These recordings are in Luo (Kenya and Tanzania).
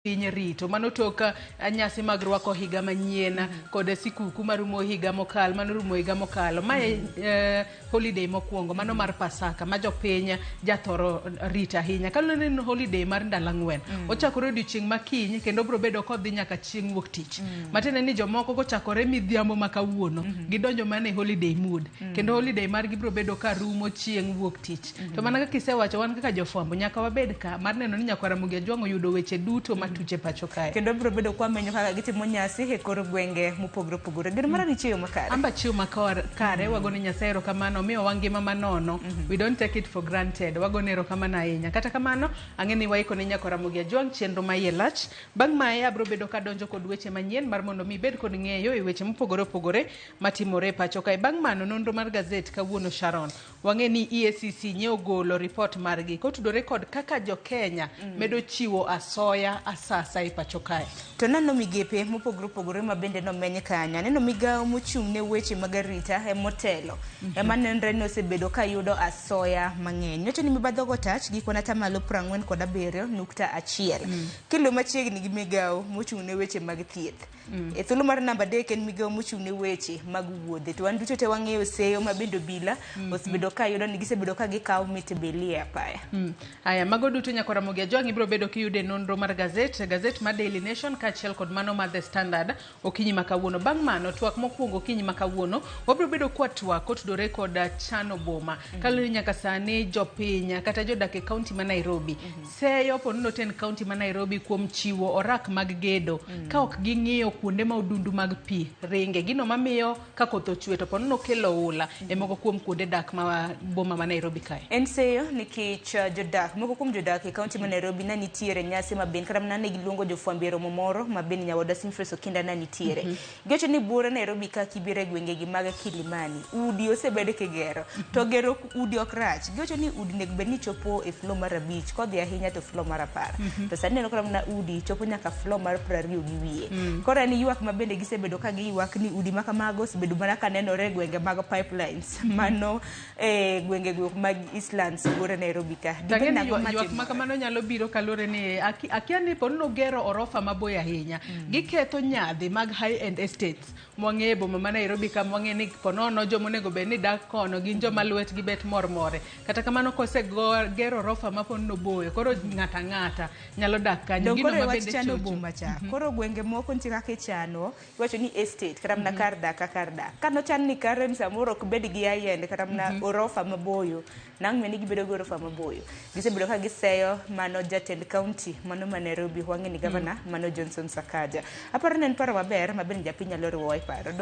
Piny rito mano tok nyasi mag rwako higa manyien kod sikuku marumo higa mokalo mano rumo higa mokalo. Mae holiday mokwongo mano mar Pasaka ma jopiny jathoro rito ahinya. Kaluwore ni en holiday mar ndalo ang'wen. Ochakore odiochieng' ma kiny kendo obiro bedo kodhi nyaka chieng' wuok tich. Matiende ni jomoko kochakore midhiambo ma kawuono gidonjo mana e holiday mood. Kendo holiday margi biro bedo ka rumo chieng' wuok tich. To mana kaka isewacho wan kaka jofwambo nyaka wabed ka mar neno ni nyakwar Ramogi Ajwang' oyudo weche duto matuch e pacho kae. Kendo biro bedo kwamenyo kaka gitimo nyasi e kor gwenge mopogore opogore. Geno mara ni chiemo makare. Amba chiemo makare, wagone Nyasaye erokamano, omiyowa ngima manono. We don't take it for granted. Wagone erokamano ahinya. Kata kamano, ang'e ni waiko ne nyakwar Ramogi Ajwang' chenro ma iye lach. Bang' mae abiro bedo kadonjo kod weche manyien mar mondo mi ibed kod ng'eyo e weche mopogore opogore matimore e pacho kae. Bang' mano, nonro mar gazet kawuono Sharon, wang'e ni EACC nye ogolo ripot margi kotudore kod kaka jo Kenya medo chiwo asoya asasa e pacho kae. To neno migepe mopogore opogore ma bende nomeny kanyo. Aneno migawo mochung' ne weche mag arita emotelo. Ema nenre ni osebedo ka yudo asoya mang'eny. Nyocha ni mibadhi ogo tach gi kwan atamalo 47.1. Kendo machiegni gi migawo mochung' ne weche mag thieth. E thuolo mar namba 3 en migawo mochung' ne weche mag wuodhe. To wan duto te wang'eyo seyo ma bende obila osebedo ka yudo ni gisebedo ka gikawo mit beli e apaya. Aya, mago duto nyakwar Ramogi Ajwang' ibiro bedo kiyudo e nonro mar gazet, gazet mar Daily Nation kaachiel kod mano mar The Standard okinyi ma kawuono. Bang' mano, twak mokwongo okinyi ma kawuono, wabiro bedo kwa twak kotudore kod chano boma. Kaluwore ni nyaka sani jopiny kata jodak e kaunti ma Nairobi seyo ponono tend kaunti ma Nairobi kuom chiwo orak mag gedo ka ok ging'iyo kuonde ma odundu mag pi ringe. Gino mamiyo ka koth ochwe to ponono kelo oula e moko kuom kuonde dak ma boma ma Nairobi kae. En seyo nikech jodak moko kuom jodak e kaunti ma Nairobi ne nitiere nyasi ma bende kata mana ne giluongo jofwambo e romo moro ma bende nyawadwa Simfres Okinda ne nitiere. Giwacho ni buore Nairobi ka kibiro e gwenge gi mag Kilimani, udi osebed kigero. To gero udi ok rach. Giwacho ni udi onego bed ni chopo e floor mar 5, kodhi ahinya to floor mar 10. To sani ineno kata mana udi chopo nyaka floor mar 20 gi wiye. Koro en ywak ma bende gisebedo ka giywak ni udi ma kamago osebedo mana ka nenore e gwenge mag pipelines. Mano e gwenge go mag Eastlands buore Nairobi ka. Tang'e ni ywak ma kamano nyalo biro kaluwore ni akia ni ponono gero orofa maboyo ahinya. Giketho nyadhi mag high end estates mwang'eyo e boma ma Nairobi ka mwang'eyo ni ponono joma onego bed ni dak kono gin joma lwetgi bet mormore. Kata kamano kose gero orofa ma ponono boyo koro ng'ata ang'ata nyalo dak kanyo. Gino ma bende chocho. Boma cha. Koro gwenge moko nitie kaka ichano, iwacho ni estate kata mana kar dak ka kar dak. Kano chan ni Karen samoro ok bed gi high end kata mana orofa maboyo, nang' ni gibedo gi orofa maboyo. Gisebedo ka giseyo mano jatend county mano ma Nairobi wang'e ni governor mano Johnson Sakaja. Aparo ni en paro maber ma bende japiny nyalo riwowa e paro.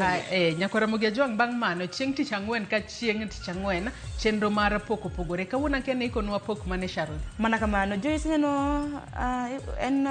Nyakwar Ramogi Ajwang' bang' mano chieng' tich ang'wen ka chieng' tich ang'wen chenro mar pok opogore. Kawuono akia ni ikonwa pok mane Sharon? Mana kamano Joyce neno en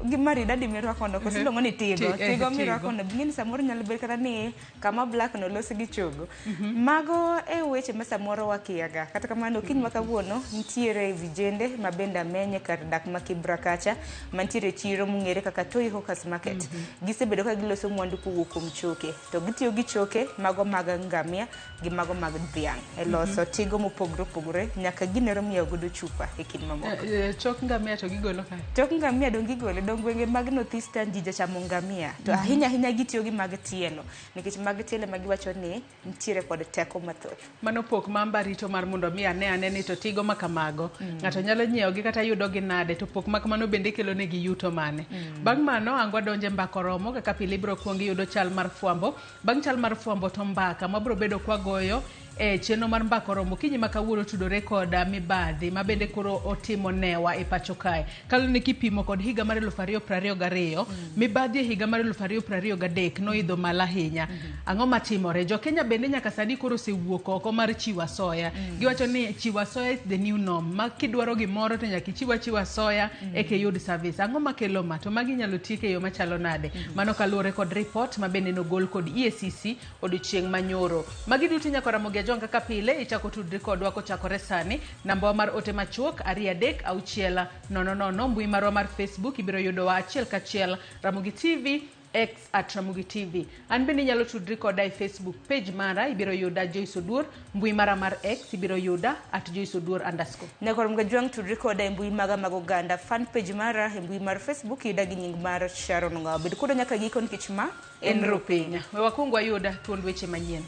gi maridadi mirwakono koso iluongo ni tigo. Tigo mirwakono ing'e ni samoro nyalo bet kata ni kama black no losi gi chogo. Mago e weche ma samoro wakiaga. Kata kamano okinyi ma kawuono nitiere vijende ma bende amenye kar dak ma Kibra kacha mantiere chiro mong'ere kaka Toi Hawkers Market. Gisebedo ka giloso mwandu kowuok kuom choke. To gitiyo gi choke mago mag ngamia gi mago mag dhiang' e loso tigo mopogore opogore nyaka ginero miyawo godo chupa e kind mamoko. Chok ngamia to gigolo kae? Chok ngamia dong gigolo, dong gwenge mag North Eastern ji jachamo ngamia. To ahinya ahinya gitiyo gi mag tielo nikech mag tielo ema giwacho ni nitiere kod teko mathoth. Mano pok ma amba rito mar mondo mi ane ane ni to tigo ma kamago ng'ato nyalo nyiewo gi kata yudo gi nade to pok ma kamano bende kelo negi yuto mane. Bang' mano ang' wadonje mbaka oromo kaka pile ibiro kuong iyudo chal mar fwambo. Bang' chal mar fwambo to mbaka mabiro bedo kwagoyo e chenro mar mbaka oromo okinyi ma kawuono tudore kod mibadhi ma bende koro otimo newa e pacho kae. Kaluwore ni kipimo kod higa mar 2022, mibadhi e higa mar 2023 noidho malo ahinya. Ang'o matimore? Jo Kenya bende nyaka sani koro osewuok oko mar chiwo asoya. Giwacho ni chiwo asoya is the new norm. Ma kidwaro gimoro to nyaka ichiw achiwa asoya eka iyud service. Ang'o makelo ma? To magi inyalo tiek e yo machalo nade? Mano kaluwore kod report ma bende nogol kod EACC odiochieng' manyoro. Magi duto nyakwar Ramogi Ajwang' kaka pile ichako tudri kodwa kochakore sani. Nambawa mar ote machuok 2 3 6 0 0. Mbui marwa mar Facebook ibiro yudowa achiel kachiel Ramogi TV. X at Ramogi TV. An bende inyalo tudri koda e Facebook page mara, ibiro yuda Joyce Oduor, mbui mara mar X ibiro yuda at Joyce Oduor underscore. Nyakor Mgajwang' tudri koda e mbui maga mag oganda, fan page mara e mbui mar Facebook yuda gi nying mar Sharon Ng'awa. Bed koda nyaka giko nikech ma en Rupinya. We wakwong wayud thuond weche manyien.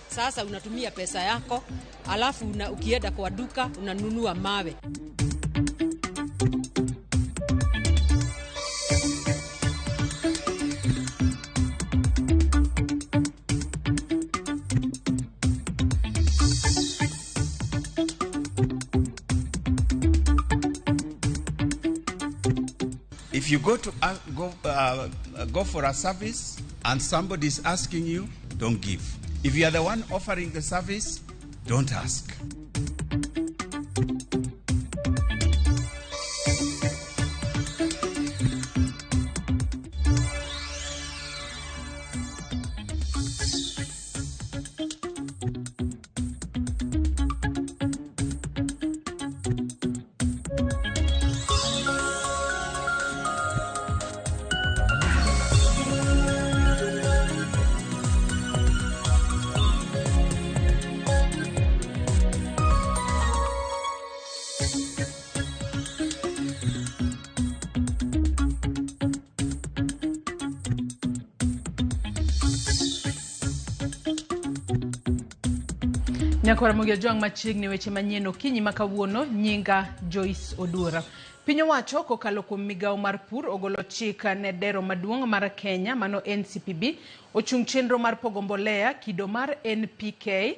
Sasa unatumia pesa yako, alafu ukienda kwa duka unanunua mawe. If you go to go for a service and somebody is asking you, don't give. If you are the one offering the service, don't ask. Nyakwa Ramogi Ojwang' machiegni weche manyien okinyi ma kawuono, nyinga Joyce Oduor. Piny owacho kokalo kuom migawo mar pur ogolo chik ne dero maduong' mar Kenya mano NCPB ochung' chenro mar pogo mbolea kido mar NPK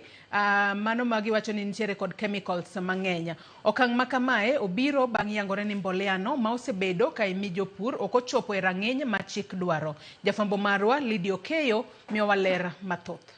mano ma giwacho ni nitiere kod chemicals mang'eny. Okang' ma kamae obiro bang' yangore ni mbolea no ma osebedo ka imi jopur ok ochopo e rang'iny ma chik dwaro. Jafwambo marwa Lydia Okeyo miyowa ler mathoth.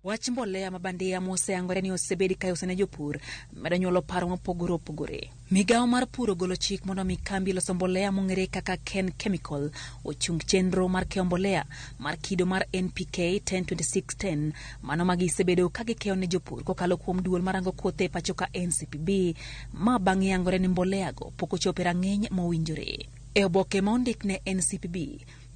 Wach mbolea mabandia moseyangore ni osebed ka iuso ne jopur medo nyuolo paro mopogore opogore. Migawo mar pur ogolo chik mondo mi kambi loso mbolea mong'ere kaka Ken Chemical ochung chenro mar keyo mbolea mar kido mar NPK 10-26-10 mano ma gisebedo ka gikeyo ne jopur kokalo kuom duol marango kothe e pacho ka NCPB ma bang' yangore ni mbolea go pok ochopo e rang'iny mowinjore. E oboke ma ondik ne NCPB,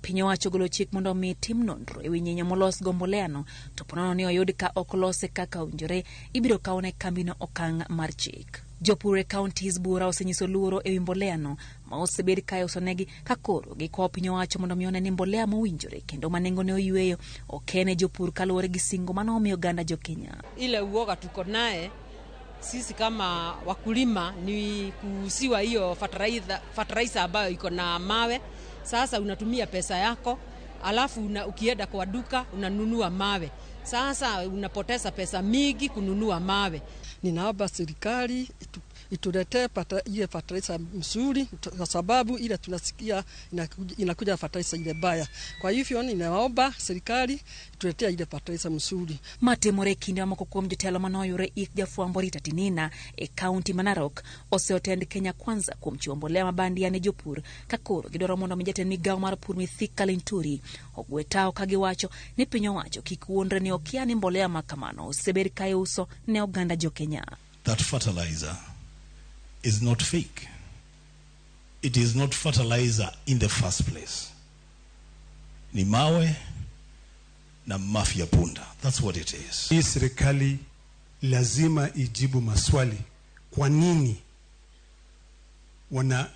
piny owacho ogolo chik mondo omi tim nonro ewi nyinyo molos go mbolea no, to ponono ni oyud ka ok lose kaka owinjore, ibiro kawne kambino okang' mar chik. Jopur e counties buora osenyiso luoro ewi mbolea no ma osebed ka iusonegi ka koro gikwayo piny owacho mondo mi one ni mbolea mowinjore kendo ma nengone oyweyo okene jopur kaluwore gi singo mane omiyo oganda jo Kenya. Ile uoga tuko naye sisi kama wakulima ni kuuziwa hiyo fertilizer ambayo iko na mawe. Sasa unatumia pesa yako, alafu ukienda kwa duka unanunua mawe. Sasa unapoteza pesa mingi kununua mawe. Ninaomba serikali ituletee ile fertilizer mzuri, kwa sababu ile tunasikia inakuja fertilizer ile baya. Kwa hivyo ninaomba serikali ituletee ile fertilizer mzuri. Matimore kinde mamoko kuom jotelo manoyudore ik jafwambo Rita Tinina e kaunti ma Narok oseotend Kenya Kwanza kuom chiwo mbolea mabandia ne jopur ka koro gidwaro mondo mi jatend migawo mar pur Mithika Linturi ogwe tao ka giwacho ni piny owacho kik wuondre ni okia ni mbolea ma kamano osebed ka iuso ne oganda jo Kenya. That fertilizer is not fake. It is not fertilizer in the first place. Ni mawe na mavi ya punda. That's what it is. Hii serikali lazima ijibu maswali. Kwa nini wana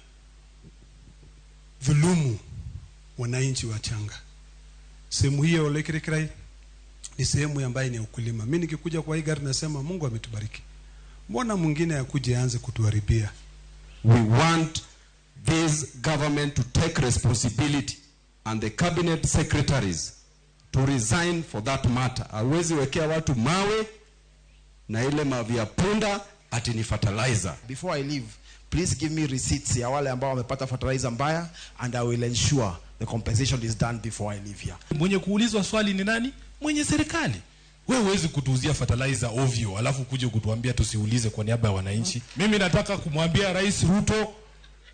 dhulumu wananchi wachanga? Sehemu hiyo Olekirkirai ni sehemu ambayo ni ukulima. Mimi nikikuja kwa hii gari nasema Mungu ametubariki. Mbona mwingine akuje aanze kutuharibia? We want this government to take responsibility and the cabinet secretaries to resign for that matter. Hawezi wekea watu mawe na ile mavi ya punda ati ni fertilizer. Before I leave, please give me receipts ya wale ambao wamepata fertilizer mbaya and I will ensure the compensation is done before I leave here. Mwenye kuulizwa swali ni nani? Mwenye serikali. Wewe huwezi kutuuzia fertilizer ovyo alafu kuje kutuambia tusiulize kwa niaba ya wananchi. Mimi nataka kumwambia Rais Ruto,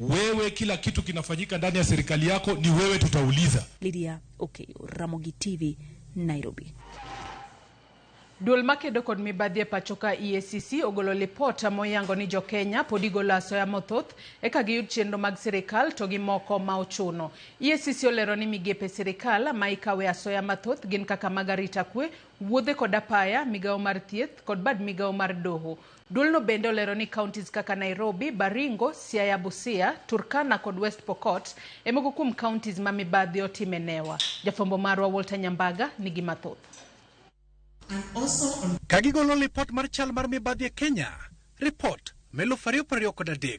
wewe kila kitu kinafanyika ndani ya serikali yako ni wewe tutauliza. Lydia Okeyo, Ramogi TV, Nairobi. Duol makedo kod mibadhi e pacho ka EACC ogolo lipot moyango ni jokenya pod igolo asoya mathoth eka giyud chenro mag sirikal to gi moko ma ochuno. EACC olero ni migepe sirikal ma ikawe asoya mathoth gin kaka mag arita kwe, wuodhe kod apaya, migawo mar thieth kod bad migawo mar doho. Duolno bende olero ni counties kaka Nairobi, Baringo, Siaya, Busia, Turkana kod West Pokot e moko kuom counties ma mibadhi otime newa. Jafwambo marwa Walter Nyambaga nigi mathoth. Ka gigolo lipot mar chal mar mibadhi e Kenya, ripot ma 2023.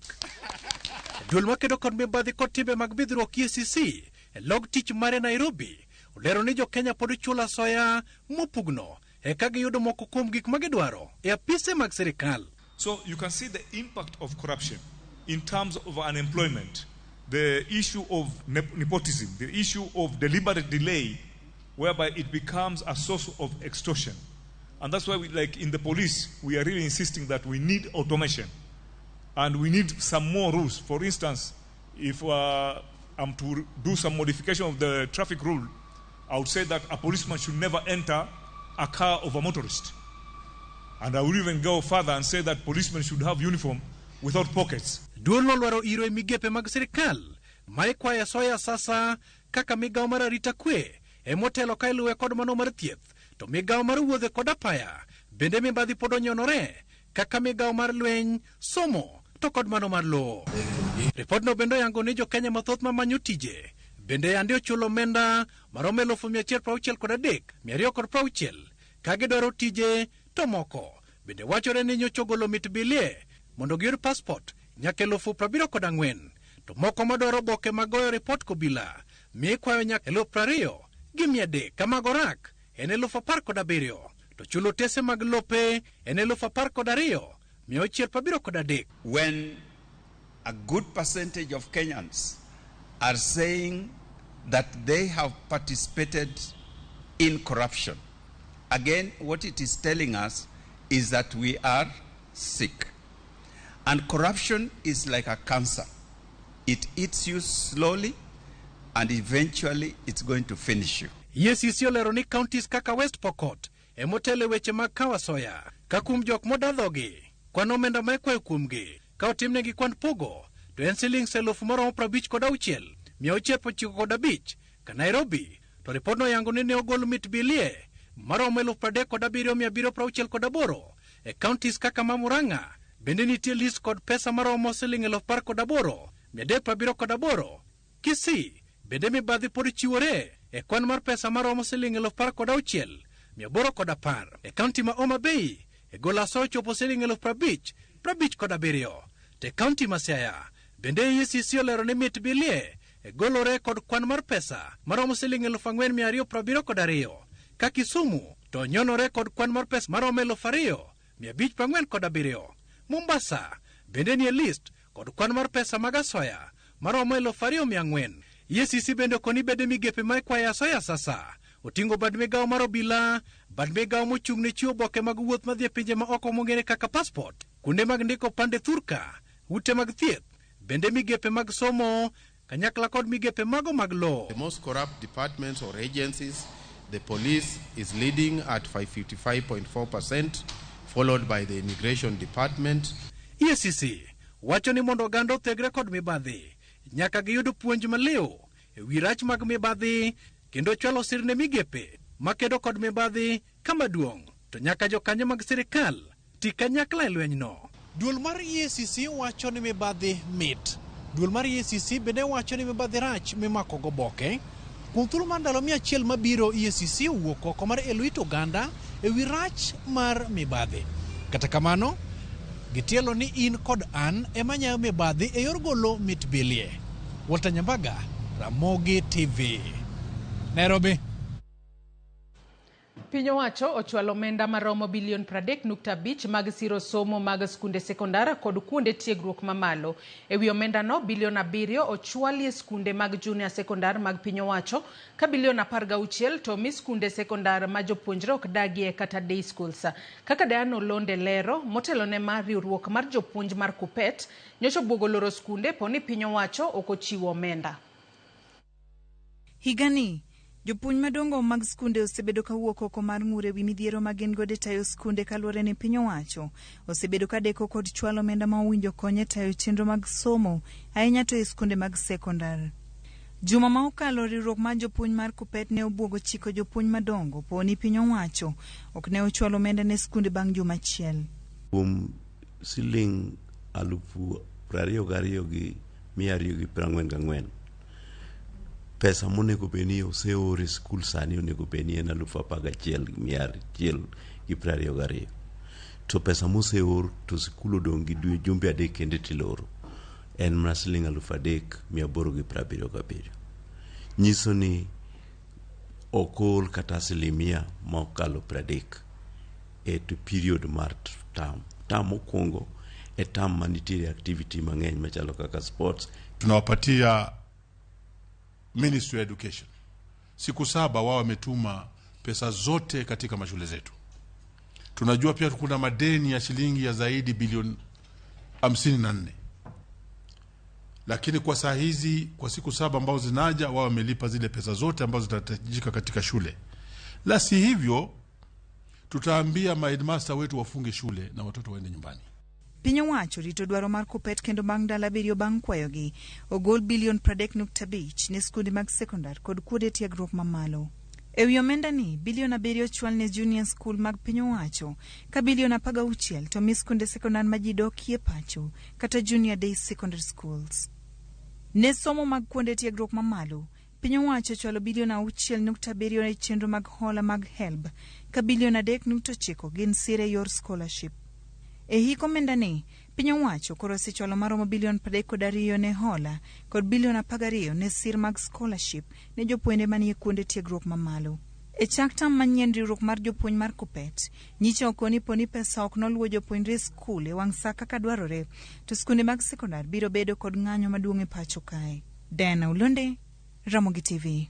Duol makedo kod mibadhi kod timbe mag bidhruok EACC e log tich mare Nairobi olero ni jo-Kenya pod chulo asoya mopugno eka giyudo moko kuom gik ma gidwaro e apise mag sirikal. So you can see the impact of corruption in terms of unemployment, the issue of nepotism, the issue of deliberate delay, whereby it becomes a source of extortion. And that's why, we, like in the police, we are really insisting that we need automation and we need some more rules. For instance, if I'm to do some modification of the traffic rule, I would say that a policeman should never enter a car of a motorist. And I would even go further and say that policemen should have uniform without pockets. Duol nolwaro iro e migepe mag sirikal ma ikwayo asoya sasa kaka migawo mar arita kwe emotelo ka iluwe kod mano mar thieth to migawo mar wuodhe kod apaya bende mibadhi pod onyonore kaka migawo mar lweny somo to kod mano mar lowo. Ripodno bende oyango ni jokenya mathoth mamanyo tije bende yande ochulo omenda maromo 163,260 ka gidwaro tije to moko bende wachore ni nyocha ogolo mit bilie mondo giyud passport nyaka 74,000 to moko madwaro oboke mag goyo ripot kobila mi ikwayo nyaka 20,300 ka mag orak en 17,000 to chulo otese mag lope en 12,673. When a good percentage of Kenyans are saying that they have participated in corruption, again, what it is telling us is that we are sick. And corruption is like a cancer. It eats you slowly, and eventually it's going to finish you. EACC olero ni counties kaka West Pokot emotelo e weche mag kawo asoya ka kuom jok modadhogi kwan omenda ma ikwayo kuomgi ka otimnegi kwan pogo to en siling 56,695 ka Nairobi to ripodno oyango ni ne ogol mit bilie maromo 37,768 e counties kaka ma Murang'a bende nitie list kod pesa maromo siling 18,378. Kisii bende mibadhi pod chiwore e kwan mar pesa maromo siling 16,810. E kaunti ma Homa Bay e golo asoya ochopo siling 50,057. To e kaunti ma Siaya bende EACC olero ni mit bilie e golore kod kwan mar pesa maromo siling 4,272. Ka Kisumu to nyonore kod kwan mar pesa maromo 2,547. Mombasa bende nie list kod kwan mar pesa mag asoya maromo 2,400. EACC bende okoni bede migepe ma ikwayo asoya sasa oting'o bad migawo mar obila, bad migawo mochung' ne chiwo oboke mag wuoth madhi e pinje ma oko mong'ere kaka passport, kuonde mag ndiko pande thurka, ute mag thieth, bende migepe mag somo kanyakla kod migepe mago mag lowo. The most corrupt departments or agencies, the police is leading at 555.4%, followed by the immigration department. EACC wacho ni mondo oganda othegre kod mibadhi nyaka giyud puonj maliw e wi rach mag mibadhi kendo chwalo sir ne migepe makedo kod mibadhi kama duong' to nyaka jokanyo mag sirikal ti kanyakla e lwenyno. Duol mar EACC wacho ni mibadhi mit. Duol mar EACC bende wacho ni mibadhi rach mimako goboke. Kuom thuolo mar ndalo 100 mabiro, EACC owuok oko mar elo it oganda e wi rach mar mibadhi. Kata kamano, gitielo ni in kod an ema nyayo mibadhi e yor golo mit bilie. Walter Nyambaga, Ramogi TV, Nairobi. Piny owacho ochwalo omenda maromo bilion 30.5 mag siro somo mag skunde sekondar kod kuonde tiegruok mamalo. E wi omendano, bilion 7 ochwalie skunde mag junior sekondar mag piny owacho, ka bilion 16 to omi skunde sekondar ma jopuonjre ok dagie kata day schools. Kaka Diana Olonde lero, motelo ne ma riwruok mar jopuonj mar KUPPET nyocha obwogo loro skunde po ni piny owacho ok ochiwo omenda. Higani, Jopuonj madongo mag skunde osebedo ka wuok oko mar ng'ur ewi midhiero ma gin godo e tayo skunde kaluwore ni piny owacho osebedo ka deko kod chwalo omenda ma owinjo kony e tayo chenro mag somo ahinya to e skunde mag sekondar. Juma ma okalo riwruok mar jopuonj mar KUPPET ne obwogo chiko jopuonj madongo po ni piny owacho ok ne ochwalo omenda ne skunde bang' juma achiel. Kuom siling 22,244, pesa monego bed ni oseor e skul sani onego bed ni en 11,122. To pesa moseor to skul odong' gi jumbe 3 kende tiloro en mana siling 3,877. Nyiso ni ok ool kata asilimia ma okalo 30 e to period mar term. Term mokwongo e term manitiere activity mang'eny machalo kaka sports. Tunawapatia Ministry of Education siku 7, wao wametuma pesa zote katika mashule zetu. Tunajua pia kuna madeni ya shilingi ya zaidi bilioni 54, lakini kwa saa hizi, kwa siku 7 ambazo zinaja, wao wamelipa zile pesa zote ambazo zitahitajika katika shule. La si hivyo, tutaambia maheadmaster wetu wafunge shule na watoto waende nyumbani. Piny owacho rito dwaro mar KUPPET kendo bang' ndalo 7 bang' kwayogi ogol bilion 30.5 ne skunde mag sekondar kod kuonde tiegruok mamalo. Ewi omenda ni, bilion 7 ochwal ne junior school mag piny owacho ka bilion 16 to mi skunde sekondar ma ji dokie pacho kata junior day secondary schools. Ne somo mag kuonde tiegruok mamalo, piny owacho ochwalo bilion 6.7 e chenro mag hola mag HELB ka bilion 3.9 gin sir e yor scholarship. E hik omenda ni, piny owacho koro osechwalo maromo bilion 32 ne hola kod bilion 12 ne sir mag scholarship ne jopuonjre manie kuonde tiegruok mamalo. E chak tam manyien riwruok mar jopuonj mar KUPPET nyicha okoni poni pesa ok noluwo jopuonjre skul e wang' sa kaka dwarore, to skunde mag sekondar biro bedo kod ng'anyo maduong' e pacho kae. Diana Ulonde, Ramogi TV.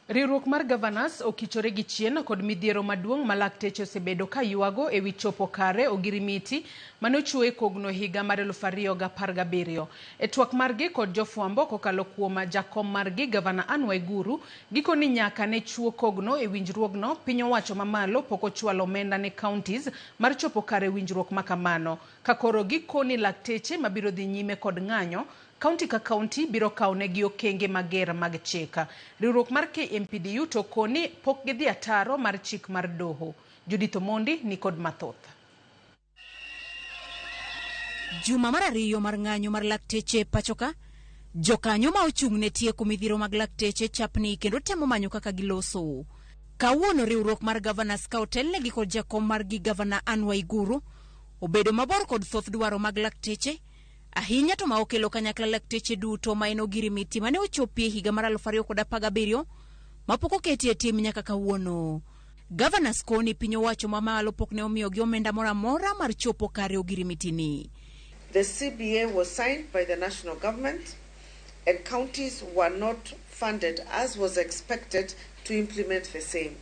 Riwruok mar Governors okichore gi chien kod midhiero maduong' ma lakteche osebedo ka ywago ewi chopo kare ogirimiti mane ochiwo e kogno higa mar 2017. E twak margi kod jofwambo kokalo kuom jakom margi Gavana Anne Waiguru, gikoni nyaka ne chiwo kogno e winjruogno, piny owacho mamalo pok ochwalo omenda ne counties mar chopo kare winjruok makamano. Ka koro gikoni lakteche mabiro dhi nyime kod ng'anyo, kaunti ka kaunti biro kawo negi okenge mager mag chik. Riwruok mar KMPDU to koni pok gidhi ataro mar chik mar doho. Judith Omondi ni kod mathoth. Juma mar ariyo mar ng'anyo mar lakteche pachoka, jokanyo ma ochung' ne tieko midhiero mag lakteche chapni kendo temo manyo kaka giloso. Kawuono riwruok mar Governors ka otelnegi kod jakom margi Gavana Anne Waiguru obedo mabor kod thoth dwaro mag lakteche, ahinya to ma okelo kanyakla lakteche duto ma en ogirimiti mane ochopie higa mar 2017 mapok oketi e tim nyaka kawuono. Governors koni piny owacho mamalo pok ne omiyogi omenda moro amora mar chopo kare ogirimiti ni. The CBA was signed by the national government and counties were not funded as was expected to implement the same.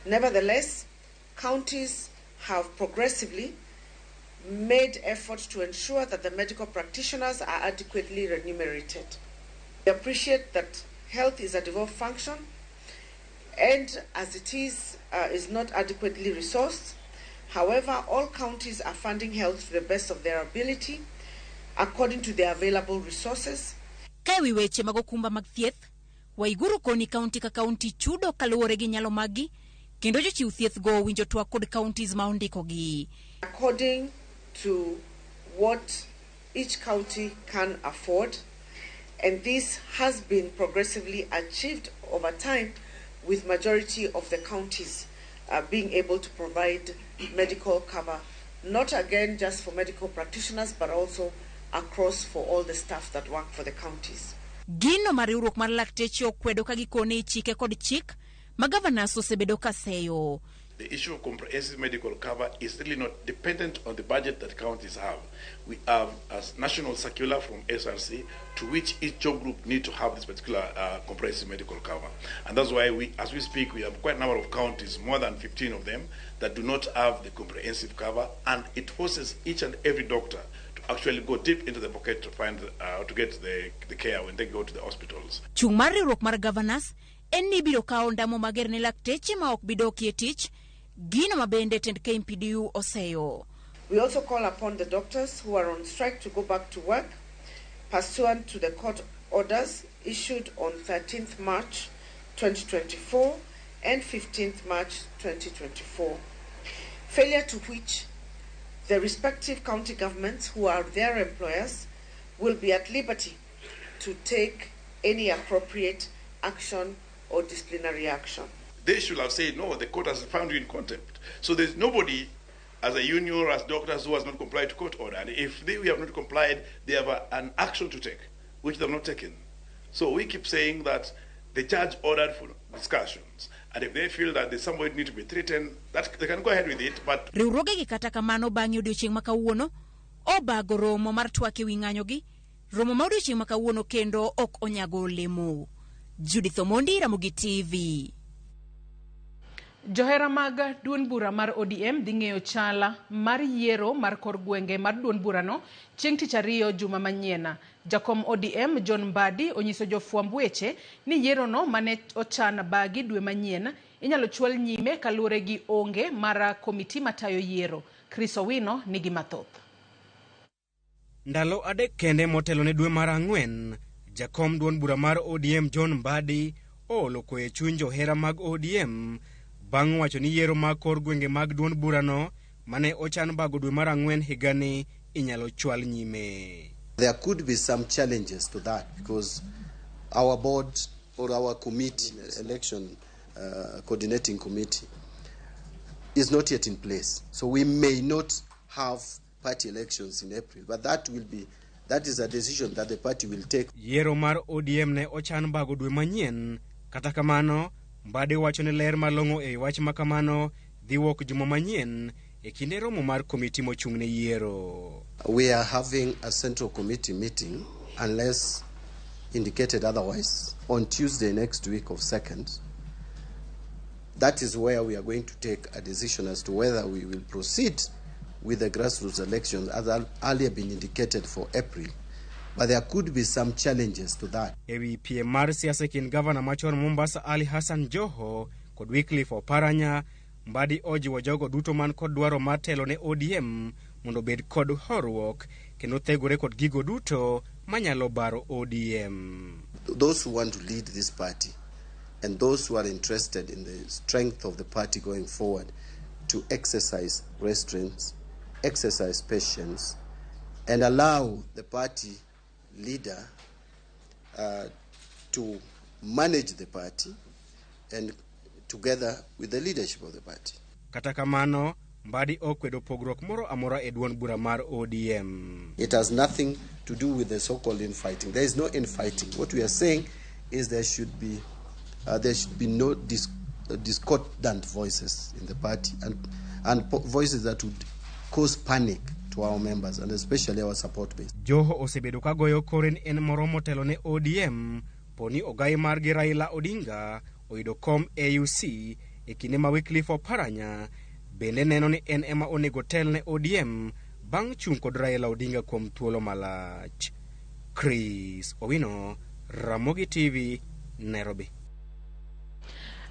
Nevertheless, counties have progressively made effort to ensure that the medical practitioners are adequately remunerated. We appreciate that health is a devolved function and as it is not adequately resourced. However, all counties are funding health to the best of their ability according to their available resources. Ka ewi weche mag okumba mag thieth, Waiguru koni kaunti ka kaunti chudo kaluwore gi nyalo maggi kendo jochiw thieth go owinjo twak kod counties ma ondikogi. According to what each county can afford, and this has been progressively achieved over time with majority of the counties being able to provide medical cover, not again just for medical practitioners but also across for all the staff that work for the counties. Gino mar riwruok mar lakteche okwedo ka gikone chike kod chik ma governors osebedo ka seyo. The issue of comprehensive medical cover is really not dependent on the budget that counties have. We have a national circular from SRC to which each job group need to have this particular comprehensive medical cover. And that's why we, as we speak, we have quite a number of counties, more than 15 of them, that do not have the comprehensive cover, and it forces each and every doctor to actually go deep into the pocket to find to get the care when they go to the hospitals. Chung' mar riwruok mar governors en ni ibiro kawo ondamo mager ne lakteche ma ok bi dokie tich, gino ma bende tend KMPDU oseyo. We also call upon the doctors who are on strike to go back to work pursuant to the court orders issued on 13th March 2024 and 15th March 2024. Failure to which the respective county governments who are their employers will be at liberty to take any appropriate action or disciplinary action. They should have said, no, the court has found you in contempt. So there's nobody as a union or as doctors who has not complied to court order. And if they have not complied, they have an action to take, which they have not taken. So we keep saying that the judge ordered for discussions. And if they feel that there's somebody need to be threatened, that they can go ahead with it. But Riwruogegi kata kamano bang'e odiochieng' ma kawuono obago romo mar twak ewi ng'anyogi. Romo ma odiochieng' ma kawuono kendo ok onyago olemo. Judith Omondi, Ramogi TV. Johera mag duond bura mar ODM dhi ng'eyo chala mar yiero mar kor gwenge mar duond burano chieng' tich ariyo juma manyien. Jakom ODM John Mbadi onyiso jofwamb weche ni yierono mane ochan bagi dwe manyien inyalo chwal nyime kaluwore gi onge mar komiti matayo yiero. Chris Owino nigi mathoth. Ndalo 3 kende motelo ne dwe mar 4, jakom duond bura mar ODM John Mbadi oolo koyo e chuny johera mag ODM bang' wacho ni yiero mag kor gwenge mag duond burano mane ochan bago dwe mar 4 higani inyalo chwal nyime. There could be some challenges to that because our board or our committee, election coordinating committee, is not yet in place. So we may not have party elections in April, but that is a decision that the party will take. Yiero mar ODM ne ochan bago dwe manyien, kata kamano Mbadi wacho ni ler malong'o e wach makamano dhi wuok juma manyien e kinde romo mar komiti mochung' ne yiero. We are having a central committee meeting, unless indicated otherwise, on Tuesday next week of 2nd. That is where we are going to take a decision as to whether we will proceed with the grassroots elections as earlier been indicated for April. But there could be some challenges to that. Ewi piem mar siasa kind gavana machon Mombasa Ali Hassan Joho kod Wycliffe Oparanya, Mbadi ojiwo jogo duto man kod dwaro mar telo ne ODM mondo obed kod horuok kendo thegore kod gigo duto manyalo baro ODM. Those who want to lead this party and those who are interested in the strength of the party going forward to exercise restraint, exercise patience, and allow the party leader to manage the party and together with the leadership of the party. Kata kamano, Mbadi okwedo pogruok moro amora e duond bura mar ODM. It has nothing to do with the so-called infighting. There is no infighting. What we are saying is there should be no discordant voices in the party and voices that would cause panic to our members and especially our support base. Joho osebedo ka goyo kore ni en moro motelo ne ODM poni ogai margi Raila Odinga oyudo kom AUC e kinde ma Wycliffe Oparanya bende neno ni en ema onego tel ne ODM bang' chung' kod Raila Odinga kuom thuolo malach. Chris Owino, Ramogi TV, Nairobi.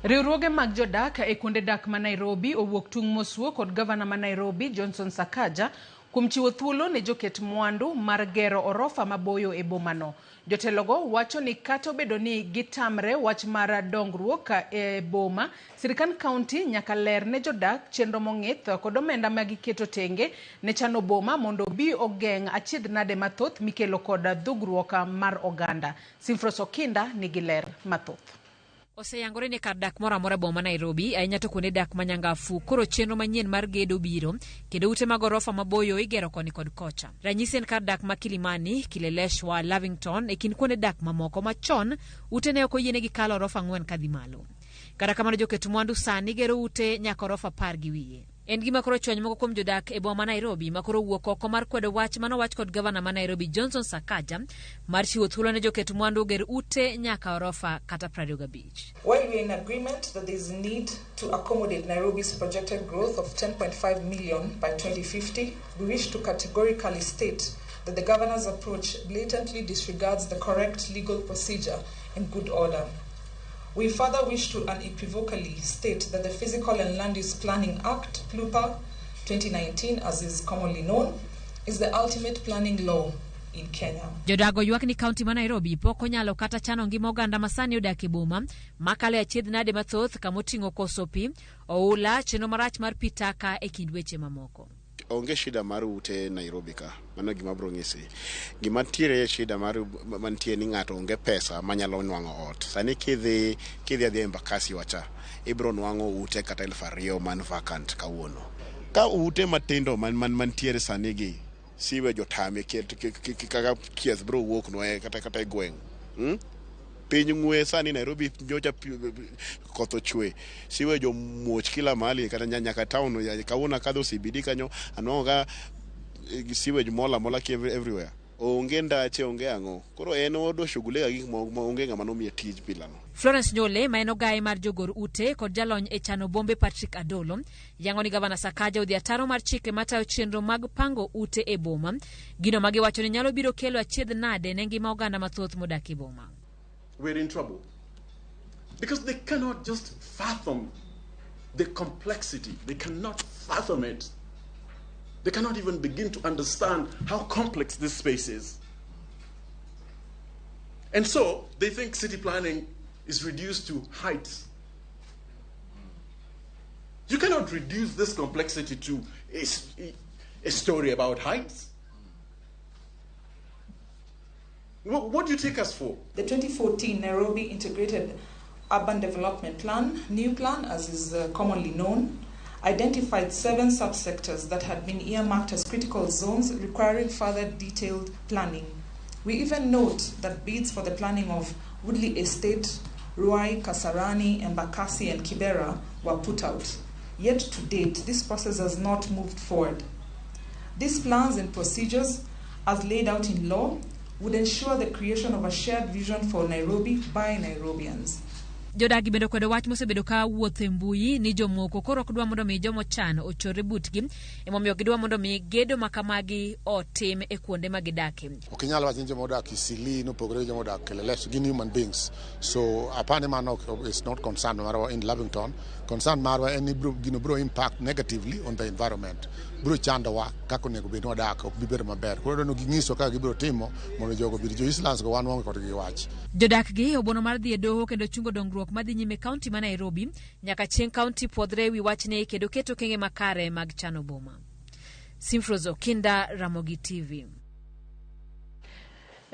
Riwruoge mag jodak e kuonde dak ma Nairobi owuok tung' mosuo kod gavana ma Nairobi Johnson Sakaja kuom chiwo thuolo ne joket mwandu mar gero orofa maboyo e bomano. Jotelogo wacho ni kata obedo ni gitamre wach mar dongruok e boma, sirkand kaunti nyaka ler ne jodak chenro mong'ith kod omenda ma giketo tenge ne chano boma mondo obi ogeng' achiedh nade mathoth mikelo kod dhugruok mar oganda. Simfros Okinda nigi ler mathoth. Oseyangore ni kar dak moro amora boma Nairobi, ahinya to kuonde dak manyangafu, koro chenro manyien mar gedo biro, kendo ute mag orofa maboyo igero koni kod kocha. Ranyisi en kar dak ma Kilimani, Kileleshwa, Lavington, e kind kuonde dak mamoko machon ute ne ok oyienegi kalo orofa 4 kadhi malo. Kata kamano joket mwandu sani gero ute nyaka orofa 10 gi wiye. En gima koro chwany moko kuom jodak e boma ma Nairobi ma koro wuok oko mar kwedo wach manowach kod gavana ma Nairobi Johnson Sakaja mar chiwo thuolo ne joket mwandu oger ute nyaka orofa kata 25. While we are in agreement that there is a need to accommodate Nairobi's projected growth of 10.5 million by 2050, we wish to categorically state that the governor's approach blatantly disregards the correct legal procedure and good order. We further wish to unequivocally state that the Physical and Land Use Planning Act, PLUPA 2019, as is commonly known, is the ultimate planning law in Kenya. Jodago ywak ni kaunti ma Nairobi pok onyalo kata chano ngima oganda ma sani odak e boma makalo e achiedh nade mathoth kamoting'o koso pi, oula, chenro marach mar pi taka e kind weche mamoko. Onge shida mar ute Nairobi ka, mano gima abiro nyisi. Gima ntiere shida mar mantie ni ng'ato onge pesa manyalo nwang'o ot. Sani kidhi kidhi adhiya Embakasi wacha, ibiro nwang'o ute kata 2000 man vacant kawuono. Ka ute matindo man, man, mantiere sani gi sewage otame kaka chieth biro wuok nwa kata kata e gweng'. Piny ng'we sani Nairobi nyocha koth ochwe sewage omuoch kila mahali kata nyaka town kawuono akadho CBD kanyo anwang'o ka sewage mol amola everywhere onge ndache onge ang'o koro en odwa shughulika gi gik ma onge ng'ama nomiye tij bilano. Florence Nyole ma en ogaye mar jogor ute kod jalony e chano bombe Patrick Adolo yango ni gavana Sakaja odhi ataro mar chike matayo chenro mag pango ute e boma, gino ma giwacho ni nyalo biro kelo achiedh nade ne ngima oganda mathoth modak e boma. We're in trouble because they cannot just fathom the complexity. They cannot fathom it. They cannot even begin to understand how complex this space is. And so they think city planning is reduced to heights. You cannot reduce this complexity to a story about heights. What do you take us for? The 2014 Nairobi Integrated Urban Development Plan, New Plan as is commonly known, identified 7 subsectors that had been earmarked as critical zones requiring further detailed planning. We even note that bids for the planning of Woodley Estate, Ruai, Kasarani, Embakasi and Kibera were put out. Yet to date, this process has not moved forward. These plans and procedures, as laid out in law, would ensure the creation of a shared vision for Nairobi by Nairobians. Jodagi bende okwedo wach mosebedo ka wuotho e mbui ni jomoko koro ok dwa mondo mi jomochan ochorre butgi, emomiyo gidwa mondo mi gedo ma kamagi otim e kuonde ma gidake. Ok inyal wacho ni joma odak Isili nopogore gi joma odak Kileleshwa, gin human beings. So apani mano is not concern marwa in Lavington. Concern marwa en ni gino biro impact negatively on the environment. Biro chandowa kaka onego bed ni wadak, ok bi bedo maber. Koro dwaro ni ging'iswa kaka gibiro timo mondo jogo obed jo Eastlands go wan waonge kodgi gi wach. Jodak gi obono mar dhi e doho kendo chungo dongruok madhi nyime kaunti ma Nairobi nyaka chieng' kaunti puodhre wi wachni kendo keto okenge makare mag chano boma. Simfros Okinda, Ramogi TV.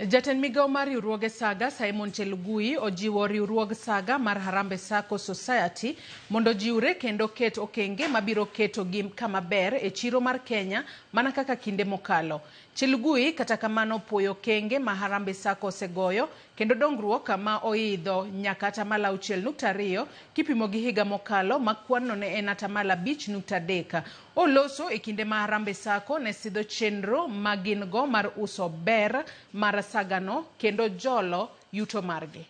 Jatend migawo mar riwruoge Saga Simon Chelugui ojiwo riwruog Saga mar Harambee Sacco Society mondo ojiwre kendo ket okenge mabiro keto gi kama ber e chiro mar Kenya mana kaka kinde mokalo. Chelugui kata kamano puoyo okenge ma Harambee Sacco osegoyo kendo dongruok ma oidho nyaka atamalo 6.2 kipimo gi higa mokalo ma kwanno ne en atamalo 5.3. Oloso e kinde ma Harambee Sacco ne sidho chenro ma gin go mar uso ber mar sagano kendo jolo yuto margi.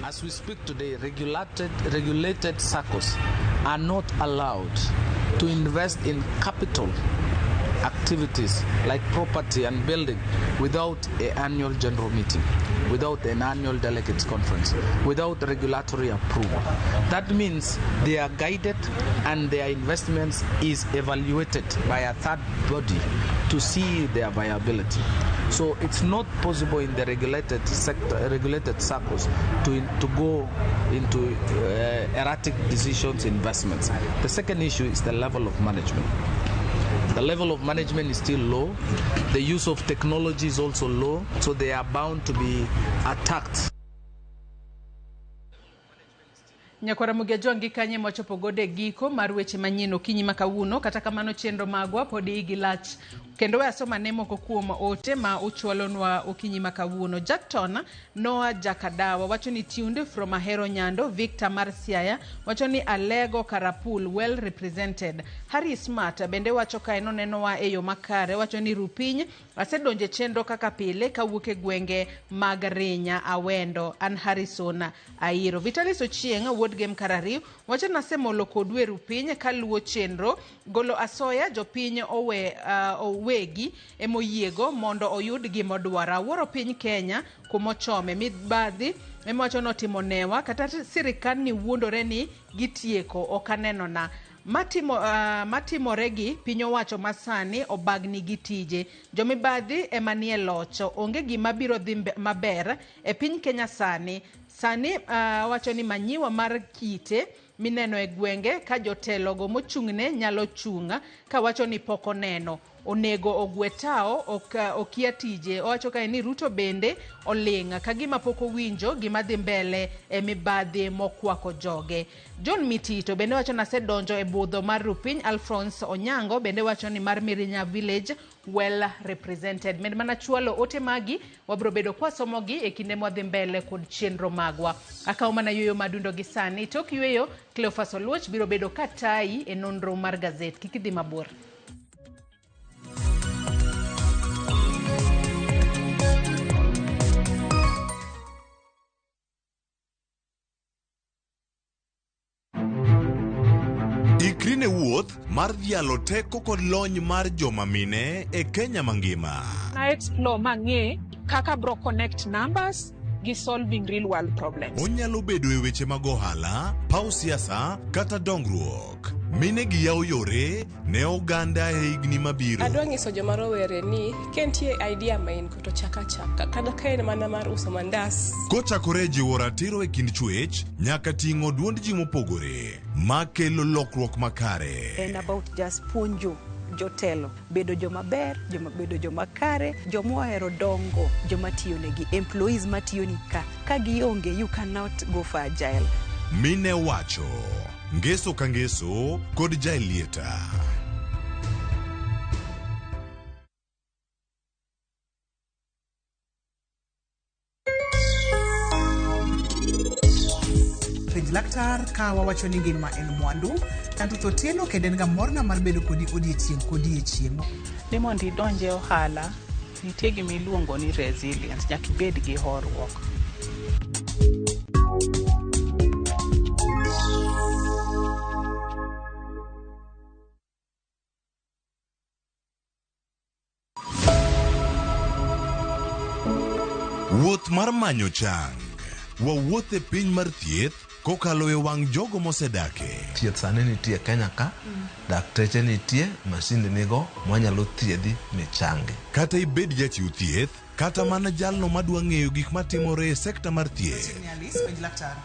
As we speak today, regulated SACCOs are not allowed to invest in capital activities like property and building without an annual general meeting, without an annual delegates conference, without regulatory approval. That means they are guided and their investments is evaluated by a third body to see their viability. So it's not possible in the regulated sector, regulated SACCOs to go into erratic decisions, investments. The second issue is the level of management. The level of management is still low. The use of technology is also low, so they are bound to be attacked. Nyakwara Mugia Jwangi kanye mwachopo godo e giko mar weche manyien okinyi ma kawuono. Kata kamano chenro magwa pod igi lach kendo we asoma ne moko kuom ote ma uchwalonwa okinyi ma kawuono. Jackton Noah Jakadawa wacho ni tuned from Ahero Nyando. Victor mar Siaya wacho ni Alego Karapul well represented. Harry Smart bende wacho ka en onenowa e yo makare, wacho ni Rupiny Asedonjo e chenro kaka pile kawuok e gwenge mag Rinya Awendo. An Harrison Airo. Vitalis Ochieng' wuod Gem Karariw wacho ni asemolo kodu e rupiny kaluwo chenro golo asoya jopiny owe owegi emoyiego mondo oyud gimodwaro. Awuoro piny Kenya kumochome mibadhi emawacho notimo newa kata sirikal ni wuondore ni gitieko ok anenona. Matimore gi piny owacho masani obagni gi tije. Jomibadhi ema nie loch. Onge gima biro dhi maber e piny Kenya sani. Sani wacho ni manyiwa mar kite mineno e gwenge ka jotelogo mochung'ne nyalo chung' kawacho ni pok oneno. Onego ogwe tao okia tije. Owacho kae ni Ruto bende oling' ka gima pok owinjo gima dhi mbele e mibadhi mokwako joge. John Mitito bende wacho ni asedonjo e budho mar Rupiny. Alphonse Onyango bende wacho ni mar Mirinya Village well represented. Med mana chwalo ote magi wabro bedo kwasomogi e kinde mwadhi mbele kod chenro magwa. Akawo mana yueyo madundo gi sani. Tok yueyo, Cleophas Oluoch biro bedo katayi e nonro mar gazet. Kik idhi mabor. Ikri ne wuoth mar dhialo teko kod lony mar joma mine e Kenya mangima. Na explore mang'e kaka bro connect numbers gi solving real world problems. Onyalo bedo e weche mag ohala, paw siasa kata dongruok. Mine gi yawo yore ne oganda e higni mabiro. Adwa nyiso joma rowere ni ka nitie idea ma in go to chak achaka kata ka en mana mar uso mandas. Kochakore e jiwo ratiro e kind chwech nyaka ting'o duond ji mopogore makelo lokruok makare. En about just puonjo jotelo bedo joma ber, joma bedo joma kare, joma ohero dongo, joma tiyo negi, employees matiyo ni ka. Ka gionge, you cannot go for agile. Mine wacho ngeso ka ngeso kod Jaelieta. Penj laktar ka wawacho ni ngima en mwandu. Tanto Otieno kendo en ga morna mar bedo kodi odiechieng' kodiechieng'. Ni mondo idonj e ohala, nitie gima iluongo ni resilience, nyaka ibed gi horuok. Wuoth mar manyo chang. Wawuoth e piny mar thieth kokalo e wang' jogo mosedake. Thieth sani nitie Kenya ka, dakteche nitie, masinde nigo mwanyalo thiedhi michangi. Kata ibed jachiw thieth, kata mana jalno madwa ng'eyo gik matimore e sekta mar thieth. Alice, penj laktar.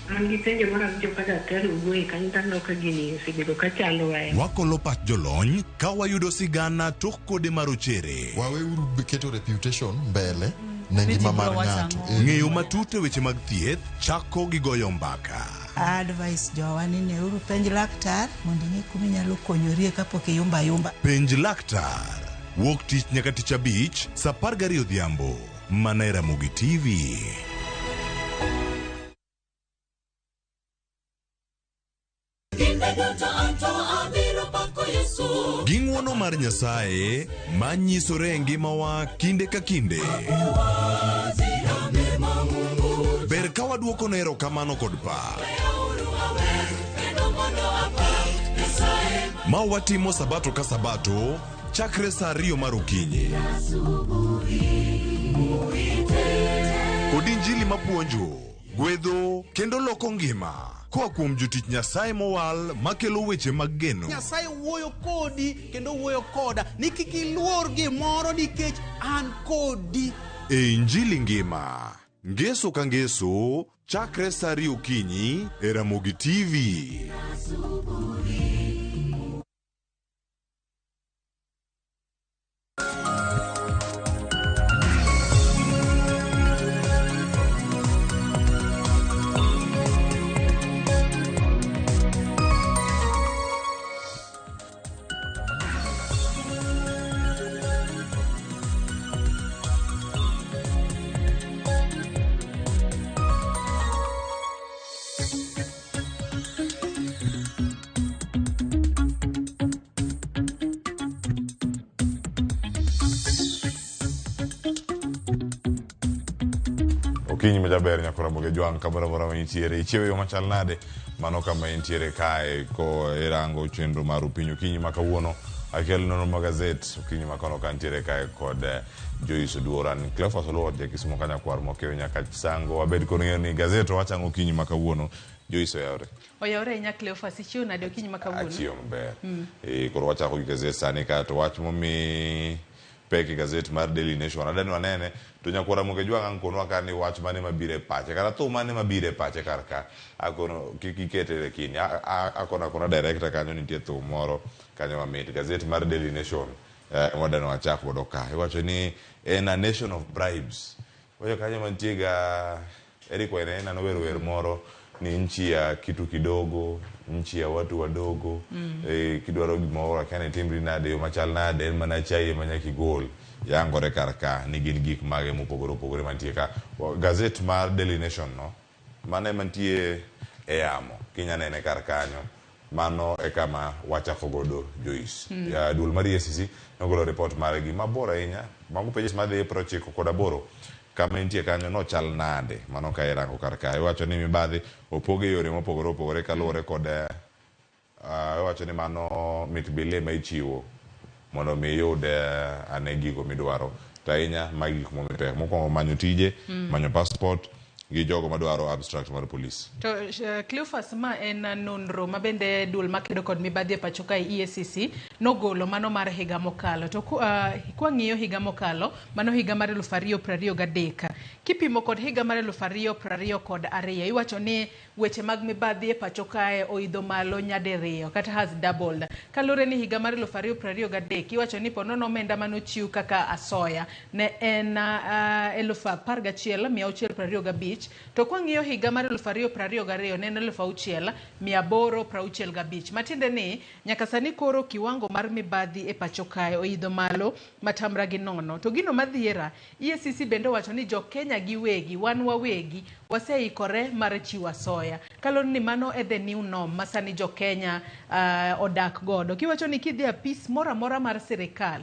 An gi penjo mar awinjo ka daktari owuoye kanyo to aneno ka gini osebedo ka chandowa. Wakolo pach jolony ka wayudo sigana tok kode marochere. Waweuru keto reputation mbele ne ngima mar ng'ato. Ng'eyo matut e weche mag thieth chako gi goyo mbaka. Advice jowa ni neuru penj laktar mondo ing'e kuma inyalo konyorie kapok iyumba ayumba. Penj laktar. Wuok tich nyaka tich abich saa 12 odhiambo. Mana e Ramogi TV. Gi ng'wono mar Nyasaye manyisore e ngimawa kinde ka kinde. Ber ka waduoko ne erokamano kod pak. Ma watimo sabato ka sabato chakre saa 2 mar okinyi. Kod injili mapuonjo, gwedho kendo loko ngima. Koa kuom jotich Nyasaye mowal makelo weche mag geno. Nyasaye wuoyo kodi kendo wuoyo koda ni kik iluor gimoro nikech an kodi. E Injili ngima, ngeso ka ngeso, chakre saa 2 okinyi e Ramogi TV. Okinyi ma jaber nyakora Ramogi Jwang' kamoro amora ma intiere. Ichiewo e yo machal nade? Mano kama intiere kae ko irango chenro mar Upinyi okinyi ma kawuono. Akel nonro mag gazet okinyi ma kono ka ntiere kae kod Joyce Oduor. An Cleophas Oluoch ja Kisumo ka nyakwar mokew nyaka Sango. Wabed kod ng'eyo ni gazet wacho ang'o okinyi ma kawuono. Joyce oyawre. Oyawre ahinya Cleophas, ichiewo nade okinyi ma kawuono? Achiewo maber. Koro wachako gi gazet sani ka to wach momi pek e gazet mar Daily Nation. Adani wanene to nyakwar Ramogi Ajwang' ang' konwa ka ni wach mane mabiro e pache kata thum mane mabiro e pache kar ka. Akono kik ikete lakini akono akona director kanyo nitie thum moro kanyo mamit. Gazet mar Daily Nation wadani wachak godo ka. Iwacho ni en a nation of bribes. Wacho kanyo mantie ga Eric Wainaina nowero wer moro ni nchi ya kitu kidogo, nchi ya watu wadogo. Kidwaro gimoro akia ni itimri nade, yo machal nade, en mana chai ema nyaka igol. Yangore kar ka ni gin gik mage mopogore opogore mantie ka. Gazet mar Daily Nation no, mano ema nitie e yamo, kinya nene kar kanyo. Mano e kama wachako godo Joyce. Ya duol mar EACC nogolo report margi mabor ahinya, mago pages madhi 98. Kama entie kanyo nochal nade? Mano ka irango kar ka. Iwacho ni mibadhi opog e yore mopogore opogore kaluwore kod iwacho ni mano mit bile ma ichiwo mondo mi iyud ane gigo midwaro. To ahinya magi gik momi pek. Mokwongo manyo tije, manyo passport gi jogo madwaro abstract mar police. To Cleophas, ma en nonro ma bende duol makedo kod mibadhi e pacho kae EACC nogolo mano mar higa mokalo. To kwang'iyo higa mokalo, mano higa mar 2023. Kipimo kod higa mar 2022, iwacho ni weche mag mibadhi e pacho kae oidho malo nyadiriyo kata has doubled. Kaluwore ni higa mar 2023, iwacho ni ponono omenda manochiw kaka asoya ne en 11,625. To kwang'iyo higa mar 2022 ne en 6,865. Matiende ni nyaka sani koro kiwango mar mibadhi e pacho kae oidho malo matamra gi nono. To gino madhiera, EACC bende owacho ni jo Kenya giwegi, wan wawegi, waseikore mar chiwo asoya. Kaluwore ni mano e the new norm ma sani jo Kenya odak godo. Kiwacho ni kidhi e apis moro amora mar sirikal,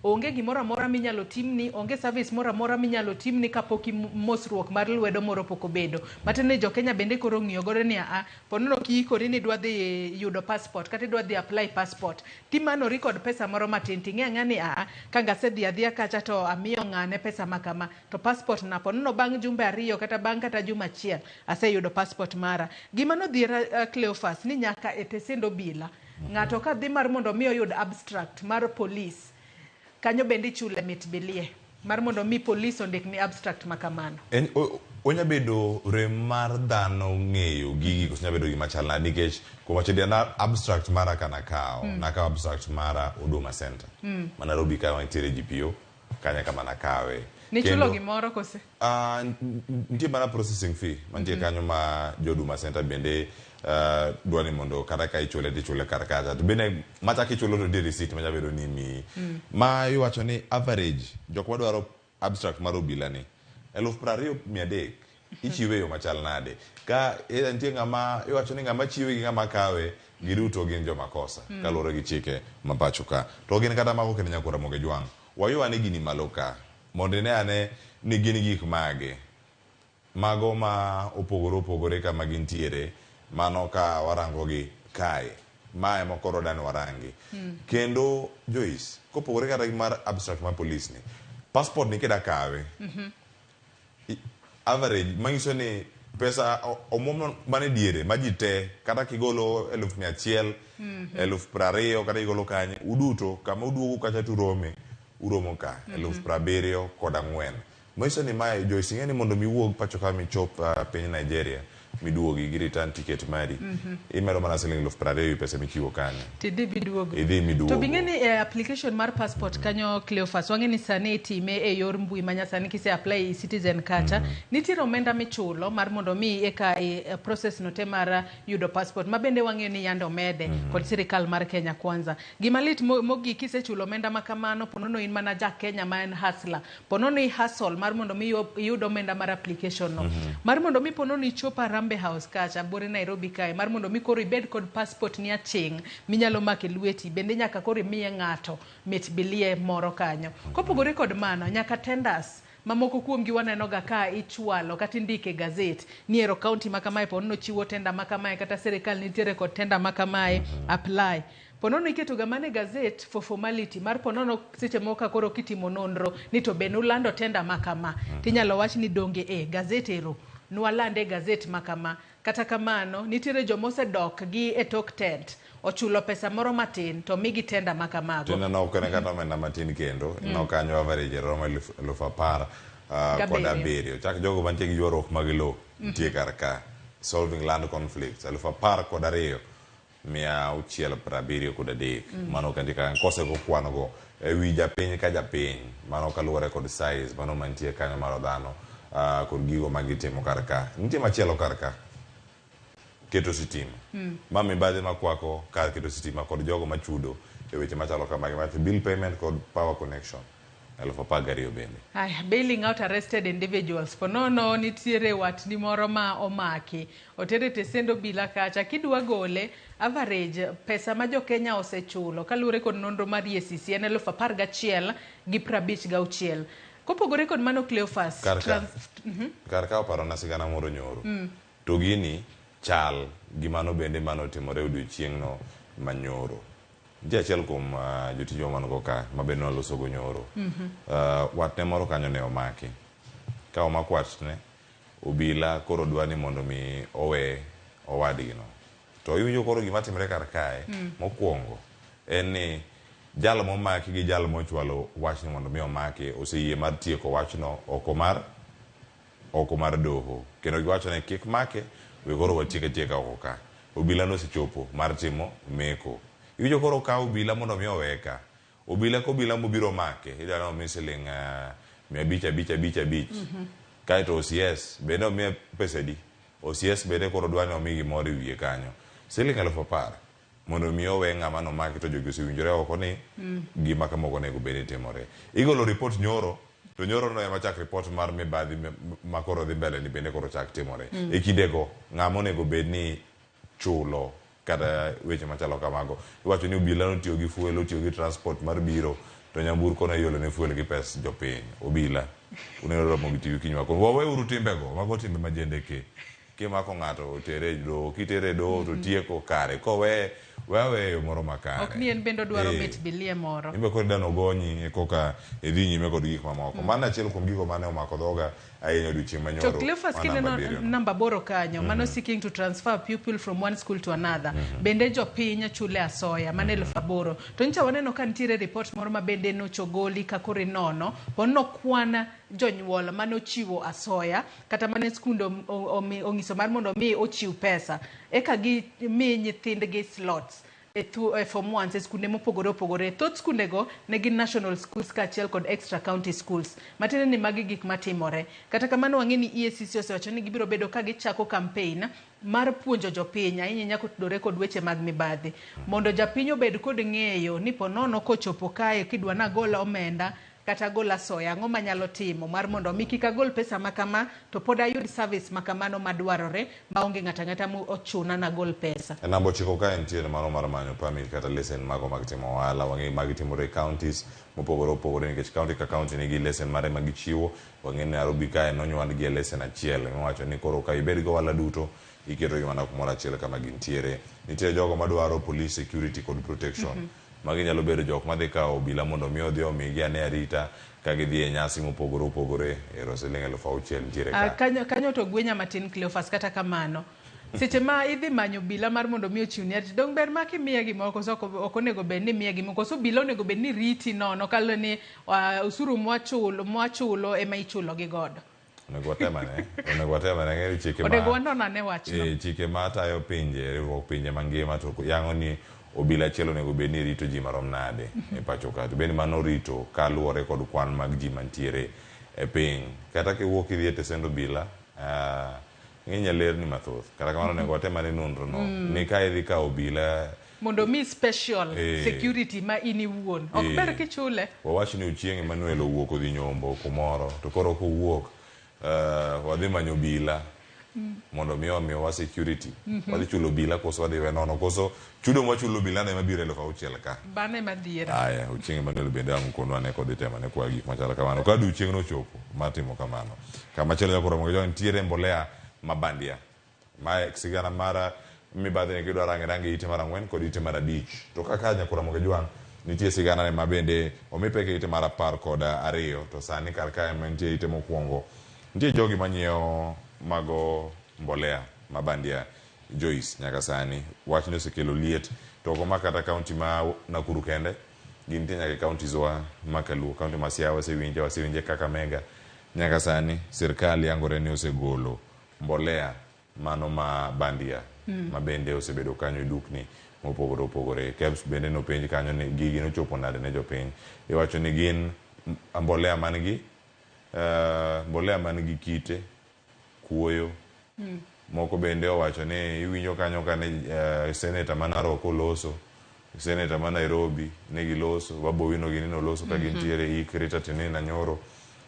onge gimoro amora minyalo timni, onge service moro amora minyalo timni kapok mosruok mar lwedo moro pok obedo. Matiende ni jo Kenya bende koro ong'iyo godo ni ponono kiikori ni idwa dhi yudo passport kata idwa dhi apply passport, timanori kod pesa moro matin ting'e ang'e ni ka ngasedhi adhiya kacha to amiyo ng'ane pesa ma kama, to passport na ponono bang' jumbe 2 kata bang' kata juma achiel aseyudo passport mara. Gima nodhiera Cleophas ni nyaka e tesend obila, ng'ato ka dhi mar mondo mi oyud abstract mar police, kanyo bende ichule mit bilie mar mondo mi police ondik ni abstract makamano. Onya bedo rem mar dhano ng'eyo gigi koso nya bedo gima chal nade nikech kuom wacho adier na abstract mara ka nakawo, nakawo abstract mara Huduma Center. Ma Nairobi ka wantiere GPO, kanyo kama nakawe. Nichulo gimoro kose? Nitie mana processing fee mantie kanyo ma jo Huduma Center bende dwa ni mondo kata ka ichule tichule kar kacha. To bende machak ichulo to nitie receipt manya bedo ni imiyi. Ma iwacho ni average jok madwaro abstract mar obila ni 20,300 ichiwe yo machal nade? Ka nitie ng'ama iwacho ni ng'ama chiwe gi ng'ama kawe giduto gin joma kosa kaluwore gi chike ma pacho ka. To gin kata mago kendo nyakwar Ramogi Ajwang'. Waywa ane gini malo ka mondo ine ane ni gin gik mage mago ma opogore opogore kama gintiere mano ka warango gi kae. Ma ema koro dani warangi. Kendo Joyce, kopogore kata gi mar abstract mar police ni, passport ni kida kawe, average manyiso ni pesa omuom mane diere ma ji te kata kigolo 100,000, 20,000 kata igolo kanye, uduto kama uduogo kacha turome, uromo ka 74,000. Manyiso ni mae Joyce ing'e ni mondo mi iwuog pacho ka michop piny Nigeria miduogi gi return ticket mari, imedo mana siling 20,000 e pesa michiwo kanyo. Tidhi miduogo. Idhi miduogo. To bing'e ni e application mar passport kanyo Cleophas, wang'e ni sani itime e yor mbui ma nyasani kise apply e Citizen kacha, nitiere omenda michulo mar mondo mi eka e process no te mar yudo passport, ma bende wang'eyo ni yande omede kod sirikal mar Kenya Kwanza. Gima lit mogik kisechulo omenda ma kamano, ponono in mana ja Kenya ma en hustler, ponono i hustle mar mondo mi iyud omenda mar application no. Mar mondo mi ponono ichop Harambee House kacha bore Nairobi kae, mar mondo mi koro ibed kod passport ni aching' minyalo mako e lweti, bende nyaka koro imiye ng'ato mit bilie moro kanyo. Kopogore kod mano, nyaka tenders Mamoko kuomgi waneno ga ka ichwalo kata indike gazet ni ero kaunti ma kamae ponono chiwo tenda ma kamae kata sirikal nitiere kod tenda ma kamae apply. Ponono iketo ga mana e gazet for formality mar ponono seche moko ka koro kitimo nonro ni to be nulando tenda ma kama tinyalo wach ni donge e gazet ero nwalande e gazet ma kama. Kata kamano nitiere joma osedok gi e tok tent ochulo pesa moro matin to migi tenda ma kamago. Tenda no ok en kata omenda matin kendo ineno kanyo average romo 10,000 kod Gabiriyo. 7. Chak jogo mantie gi ywaruok mag lowo nitie kar ka solving land conflicts 12,673. Mano kantie kanyo kosego kwano go ewi japiny ka japiny mano kaluwore kod size mano mantie kanyo mar dhano kod gigo magitimo kar ka. Nitie machielo kar ka keto sitima. Ma mibadhi makwako kar keto sitima kod jogo machudo e weche machalo kamagi mar bill payment kod power connection 12,000 bende. Aya, bailing out arrested individuals. Ponono nitiere watni moro ma omaki otere tesend obila kacha kidwa gole average pesa ma jo Kenya osechulo kaluwore kod nonro mar EACC en 11,056. Kopogore kod mano Cleophas Kar ka. Kar ka oparona sigana moro nyoro. To gini chal gi mano bende manotimore odiochieng'no manyoro. Nitie achiel kuom jotijwa man go ka ma bende nwaloso go nyoro. Watne moro kanyo ne omaki. Ka omak watne, obila koro dwa ni mondo mi owe owadgi no. To iwinjo koro gima timre kar kae, mokwongo en ni jal momaki gi jal mochwalo wachni mondo mi omaki oseyie mar tieko wachno oko mar doho. Kendo giwacho ni kik make, we koro watiek atieka oko ka. Obila nosechopo mar timo meko. Iwinjo koro okaw obila mondo mi owe ka. Obila ka obila mobiro make, idwa ni omi siling 500 5 5 5. Kaeto OCS bende omiye pesa adi? OCS bende koro dwa ni omi gimoro e wiye kanyo. Siling 10,000 mondo mi owe ng'ama nomaki to jogi osewinjore oko ni gima kama ok onego bed ni timore. Igolo report nyoro, to nyoro no ema chak report mar mibadhi ma koro dhi mbele ni bende koro chak timore. E kindego, ng'ama onego bed ni chulo kata weche machalo kamago. Iwacho ni obila notiyo gi fuel, otiyo gi transport mar biro, to nyamburko ne iolo ne fuel gi pes jopiny. Obila, uneno Ramogi TV kinywa kono. Waweuru timbego, mago timbe majendeke. Kimako ng'ato otere e doho, kitere e doho to tieko kare. Kowe, we aweye e yo moro makare. Ok ni en bende odwaro mit bilie moro. Imbe koro idwa nogonyi koka idhi nyime kod gik mamoko. Mano achiel kuom gigo mane omako dhoga ahinya odiochieng' To manyoro Cleophas ma namba kineno 7 no. namba 8 kanyo, mano seeking to transfer pupil from one school to another. Bende jopiny chule asoya, mano 8,000. To nyocha waneno ka nitiere report moro ma bende nochogoli ka koro inono, ponono kwan jonyuol manochiwo asoya, kata mane skunde ong'iso mar mondo mi ochiw pesa. Eka gi mi nyithindgi slots e form 1 e skunde mopogore opogore. Thoth skundego ne gin national schools kaachiel kod extra county schools. Matiende ni magi gik matimore. Kata kamano wang'e ni EACC osewacho ni gibiro bedo ka gichako campaign mar puonjo jopiny ahinya ahinya kotudore kod weche mag mibadhi. Mondo japiny obed kod ng'eyo ni ponono kochopo kae kidwa nagol omenda kata agol asoya, ang'o manyalo timo mar mondo mi kik agol pesa ma kama to pod ayud service ma kamano madwarore maonge ng'ato ang'ata mochuna nagol pesa. E namba 9 kae nitiere mano mar manyo permit kata lesen mago mag timo ohala. Wang'eyo magi timore e counties mopogore opogore nikech county ka county nigi lesen mare ma gichiwo. Wang'eyo ni Nairobi kae nonywand gi e lesen achiel miwacho ni koro ka ibed gi ohala duto iketogi mana kumoro achiel kama gintiere. Nitie jogo madwaro police security kod protection. Magi nyalo bedo jok madhi kawo obila mondo mi odhi omigi ane arita ka gidhi e nyasi mopogore opogore. Ero siling 6,000 nitiere ka. Kanyo to gwenya matin Cleophas kata kamano. Seche ma idhi manyo obila mar mondo mi ochiwni arita, dong ber ma kimiye gimoro koso ok onego bed ni imiye gimoro koso obila onego bed ni riti nono kaluwore ni osuru mwachulo ema ichulo gi godo. Onego watem ane, onego watem ane ng'e ni chike ma Onego wanon ane wachno. Chike matayo pinje, riwruok pinje mangima to yango ni obila achiel onego bed ni rito ji marom nade e pacho ka. To bende mano rito kaluwore kod kwan mag ji mantiere e piny. Kata kiwuok idhi e tesend obila, ng'eny lerni mathoth. Kata kamano onego watem ane nonro no. Ni ka idhi kawo obila Mondo mi special security ma in iwuon. Ok ber kichule. Wawach ni Ochieng' Emmanuel owuok odhi nyombo kumoro to koro kowuok wadhi manyo obila Mondo mi omiwa security. Wadhi chulo obila koso wadhi we nono koso chudo mwachulo obila no ema biro 6,000 ka. Bano ema dhiera. Aya, Ochieng' Emmanuel bende ang' ukonwa ne kodhi temo ne kwa gik machalo kamano. Ka odiochieng' nochopo mar timo kamano. Kama chielo nyaka oromo gi jogi nitiere mbolea ma bandia. Mae sigana mar mibadhi ni kidwa range range ite mar 4 kod ite mar 5. To kaka nyaka oromo gi jwang' nitie sigana ne ma bende omi pek e ite mar 12 to sani kar kae ma nitie ite mokwongo. Nitie jogi manyiewo mago mbolea ma bandia Joyce nyaka sani wachni osekelo liet to ok omak kata kaunti ma Nakuru kende gintie nyaka e counties wa ma Kaluo kaunti ma Siaya wasewinje Kakamega nyaka sani sirkal yangore ni osegolo mbolea mano ma bandia ma bende osebedo kanyo e dukni mopogore opogore. KEBS bende nopenj kanyo ni gigi nochopo nade ne jopiny. Iwacho ni gin mbolea man gi kite, kuoyo. Moko bende owacho ni iwinjo kanyo ka ne seneta ma Narok oloso, seneta ma Nairobi ne giloso, Babu Owino gini noloso ka gintiere ik Rita Tinina Nyoro.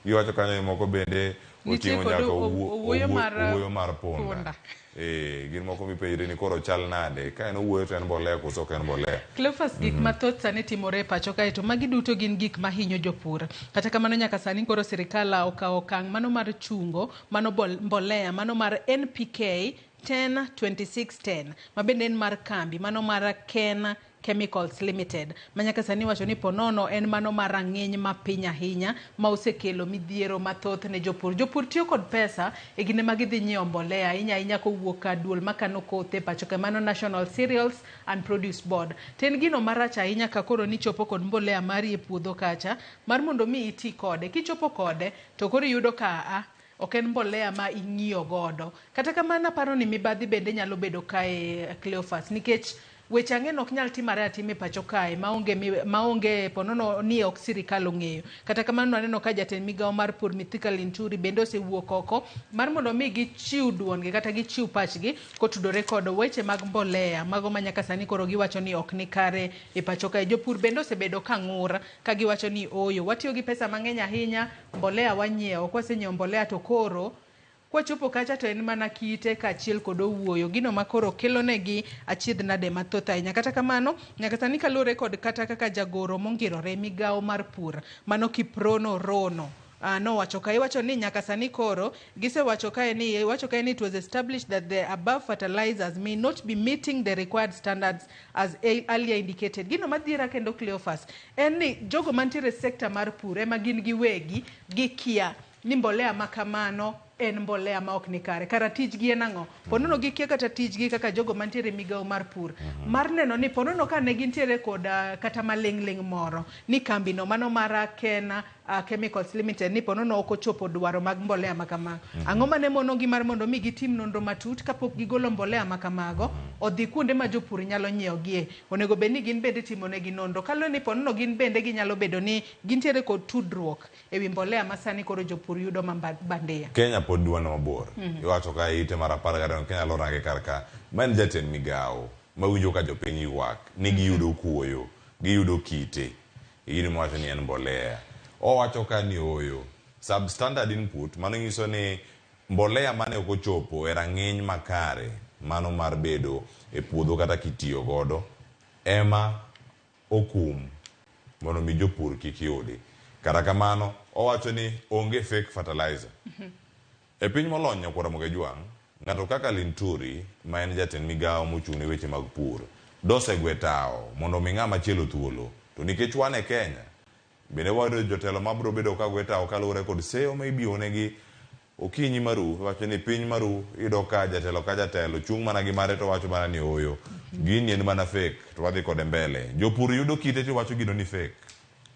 Giwacho kanyo ni moko bende oting'o nyaka owuoyo mar punda. Gin moko mipenjre ni koro chal nade ka en owuoyo to en mbolea koso ok en mbolea. Cleophas, gik mathoth sani timore e pacho kae to magi duto gin gik mahinyo jopur. Kata kamano nyaka sani koro sirikal okawo okang' mano mar chungo mano mbolea mano mar NPK 10-26-10 ma bende en mar kambi mano mar Ken Chemicals Limited ma nyaka sani wacho ni ponono en mano mar rang'iny mapiny ahinya ma osekelo midhiero mathoth ne jopur. Jopur tiyo kod pesa e kinde ma gidhi nyiewo mbolea ahinya ahinya kowuok ka duol makano kothe pacho ka mano National Cereals and Produce Board. To en gino marach ahinya ka koro nichopo kod mbolea mari e puodho kacha mar mondo mi iti kode. Kichopo kode to koro iyudo ka ok en mbolea ma ing'iyo godo. Kata kamano aparo ni mibadhi bende nyalo bedo kae Cleophas nikech weche ang'en ok nyal timore atima e pacho kae maonge ponono ni ok sirikal ong'eyo. Kata kamano aneno ka jatend migawo mar pur Mithika Linturi bende osewuok oko mar mondo mi gichiw duondgi kata gichiw pachgi kotudore kod weche mag mbolea mago ma nyaka sani koro giwacho ni ok ni kare e pacho kae. Jopur bende osebedo ka ng'ur ka giwacho ni oyo watiyo gi pesa mang'eny ahinya, mbolea wanyiewo, kwasenyiewo mbolea to koro kwachopo kacha to en mana kite kaachiel kod owuoyo, gino ma koro kelonegi achiedh nade mathoth ahinya. Kata kamano nyaka sani kaluwore kod kata kaka jagoro mongirore migawo mar pur mano Kiprono Rono nowacho ka iwacho ni nyaka sani koro gisewacho kae ni iwacho kae ni it was established that the above fertilizers may not be meeting the required standards as earlier indicated. Gino madhiera kendo Cleophas en ni jogo mantiere e sekta mar pur ema gin giwegi gikia ni mbolea makamano en mbolea ma ok ni kare. Kara tijgi en ang'o? Ponono gikia kata tijgi kaka jogo mantiere e migawo mar pur. Mar neno ni ponono ka ne gintiere kod kata maling'ling' moro ni kambino mano mar Kena Chemicals Limited ni ponono ok ochopo dwaro mag mbolea makamago. Ang'o mane monogi mar mondo mi gitim nonro matut kapok gigolo mbolea makamago odhi kuonde ma jopur nyalo nyiewogie. Onego bed ni gin bende timonegi nonro. Kaluwore ni ponono gin bende ginyalo bedo ni gintiere kod tudruok ewi mbolea ma sani koro jopur yudo ma bandia. Kenya pod dwa mabor. Iwacho ka ite mar 12 Kenya loro range kar ka. Ma en jatend migawo mawinjo ka jopiny ywak ni giyudo kuoyo, giyudo kite. Gino mawacho ni en mbolea. Owacho ka ni oyo substandard input mano nyiso ni mbolea mane ok ochopo e rang'iny makare mano mar bedo e puodho kata kitiyo godo ema okum mondo mi jopur kik yudi. Kata kamano owacho ni onge fake fertilizer. E piny molony nyakwar Ramogi Jwang', ng'ato kaka Linturi ma en jatend migawo mochung' ne weche mag pur dosegwe tawo mondo mi ng'ama chielo thuolo. To nikech wan e Kenya bende wayudo jotelo mabiro bedo ka gwe tawo kaluwore kod seyo ma ibiyonegi okinyi maru. Iwacho ni piny maru iyudo ka jatelo ka jatelo chung' mana gi mare to wacho mana ni oyo gini en mana fake to wadhi kode mbele. Jopur yudo kite tiwacho gino ni fake.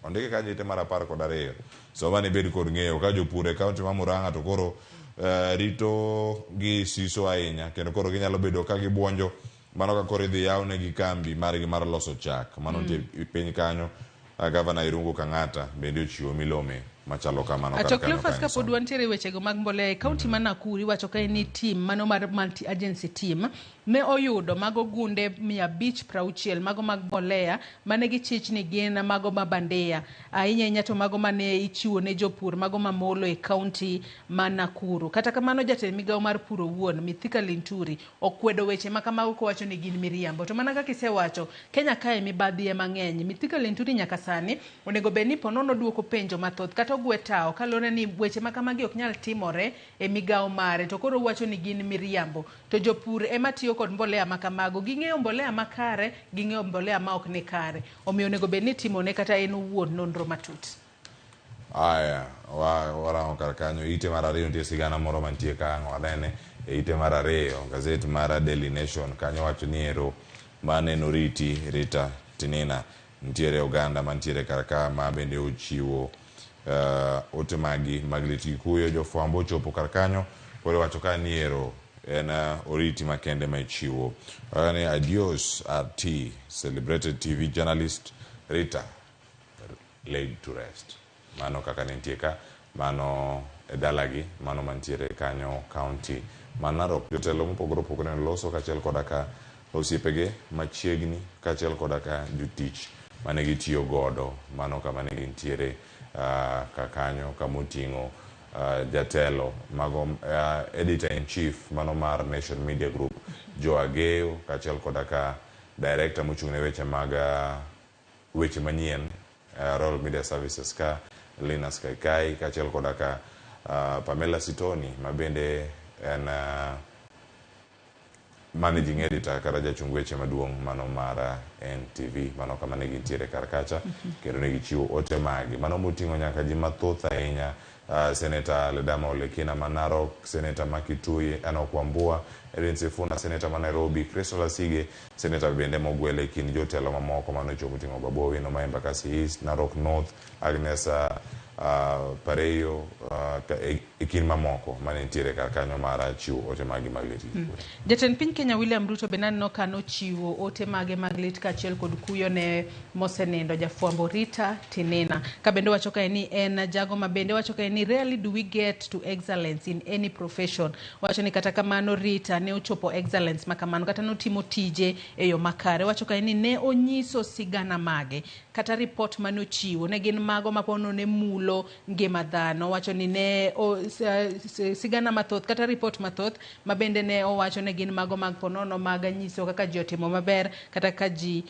Ondike kanyo ite mar 12. Soma ni bed kod ng'eyo ka jopur e kaunti ma Murang'a to koro rito gi siso ahinya kendo koro ginyalo bedo ka gibuonjo mano ka koro idhi yawnegi kambi margi mar loso chak. Mano nitie piny kanyo. Gavana Irungu Kang'ata bende ochiwo milome machalo kamano To kar kanyo Cleophas, ka kapod wantiere e wechego mag mbolea e kaunti ma Nakuru, iwacho kae ni team mano mar multi agency team ne oyudo mago gunde 560 mago mag mbolea mane gichich ni gin mago ma bandia, ahinya ahinya to mago mane ichiwo ne jopur mago mamolo e kaunti ma Nakuru. Kata kamano, jatend migawo mar pur owuon Mithika Linturi okwedo weche ma kamago kowacho ni gin miriambo. To mana kaka isewacho, Kenya kae mibadhi ema ng'eny. Mithika Linturi nyaka sani onego bed ni ponono duoko penjo mathoth kata ogwe tawo kaluwore ni weche ma kamagi ok nyal timore e migawo mare, to koro owacho ni gin miriambo. To jopur ema tiyo kod mbolea ma kamago, ging'eyo mbolea makare, ging'eyo mbolea ma ok ni kare, omiyo onego bed ni itimone kata en owuon nonro matut. Aya, warango kar kanyo ite mar ariyo nitie sigana moro mantie ka ang' wanene e ite mar ariyo gazet mar Daily Nation kanyo wacho ni ero mane oriti Rita Tinina nitiere oganda mantiere kar ka ma bende ochiwo ote magi mag lit gi kuyo. Jofwambo ochopo kar kanyo koro iwacho ka ni ero en oriti makende ma ichiwo ni adios RT celebrated TV journalist Rita laid to rest. Mano kaka ne nitie ka mano e dalagi mano mantiere kanyo county ma Narok. Jotelo mopogore opogore ne loso kaachiel koda ka osiepege machiegni kaachiel koda ka jotich mane gitiyo godo mano kama ne gintiere ka kanyo kamoting'o jatelo mago editor in chief mano mar Nation Media Group Joe Ageyo kaachiel koda ka director mochung' ne weche mag weche manyien Royal Media Services ka Linus Kaikai kaachiel koda ka Pamela Sitoni ma bende en managing editor kata jachung weche maduong' mano mar NTV mano kama ne gintiere kar kacha kendo ne gichiwo ote magi mano moting'o nyaka ji mathoth ahinya Senator Ledama Olekina ma Narok, Senator ma Kitui Enoch Wambua, Edwin Sifuna, Senator ma Nairobi, Crystal Asige, Senator bende mogwel e kind jotelo mamoko manochopo oting'o Babu Owino ma Embakasi East, Narok North, Agnes Pareyo e kind mamoko mane nitiere kar kanyo mar chiwo ote magi mag lit gi kuyo. Jatend piny Kenya William Ruto bende aneno ka nochiwo ote mage mag lit kaachiel kod kuyo ne mosenindo jafwambo Rita Tinina. Ka bende wacho kae ni en jago ma bende wacho kae ni rarely do we get to excellence in any profession. Wacho ni kata kamano Rita ne ochopo excellence ma kamano kata notimo tije e yo makare. Wacho kae ni ne onyiso sigana mage kata report mane ochiwo ne gin mago ma pono ne mulo ngima dhano. Wacho ni ne sigana mathoth kata report mathoth ma bende ne owacho ne gin mago mag ponono mag nyiso kaka ji otimo maber kata ka ji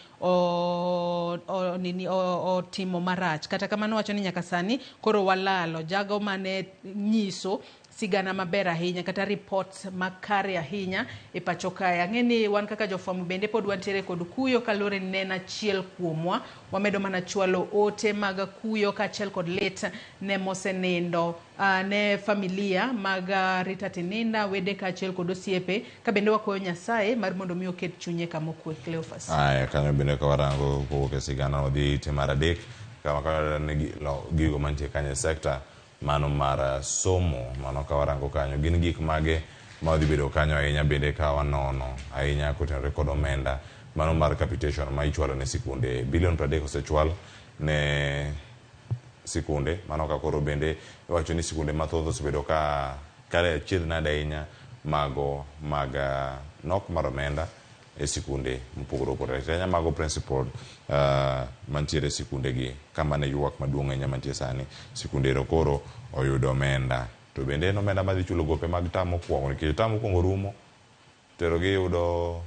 otimo marach. Kata kamano wacho ni nyaka sani koro walalo jago mane nyiso sigana maber ahinya kata reports makare ahinya e pacho kae. Ang'e ni wan kaka jofwambo bende pod wantiere kod kuyo kaluwore ni ne en achiel kuomwa. Wamedo mana chwalo ote mag kuyo kaachiel kod lit ne mosenindo ne familia mag Rita Tinina, wede kaachiel kod osiepe, ka bende wakwayo Nyasaye mar mondo mi oket chunye kama okwe. Cleophas. Aya, kanyo bende ka warango kowuok e sigana wadhi ite mar adek kama kanyo gigo mantie kanyo e sekta mano mar somo mano ka warango kanyo gin gik mage ma wadhi bedo kanyo ahinya bende ka wanono ahinya kotenore kod omenda mano mar capitation ma ichwalo ne sikunde bilion 30 osechwal ne sikunde mano ka koro bende iwacho ni sikunde mathoth osebedo ka kare achiedh nade ahinya mago mag nok mar omenda e sikunde mopogore opogore ahinya mago principal mantiere e sikunde gi kama ne ywak maduong' ahinya mantie sani sikunde ero koro oyudo omenda to bende en omenda madhi chulo gope mag tam mokwongo nikech tam mokwongo rumo tero giyudo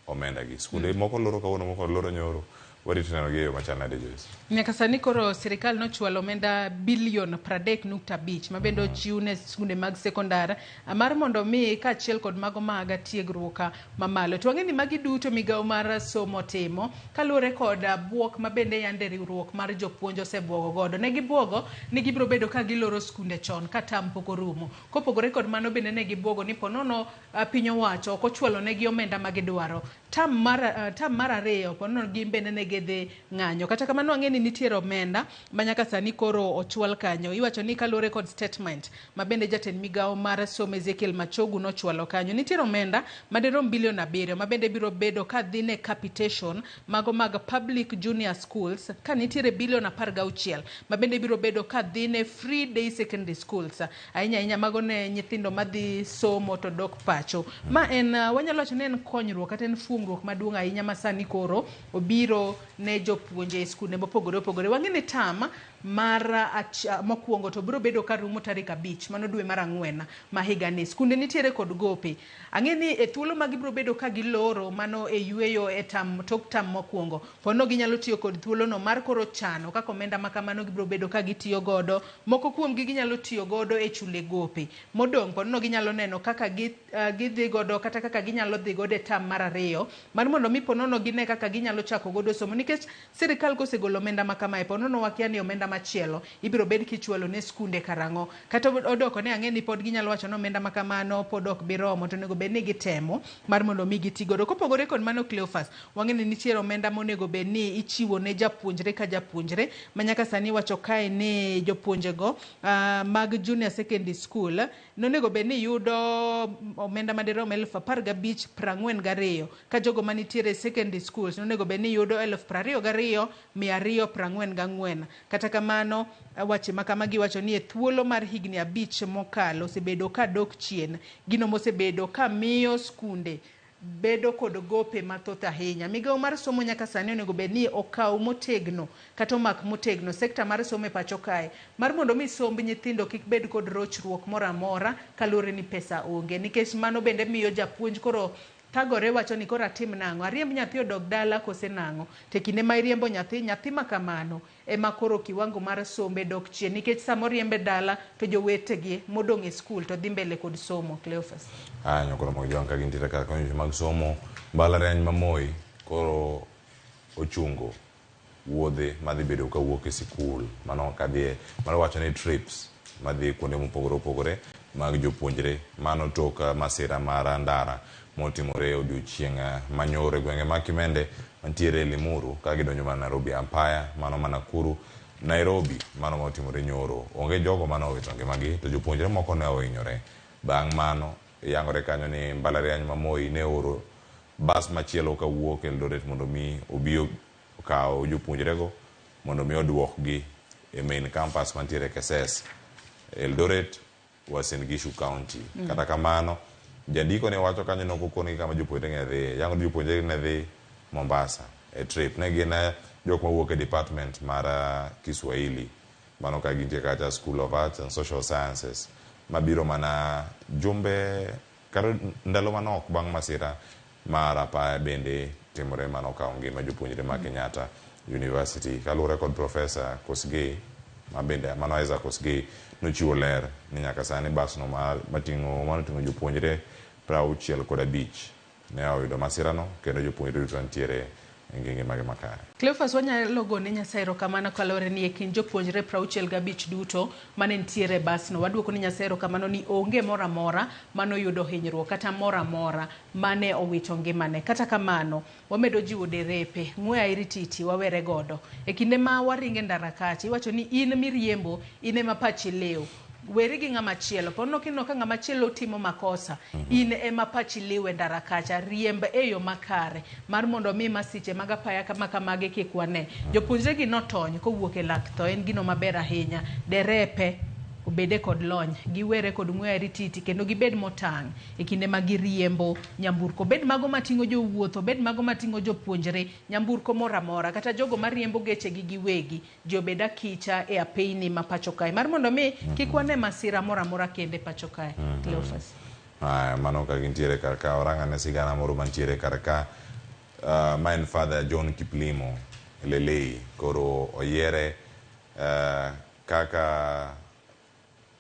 omenda gi sikunde moko loro kawuono moko loro nyoro warito neno gi e yo machal nade Joyce. Nyaka sani koro sirikal nochwalo omenda bilion 30.5 ma bende ochiw ne skunde mag sekondar mar mondo mi kaachiel kod mago mag tiegruok mamalo. To wang'e ni magi duto migawo mar somo timo kaluwore kod buok ma bende yande riwruok mar jopuonj osebuogo godo. Ne gibuogo ni gibiro bedo ka giloro skunde chon ka tam pok orumo. Kopogore kod mano bende ne gibuogo ni ponono piny owacho ok ochwalo negi omenda ma gidwaro. Tam mar ariyo ponono gin bende ne gidhi ng'anyo. Kata kamano wang'e ni nitiere omenda ma nyaka sani koro ochwal kanyo. Iwacho ni kaluwore kod statement ma bende jatend migawo mar somo Ezekiel Machogu nochwalo kanyo, nitiere omenda madirom bilion 7 ma bende biro bedo ka dhi ne capitation mago mag public junior schools, ka nitiere bilion 16 ma bende biro bedo ka dhi ne free day secondary schools, ahinya ahinya mago ne nyithindo madhi somo to dok pacho. Ma en wanyalo wacho ni en konyruok kata en fuongruok maduong' ahinya ma sani koro obiro ne jopuonje e skunde mopogore opogore. Wang'e ni term mar mokwongo to biro bedo karumo tarik 5 mano dwe mar 4 ma higani. Skunde nitiere kod gope. Ang'e ni e thuolo ma gibiro bedo ka giloro mano e yueyo e term tok term mokwongo, pono ginyalo tiyo kod thuolono mar koro chano kaka omenda ma kamano gibiro bedo ka gitiyo godo. Moko kuomgi ginyalo tiyo godo e chule gope. Modong' pono ginyalo neno kaka gidhi godo kata kaka ginyalo dhi godo e term mar 2 mar mondo mi ponono gine kaka ginyalo chako godo somo, nikech sirikal kosegolo omenda ma kamae ponono wakia ni omenda machielo ibiro bed kichwalo ne skunde karang'o. Kata odoko ne ang'e ni pod ginyalo wacho ni omenda ma kamano pod ok bi romo, to onego bed ni gitemo mar mondo mi giti godo. Kopogore kod mano, Cleophas, wang'e ni nitiere omenda monego bed ni ichiwo ne japuonjre ka japuonjre ma nyaka sani iwacho kae ni jopuonjego mag junior secondary school nonego bed ni yudo omenda madirom 15,042, ka jogo manitiere secondary schools nonego bed ni yudo 22,244. Kata kamano wache ma kamagi wacho ni e thuolo mar higni 5 mokalo osebedo ka dok chien, gino mosebedo ka miyo skunde bedo kod gope mathoth ahinya. Migawo mar somo nyaka sani onego bed ni okaw motegno kata omak motegno sekta mar somo e pacho kae mar mondo mi somb nyithindo kik bed kod rochruok moro amora kaluwore ni pesa onge, nikech mano bende miyo japuonj koro thagore wacho ni koro atim nang'o, ariemb nyathi odog dala kose nang'o. To e kinde ma iriembo nyathi, nyathi ma kamano ema koro kiwango mar sombe dok chien, nikech sama oriembe dala to jowetegi modong' e skul to dhi mbele kod somo. Cleophas. Aya, nyokoro mag jwang' ka gintiere kar konyo mag somo, mbalariany ma Moi koro ochungo wuodhe madhi bedo kawuok e sikul, mano kadhie, mano wacho ni trips madhi kuonde mopogore opogore mag jopuonjre, mano tok masira mar ndara motimore odiochieng' manyoro e gwenge ma Kimende mantiere Limuru ka gidonjo mana Nairobi Empire, mano ma Nakuru, Nairobi, mano motimore nyoro. Onge jogo mane owito ngimagi to jopuonjre moko ne ohinyore. Bang' mano yangore kanyo ni mbalariany ma Moi ne oro bas machielo kawuok Eldoret mondo mi obi okaw jopuonjrego mondo mi oduokgi e main campus mantiere Keses, Eldoret, Uasin Gishu County. Kata kamano, jandiko ne wacho kanyo nok okonigi kama jopuonjre ne dhiye. Yango ni jopuonjre ne dhi Mombasa e trip. Ne gin jok mawuok e department mar Kiswahili, mano ka gintie kacha School of Arts and Social Sciences, mabiro mana jumbe kata ndalo manok bang' masira mar apaya bende timore mano okawo ngima jopuonjre ma Kenyatta University. Kaluwore kod Professor Kosgei, ma bende mano Isaac Kosgei, nochiwo ler ni nyaka sani bas no manoting'o jopuonjre 65 ne oyudo masirano kendo jopuonjre duto nitiere e ngimagi makare. Cleophas, wanyalo gone Nyasaye erokamano kaluwore ni e kind jopuonjre 65 duto mane nitiere e basno, waduoko ni Nyasaye erokamano ni onge moro amora manoyudo hinyruok kata moro amora mane owito ngimane. Kata kamano, wamedo jiwo derepe, ng'we airititi wawere godo. E kinde ma waringe ndara kacha, iwacho ni in miriembo, in ema pachi liw. Weri gi ng'ama chielo, pono kineno ka ng'ama chielo timo makosa, in ema pachi liw e ndara kacha, riemb e yo makare mar mondo mi masiche mag apaya kama kamagi kik wane. Jopuonjre gi notony kowuok e lak tho, en gino maber ahinya. Derepe obede kod lony, giwere kod ng'we airititi kendo gibed motang' e kinde ma giriembo nyamburko. Obed mago mating'o jowuoth, obed mago mating'o jopuonjre, nyamburko moro amora, kata jogo mariembo gechegi giwegi, ji obed akicha e apeyni ma pacho kae mar mondo mi kik wane masira moro amora kende pacho kae. Cleophas. Aya, mano ka gintiere kar ka, orang'ane sigana moro mantiere kar ka. Ma en Father John Kiplimo Lelei, koro oyiere kaka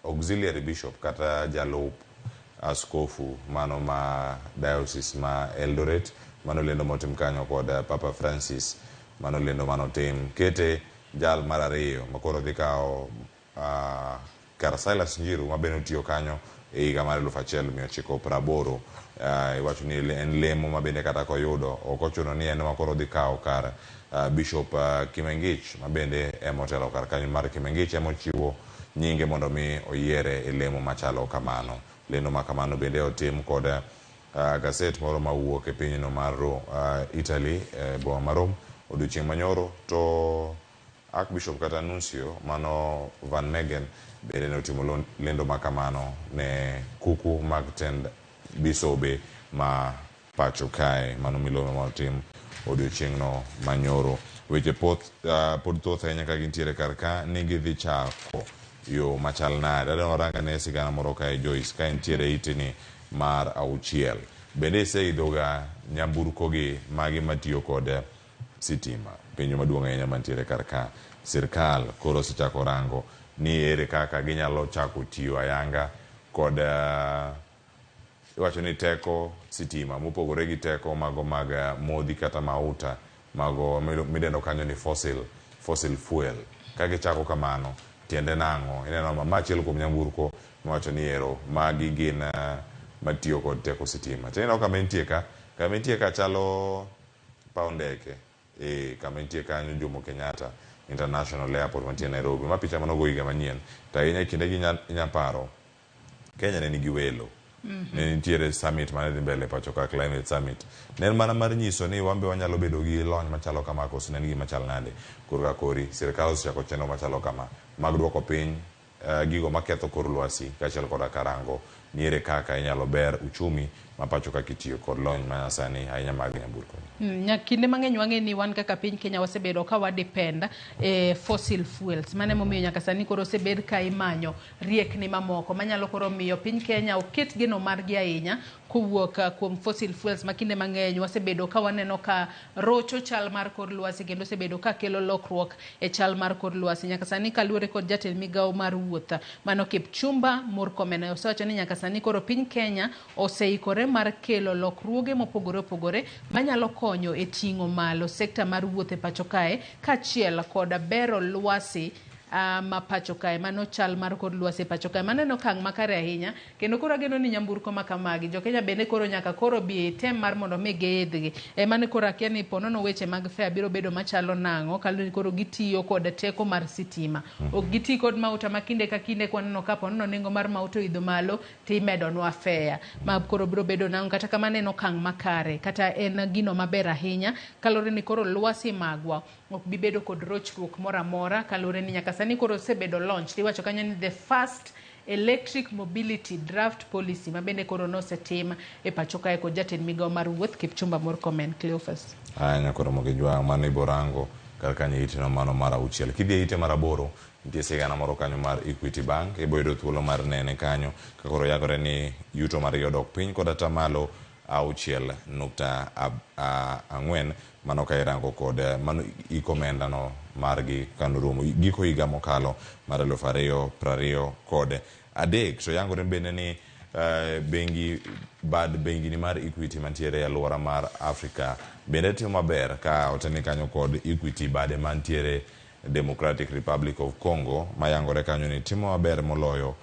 auxiliary bishop kata jalup askofu mano ma diocese ma Eldoret. Mano lendo motim kanyo kod Papa Francis, mano lendo manotim kete jal mar ariyo makoro dhi kawo kar Silas Njiru ma bende otiyo kanyo e higa mar 1980. Iwacho ni en lemo ma bende kata koyudo ok ochuno ni en ema koro dhi kawo kar Bishop Kimengich ma bende ema otelo kar kanyo mar Kimengich ema ochiwo nyinge mondo mi oyiere e lemo machalo kamano. Lendo ma kamano bende otim kod gaset moro mawuok e pinyno mar Italy e boma ma Rome odiochieng' manyoro to Archbishop kata Nuncio mano Van Megen bende ne otimo lendo ma kamano ne kuku mag tend bisobe ma pacho kae. Mano milome ma otim odiochieng'no manyoro. Weche pod thoth ahinya ka gintiere kar ka ni gidhi chako yo machal nade. Adwa warang ane sigana moro kae Joyce ka entiere itini mar 6. Bende iseidhoga nyamburko gi magi matiyo kod sitima? Penjo maduong' ahinya mantiere kar ka. Sirkal koro osechako rango ni ere kaka ginyalo chako tiyo ayanga kod iwacho ni teko sitima mopogore gi teko mago mag modhi kata mauta mago midendo kanyo ni fossil fuel. Ka gichako kamano tiende nang'o? Ineno ma achiel kuom nyamburko miwacho ni ero magi gin matiyo kod teko sitima. To ineno kama entie ka, kama entie ka chalo paw ndeke. Kama entie kanyo Jomo Kenyatta International Airport mantie Nairobi. Ma picha manogo higa manyien. To ahinya e kindegi inya paro Kenya ne nigi welo. Ne nitiere summit mane dhi mbele pacho ka, climate summit. Ne en mana mar nyiso ni wan be wanyalo bedo gi lony machalo kama koso ne en gima chal nade. Korka kori sirkal osechako chenro machalo kama mag duoko piny gigo maketho kor lwasi kaachiel koda karango ni ere kaka inyalo ber uchumi ma pacho ka kitiyo kod lony manyasani ahinya mag nyamburko. Kinde mang'eny wang'e ni wan kaka piny Kenya wasebedo ka wa depend e fossil fuels. Mano emomiyo nyaka sani koro osebed ka imanyo riekni mamoko manyalo koro miyo piny Kenya oket geno margi ahinya kowuok kuom fossil fuels ma kinde mang'eny wasebedo ka waneno ka rocho chal mar kor lwasi kendo osebedo ka kelo lokruok e chal mar kor lwasi. Nyaka sani kaluwore kod jatend migawo mar wuoth mano Kipchumba Murkomen osewacho ni nyaka sani koro piny Kenya oseikore mar kelo lokruoge mopogore opogore manyalo konyo e ting'o malo sekta mar wuoth e pacho kae kaachiel kod bero lwasi ma pacho kae. Mano chal mar kor lwasi e pacho kae. Mano en okang' makare ahinya kendo koro ageno ni nyamburko ma kamagi jo Kenya bende koro nyaka koro bi tem mar mondo mi giidhgi. Mano koro akia ni ponono weche mag fare biro bedo machalo nang'o kaluwore ni koro gitiyo kod teko mar sitima. Ok giti kod mauta ma kinde ka kinde kwaneno ka ponono nengo mar mauta oidho malo timedonwa fare. Ma koro biro bedo nang'o? Kata kamano en okang' makare kata en gino maber ahinya kaluwore ni koro lwasi magwa ok bi bedo kod rochruok moro amora kaluwore ni nyaka sani koro osebedo launch. Iwacho kanyo ni the first electric mobility draft policy ma bende koro nosetim e pacho kae kod jatend migawo mar wuoth Kipchumba Murkomen. Cleophas. Aya nyakoro Mogejwang' mano iborango kar kanyo iteno mano mar 6. Kidhi e ite mar 8 nitie sigana moro kanyo mar Equity Bank. Ibo yudo thuolo mar nene kanyo ka koro yagore ni yuto margi odok piny kod atamalo 6.4 mano ka irango kod mano iko omenda no margi kanoromo giko higa mokalo mar 2023. To yangore bende ni bengi bad bengi ni mar Equity mantiere e alwora mar Afrika bende timo maber ka otene kanyo kod Equity bade mantiere Democratic Republic of Congo mayangore kanyo ni timo maber moloyo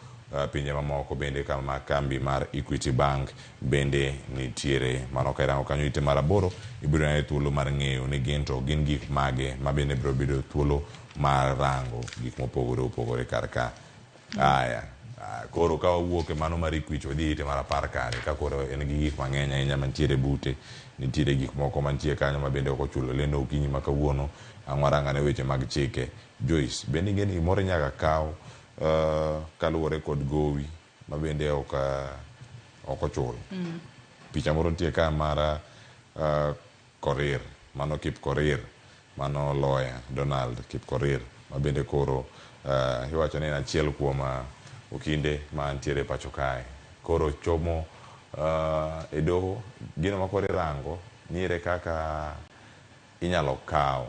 pinje mamoko bende kama kambi mar Equity Bank bende nitiere. Mano ka irango kanyo ite mar 8 ibiro neno thuolo mar ng'eyo ni gin to gin gik mage ma bende biro bedo thuolo mar rango gik mopogore opogore kar ka. Aya koro ka wawuok e mano mar Equity wadhi ite mar 10 kare ka koro en gi gik mang'eny ahinya mantiere bute. Nitiere gik moko mantie kanyo ma bende ok ochulo lendo okinyi ma kawuono. Ang' warang ane weche mag chike. Joyce, bende ing'e ni gimoro nyaka kaw kaluwore kod gowi ma bende ok ochul. Picha moro nitie ka mar Korir, mano Kipkorir, mano lawyer Donald Kipkorir ma bende koro iwacho ni en achiel kuom okinde mantiere pacho kae. Koro chomo e doho gino ma koro irango ni ere kaka inyalo kaw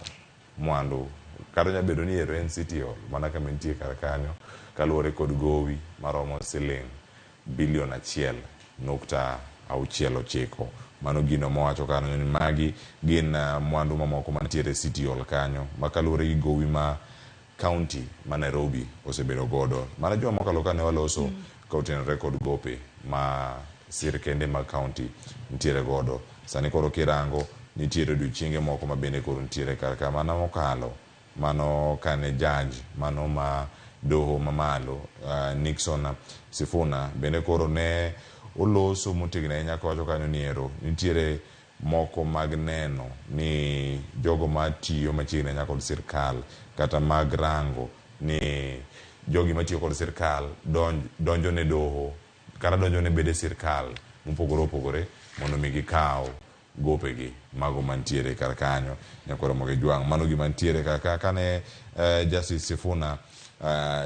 mwandu kata nyalo bedo ni ero en City Hall mana kama entie kar kanyo kaluwore kod gowi maromo siling bilion 1.69. Mano gino mowacho kanyo ni magi gin mwandu mamoko mantiere City Hall kanyo ma kaluwore gi gowi ma county ma Nairobi osebedo godo. Mana juma mokalo kane waloso ka otenore kod gope ma sirkende mag county nitiere godo. Sani koro kirango Nitiere odiochienge moko ma bende koro nitiere kar ka mana mokalo mano kane judge mano ma doho mamalo Nixon Sifuna bende koro ne oloso motegno ahinya kowacho kanyo ni ero nitiere moko mag neno ni jogo matiyo machiegni ahinya kod sirkal kata mag rango ni jogi matiyo kod sirkal donjo ne doho kata donjo ne bede sirkal mopogore opogore mondo mi gikaw gopegi mago mantiere kar kanyo. Nyakwar Ramogi Jwang' mano gima nitiere kar ka. Kane Justice Sifuna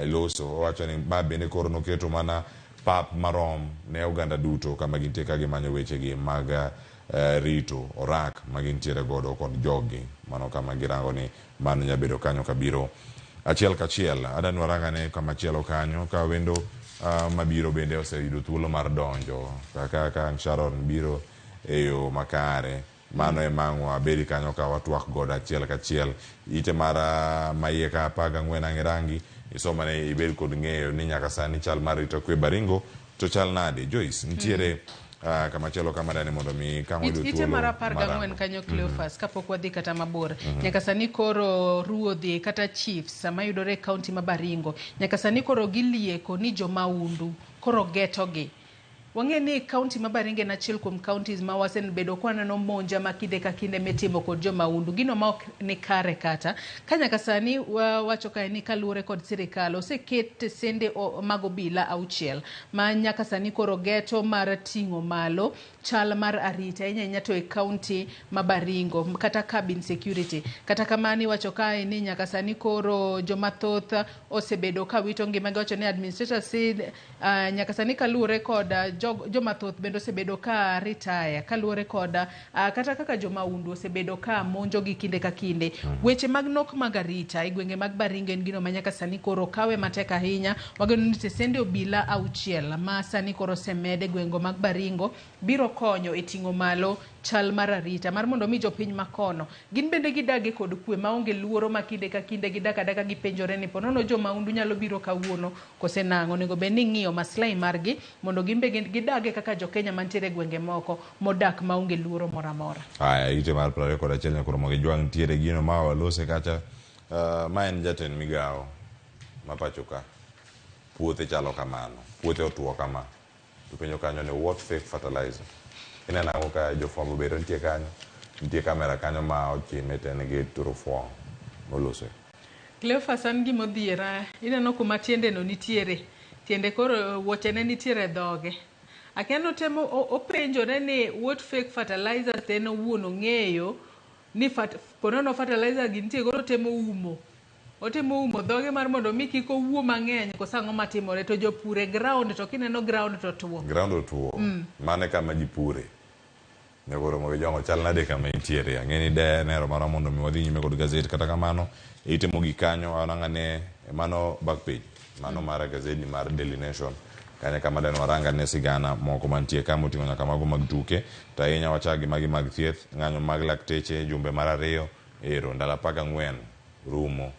loso owacho ni ma bende koro noketo mana pap marom ne oganda duto kama gintie ka gimanyo wechegi mag rito orak ma gintiere godo kod joggi. Mano kama girango ni mano nyalo bedo kanyo kabiro achiel kachiel. Adani warangane kama chielo kanyo ka wendo mabiro bende oseyudo thuolo mar donjo kaka ka Sharon biro e yo makare. Mano ema ang' wabedi kanyo ka watwak godo achiel kachiel. Ite mara maiye ka 14 ang' irangi isomane ibed kod ng'eyo ni nyaka sani chal mar rito kwe Baringo to chal nade. Joyce nitiere kama chielo kama dani mondo mi ka wayudo Ite thuolo mar 14 kanyo Cleophas, kapok wadhi kata mabor. Nyaka sani koro ruodhi kata chiefs sama yudore e county ma Baringo nyaka sani koro gilieko ni jomaundu koro getogi. Wang'e ni county ma Baringo en achiel kuom counties ma wasebedo ka waneno monja ma kinde ka kinde mitimo kod jomaundu, gino ma ok ni kare kata. Ka nyaka sani wawacho kae ni kaluwore kod sirikal oseket sende mag obila 6 ma nyaka sani koro geto mar ting'o malo chal mar arita ahinya ahinya to e county ma Baringo kata cabin security. Kata kamano iwacho kae ni nyaka sani koro joma thoth osebedo ka wito ngimagi. Wacho ni administrator said nyaka sani kaluwore kod joma thoth bende osebedo ka retire kaluwore kod kata kaka jomaundu osebedo ka monjo gi kinde ka kinde. Weche mag nok mag arita e gwenge mag Baringo en gino ma nyaka sani koro kawe matek ahinya. Wageno ni tesende obila 6 ma sani koro osemed e gwenge mag Baringo biro konyo e ting'o malo chal mar arita mar mondo mi jopiny makono gin bende gidage kod kwe maonge luoro ma kinde ka kinde gidak adaka gipenjore ni ponono jomaundu nyalo biro kawuono kose nang'o. Onego bed ni ing'iyo maslahi margi mondo gin be gidage kaka jokenya mantiere e gwenge moko modak maonge luoro moro amora. Aya, ite mar 21 Nyakwar Ramogi Jwang' nitiere gino ma walose kacha. Ma en jatend migawo ma pacho ka. Puothe chalo kamano, puothe otuo kama. To penjo kanyo ni what fake fertilizer? Ineno ang'o ka jofwambo bende nitie kanyo, nitie kamera kanyo ma ochime to en gi turufong' molose. Cleophas, an gima odhiera, ineno kuma tiende no nitiere, tiende koro wuochene nitiere e dhoge. Akia notemo openjore ni what fake fertilizer to en owuon ong'eyo ni ponono fertilizer gi nitie koro otemo umo. Otemo umo dhoge mar mondo mi kik owuo mang'eny koso ang'o matimore to jopur e ground to kineno ground to tuo. Ground otuo. Mano e kama ji pure. Nyakwar Ramogi Jwang' chal nade kama intiere. Ang'e ni de nero marwa mondo mi wadhi nyime kod gazet. Kata kamano ite mogik kanyo anang'ane mano back page. Mano mar gazeti mar Daily Nation. Kanyo kama deno waranga ne sigana moko mantie ka moting'o nyaka mago mag tuke. To ahinya wachak gi magi mag thieth, ng'anyo mag lakteche jumbe mar 2 ero ndalo 14 rumo.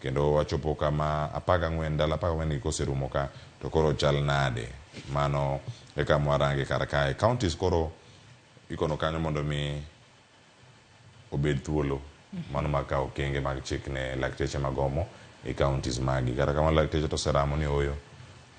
Kendo wachopo kama 14 ndalo 14 gi koserumo ka to koro chal nade. Mano e kama warange kar kae. Counties koro ikono kanyo mondo mi obed thuolo mano mag kawo okenge mag chik ne lakteche magomo e counties magi. Kata kamano lakteche to oseramo ni oyo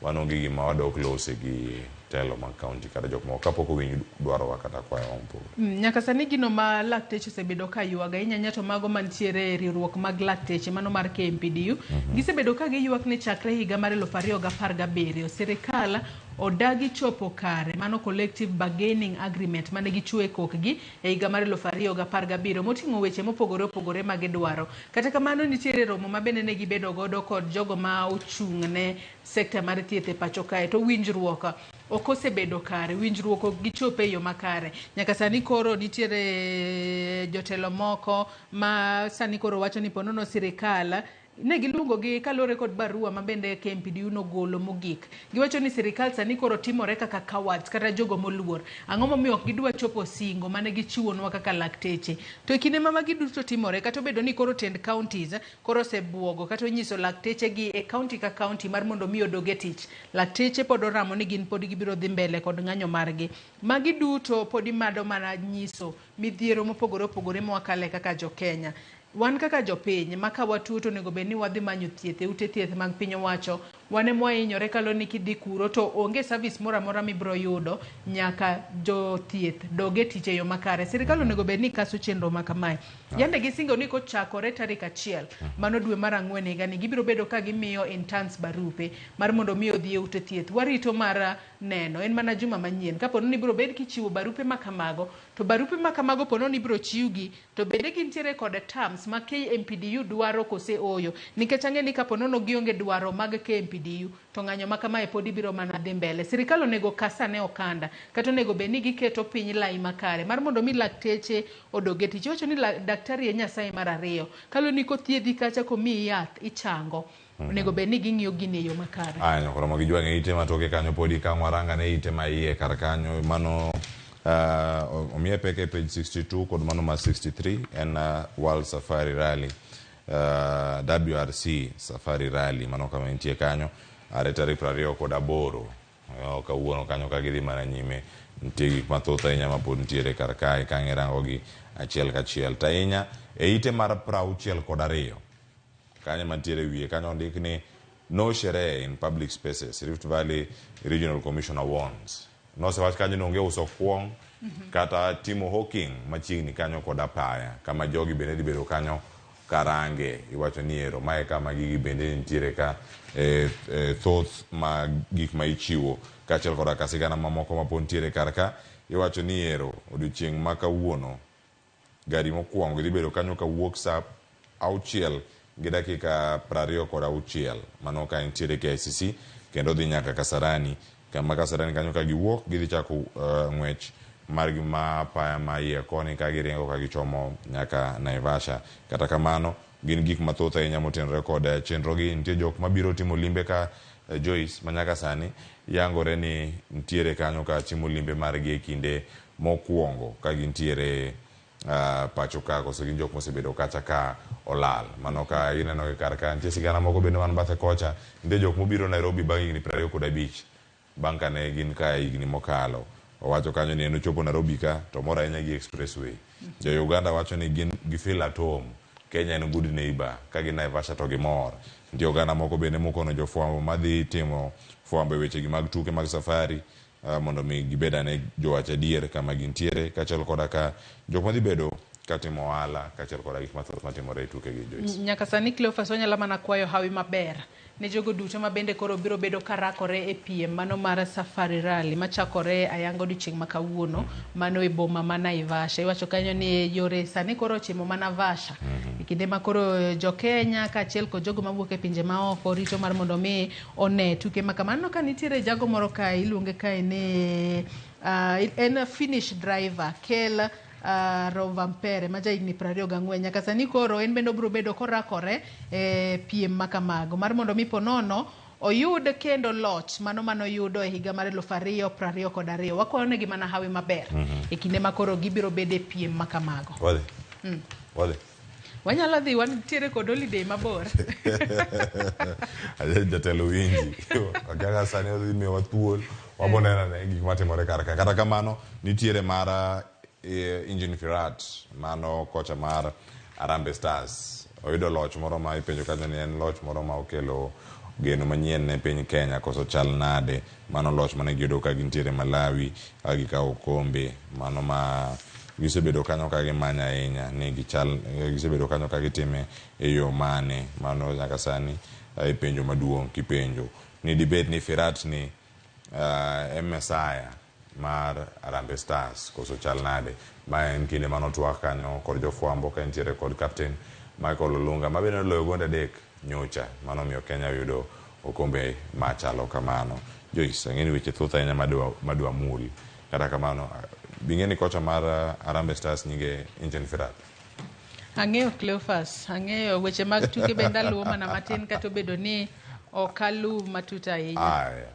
wan onge gima wadok lose gi telo mag county kata jok moko kapok owinj dwarowa kata kwayowa mopogore. Nyaka sani gino ma lakteche osebedo ka ywago ahinya ahinya to mago mantiere e riwruok mag lakteche mano mar KMPDU. Gisebedo ka giywak ni chakre higa mar 2017 sirikal odagi chopo kare mano collective bargaining agreement mane gichwe kokgi e higa mar 2017 moting'o weche mopogore opogore ma gidwaro. Kata kamano nitiere romo ma bende ne gibedo godo kod jogo ma ochung' ne sekta mar thieth e pacho kae to winjruok ok osebedo kare, winjruok ok gichopo e yo makare. Nyaka sani koro nitiere jotelo moko ma sani koro wacho ni ponono sirikal Ne giluongogi kaluwore kod barua ma bende KMPDU nogolo mogik. Giwacho ni sirikal sani koro timore kaka cowards kata jogo moluor. Ang'o momiyo ok gidwa chopo singo mane gichiwonwa kaka lakteche? To e kinde ma magi duto timore, kata obedo ni koro tend counties koro osebuogo kata onyiso lakteche gi e county ka county mar mondo mi odog e tich, lakteche pod oramo ni gin pod gibiro dhi mbele kod ng'anyo margi. Magi duto pod imado mana nyiso midhiero mopogore opogore mwakale kaka jo Kenya. Wan kaka jopiny ma ka watuo to onego bed ni wadhi manyo thieth e ute thieth mag piny owacho, wan ema wahinyore kaluwore ni kidhi kuro to onge service moro amora mibiro yudo nyaka jothieth dog e tich e yo makare. Sirikal onego bed ni kaso chenro ma kamae. Yande gisingo ni kochakore tarik 1 mano dwe mar 4 higani gibiro bedo ka gimiyo interns barupe mar mondo mi odhi e ute thieth. Warito mar neno en mana juma manyien. Kapo ni ibiro bed kichiwo barupe ma kamago, to barupe ma kamago po nono ibiro chiwgi to bende gintiere kod terms ma KMPDU dwaro kose ooyo. Nikech ang'e ni kapo nono gionge dwaro mag KMPDU to ng'anyo ma kamae pod ibiro mana dhi mbele. Sirikal onego kasane okanda kata onego bed ni giketo piny lai makare mar mondo mi lakteche odog e tich. Iwacho ni daktari e Nyasaye mar 2. Kaluwore ni kothiedhi kacha komiyi yath ichango. Onego bed ni ging'iyo gini e yo makare. Aya, nyakoro ma gijwang'e ite matoke kanyo podi ka waranga ne ite ma iye kar kanyo mano omiye pek e page 62 kod mano mar 63 en World Safari Rally, WRC Safari Rally mano kama entie kanyo are tarik 28 kawuono kanyo ka gidhi mana nyime. Nitie gik mathoth ahinya mapod nitiere kar kae ka irango gi achiel kachiel. To ahinya e ite mar 62 kanyo mantiere wiye kanyo ondik ni no sherehe in public spaces, Rift Valley Regional Commissioner warns. Nosewach kanyo ni onge uso kuong' kata timo hawking machiegni kanyo kod apaya kama jogi bende dhi bedo kanyo karange. Iwacho ni ero mae kama gigi bende nitiere ka thoth ma gik ma ichiwo kaachiel koda ka sigana mamoko mapod nitiere kar ka. Iwacho ni ero odiochieng' ma kawuono gari mokwongo dhi bedo kanyo kawuok sa 6:26 mano ka nitiere KICC kendo dhi nyaka Kasarani. Kama Kasarani kanyo ka giwuok gidhi chako ng'wech margi ma apaya ma iye koni ka giringo ka gichomo nyaka Naivasha. Kata kamano gin gik mathoth ahinya motenore kod chenrogi. Nitie jok mabiro timo limbe ka Joyce ma nyaka sani yangore ni nitiere kanyo ka timo limbe margi e kinde mokwongo ka gintiere pacho ka, koso gin jok mosebedo kacha ka olal. Mano ka ineno gi kar ka nitie sigana moko bende man bathe kocha. Nitie jok mobiro Nairobi bang' higni 25 bang' kane gin ka higni mokalo. Owacho kanyo ni en ochopo Nairobi ka to mor ahinya gi expressway. Jo Uganda wacho ni gin gi feel at home. Kenya en good neighbor. Ka gin Naivasha to gimor. Nitie oganda moko bende mokono jofwambo madhi timo fwambo e wechegi mag tuke mag safari mondo mi gibed ane jowach adier kama gintiere, kaachiel koda ka jok madhi bedo katimo ohala kaachiel koda gik mathoth matimore e tukegi. Joyce. Nyaka sani Cleophas wanyalo mana kwayo hawi maber ne jogo duto ma bende koro biro bedo karakore e piem mano mar Safari Rally machakore ayanga odiochieng' ma kawuono mano e boma ma Naivasha. Iwacho kanyo ni yore sani koro ochimo mana Vasha. E kinde ma koro jo Kenya kaachiel kod jogo mawuok e pinje maoko rito mar mondo mi one tuke ma kamano. Ka nitiere jago moro kae iluonge kae ni en Finnish driver Kel Rovanperä ma ja higni 24. Nyaka sani koro en bende obiro bedo korakore e piem ma kamago mar mondo mi ponono oyud kendo loch mano manoyudo e higa mar 2022. Wakwayo negi mana hawi maber e kinde ma koro gibiro bedo e piem ma kamago. Wadhi. Wadhi. Wanyalo dhi, wantiere kod holiday mabor. Jatelo winji. Kaka sani odhi miyowa thuolo, waboneno ane gik matimore kar ka. Kata kamano, nitiere mar Engin Firat, mano kocha mar Harambee Stars. Oyudo loch moro ma ipenjo kanyo ni en loch moro ma okelo geno manyien ne piny Kenya koso chal nade. Mano loch mane giyudo ka gintiere Malawi ka gikawo okombe. Mano ma gisebedo kanyo ka gimanyo ahinya ni gichal, gisebedo kanyo ka gitime e yo mane. Mano nyaka sani e penjo maduong' kipenjo ni dibed ni Firat ni e Messiah mar Harambee Stars koso chal nade. Ma en kinde manotwak kanyo kod jofwambo ka entiere kod captain Michael Olunga ma bende noloyo gonde 3 nyocha mano omiyo Kenya oyudo okombe machalo kamano. Joyce, ang'e ni weche thoth ahinya madwa mul. Kata kamano, bing'e ni kocha mar Harambee Stars nyinge Engin Firat. Ang'eyo Cleophas, ang'eyo weche mag tuke bende aluwo mana matin kata obedo ni ok aluw matut ahinya. Aya.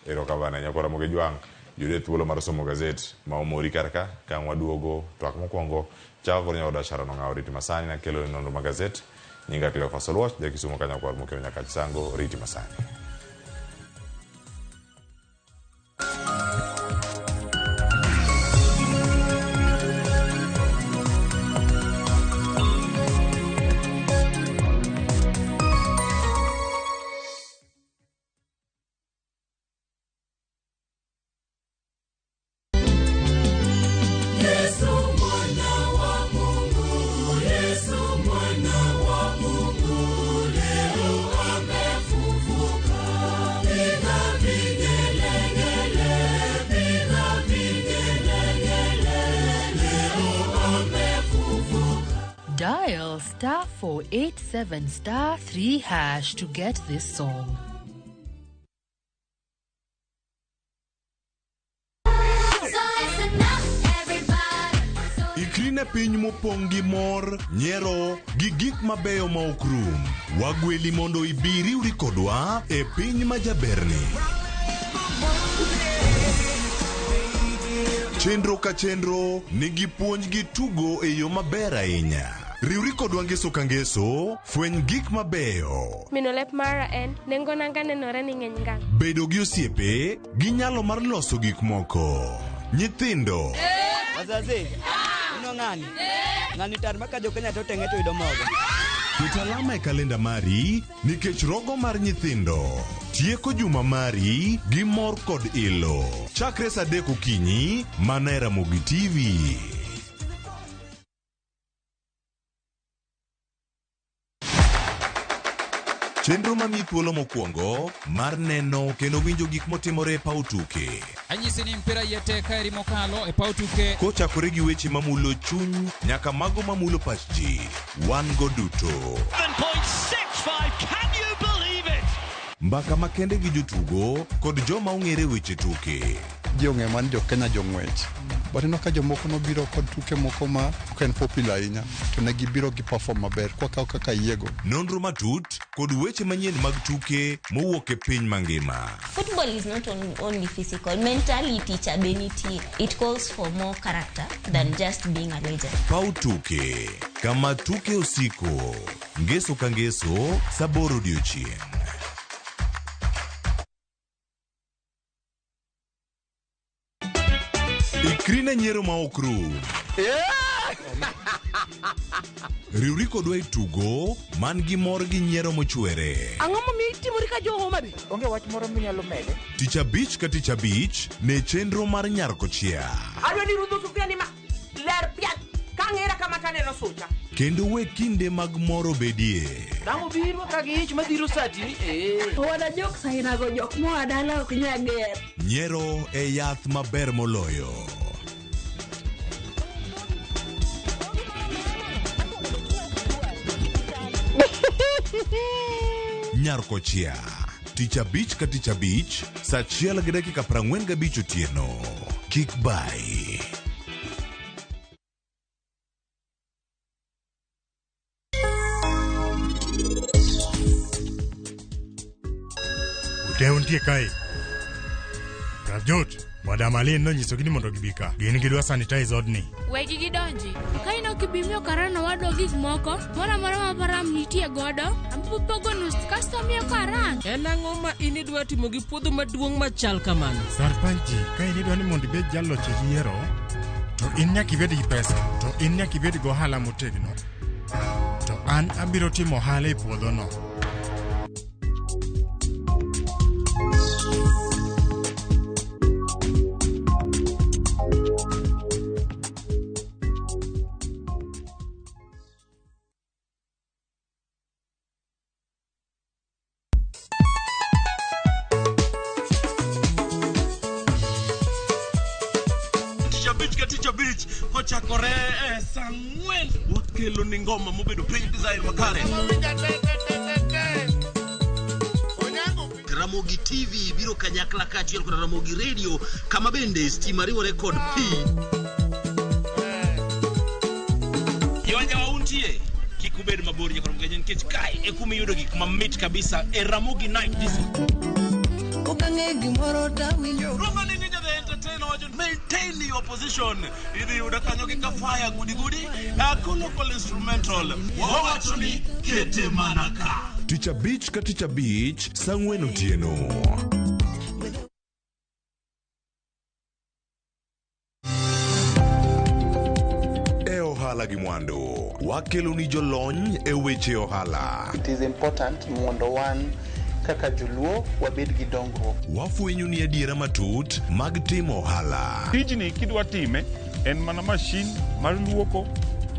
Erokamano ahinya koro Ramogi Jwang' yude thuolo mar somo gazet ma omori kar ka ka ang' waduogo twak mokwongo chako kod nyaoda Sharon Ong'awo riti masani nakelo ni nonro mag gazet nyinga Cleophas Oluoch jakisumo ka nyakwar Mokelo Nyakach Sango riti masani. Yesu mwana wa Mungu, Yesu mwana wa Mungu, leo amefufuka. Piga vigelegele, piga vigelegele, leo amefufuka. Dial star 487 star 3 hash to get this song. Ikri ne piny mopong' gi mor, nyiero, gi gik mabeyo ma ok rum. Wagweli mondo ibi iriwri kodwa e piny ma jaberni. Chenro ka chenro nigi puonj gi tugo e yo maber ahinya. Riwri kodwa ngeso ka ngeso, fweny gik mabeyo. Mino lep mara en nengo nanga nenore ni ng'eny ngang'. Bedo gi osiepe gi nyalo mar loso gik moko. Nyithindo Wazazi, ino ng'ani? Ng'ani tar ma ka jo-Kenya to teng'e to yudo mogo. Ket alama e kalenda mari nikech rogo mar nyithindo tieko juma mari gi mor kod ilo. Chakre saa 3 okinyi mana e Ramogi TV. Chenro mamiyi thuolo mokwongo mar neno kendo winjo gik motimore e paw tuke. Anyisi ni mpira iye tek kaeri mokalo e paw tuke. Kochakore gi weche mamulo chuny nyaka mago mamulo pach ji, wan go duto. 7.65, can you believe it? Mbaka makende gi jotugo kod joma ong'ere weche tuke. Ji ong'eyo mana ni jo Kenya jong'wech. But ineno ka jomoko nobiro kod tuke moko ma ok en popular ahinya to ne gibiro gi perform maber kwakawo kaka yiego. Nonro matut kod weche manyien mag tuke mowuok e piny mangima. Football is not only physical, mentality cha be nitie. It calls for more character than just being a legend. Paw tuke kama tuke osiko. Ngeso ka ngeso saa 8 odiochieng'. Ikri ne nyiero ma ok rum. Riwri kodwa e tugo man gi mor gi nyiero mochwere. Ang'o momiyo itimori ka jo Homa Bay? Onge wach moro minyalo mede? Tich abich ka tich abich ne chenro mar Nyar Kochia. Adwa ni rudho sufuria ni ma ler piat ka ang'era kama taneno sucha. Kendo we kinde mag mor obedie. Dang' obiro ka gi ich madhiro sati. Owada jok sainago jok moa dala ok nyal ger. Nyiero e yath maber moloyo. Nyar Kochia. Tich abich ka tich abich, saa 1:45 otieno. Kik bai. Uteo nitie kae. Prabjot, Madam Aline nonyisogi ni mondo gibi ka. Gin gidwa sanitize odni. Wegi gidonji. Ka in ok ibi miyo karan owadwa gik moko, moro amora ma param nitie godo, abiro pogo nus kasto amiyo karan. En ang'o ma in idwa timo gi puodho maduong' machal kamano? Sarpanch ji, ka in idwa ni mondo ibed jaloch e yiero, to in nyaka ibed gi pesa, to in nyaka ibed gi ohala motegno. To an abiro timo ohala e puodhono. Tich abich ka tich abich kochakore e saa 4 wakelo ni ngoma mobedo piny design makare. Ramogi TV biro kanyakla kaachiel kod Ramogi Radio kama bende stima riwore kod pi. Yonja wauntie untie kik ubed mabor nyakoro mgenye nikech kae e kuma iyudo gik mamit kabisa e Ramogi Night Disco. Okang'e gimoro tawinjo. Roma ni ninja the entertainer wacho maintain your position. Idhi yuda kanyo gi kafaya gudi gudi. Akolo instrumental. Wawacho ni kete mana ka. Tich abich ka tich abich saa ang'wen otieno. E ohala gi mwandu, wakelo ni jolony e weche ohala. It is important mondo wan kaka joluo wabed gi dongruok. Wafwenyo ni adiera matut mag timo ohala. Tijni kidwa time en mana mashin mar luoko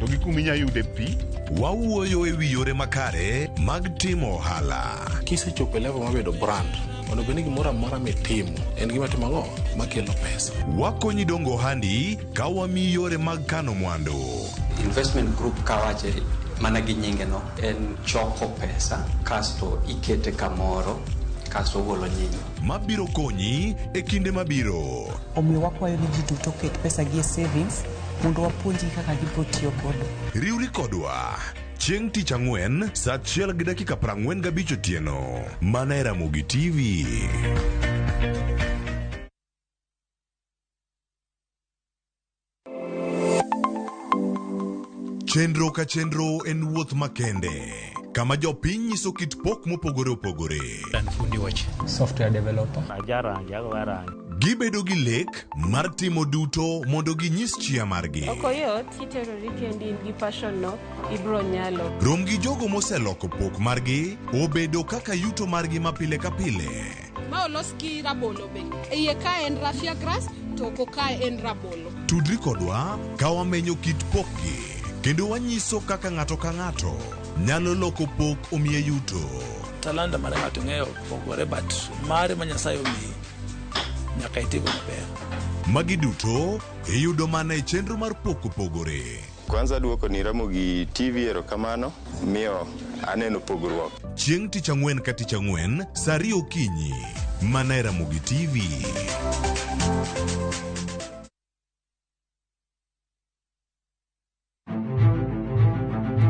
to gi kuma inya yude pi. Wawuoyo e wi yore makare mag timo ohala. Kisechopo e level mar bedo brand, onego bed ni gimoro amora mitimo en gima timo ang'o makelo pesa. Wakonyi dongo ohandi ka wamiyi yore mag kano mwandu. Investment group kawache mana gi nyinge no en choko pesa kasto ikete kamoro kasto ogolo nyinyo. Mabiro konyi e kinde mabiro. Omiyo wakwayo ni ji duto oket pesa gi e savings mondo wapuonjgi kaka gibiro tiyo godo. Riwri kodwa chieng' tich ang'wen saa 1:45 otieno mana e Ramogi TV. Chenro ka chenro en wuoth makende kama jopiny nyiso kit pok mopogore opogore. An fundi weche. Software developer. Ajarangi, agoyo rangi. Gibedo gi lek mar timo duto mondo ginyis chia margi. Ok oyot kiterori kendi in gi passion no, ibro nyalo. Rom gi jogo moseloko pok margi obedo kaka yuto margi ma pile ka pile. Ma olos gi rabolo be. E iye ka en raffia grass to oko ka en rabolo. Tudri kodwa ka wamenyo kit pokgi kendo wanyiso kaka ng'ato ka ng'ato nyalo loko pok omiye yuto. Talanta mar ng'ato ng'eyo pogore but mare ma Nyasaye omiyi nyaka itigo maber. Magi duto iyudo mana e chenro mar pok opogore. Kwanza duoko ni Ramogi TV erokamano miyo aneno pogruok. Chieng' tich ang'wen ka tich ang'wen saa 2 okinyi mana e Ramogi TV.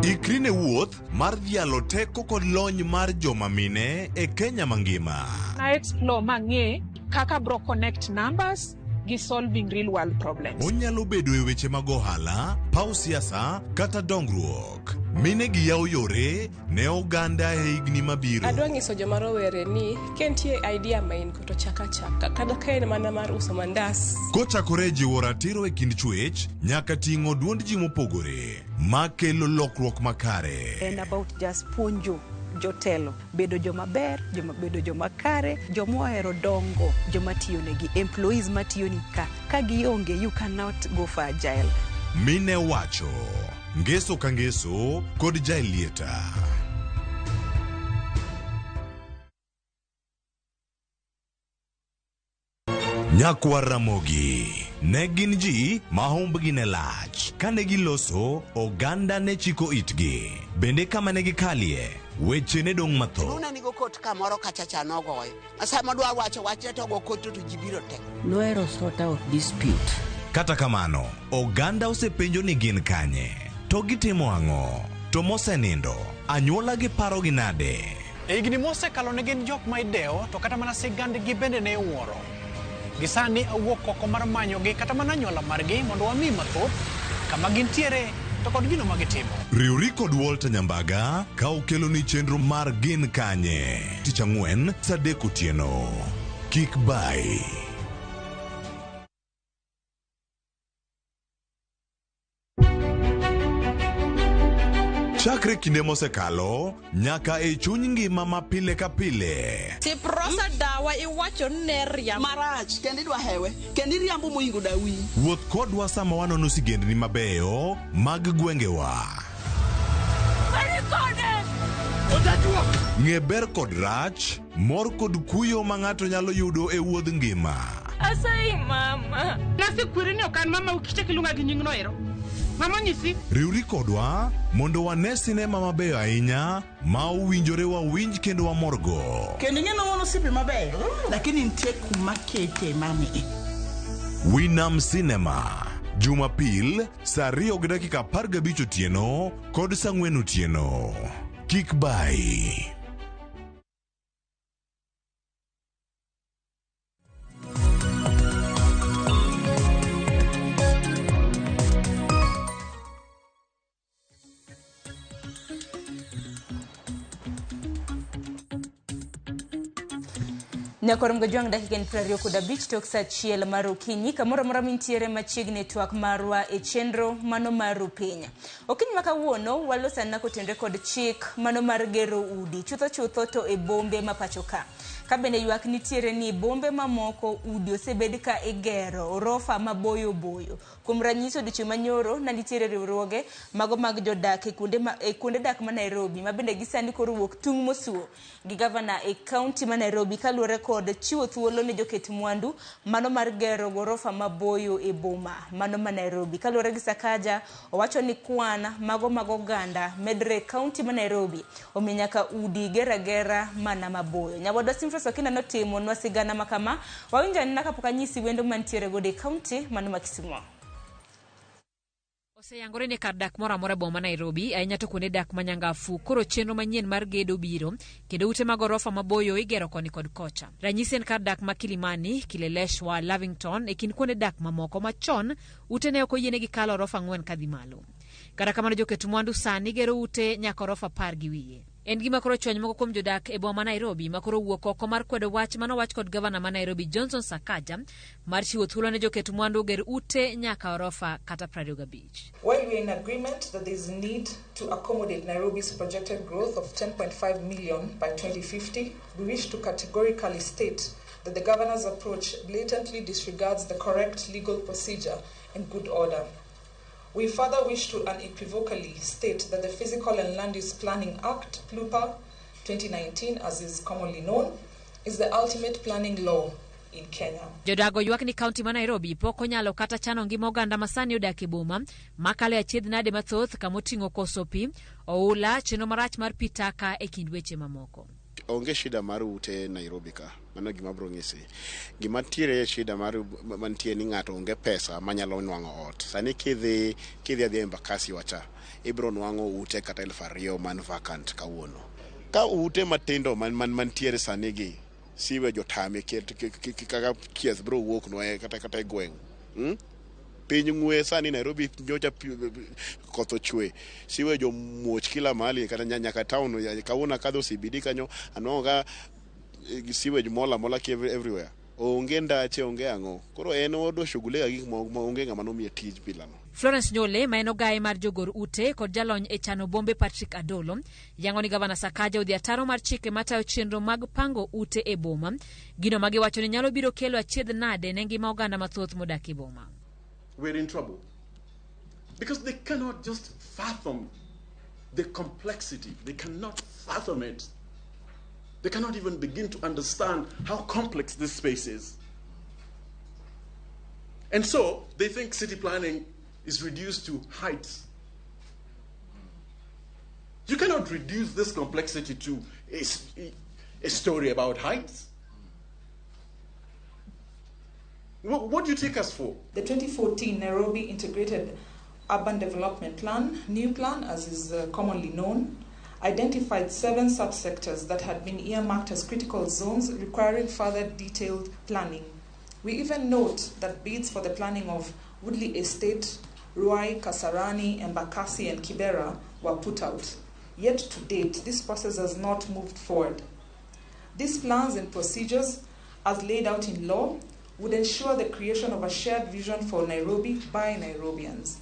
Ikri ne wuoth mar dhialo teko kod lony mar joma mine e Kenya mangima. Na explore mang'e kaka bro connect numbers gi solving real world problems. Onyalo bedo e weche mag ohala, paw siasa kata dongruok. Mine gi yawo yore ne oganda e higni mabiro. Adwa nyiso joma rowere ni ka nitie idea ma in go to chak achaka kata ka en mana mar uso mandas. Kochakore e jiwo ratiro e kind chwech nyaka ting'o duond ji mopogore makelo lokruok makare. En about just puonjo jotelo bedo joma ber, joma bedo joma kare, joma ohero dongo, joma tiyo negi, employees matiyo ni ka. Ka gionge, you cannot go for agile. Mine wacho ngeso ka ngeso kod Jaelieta. Nyakwar Ramogi ne gin ji ma humbgi ne lach. Kane giloso, oganda ne chiko itgi. Bende kama ne gikalie, weche ne dong' mathoth. Luna nigo kot kamoro kacha cha nogoyo. Sama dwa wacho wachne to go kot to ji biro te. Nohero sort out dispute. Kata kamano, oganda osepenjo ni gin kanye, to gitimo ang'o, to mosenindo, anyuola gi parogi nade? E higni mosekalo ne gin jok ma idewo to kata mana sigandgi bende ne iwuoro. Gi sani awuok oko mar manyogi kata mana anyuola margi mondo wami mathoth kama gintiere to kod gino ma gitimo. Riwri kod Walter Nyambaga ka okeloni chenro mar Gin Kanye tich ang'wen saa 3 otieno. Kik bai. Chakre kinde mosekalo nyaka e chuny ngima ma pile ka pile. Tiprosa dawa iwacho ni ne riambo. Marach kendo idwa hewe kendo iriambo moingo dawi. Wuoth kodwa sama wanono sigendni mabeyo mag gwengewa. Ng'e ber kod rach, mor kod kuyo ma ng'ato nyalo yudo e wuodh ngima. Asayi mama. Nasekweri ni ok an mama ukichak iluonga gi nyingno ero. Mama onyisi. Riwri kodwa mondo wane sinema mabeyo ahinya ma owinjore wawinj kendo wamorgo. Kendo ing'e ni wan osiepe mabeyo lakini nitie kuma kete mami. Winam Cinema. Jumapil saa 2:15 otieno kod saa 4 otieno. Kik bayi. Nyakor Mgojwang' dakika en 25 tok saa 1 mar okinyi kamoro amora mintiere machiegni e twak marwa e chenro mano mar piny. Okinyi ma kawuono waloso anena kotenore kod chik mano mar gero udi chutho chutho to e bombe ma pacho ka. Ka bende ywak nitiere ni bombe mamoko udi osebed ka igero orofa maboyo boyo. Kuom ranyisi odiochieng' manyoro ne nitiere riwruoge mago mag jodak e kuonde dak ma Nairobi ma bende gisani koro wuok tung' mosuo gi gavana e kaunti ma Nairobi kaluwore kod chiwo thuolo ne joket mwandu mano mar gero gorofa maboyo e boma mano ma Nairobi. Kaluwore gi Sakaja, owacho ni kwan mago mag oganda medre e kaunti ma Nairobi omiyo nyaka udi ger agera mana maboyo. Nyawadwa Simfras Okinda notimonwa sigana ma kama, wawinjo anena kapok anyisi wendo mantiere godo e kaunti mano ma Kisumo. Oseyangore ni kar dak moro amora e boma ma Nairobi, ahinya to kuonde dak ma nyangafu, koro chenro manyien mar gedo biro, kendo ute mag orofa maboyo igero koni kod kocha. Ranyisi en kar dak ma Kilimani, Kileleshwa, Lavington, e kind kuonde dak mamoko ma chon ute ne ok oyienegi kalo orofa 4 kadhi malo. Kata kamano joket mwandu sani gero ute nyaka orofa 10 gi wiye. En gima koro chwany moko kuom jodak e boma ma Nairobi ma koro wuok oko mar kwedo wach manowach kod gavana ma Nairobi Johnson Sakaja mar chiwo thuolo ne joket mwandu oger ute nyaka orofa kata 25. While we are in agreement that there is need to accommodate Nairobi's projected growth of 10.5 million by 2050, we wish to categorically state that the governor's approach blatantly disregards the correct legal procedure and good order. We further wish to unequivocally state that the Physical and Land Use Planning Act, PLUPA 2019, as is commonly known, is the ultimate planning law in Kenya. Jodago ywak ni kaunti ma Nairobi pok onyalo kata chano ngima oganda ma sani odak e boma makalo e achiedh nade mathoth kamoting'o koso pi, oula, chenro marach mar pi taka e kind weche mamoko. Onge shida mar ute Nairobi ka, mano gima abiro nyisi. Gima ntiere shida mar mantie ni ng'ato onge pesa manyalo nwang'o ot. Sani kidhi adhiya Embakasi wacha, ibiro nwang'o ute kata 2000 man vacant kawuono. Ka ute matindo mantiere sani gi, sewage otame kaka chieth biro wuok nwa kata e gweng'. Piny ng'we sani Nairobi nyocha koth ochwe, sewage omuoch kila mahali kata nyaka town. Kawuono akadho CBD kanyo anwang'o ka sewage mola mola everywhere. Onge ndache, onge ang'o. Koro en odwa shughulika gi gik ma onge ng'ama nomiye tij bilano. Florence Nyole ma en ogaye mar jogor ute kod jalony e chano bombe Patrick Adolo yango ni gavana Sakaja odhi ataro mar chike matayo chenro mag pango ute e boma, gino ma giwacho ni nyalo biro kelo achiedh nade ne ngima oganda mathoth modak e boma. We're in trouble because they cannot just fathom the complexity. They cannot fathom it. They cannot even begin to understand how complex this space is. And so they think city planning is reduced to heights. You cannot reduce this complexity to a story about heights. What do you take us for? The 2014 Nairobi Integrated Urban Development Plan, New Plan as is commonly known, identified 7 subsectors that had been earmarked as critical zones requiring further detailed planning. We even note that bids for the planning of Woodley Estate, Ruai, Kasarani, Embakasi and Kibera were put out. Yet to date, this process has not moved forward. These plans and procedures, as laid out in law, would ensure the creation of a shared vision for Nairobi by Nairobians.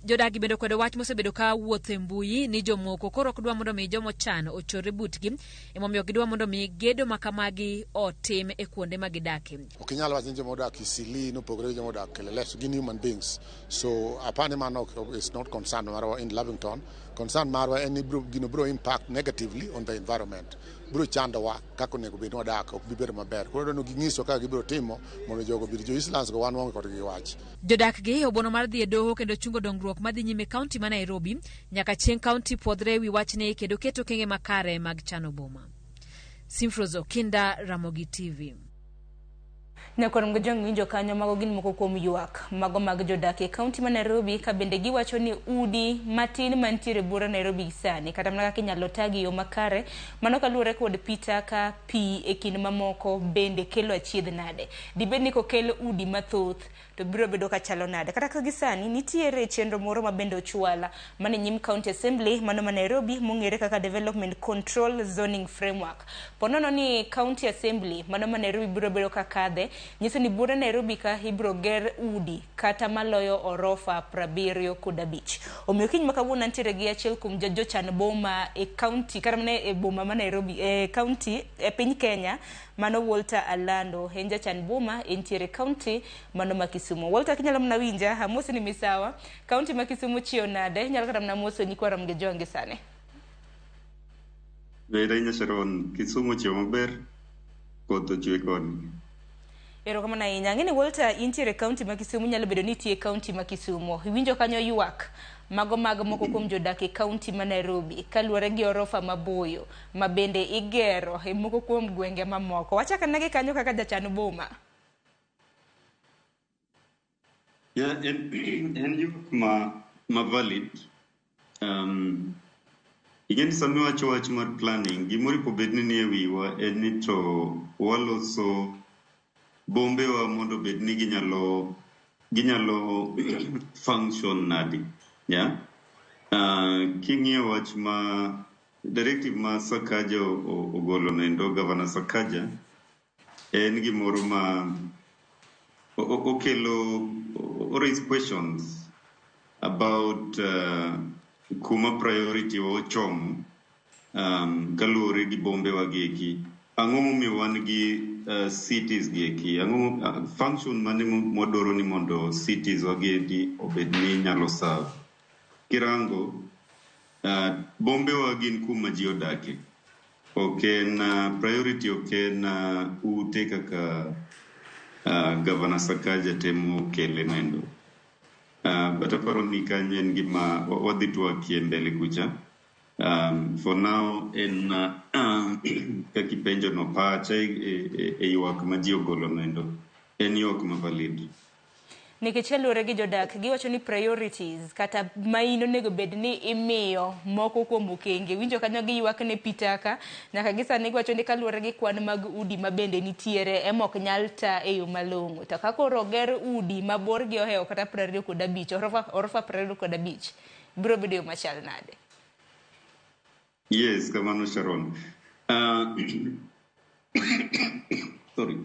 Jodagi bende kwedo wach mosebedo ka wuotho e mbui ni jomoko koro ok dwa mondo mi jomochan ochorre butgi, emomiyo gidwa mondo mi gedo ma kamagi otim e kuonde ma gidakie. Ok inyal wacho ni joma odak Isili nopogore gi joma odak Kileleshwa, gin human beings. So apani mano is not concern marwa in Lavington. Concern marwa en ni gino biro impact negatively on the environment. Biro chandowa kaka onego bed ni wadak, ok bi bedo maber. Koro dwaro ni ging'iswa kaka gibiro timo mondo jogo obed jo Eastlands go wan waonge kodgi wach. Jodak gi obono mar dhi e doho kendo chungo dongruok madhi nyime kaunti ma Nairobi nyaka chieng' kaunti puodhre ewi wachni kendo keto okenge makare mag chano boma. Simfros Okinda, Ramogi TV. Nyakwar Mgojong winjo kanyo mago gin moko kuom ywak mago mag jodak e kaunti ma Nairobi ka bende giwacho ni udi matin mantiere buora Nairobi sani kata mana kaka inyalo tagi e yo makare mano kaluwore kod pi taka pi e kind mamoko bende kelo achiedh nade. Dibed ni kokel udi mathoth to biro bedo ka chalo nade. Kata ka gisani nitiere chenro moro ma bende ochwala mane nyim County Assembly mano ma Nairobi mong'ere kaka Development Control Zoning Framework. Ponono ni County Assembly mano ma Nairobi biro bedo ka kadhe nyiso ni buora Nairobi ka ibiro ger udi kata maloyo orofa 75. Omiyo kiny ma kawuono antiere gi achiel kuom jochan boma e county kata mana e boma ma Nairobi e county e piny Kenya mano Walter Alando en jachan boma entiere county mano ma Kisumu. Walter kinyalo mana winja amosi ni misawa county ma Kisumu chiew nade inyalo kata mana moso nyikwa Ramogi Jowangi sani. Ber ahinya Sharon, Kisumu ochiew maber, koth ochwe koni. Erokamano ahinya. Ang'e ni Walter intiere county ma Kisumu nyalo bedo ni itie county ma Kisumu. Iwinjo kanyo ywak mago mag moko kuom jodak e county ma Nairobi kaluwore gi orofa maboyo ma bende igero e moko kuom gwenge mamoko. Wachak anena gi kanyo kaka jachan boma. Yeah, en ywak ma valid. Ing'e ni sama iwacho wach mar planning, gimoro obed ni nie wiwa en ni to waloso bombewa mondo obed ni ginyalo function nadi. Yeah? King'iyo wach ma directive ma Sakaja ogolo noendo, Governor Sakaja, en gimoro ma okelo o raise questions about kuma priority wa ochomo kaluwore gi bombewa gi eki. Ang'o momiyo wan gi cities gi eki? Ang'o function mane mwadwaro ni mondo cities wa gi eki obed ni nyalo serve? Kirango, bombewa gin kuma ji odake. Ok en priority, ok en ute kaka Governor Sakaja temo kele noendo. But aparo ni kanyo en gima wadhi twakie mbele kucha. For now en kaka ipenjo no pacha e ywak ma ji ogolo noendo en ywak ma valid. Nikech kaluwore gi jodak giwacho ni priorities kata main onego bed ni imiyo moko kuom okenge. Winjo kanyo giywak ne pi taka nyaka gi sani giwacho ni kaluwore gi kwan mag udi ma bende nitiere ema ok nyal ta e yo malong'o. To ka koro oger udi ma borgi ohewo kata 25 orofa 25 biro bedo yo machal nade? Yes, kamano Sharon. Sorry.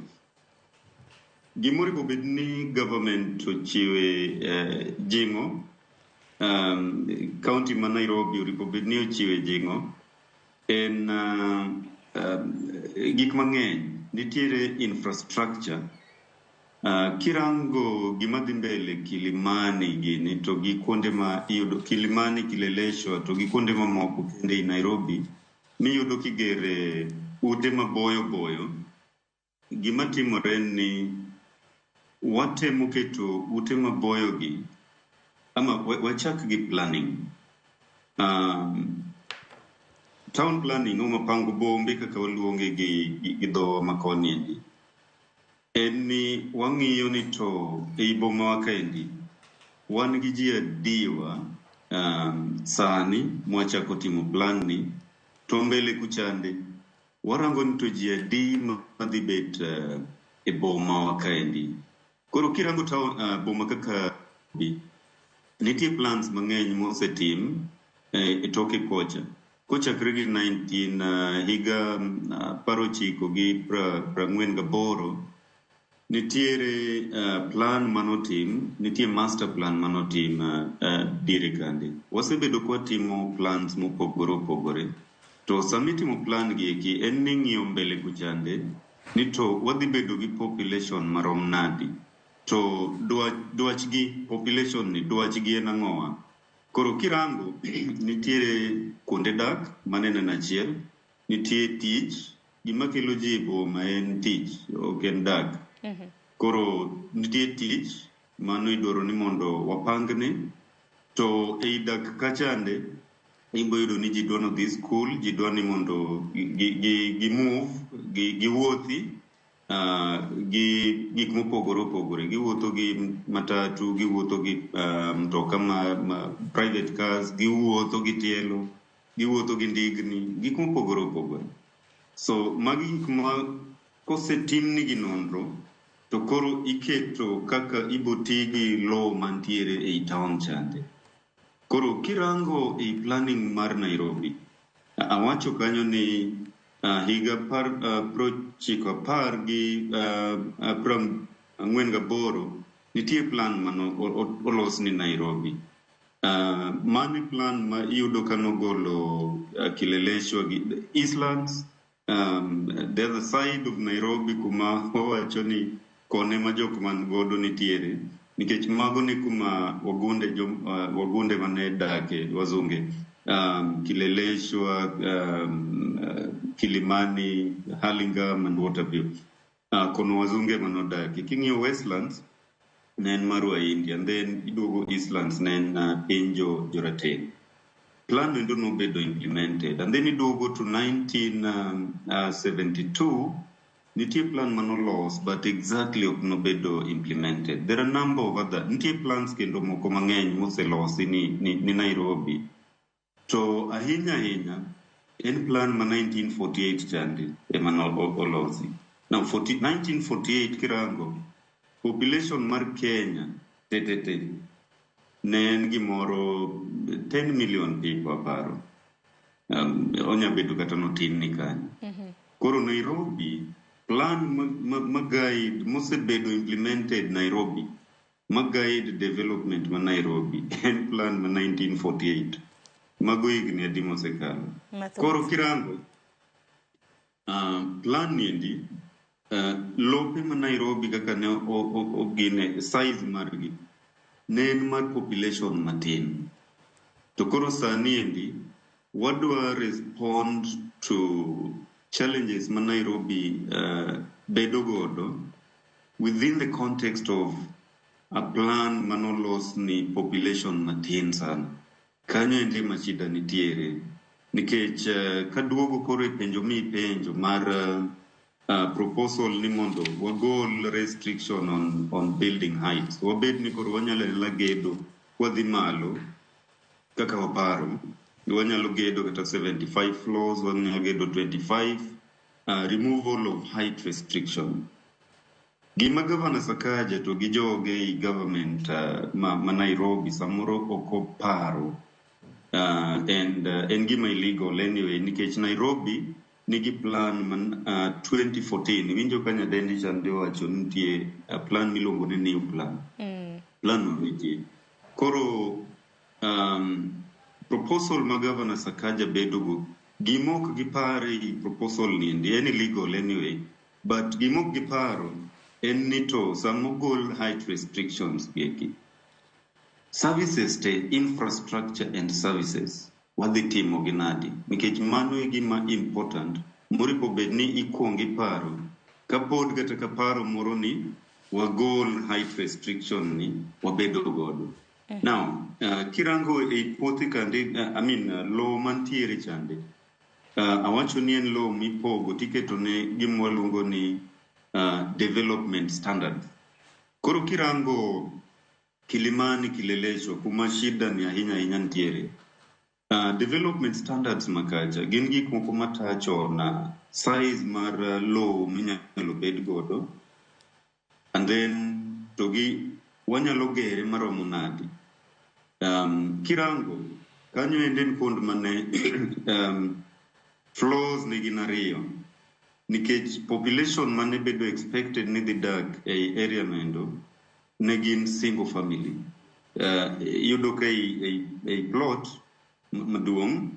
Gimoro obed ni government ochiwe jing'o, county ma Nairobi oripo bed ni ochiwe jing'o, en gik mang'eny. Nitiere infrastructure. Kirango gima dhi mbele Kilimani gini to gi kuonde ma iyudo Kilimani, Kileleshwa to gi kuonde mamoko kende i Nairobi miyudo kigere ute maboyo boyo. Gima timore en ni watemo keto ute maboyo gi ama wachak gi planning. Town planning ama pango bombe kaka waluonge gi dhowa makoni endi. En ni wang'iyo ni to ei boma wa kaendi wan gi ji adiwa sani mwachako timo plan ni to mbele kuchande warango ni to ji adi madhi bet e boma wa kaendi. Koro kirango town, boma kaka nitie plans mang'eny mosetim e toke kocha. Kochakre gi 19 higa 98 gi 48 nitiere plan manotim, nitie master plan manotim diere kande. Wasebedo kwatimo plans mopogore opogore. To sama itimo plan gi eki en ni ng'iyo mbele kuchande ni to wadhi bedo gi population marom nadi. To dwachgi population ni dwachgi en ang'owa. Koro kirango nitiere kuonde dak maneno en achiel, nitie tich, gima kelo ji e boma en tich, ok en dak. Koro nitie tich, mano idwaro ni mondo wapangne, to ei dak kachande ibo yudo ni ji dwa ni odhi skul, ji dwa ni mondo gi move, giwuothi. gi gik mopogore opogore. Giwuotho gi matatu, giwuotho gi mtoka ma private cars, giwuotho gi tielo, giwuotho gi ndigni, gik mopogore opogore. So magi gik ma kosetimnigi nonro to koro iketo kaka iboti gi lowo mantiere ei town chande. Koro kirango ei planning mar Nairobi, awacho kanyo ni higa 90 gi 48 nitie plan mano olos ni Nairobi. Mano plan ma iyudo ka nogolo Kileleshwa gi Eastlands, the other side of Nairobi kuma wawacho ni kone ma jok man godo nitiere, nikech mago ni kuma wagunde mane dake wazunge, Kileleshwa, Kilimani, Hurlingham and Waterview, kono wazunge manodake. King'iyo Westlands ne en mar Wahindi, and then iduogo Eastlands ne en piny jo jorateng'. Plan endo nobedo implemented, and then iduogo to 1972 nitie plan manolos but exactly ok nobedo implemented. There are a number of other nitie plans kendo moko mang'eny moselosi ni Nairobi, to ahinya ahinya en plan ma 1948 chande ema olosi. Now 40, 1948 kirango population mar Kenya tetete ne en gimoro 10 million people aparo, onya bedo kata notin ni kanyo. Koro Nairobi plan ma guide mosebedo implemented Nairobi, ma guide development ma Nairobi en plan ma 1948. Mago higni adi mosekalo? Koro kirango plan niendi, lope ma Nairobi kaka ne ogine size margi ne en mar population matin. To koro sani endi wadwa respond to challenges ma Nairobi bedo godo within the context of a plan manolos ni population matin sana. Kanyo endi ma shida nitiere. Nikech kaduogo koro e penjo mipenjo mar proposal ni mondo wagol restriction on building heights. Wabed ni koro wanyalo anyala gedo wadhi malo kaka waparo. Wanyalo gedo kata 75 floors, wanyalo gedo 25, removal of height restriction. Gima Governor Sakaja to gi joge ei government ma Nairobi samoro ok oparo, and en gima illegal anyway, nikech Nairobi nigi plan man 2014. Iwinjo ka nyadendi chande owacho nitie plan miluongo ni new plan. Plan no nitie. Koro proposal ma Governor Sakaja bedogo, gima ok gipar ei proposal ni endi en illegal anyway, but gima ok giparo en ni to sama ogol height restrictions gieki, services te, infrastructure and services, wadhi timo gi nadi? Nikech mano e gima important moripo bed ni ikuongo iparo kapod kata ka paro moro ni wagol height restriction ni wabedo godo. Now, kirango ei puothe kande, I mean, lowo mantiere chande, awacho ni en lowo mipogo tiketo ne gima waluongo ni development standards. Koro kirango Kilimani, Kileleshwa, kuma shida ni ahinya ahinya nitiere, development standards makacha gin gik moko matacho na size mar lowo minyalo bed godo, and then to gi wanyalo gere maromo nadi. Kirango kanyo ende en kuond mane floors ne gin ariyo, nikech population mane bedo expected ni dhi dak ei area no endo ne gin single family. Iyudo ka ei plot maduong',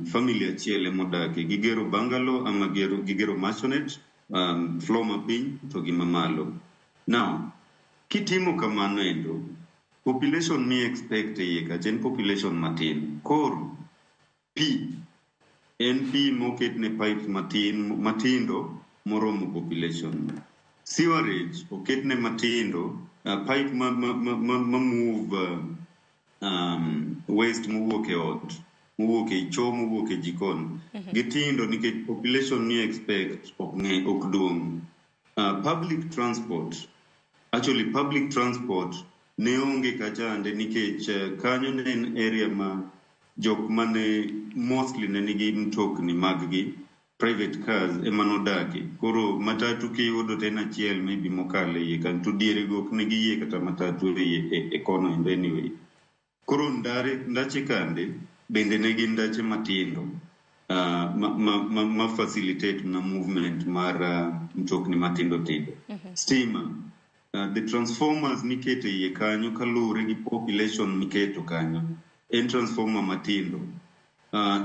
family achiel emodake. Gigero bungalow ama gigero maisonette, floor mapiny to gi mamalo. Now, kitimo kamano endo, population mi expect e iye kacha en population matin. Koro, pi en pi moketne pipes matin matindo moromo population. Sewerage oketne matindo, pipe ma move waste mowuok e ot, mowuok e choo, mowuok e jikon. Gitindo nikech population ni expect ok ng'e, ok duong'. Public transport, actually public transport ne onge kachande nikech kanyo ne en area ma jok mane mostly ne nigi mtokni mag-gi, private cars ema nodake. Koro matatu kiyudo to en achiel maybe mokalo e iye kanyo, to diere go ok ne giyie kata matatu e kono endo anyway. Koro ndare, ndache kande bende ne gin ndache matindo ma facilitate na movement mar mtokni matindo tindo. Stima, the transformers miketo e iye kanyo kaluwore gi population miketo kanyo en transformer matindo.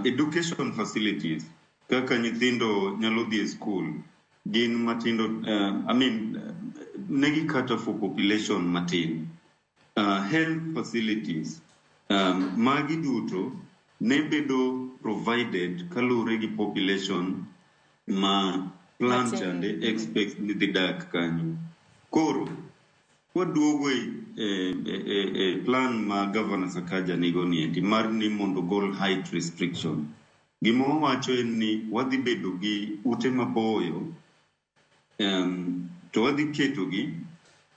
Education facilities kaka nyithindo nyalo dhi e school gin matindo, I mean, ne gi cater for population matin. Health facilities, magi duto ne bedo provided kaluwore gi population ma plan Matin. Chande expect ni dhi dak kanyo. Koro waduogo e plan ma Governor Sakaja nigo niendi mar ni mondo gol height restriction. Gima wawacho en ni wadhi bedo gi ute maboyo, to wadhi ketogi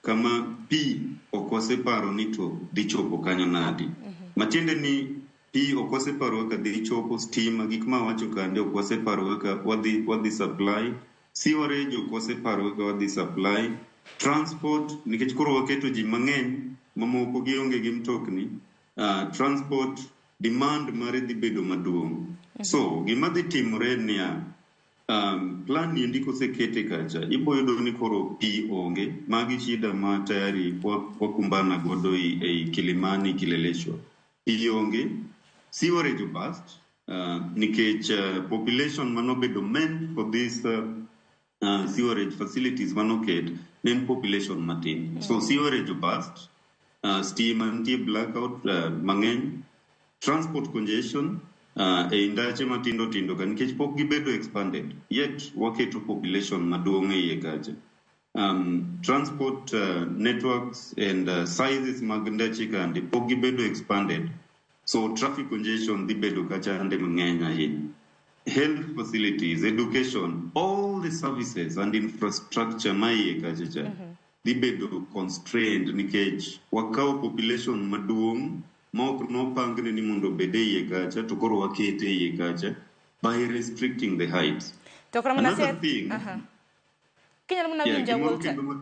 kama pi ok waseparo ni to dhi chopo kanyo nadi. Matiende ni pi ok waseparo kaka dhi chopo, stima, gik ma wacho kande ok waseparo kaka wadhi supply, sewerage ok waseparo kaka wadhi supply, transport nikech koro waketo ji mang'eny mamoko gionge gi mtokni, transport demand mare dhi bedo maduong'. So gima dhi timore en niya, plan ni endi kosekete kacha, ibo yudo ni koro pi onge, magi shida ma tayari wakumbana godo ei Kilimani, Kileleshwa. Pi onge, sewerage burst, nikech population manobedo meant for this sewerage facilities manoket ne en population matin. So sewerage burst, stima nitie blackout mang'eny, transport congestion ei ndache matindo tindo ka nikech pok gibedo expanded yet waketo population maduong' e iye kacha. Transport networks and sizes mag ndache kande pok gibedo expanded, so traffic congestion dhi bedo kacha ande mang'eny ahinya. Health facilities, education, all the services and infrastructure ma iye kacha cha dhi bedo constrained nikech wakawo population maduong' ma ok nopangne ni mondo obed e iye kacha to koro wakete e iye kacha by restricting the heights. To koro mana Another thing, Kinyalo mana yeah, winja gimoro Walter. kendo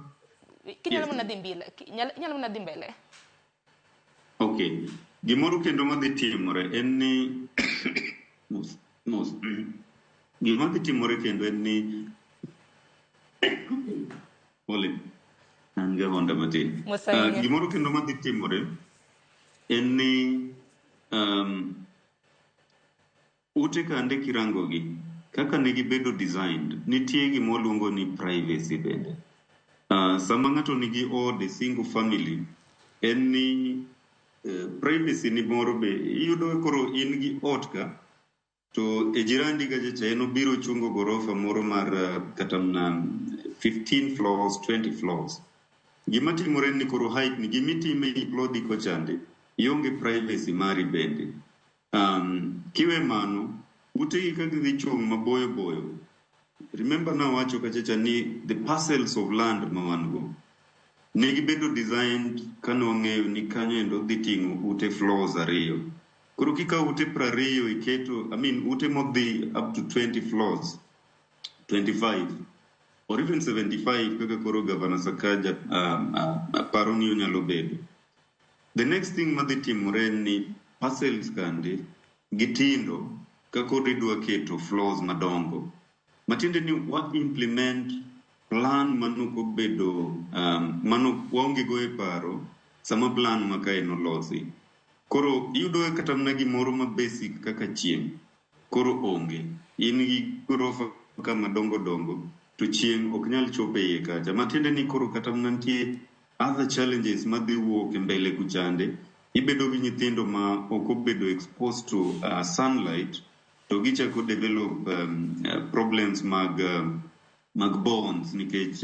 Kinyalo Yes. mana dhi mbele. Inyalo mana dhi mbele. Okay. Gimoro kendo madhi timore en ni mos mos. Gima dhi timore kendo en ni, pole, an gi ahonda matin. Mos ahinya. Gimoro kendo madhi timore en ni ute kande kirangogi kaka ne gibedo designed, nitie gima waluongo ni privacy bende. Sama ng'ato nigi ode, single family, en ni privacy ni moro be iyudo koro in gi ot ka to e jirandi kacha cha en obiro chungo gorofa moro mar kata mana 15 floors, 20 floors. Gima timore en ni koro height ni gimitime e plodi kochande ionge privacy mari bende. Kiwe mano, utegi ka gidhi chung' maboyo boyo, remember nawacho kachacha ni the parcels of land ma wan go ne gibedo designed kane wang'eyo ni kanyo endo dhi ting'o ute floors ariyo. Koro kikawo ute 20 iketo, I mean ute modhi up to 20 floors, 25 or even 75 kaka koro Governor Sakaja paro ni onyalo bedo. The next thing madhi timore en ni parcels kande gitindo ka koro idwa keto floors madongo. Matiende ni wa implement plan manok obedo manok waonge go e paro sama plan ma kae nolosi. Koro iyudo kata mana gimoro ma basic kaka chieng' koro onge. In gi gorofa ka madongo dongo to chieng' ok nyal chopo e iye kacha. Matiende ni koro kata mana nitie other challenges madhi wuok e mbele kuchande. Ibedo gi nyithindo ma ok obedo exposed to sunlight to gichako develop problems mag bones nikech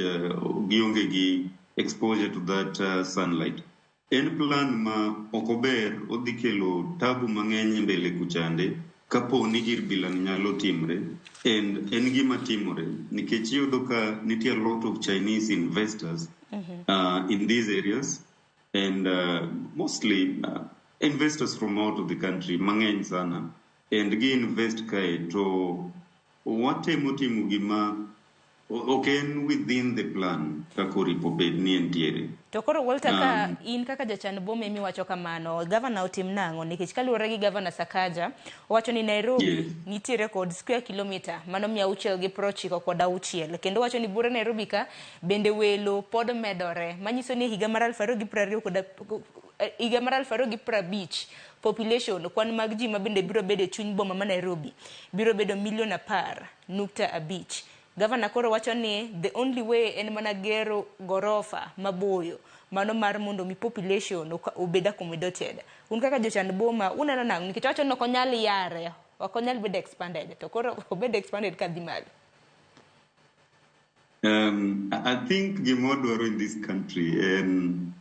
gionge gi exposure to that sunlight. En plan ma ok ober, odhi kelo tabu mang'eny e mbele kuchande. Kapo ni gir bilani nyalo timre, and en gima timore nikech iyudo ka nitie a lot of Chinese investors in these areas and mostly investors from out of the country mang'eny sana, and gi invest kae to watemo timo gima ok en within the plan kaka oripo bed ni entiere. To koro Walter, ka in kaka jachan boma emiwacho kamano, gavana otim nang'o? Nikech kaluwore gi Gavana Sakaja, owacho ni Nairobi nitiere kod square kilometer mano 696, kendo owacho ni buore Nairobi ka bende welo pod medore, manyiso ni higa mar 2020 kod higa mar 2050 population, kwan mag ji ma bende biro bedo e chuny boma ma Nairobi biro bedo milion 10.5. Gavana koro wacho ni the only way en mana gero gorofa maboyo mano mar mondo mi population obed accommodated. Un kaka jochan boma uneno nang'o? Nikech wacho ni ok onyal yare, ok onyal bedo expanded, to koro obed expanded kadhi malo. I think gima wadwaro in this country en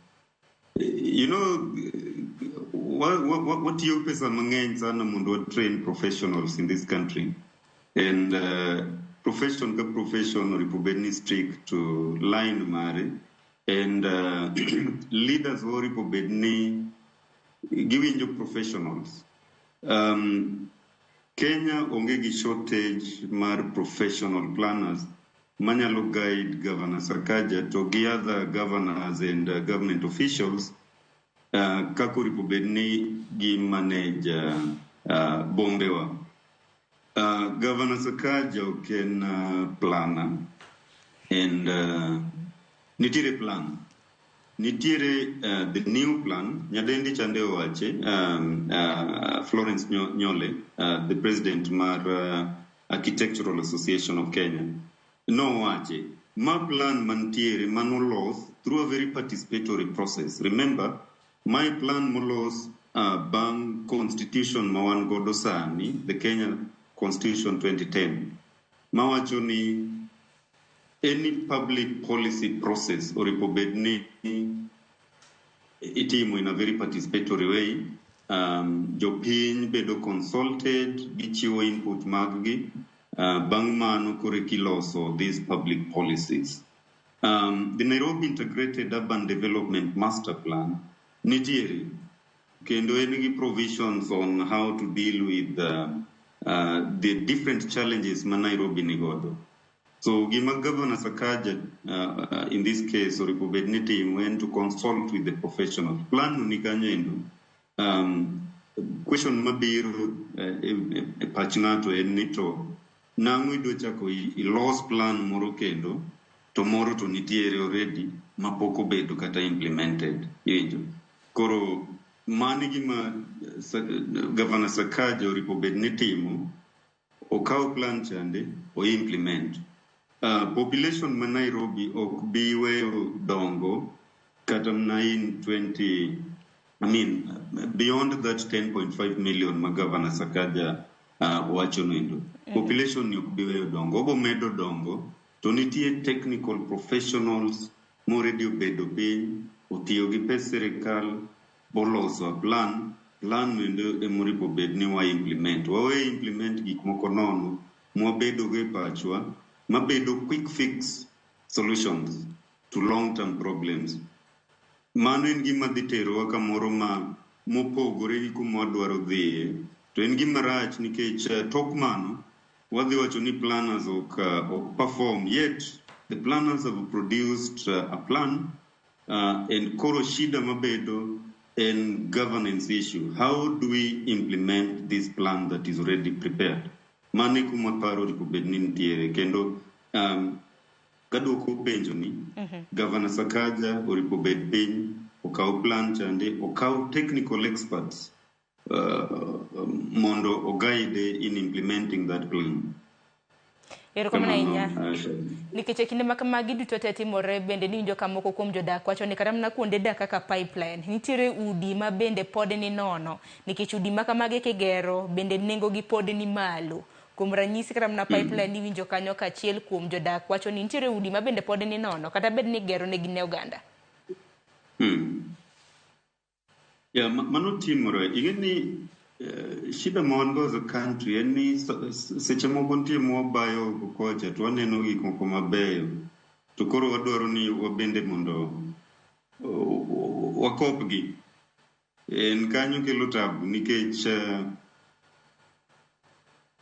watiyo pesa mang'eny sana mondo wa train professionals in this country, and profession ka profession oripo bed ni stick to line mare, and leaders oripo bed ni giwinjo professionals. Kenya onge gi shortage mar professional planners manyalo guide Governor Sakaja to gi other governors and government officials kaka oripo bed ni gi manage bombewa. Governor Sakaja ok en planner, and nitiere plan. Nitiere the new plan, nyadendi chande owache, Florence Nyole, the president mar Architectural Association of Kenya, nowache, ma plan mantiere manolos through a very participatory process. Remember, my plan molos bang' constitution ma wan godo sani, the Kenya Constitution 2010, mawacho ni any public policy process oripo bed ni itimo in a very participatory way. Jopiny bedo consulted, gichiwo input mag-gi, bang' mano koro iloso these public policies. The Nairobi Integrated Urban Development Master Plan nitiere kendo en gi provisions on how to deal with the different challenges ma Nairobi ni godo. So gima Governor Sakaja in this case oripo bed ni timo en to consult with the professionals. Plan no ni kanyo endo. Question mabiro e pach ng'ato en ni to nang'o idwa chako ilos plan moro kendo to moro to nitiere already mapok obedo kata implemented, iwinjo? Koro mano e gima Governor Sakaja oripo bed ni timo, okaw plan chande o implement. Population ma Nairobi ok bi weyo dongo kata mana in 20, I mean, beyond that 10.5 million ma Governor Sakaja wacho noendo. Population ni ok bi weyo dongo, obo medo dongo, to nitie technical professionals already obedo piny, otiyo gi pes sirikal, boloso a plan, plan noendo emoripo bed ni wa implement. Wawe implement gik moko nono, mwabedo go e pachwa, mabedo quick fix solutions to long term problems. Mano en gima dhi terowa kamoro ma mopogore gi kuma wadwaro dhiye. To en gima rach nikech tok mano, wadhi wacho ni planners ok perform. Yet, the planners have produced a plan, and koro shida mabedo en governance issue. How do we implement this plan that is already prepared? Mano e kuma paro oripo bed ni nitiere. Kendo kaduoko penjo ni, Governor Sakaja oripo bed piny, okaw plan chande, okaw technical experts mondo oguide in implementing that plan. Erokamano ahinya. Nikech e kinde ma kamagi duto te timore, bende niwinjo ka moko kuom jodak wacho ni kata mana kuonde dak kaka Pipeline nitiere udi ma bende pod ni nono, nikech udi ma kamagi kigero bende nengo gi pod ni malo. Kuom ranyisi, kata mana Pipeline iwinjo kanyo ka achiel kuom jodak wacho ni nitiere udi ma bende pod ni nono kata bed ni igero negi ne oganda. Yeah, mano timore. Ing'e ni Shida ma wan go as a country en ni seche moko nitie mwabayo oko kocha to waneno gik moko mabeyo to koro wadwaro ni wabende mondo wakopgi. En kanyo kelo tabu nikech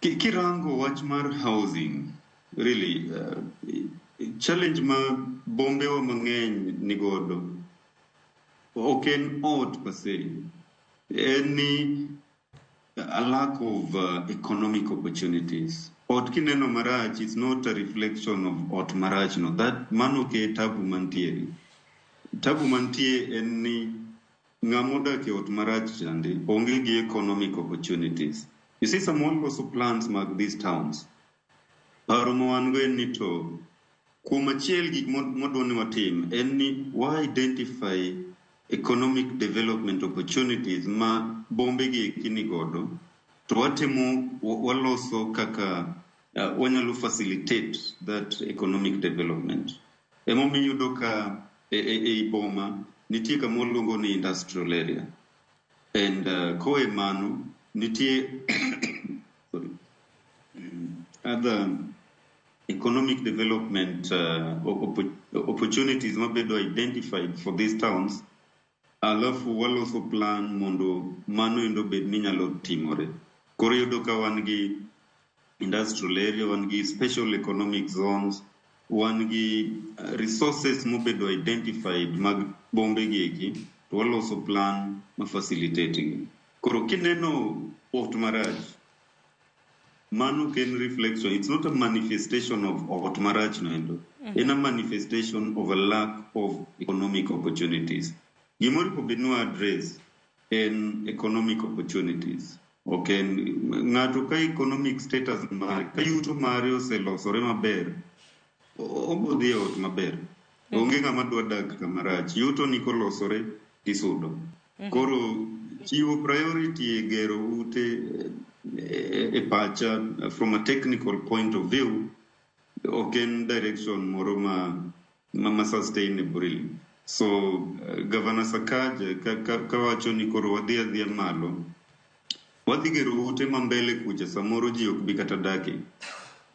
kirango wach mar housing, really, challenge ma bombewa mang'eny nigodo ok en ot per se, en ni a lack of economic opportunities. Ot kineno marach is not a reflection of ot marach no. That mano ok e tabu mantiere. Tabu mantie en ni ng'ama odak e ot marach chande onge gi economic opportunities. You see, sama waloso plans mag these towns, paro ma wan go en ni to kuom achiel gik mwadwa ni watim en ni wa identify economic development opportunities ma bombe gi eki ni godo to watemo waloso kaka wanyalo facilitate that economic development. Emomiyo iyudo ka ei boma nitie kama waluongo ni industrial area. And kowe mano nitie, sorry, other economic development opportunities mabedo identified for these towns, alafu waloso plan mondo mano endo bed ni nyalo timore. Koro iyudo ka wan gi industrial area, wan gi special economic zones, wan gi resources mobedo identified mag bombe gi eki, to waloso plan ma facilitate gi. Koro kineno ot marach, mano ok en reflection, it's not a manifestation of ot marach no endo. En a manifestation of a lack of economic opportunities. Gimoro onego bed ni wa address en economic opportunities. Ok en ng'ato ka economic status mare, ka yuto mare oselosore maber, obo dhi e ot maber. Onge ng'ama dwa dak kama rach. Yuto ni kolosore tisudo. Koro chiwo priority e gero ute e pacha from a technical point of view ok en direction moro ma sustainable really. So Governor Sakaja kawacho ni koro wadhi adhiya malo, wadhi gero ute ma mbele kucha samoro ji ok bi kata dake.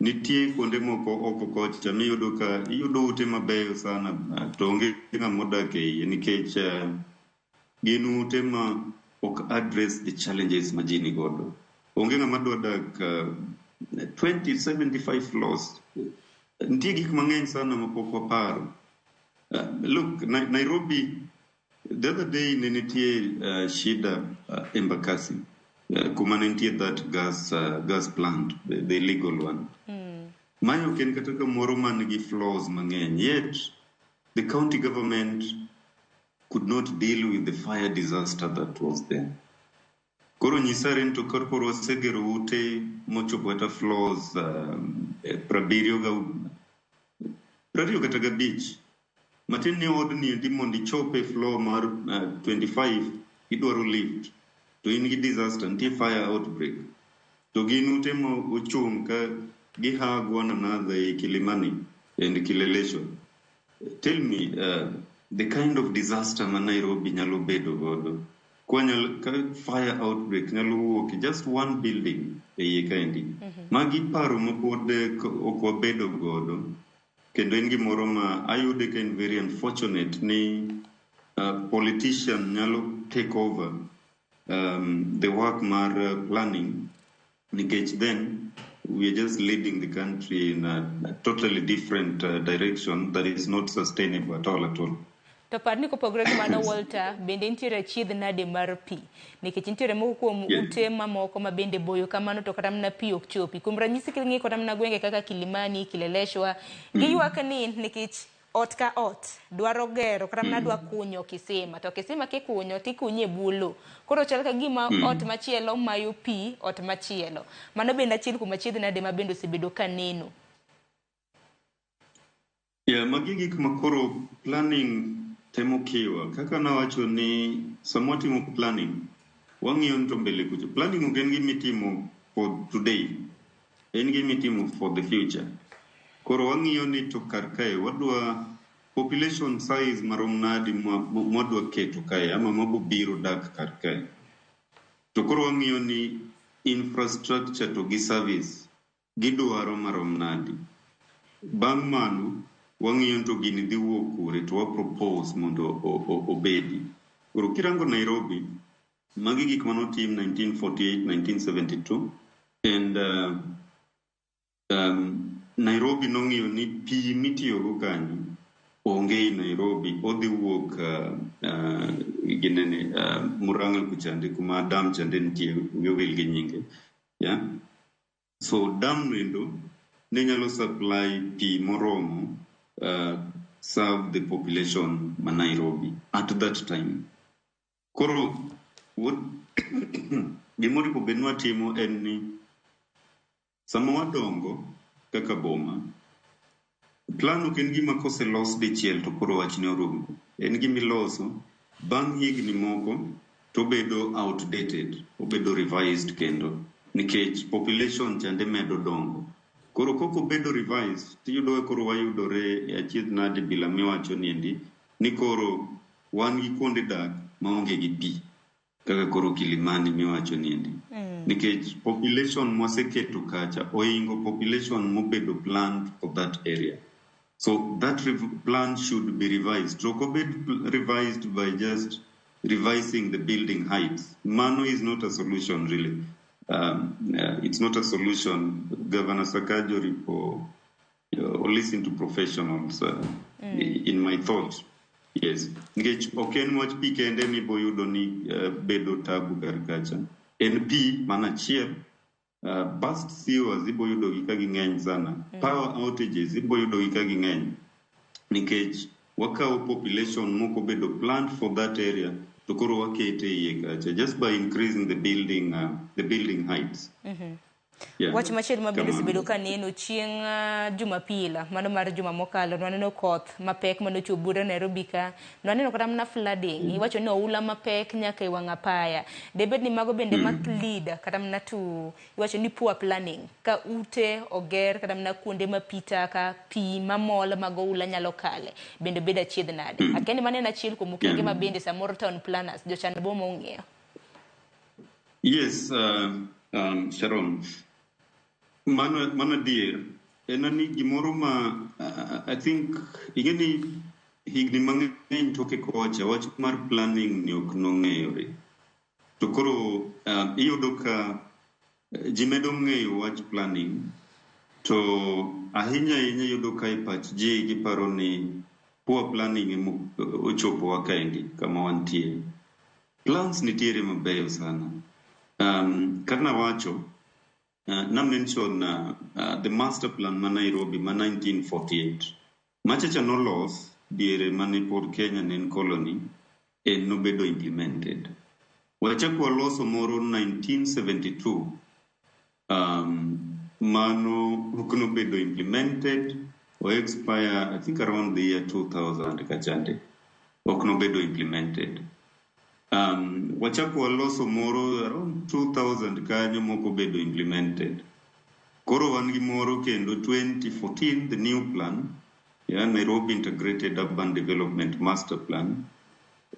Nitie kuonde moko oko kocha miyudo ka iyudo ute mabeyo sana to onge ng'ama odak e iye nikech gin ute ma ok address the challenges ma ji nigodo. Onge ng'ama dwa dak 20, 75 floors. Nitie gik mang'eny sana mapok waparo. Look, Nairobi, the other day ne nitie shida Embakasi, kuma ne nitie that gas plant, the illegal one. Mae ok en kata kamoro man gi floors mang'eny, yet the county government could not deal with the fire disaster that was there. Koro nyisare ni to koro wasegero ute mochopo kata floors 75. Matin ni odni endi mondo ichop e floor mar 25 idwaro lift to in gi disaster, nitie fire outbreak to gin ute ma ochung' ka gi hug one another e Kilimani and Kileleshwa. Tell me the kind of disaster ma Nairobi nyalo bedo godo. Ka fire outbreak nyalo wuok e just one building e iye kaendi. Magi paro ma pod ok wabedo godo. Kendo en gimoro ma ayude ka en very unfortunate ni politician nyalo take over the work mar planning nikech then we are just leading the country in a totally different direction that is not sustainable at all at all. To par ni kopogore gi mano, Walter, bende nitiere achiedh nade mar pi, nikech nitiere moko kuom ute mamoko ma bende boyo kamano to kata mana pi ok chopi. Kuom ranyisi, king'iyo kata mana gwenge kaka Kilimani, Kileleshwa, giywak ni nikech ot ka ot dwaro gero kata mana dwa kunyo kisima, to kisima kikunyo tikunye e bwo lowo, koro chal ka gima ot machielo mayo pi ot machielo. Mano bende achiel kuom achiedh nade ma bende osebedo ka neno. Yeah, magi gik ma koro planning temo kiwa. Kaka nawacho ni sama watimo planning, wang'iyo ni to mbele kucha. Planning ok en gima itimo for today, en gima itimo for the future. Koro wang'iyo ni to kar kae wadwa population size marom nadi mwadwa keto kae ama mabo biro dak kar kae. To koro wang'iyo ni infrastructure to gi service gidwaro marom nadi. Bang' mano, wang'iyo to gini dhi wuok kure to wa propose mondo obedi. Koro kirango Nairobi, magi gik manotim 1948, 1972 and Nairobi nong'iyo ni pi mitiyogo kanyo onge ei Nairobi, odhi wuok ginene Murang'a kuchande kuma dam chande nitie, wiya owil gi nyinge. Yeah? So dam noendo ne nyalo supply pi moromo serve the population ma Nairobi at that time. Koro what gimoripo bed ni watimo en ni sama wadongo kaka boma, plan ok en gima koselos dichiel to koro wachne orumo. En gima iloso bang' higni moko to obedo outdated, obedo revised kendo nikech population chande medo dongo. Koro kok obedo revised, tiyudo ka koro wayudore e achiedh nade bila miwacho niendi ni koro wan gi kuonde dak maonge gi pi kaka koro Kilimani miwacho niendi. Nikech population mwaseketo kacha oingo population mobedo planned for that area. So that plan should be revised. To ok obed revised by just revising the building heights. Mano is not a solution really. It's not a solution. Governor Sakaja oripo or listen to professionals in my thoughts. Yes. Nikech ok en wach pi kende miboyudo ni bedo tabu kar kacha. En pi mana achiel. Burst sewers iboyudo gi ka ging'eny sana. Power outages iboyudo gi ka ging'eny. Nikech wakawo population moko bedo planned for that area to koro wakete iye kacha just by increasing the building heights. Yeah. Wach machielo ma bende Kamano. osebedo ka neno chieng' Jumapil, mano mar juma mokalo, nwaneno koth mapek manochwe buore Nairobi ka, nwaneno kata mana flooding, iwacho ni oula mapek nyaka e wang' apaya. Debed ni mago bende ma lead kata mana to iwacho ni poor planning, ka ute oger kata mana kuonde ma pi taka, pi mamol mag oula nyalo kale, bende bedo achiedh nade. Akia ni mano en achiel kuom okenge ma bende samoro town planners, jochan boma ong'iyo. Yes, Sharon. Mano adier. En ni gimoro ma I think ing'e ni higni mang'eny toke kocha wach mar planning ni ok nong'eyore. To koro iyudo ka ji medo ng'eyo wach planning to ahinya ahinya iyudo ka e pach ji giparo ni poor planning ema ochopowa kaendi kama wantie. Plans nitiere mabeyo sana. Kaka nawacho, na mention the master plan ma Nairobi ma 1948. Machacha nolos diere mane pod Kenya ne en colony en nobedo implemented. Wachako waloso moro 1972, mano ok nobedo implemented o expire I think around the year 2000 kachande ok nobedo implemented. Wachako waloso moro around 2000 kanyo mok obedo implemented. Koro wan gi moro kendo 2014, the new plan, yeah, Nairobi Integrated Urban Development Master Plan.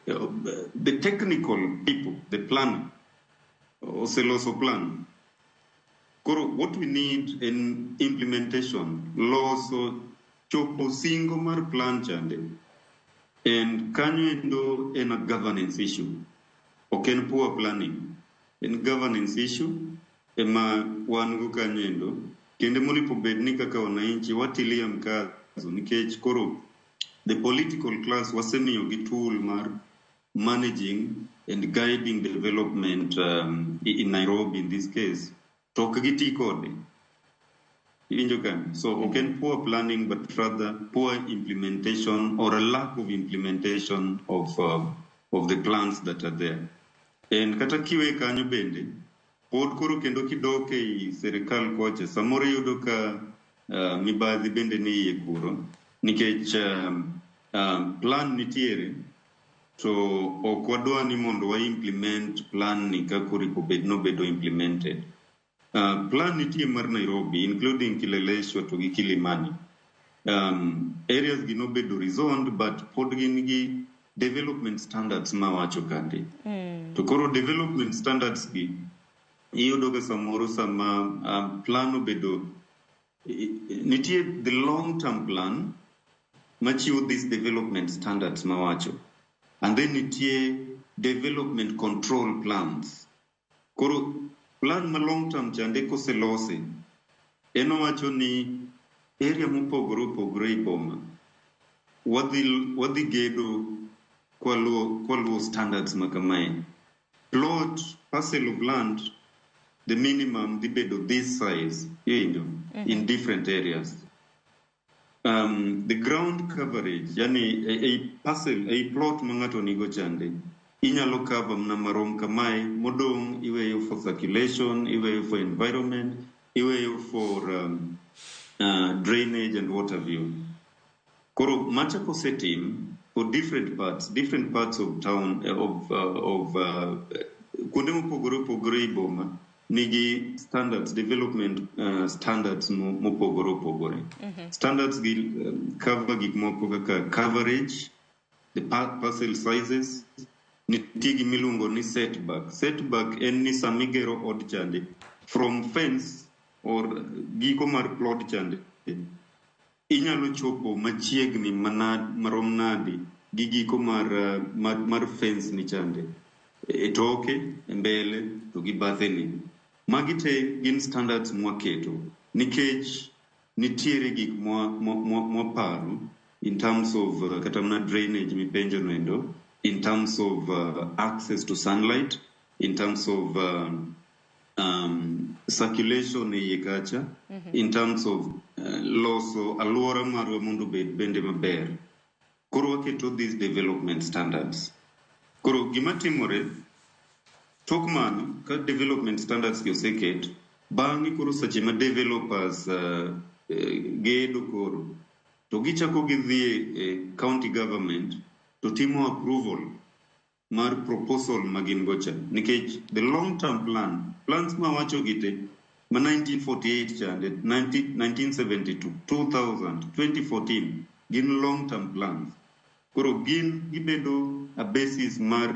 The technical people, the planner, oseloso plan. Koro what we need in implementation, loso chopo singo mar plan chande. And kanyo endo en a governance issue. Ok en poor planning. En governance issue ema wan go kanyo endo. Kendo moripo bed ni kaka wananchi watilia mkazo nikech koro the political class wasemiyo gi tool mar managing and guiding development in Nairobi in this case to ok giti kode. Iwinjo kanyo? So ok en poor planning but rather poor implementation or a lack of implementation of the plans that are there. And kata kiwe kanyo bende, pod koro kendo kidok ei sirikal kocha, samoro iyudo ka mibadhi bende ni iye kuro, nikech plan nitiere, to ok wadwa ni mondo wa implement plan ni kaka oripo bed nobedo implemented. Plan nitie mar Nairobi, including Kileleshwa to gi Kilimani. Areas gi nobedo rezoned, but pod gin gi development standards mawacho kande. To koro development standards gi iyudo ga samoro sama plan obedo nitie the long term plan machiwo these development standards mawacho, and then nitie development control plans. Koro plan ma long term chande koselose en owacho ni area mopogore opogore e boma wadhi gedo kwaluwo standards ma kamae. Plot, parcel of land, the minimum dhi bedo this size, iwinjo, in different areas. The ground coverage, yani a parcel, a plot ma ng'ato nigo chande, inyalo cover mana marom kamae, modong' iweyo for circulation, iweyo for environment, iweyo for drainage and water view. Koro macha kosetim for different parts of town, of kuonde mopogore opogore e boma nigi standards, development standards mopogore opogore. Standards gi cover gik moko kaka coverage, the parcel sizes, nitie gimiluongo ni setback. Setback en ni sama igero od chande, from fence or giko mar plot chande, inyalo chopo machiegni marom nadi gi giko mar fence ni chande, e toke, e mbele to gi batheni. Magi te gin standards mwaketo nikech nitiere gik mwaparo in terms of kata mana drainage mipenjo noendo, in terms of access to sunlight, in terms of circulation e iye kacha, in terms of loso alwora marwa mondo obed bende maber. Koro waketo these development standards. Koro gima timore tok mano, ka development standards gi oseket, bang'e koro seche ma developers gedo koro to gichako gidhi e county government to timo approval mar proposal ma gin go cha, nikech the long term plan, plans mawacho gi te ma 1948 chande, 19, 1972, 2000, 2014 gin long term plans. Koro gin gibedo a basis mar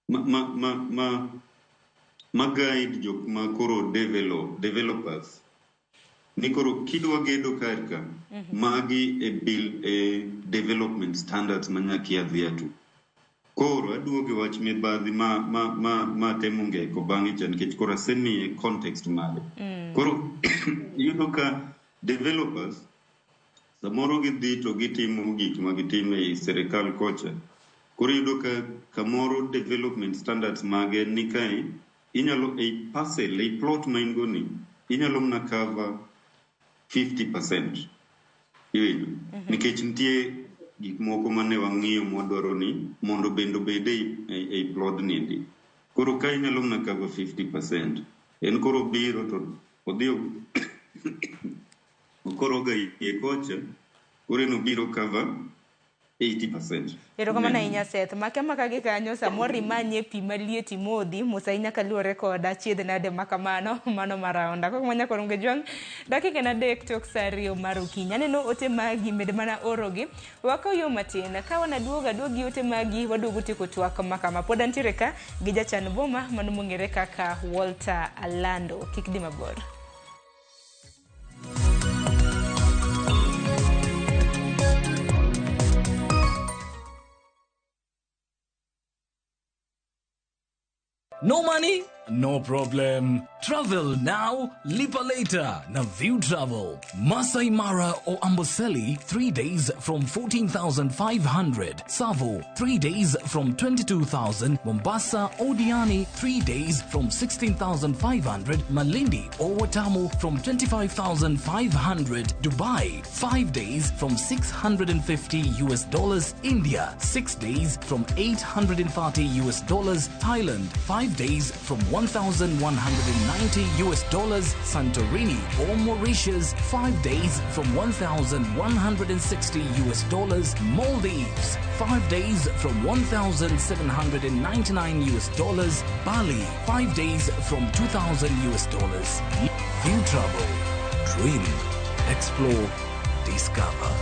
ma guide jok ma koro developers ni koro kidwa gedo kar ka, magi e bill e development standards ma nyaka iadhia to. Koro aduogo e wach mibadhi ma temo ngeko bang'e cha, nikech koro asemiye context mare. Koro iyudo ka developers samoro gidhi to gitimo gik ma gitimo ei sirikal kocha. Koro iyudo ka kamoro development standards mage ni kae inyalo ei parcel, ei plot ma in go ni, inyalo mana cover 50%, iwinjo, nikech nitie gik moko mane wang'iyo mwadwaro ni mondo bende obed ei plot niendi. Koro ka inyalo mana cover 50%, en koro biro to odhi okoroga iye kocha, koro en obiro cover 80%. Erokamano ahinya, Seth. Make maka gi kanyo samoro imanye pi maliet imodhi mos ahinya kaluwore kod achiedh nade makamano mano mar aonda. Kok manya koronge jwang' dakika en 3 tok sa 2 mar okinyi. Aneno ote magi med mana orogi. Wakaw yo matin ka wanaduogo aduogi ote magi waduogo tieko twak makama. Pod antiere ka gi jachan boma mano mong'ere kaka Walter Alando. Kik dhi mabor. No money? No problem. Travel now, lipa later. Na View Travel. Masai Mara or Amboseli, 3 days from 14,500. Tsavo, 3 days from 22,000. Mombasa or Diani, 3 days from 16,500. Malindi or Watamu from 25,500. Dubai, 5 days from 650 US dollars. India, 6 days from 830 US dollars. Thailand, 5 days from 1,190 US dollars. Santorini or Mauritius, 5 days from 1,160 US dollars. Maldives, 5 days from 1,799 US dollars. Bali, 5 days from 2,000 US dollars. View Travel. Dream, explore, discover.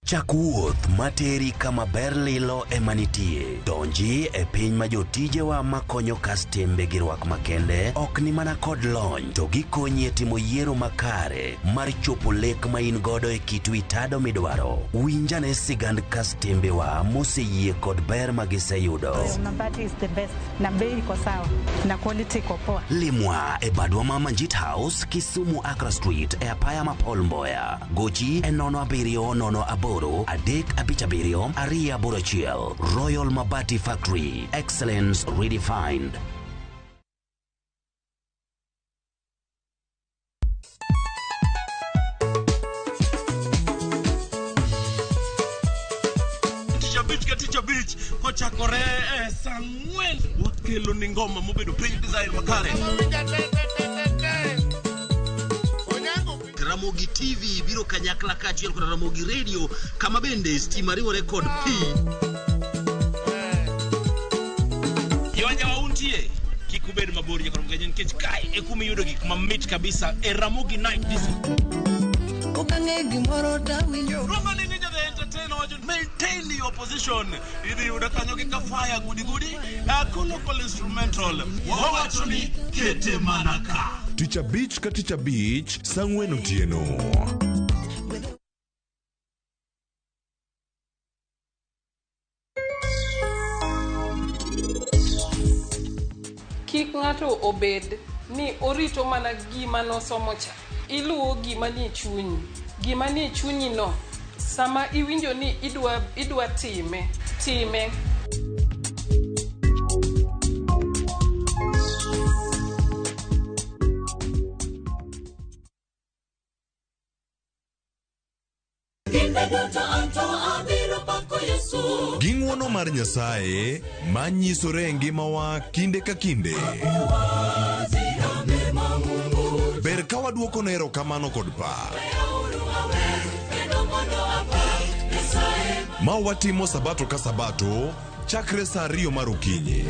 Chak wuoth materi kama ber lilo ema nitie. Donji e piny ma jotijewa makonyo kastembe gi rwak makende ok ni mana kod lony to gikonyi e timo yiero makare mar chopo lek ma in godo e kit wi tado midwaro. Winjane sigand kastembewa moseyie kod ber ma giseyudo. Mabati is the best na bei iko sawa na quality iko poa. Limwa e badwa ma Manjit House, Kisumu Accra Street e apaya ma Paul Mboya. Gochi e 0708 357 281. Royal Mabati Factory. Excellence redefined. Tich abich ka tich abich kochakore e saa ang'wen wakelo ni ngoma mobedo piny design makare. Ramogi TV biro kanyakla kaachiel kod Ramogi Radio kama bende stima riwore kod pi. Yonja wauntie kik ubed mabor nyaka romgajen nikech kae e kuma iyudo gik mamit kabisa e Ramogi Night Disco. Okang'e gimoro tawinjo. Roma ni ninja the entertainer wacho maintain your position. Idhi yudo kanyo gi kafaya gudi gudi. Colloquial instrumental. Wawacho ni kete mana ka. Tich abich ka tich abich saa ang'wen otieno. Kik ng'ato obed ni orito mana gima nosomo cha. Iluwo gima nie chunyi. Gima nie chunyi no, sama iwinjo ni idwa time, time. Gi ng'wono mar Nyasaye manyisore e ngimawa kinde ka kinde. Ber ka waduokone erokamano kod pak. Ma watimo sabato ka sabato chakre saa 2 mar okinyi.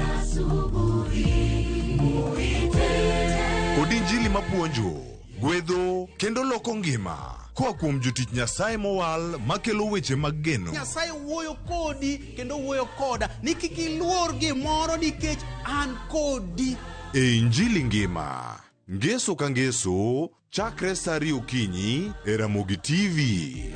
Kod injili mapuonjo, gwedho kendo loko ngima. Koa kuom jotich Nyasaye mowal makelo weche mag geno. Nyasaye wuoyo kodi kendo wuoyo koda ni kik iluor gimoro nikech an kodi. E Injili ngima, ngeso ka ngeso, chakre saa 2 okinyi e Ramogi TV.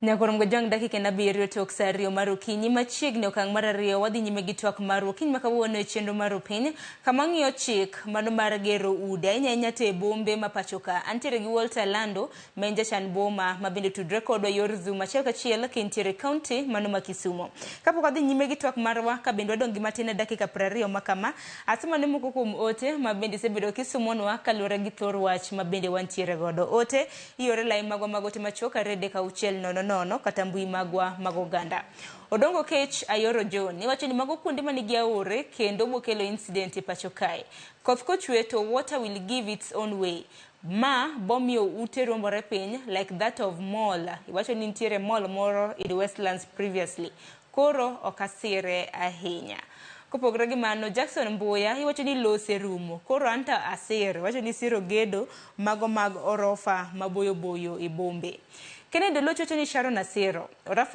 Nyakoromgo jang dakika en 7 tok saa 2 mar okinyi machiegni okang' mar 2 wadhi nyime gi twak mar okinyi ma kawuono e chenro mar piny kama ng'iyo chik mano mar gero udi ahinya ahinya to e bombe ma pacho ka. Antiere gi Walter Lando ma en jachan boma ma bende tudre kodwa yor Zoom achiel kachiel ka entiere county mano ma Kisumu. Kapok wadhi nyime gi twak marwa ka bende wadong' gi matin e dakika 20 ma kama, asoma ne moko kuom ote ma bende isebedo kisumonwa kaluwore gi thor wach ma bende wantiere godo. Ote iore lai magwa mag ote machuok 2 3 6 0 0 kata mbui magwa mag oganda. Odongo Kech Ayoro John iwacho ni mago kuonde manigi aore kendo bokelo incident e pacho kae. Koth kochwe to water will give its own way. Ma bomiyo ute ruombore piny like that of mall. Iwacho ni nitiere mall moro in Westlands previously. Koro okasire ahinya. Kopogore gi mano, Jackson Mbuya iwacho ni lose rumo. Koro anta asir, iwacho ni siro gedo mago mag orofa maboyo boyo e bombe. Kennedy Oloch wacho ni Sharon Asiro,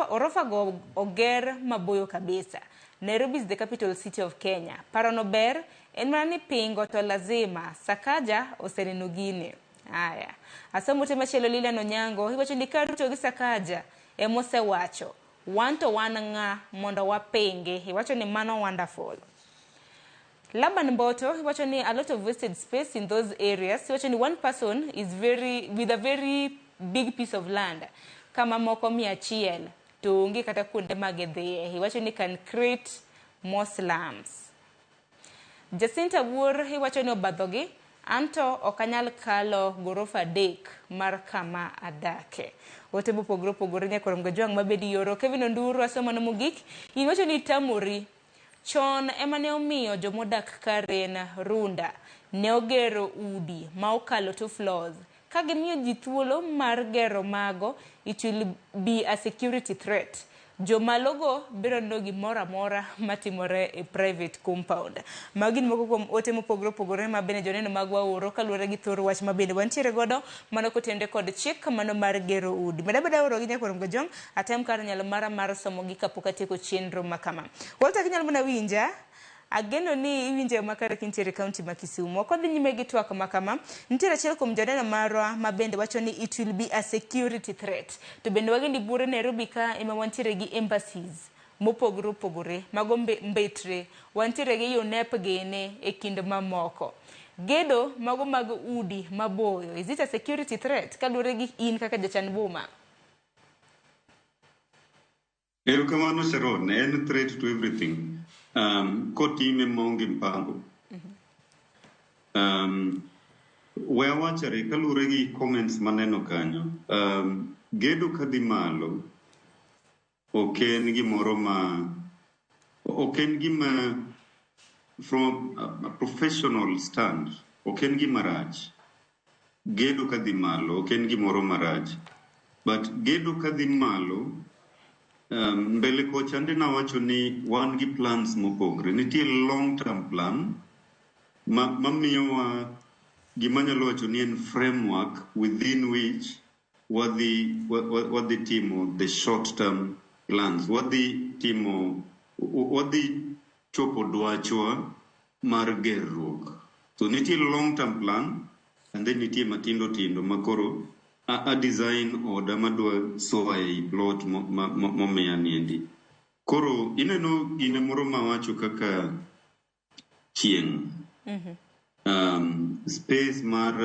orofa go oger maboyo kabisa. Nairobi is the capital city of Kenya. Parono ber, en mana ni pingo to lazima. Sakaja oseneno gine. Aya. Asomo te machielo Lilian Onyango, iwacho ni ka Ruto gi Sakaja emosewacho. Wan to wan ng'a mondo wapingi. Iwacho ni mano wonderful. Laban Mboto, iwacho ni a lot of wasted space in those areas. Iwacho ni one person is very with a very big piece of land kama moko 100 to onge kata kuonde magidhiye. Iwacho ni can create more slums. Jacinta Wuor iwacho ni obadhogi anto ok anyal kalo gorofa 3 mar kama adake. Ote mopogore opogore nyakorom gajwang' mabedi yoro. Kevin Onduru asomo no mogik. Iwacho ni tamori chon ema ne omiyo jomodak Karen Runda ne ogero udi ma okalo 2 floors. Ka gimiyo ji thuolo mar gero mago, it will be a security threat. Jomalogo biro neno gimoro amora matimore e private compound. Magi gin moko kuom ote mopogore opogore ma bende joneno magwa oro kaluwore gi thor wach ma bende wantiere godo mano kotenore kod chik mano mar gero udi. Med abeda oro gi nyakwar Mgajwang' atem kar nyalo mara mar somogi kapok atieko chenro ma kama. Walter kinyalo mana winja Ageno ni iwinjo yo makare kintiere e kaunti ma Kisumu. Ok wadhi nyime gi twak ma kama. Nitiere achiel kuom joneno marwa ma bende wacho ni it will be a security threat. To bende wageni buore Nairobi ka ema wantiere gi embassies mopogore opogore, mago mbetre, wantiere gi UNEP gene e kind mamoko. Gedo mago mag udi maboyo, is it a security threat kaluwore gi in kaka jachan boma? Erokamano Sharon, en threat to everything. Kotime maonge mpango. We awachare kaluwore gi comments maneno kanyo. Gedo kadhi malo ok en gimoro ma ok en gima from a professional stand ok en gima rach. Gedo kadhi malo ok en gimoro marach. But gedo kadhi malo mbele kocha ande nawacho ni wan gi plans mopogre. Nitie long term plan ma miyowa gima anyalo wacho ni en framework within which wadhi timo the short term plans. Wadhi timo wadhi chopo dwachwa mar gerruok. So nitie long term plan and then nitie matindo tindo makoro a design oda madwa soa ei plot momiya niendi. Koro ineno gine moro mawacho kaka chieng'. Space mar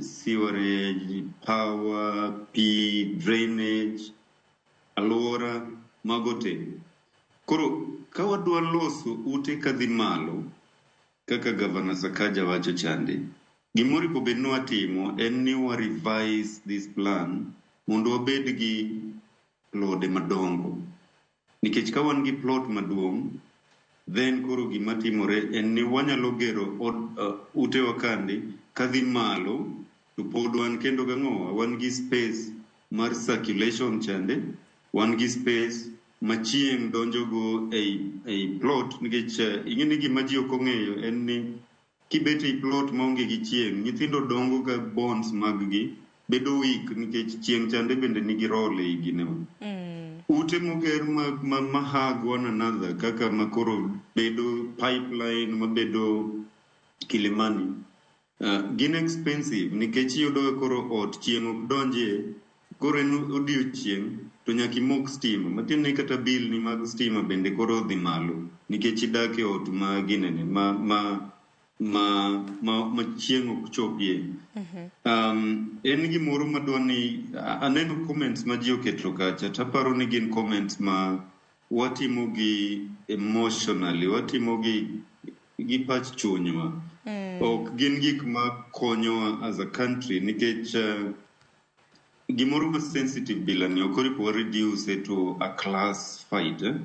sewerage, power, pi, drainage, alwora, mago te. Koro ka wadwa loso ute kadhi malo, kaka Governor Sakaja wacho chande, gimoripo bed ni watimo en ni wa revise this plan mondo wabed gi plode madongo. Nikech ka wan gi plot maduong', then koro gima timore en ni wanyalo gero od, utewa kande kadhi malo to pod wan kendo gang'owa wan gi space mar circulation chande wan gi space ma chieng' donjogo ei plot nikech ing'e ni gima ji ok ong'eyo en ni kibet ei plot maonge gi chieng' nyithindo dongo ka bones mag gi bedo weak nikech chieng' chande bende nigi role ei ginewa ute moger ma hug one another kaka makoro bedo Pipeline mabedo Kilimani gin expensive nikech iyudo ka koro ot chieng' ok donjie koro en odiochieng' to nyaka imok stima matiende ni kata bill ni mag stima bende koro odhi malo nikech idak e ot ma ginene ma chieng' ok chopie. En gimoro madwa ni aneno comments ma ji oketo kacha taparo ni gin comments ma watimo gi emotionally watimo gi pach chunywa ok gin gik ma konyowa as a country nikech gimoro ma sensitive bila ni ok oripo wa reduce to a class fight eh?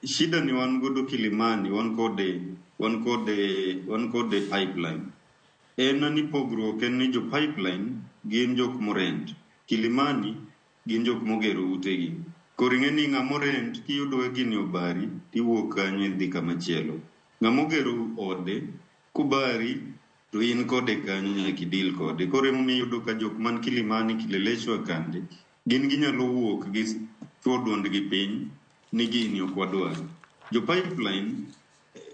Shida ni wan godo Kilimani wan kode Pipeline en ni pogruok en ni jo Pipeline gin jok morent Kilimani gin jok mogero utegi koro ing'e ni ng'ama orent kiyudo ka gini obari tiwuok kanyo idhi kamachielo ng'ama ogero ode kobari to in kode kanyo nyaka idil kode koro emomiyo iyudo ka jok man Kilimani Kileleshwa kande gin ginyalo wuok gi chwo duondgi piny ni gini ok wadwar jo Pipeline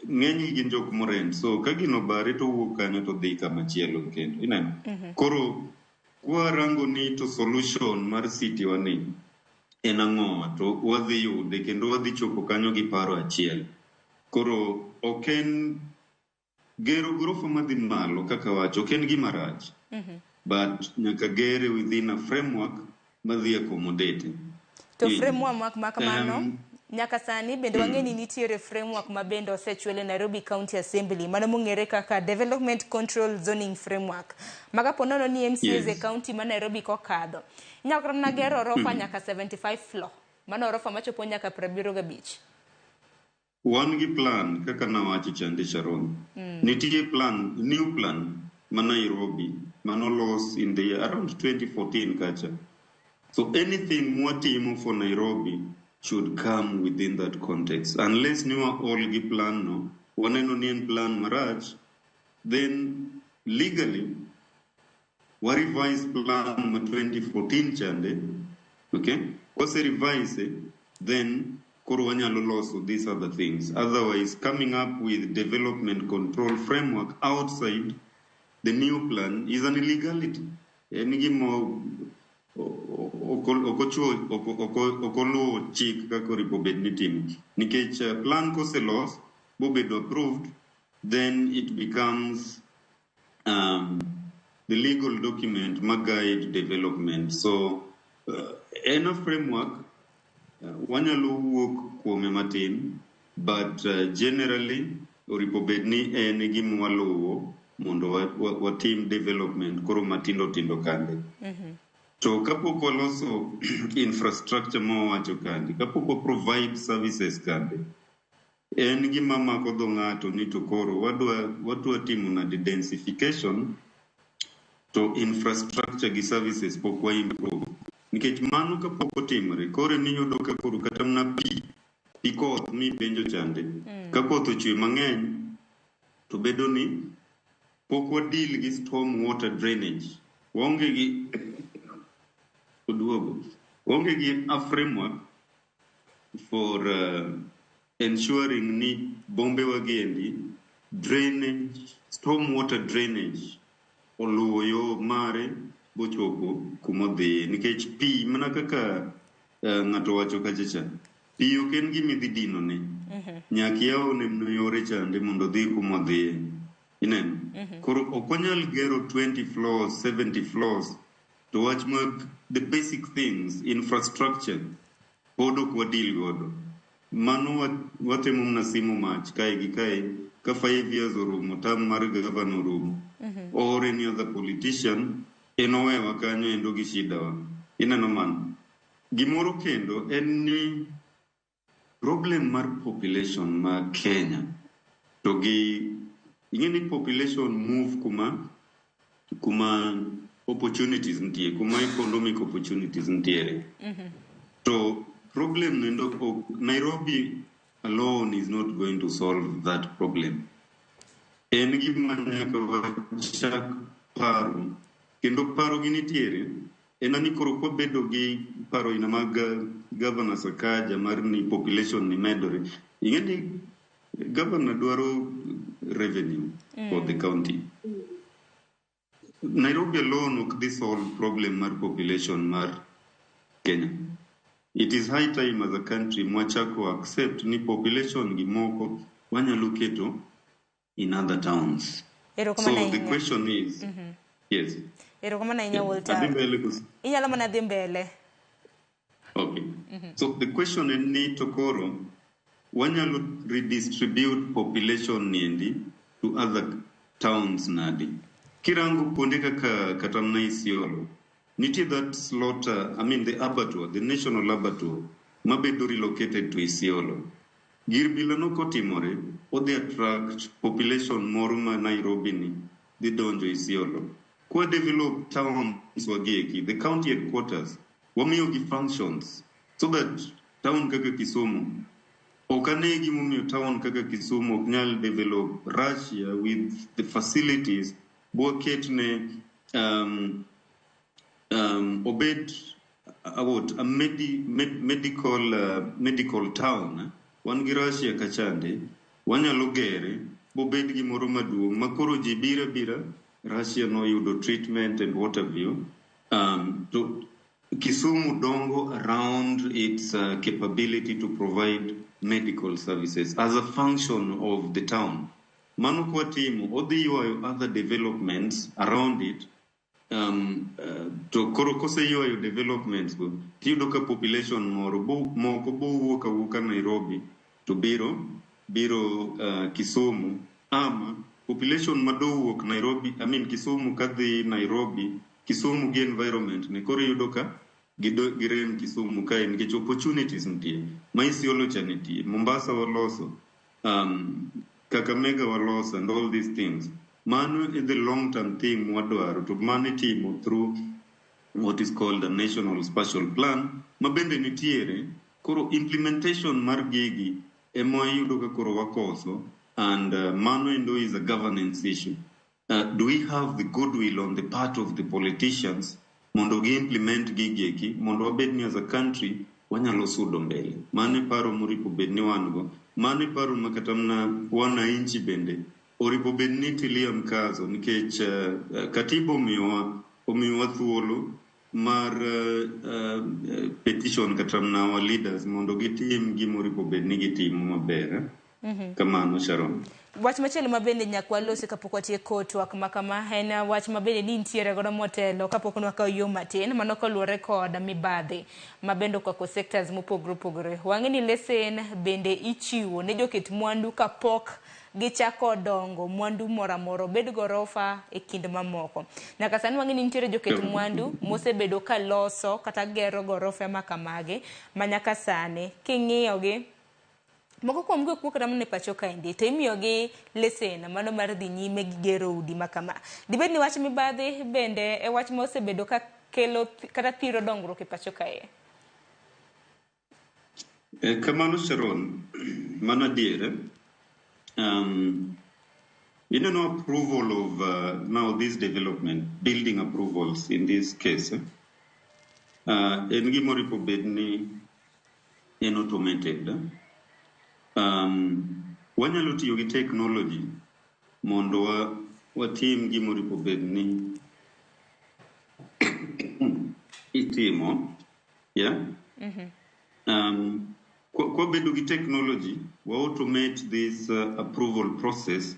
ng'enygi gin jok morent so ka gino obare to owuok kanyo to dhi kamachielo kendo ineno koro kwarango ni to solution mar city wa ni en ang'owa to wadhi yude kendo wadhi chopo kanyo gi paro achiel koro ok en gero gorofa madhi malo kaka wacho ok en gima rach but nyaka gere within a framework madhi accommodate To framework ma kamano nyaka sani bende wang'e ni nitiere framework ma bende osechwel e Nairobi County Assembly mano mong'ere kaka Development Control Zoning Framework ma kapo nono ni MCAs e county ma Nairobi kokadho inyalo kata mana gero orofa nyaka 75 floor mano orofa machopo nyaka 75. Wan gi plan kaka nawacho chande Sharon. Nitie plan, new plan ma Nairobi manolos in the year around 2014 kacha. So anything mwatimo for Nairobi should come within that context. Unless ni wa all gi plan no, waneno ni en plan marach, then legally wa revise plan ma 2014 chande, okay? Kwase revise, then koro wanyalo loso these other things. Otherwise, coming up with development control framework outside the new plan is an illegality. En gima ok oluwo chik kaka oripo bed ni timo. Nikech plan koselos, bobedo approved, then it becomes the legal document ma guide development. So, en a framework, wanyalo wuok kuome matin, but generally, oripo bed ni en e gima waluwo mondo watim development koro matindo tindo kande. To kapok waloso infrastructure mawawacho kande, kapok wa provide services kande, en gima mako dho ng'ato ni to koro wadwa timo nade densification to infrastructure gi services pok wa improve. Nikech mano kapok otimore, koro miyudo ka koro kata mana pi koth mipenjo chande. Ka koth ochwe mang'eny, to bedo ni pok wa deal gi storm water drainage. Waonge gi oduogo. Waonge gi a framework for ensuring ni bombe wagiendi drainage, storm water drainage oluwo yo mare bochopo kumodhiye. Nikech pi mana kaka ng'ato wacho kacha cha, pi ok en gima idhi dino ne. Nyaka iyawne yore chande mondo odhi kumodhiye. Ineno? Koro ok wanyal gero 20 floors, 70 floors, to wach mag the basic things, infrastructure, pod ok wadeal godo. Mano watemo mana simo mach kae gi kae, ka 5 years orumo, term mar governor orumo, or any other politician, en owewa kanyo endo gi shida wa. Ineno mano? Gimoro kendo en ni problem mar population ma Kenya to gi ing'e ni population move kuma opportunities nitie, kuma economic opportunities nitiere. To problem nendo ok, Nairobi alone is not going to solve that problem. En gima nyaka wachak paro, kendo paro gi nitiere, en ni koro kwabedo gi paro ina mag Governor Sakaja mar ni population ni medore. Ing'e ni governor dwaro revenue for the county. Nairobi alone ok dhi solve problem mar population mar Kenya. It is high time as a country mwachako accept ni population gi moko wanyalo keto in other towns. Erokamano So the ahinya. question is, yes. Erokamano ahinya Walter. Adhi mbele koso? Inyalo mana dhi mbele. Okay. So the question en ni to koro wanyalo redistribute population niendi to other towns nadi. Kirango kuonde kaka kata mana Isiolo, nitie that slaughter, I mean the abattoir, the national abattoir, mabedo relocated to Isiolo. Gir bilano kotimore, odhi attract population moro ma Nairobi ni dhi donjo Isiolo. Kwa develop towns wagieki, the county headquarters, wamiyogi functions so that town kaka Kisumu, ok ane gimomiyo town kaka Kisumu ok nyal develop Russia with the facilities bwaketne obed what, a medical town. Eh? Wan gi Russia kachande, wanyalo gere bobed gimoro maduong' ma koro ji biro bira Russia noyudo treatment and what have you. To Kisumu dongo around its capability to provide medical services as a function of the town. Mano kwatimo, odhi ywayo other developments around it. To koro koseywayo developments go, tiyudo ka population moro moko bowuok awuoka Nairobi to biro Kisumu, ama population madowuok Nairobi, I mean Kisumu kadhi Nairobi, Kisumu gi environment ne koro iyudo ka girem Kisumu kae nikech opportunities nitie. Ma Isiolo cha nitie, Mombasa waloso, Kakamega waloso and all these things. Mano is the long term thing mwadwaro to mano itimo through what is called a national spatial plan ma bende nitiere. Koro implementation mar gigi ema iyudo ka koro wakoso, and mano endo is a governance issue. Do we have the goodwill on the part of the politicians mondo gi implement gigi eki mondo wabed ni as a country wanyalo sudo mbele? Mano e paro moripo bed ni wan go. Mano e paro ma kata mana wananchi bende oripo bed ni tilia mkazo, nikech katiba omiyowa thuolo mar petition kata mana our leaders mondo gitim gimoripo bed ni gitimo maber. Kamano, Sharon. Wach machielo ma bende nyaka walosi kapok watieko twak ma kama en wach ma bende ni nitiere godo motelo kapok nwakawo yo matin, mano koluwore kod mibadhi ma bende okwako sectors mopogore opogore. Wang'e ni lesen bende ichiwo ne joket mwandu kapok gichako dongo mwandu moro amora, obed gorofa e kind mamoko. Nyaka sani wang'e ni nitiere joket mwandu mosebedo ka loso kata gero gorofe ma kamagi ma nyaka sani king'iyogi moko kuom gi ok wuok kata mana e pacho kaendi to imiyogi lesen mano mar dhi nyime gi gero udi ma kama. Dibed ni wach mibadhi bende e wach ma osebedo ka kelo kata thiro dongruok e pacho kae? Kamano, Sharon, mano adier. Ineno approval of now this development, building approvals in this case, en gimoripo bed ni en automated. Wanyalo tiyo gi technology mondo watim gimoripo bed ni itimo, yeah? Kwabedo gi technology, wa automate this approval process,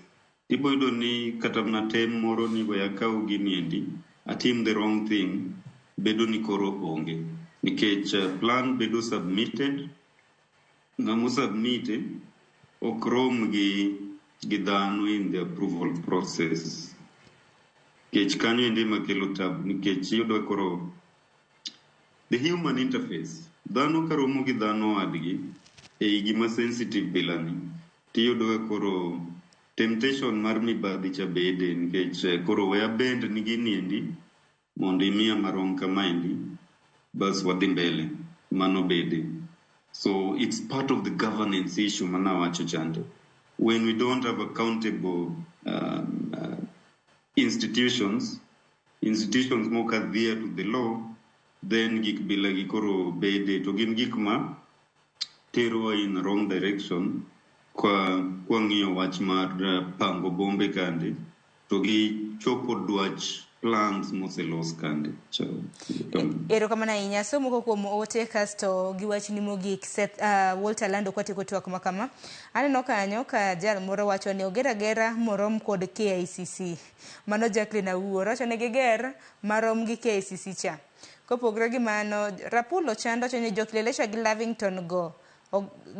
tibo yudo ni kata mana tem moro ni we akaw gini endi, atim the wrong thing, bedo ni koro onge. Nikech plan bedo submitted, ng'amo submit ok rom gi dhano in the approval process. Nikech kanyo endi ema kelo tabu, nikech iyudo koro the human interface, dhano ka romo gi dhano wadgi ei gima sensitive bilani, tiyudo ka koro temptation mar mibadhi cha bede, nikech koro we abend ni gini endi mondo imiya marom kamaendi, bas wadhi mbele, mano bede. So it's part of the governance issue manawacho chande. When we don't have accountable institutions, institutions mok adhere to the law, then gik bilagi koro bede to gin gik ma terowa in wrong direction kwa kwang'iyo wach mar pango bombe kande to gi chopo dwach plans moselos kande. So, Erokamano ahinya. Somo moko kuom ote kasto gi wachni mogik Seth, Walter Lando kwatieko twak ma kama. Aneno kanyo ka jal moro wacho ni oger agera morom kod KICC. Mano Jacqueline Awuor wacho ni giger marom gi KICC cha. Kopogore gi mano, Rapulo Chando wacho ni jo Kileleshwa gi Lavington go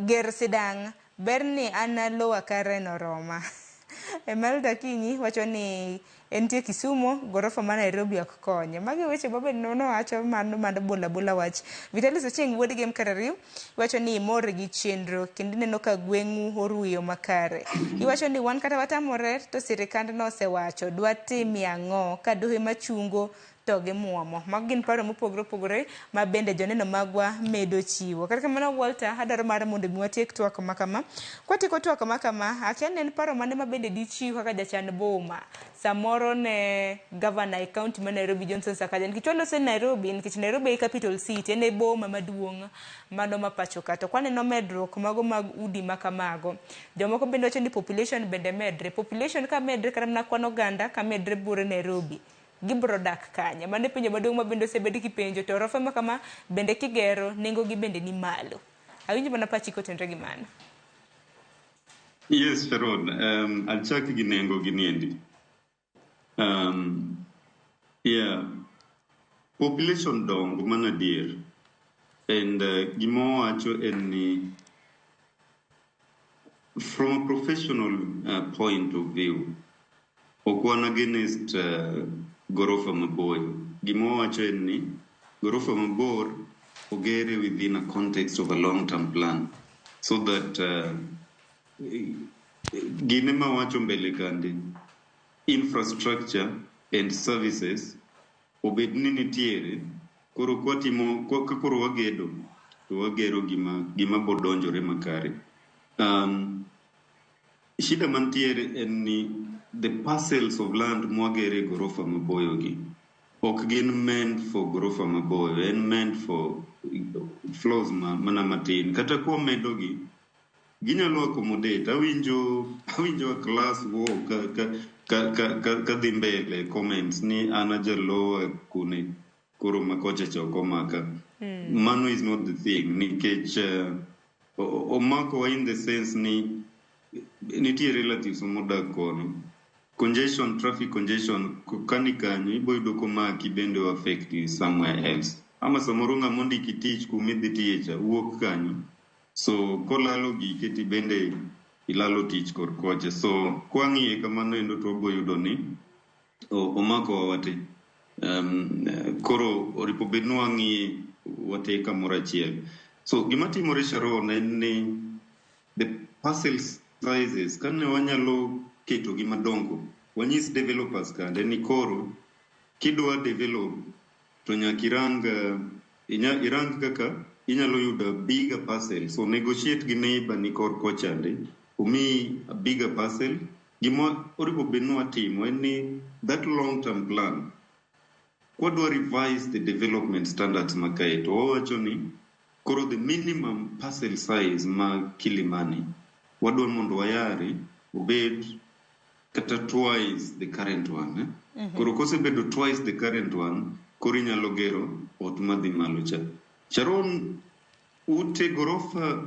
ger sidang' ber ni an Lower Karen oroma. Emelda Kinyi wacho ni entie Kisumu, gorofa ma Nairobi ok konye. Magi weche ma bende nowacho mano mano bola bola wach. Vitalis Ochieng wuod Gem Karariu wacho ni imor gi chenro kendo ineno ka gweng'u oruyo makare. Iwacho ni wan kata watamore to sirikand nosewacho dwa timie ang'o ka dohe machungo to gimuomo. Mago gin paro mopogore opogore ma bende joneno magwa medo chiwo. Kata kamano Walter, adwaro mar mondo mi watiek twak ma kama. Kwatieko twak ma kama, akia ni en paro mane ma bende dichiw kaka jachan boma samoro ne gavana e kaunti ma Nairobi Johnson Sakaja. Nikech waloso e Nairobi, nikech Nairobi e capital city, en e boma maduong' mano ma pacho ka. To kwaneno medruok mago mag udi ma kamago. Jomoko bende wacho ni population bende medre. Population ka medre kata mana kwan oganda ka medre buore Nairobi. Gibro dak kanye? Mano e penjo maduong' ma bende osebed kipenjo to orofa ma kama bende kigero nengo gi bende ni malo. Awinjo mana pachi kotenore gi mano. Yes, Sharon, achak gi nengo gi niendi. Yeah, population dongo mana adier. And gima wawacho en ni from a professional point of view, ok wan against gorofa maboyo. Gima wawacho en ni gorofa mabor ogere within a context of a long-term plan so that gine mawacho mbele kande, infrastructure and services Obed ni nitiere, koro kwatimo, ka koro wagedo, to wagero gima bodonjore makare. Shida mantiere en ni the parcels of land mwagere gorofa maboyo gi ok gin meant for gorofa maboyo, en meant for floors mana matin. Kata kwamedo gi, ginyalo accommodate. Awinjo a class war ka dhi mbele comments ni an ajalowa kune koro makocha cha ok omaka. Mano is not the thing, nikech omakowa in the sense ni nitie relatives modak kono. Congestion, traffic congestion, kani kanyo ibo yudo komaki bende o affect you somewhere else. Ama samoro ng'ama ondiki tich kumidhi tiye cha wuok kanyo. So kolalo gike ti bende ilalo tich kor kocha. So kwang'iye kamano endo to wabo yudo ni omakowa wate. Koro oripo bed ni wang'iye wate kamoro achiel. So gima timore, Sharon, en ni the parcel sizes kane wanyalo keto gi madongo, wanyis developers kande ni koro kidwa develop to nyaka irang kaka inyalo yudo a bigger parcel. So negotiate gi neighbor ni kor kochande omiyi a bigger parcel. Gima oripo bed ni watimo en ni that long term plan kwadwa revise the development standards makae to wawacho ni koro the minimum parcel size ma Kilimani wadwa mondo wayare obed kata twice the current one, eh? Koro kosebedo twice the current one, koro inyalo gero ot madhi malo cha. Sharon, ute gorofa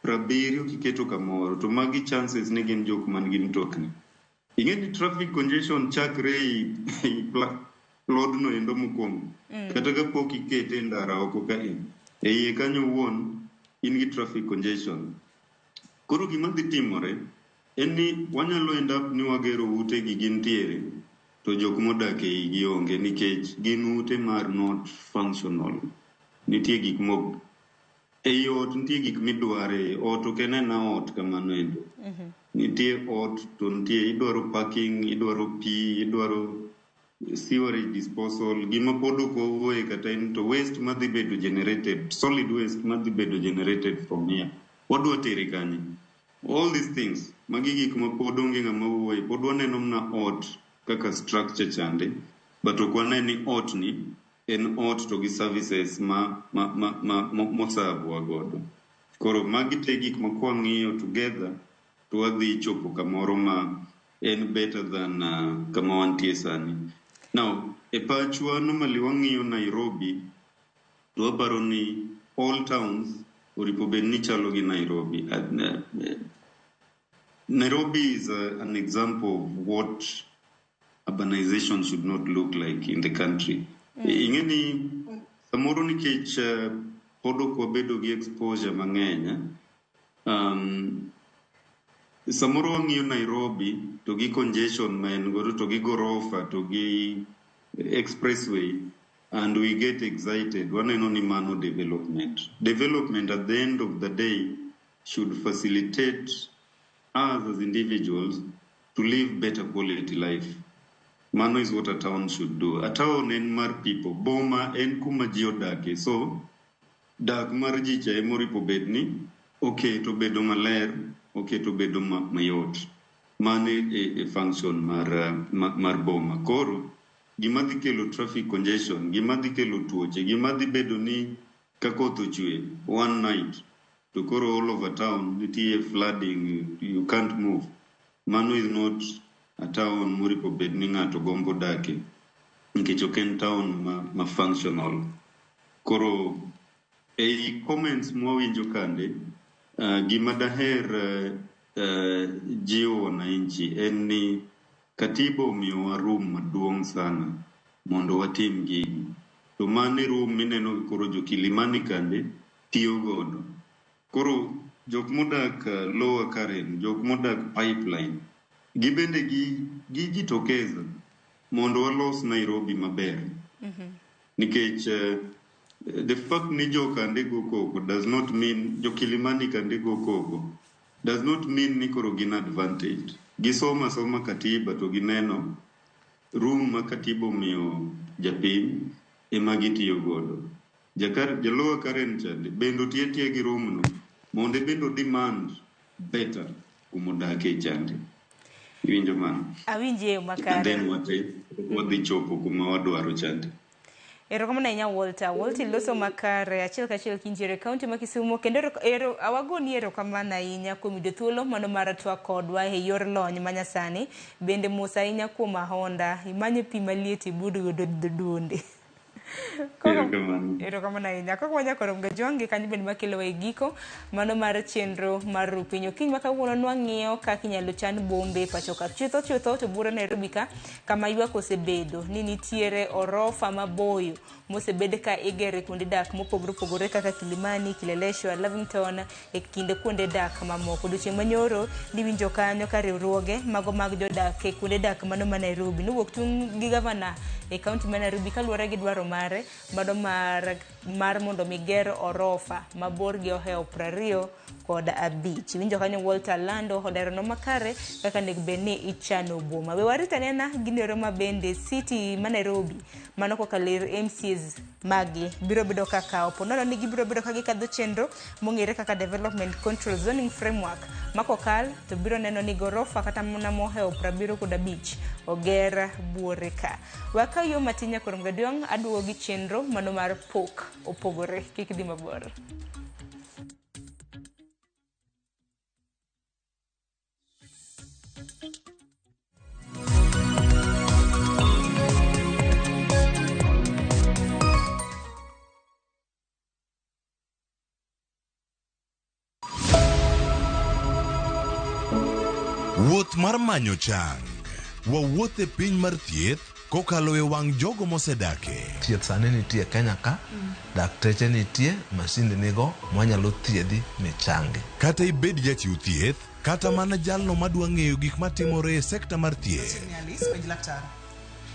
70 kiketo kamoro to magi chances ni gin jok man gi mtokni. Ing'e ni traffic congestion chakre ei plodno endo mokwongo. Kata kapok ikete e ndara oko ka in. E iye kanyo owuon in gi traffic congestion. Koro gima dhi timore en ni wanyalo end up ni wagero ute gi gintiere to jok modak e igi onge nikech gin ute mar not functional. Nitie gik mok ei ot, nitie gik midware ot, ok en ena ot kamano endo. Nitie ot to nitie idwaro parking, idwaro pi, idwaro sewerage disposal. Gima pod ok wawuoye kata en to waste madhi bedo generated, solid waste madhi bedo generated from here. Wadwa tere kanye? All these things, magi gik ma pod onge ng'ama wuoye, pod waneno mana ot kaka structure chande, but ok wane ni ot ni en ot to gi services ma moserve godo. Koro magi te gik ma kwang'iyo together to wadhi chopo kamoro ma en better than kama wantie sani. Now, e pachwa normally wang'iyo Nairobi to waparo ni all towns oripo bed ni chalo gi Nairobi. Nairobi is an example of what urbanization should not look like in the country. Ing'e ni samoro nikech pod ok wabedo gi exposure mang'eny, samoro wang'iyo Nairobi to gi congestion ma en godo to gi gorofa to gi expressway and we get excited. Waneno ni mano development. Development at the end of the day should facilitate us as individuals to live better quality life. Mano is what a town should do. A town en mar people. Boma en kuma ji odake. So, dak mar ji cha emoripo bed ni oketo bedo maler, oketo bedo mayot. Mano e function mar boma. Koro, gima dhi kelo traffic congestion, gima dhi kelo tuoche, gima dhi bedo ni ka koth ochwe one night, to koro all over town nitie flooding, you can't move. Mano is not a town moripo bed ni ng'ato gombo dake, nikech ok en town ma functional. Koro, ei comments mwawinjo kande, gima daher jiwo wananchi en ni katiba omiyowa room maduong' sana mondo watim gini. To mano e room mineno koro jo Kilimani kande tiyo godo. Koro jok modak Lower Karen, jok modak Pipeline, gibende gi jitokeza mondo walos Nairobi maber. Nikech the fact ni jo kande go koko does not mean jo Kilimani kande go koko does not mean ni koro gin advantage. Gisomo asoma katiba to gineno Room ma katiba omiyo japiny ema gitiyo godo. Jalower Karen chande bende otiyo atiya gi room no mondo bende o demand better kumodake chande. Iwinjo mano? Awinji e makare. And then wadhi chopo kuma wadwaro chande. Erokamano ahinya Walter. Walter iloso makare achiel kachiel kintiere kaunti ma Kisumu kendo awagoni erokamano ahinya kuom yudo thuolo mano mar twak kodwa e yor lony manyasani. Bende mos ahinya kuom ahonda, imanyo pi maliet ibud godo duonde. Erokamano ahinya. Koko wanyako rom gajwang' kanyo bende makelowa e giko mano mar chenro mar Rupiny. Okinyi ma kawuono nwang'iyo kaka inyalo chan bombe pacho ka. Chutho chutho to buore Nairobi ka kama ywak osebedo ni nitiere orofa maboyo mosebed ka igere kuonde dak mopogore opogore kaka Kilimani, Kileleshwa, Lavington e kinde kuonde dak mamoko. Odiochieng' manyoro niwinjo kanyo ka riwruoge mago mag jodak e kuonde dak mano ma Nairobi nowuok tung' gi gavana e kaunti ma Nairobi kaluwore gi dwaro mare mano mar mondo mi ger orofa mabor gi ohewo 25. Iwinjo kanyo Walter Lando olerone makare kaka onego bed ni ichano boma. We warit anena ginero ma bende city ma Nairobi mano kokalo ir MCAs magi biro bedo ka kawo po nono ni gibiro bedo ka gikadho chenro mong'ere kaka Development Control Zoning Framework ma kokal to biro neno ni gorofa kata mana mohewo 75 oger buore ka. Wakaw yo matin nyakoro maduong' aduogo gi chenro mano mar pok opogore kik dhi mabor. Wuoth mar manyo chang. Wawuoth e piny mar thieth kokalo e wang' jogo mosedake. Thieth sani nitie Kenya ka, dakteche nitie, masinde nigo mwanyalo thiedhi michangi. Kata ibed jachiw thieth, kata mana jalno madwa ng'eyo gik matimore e sekta mar thieth.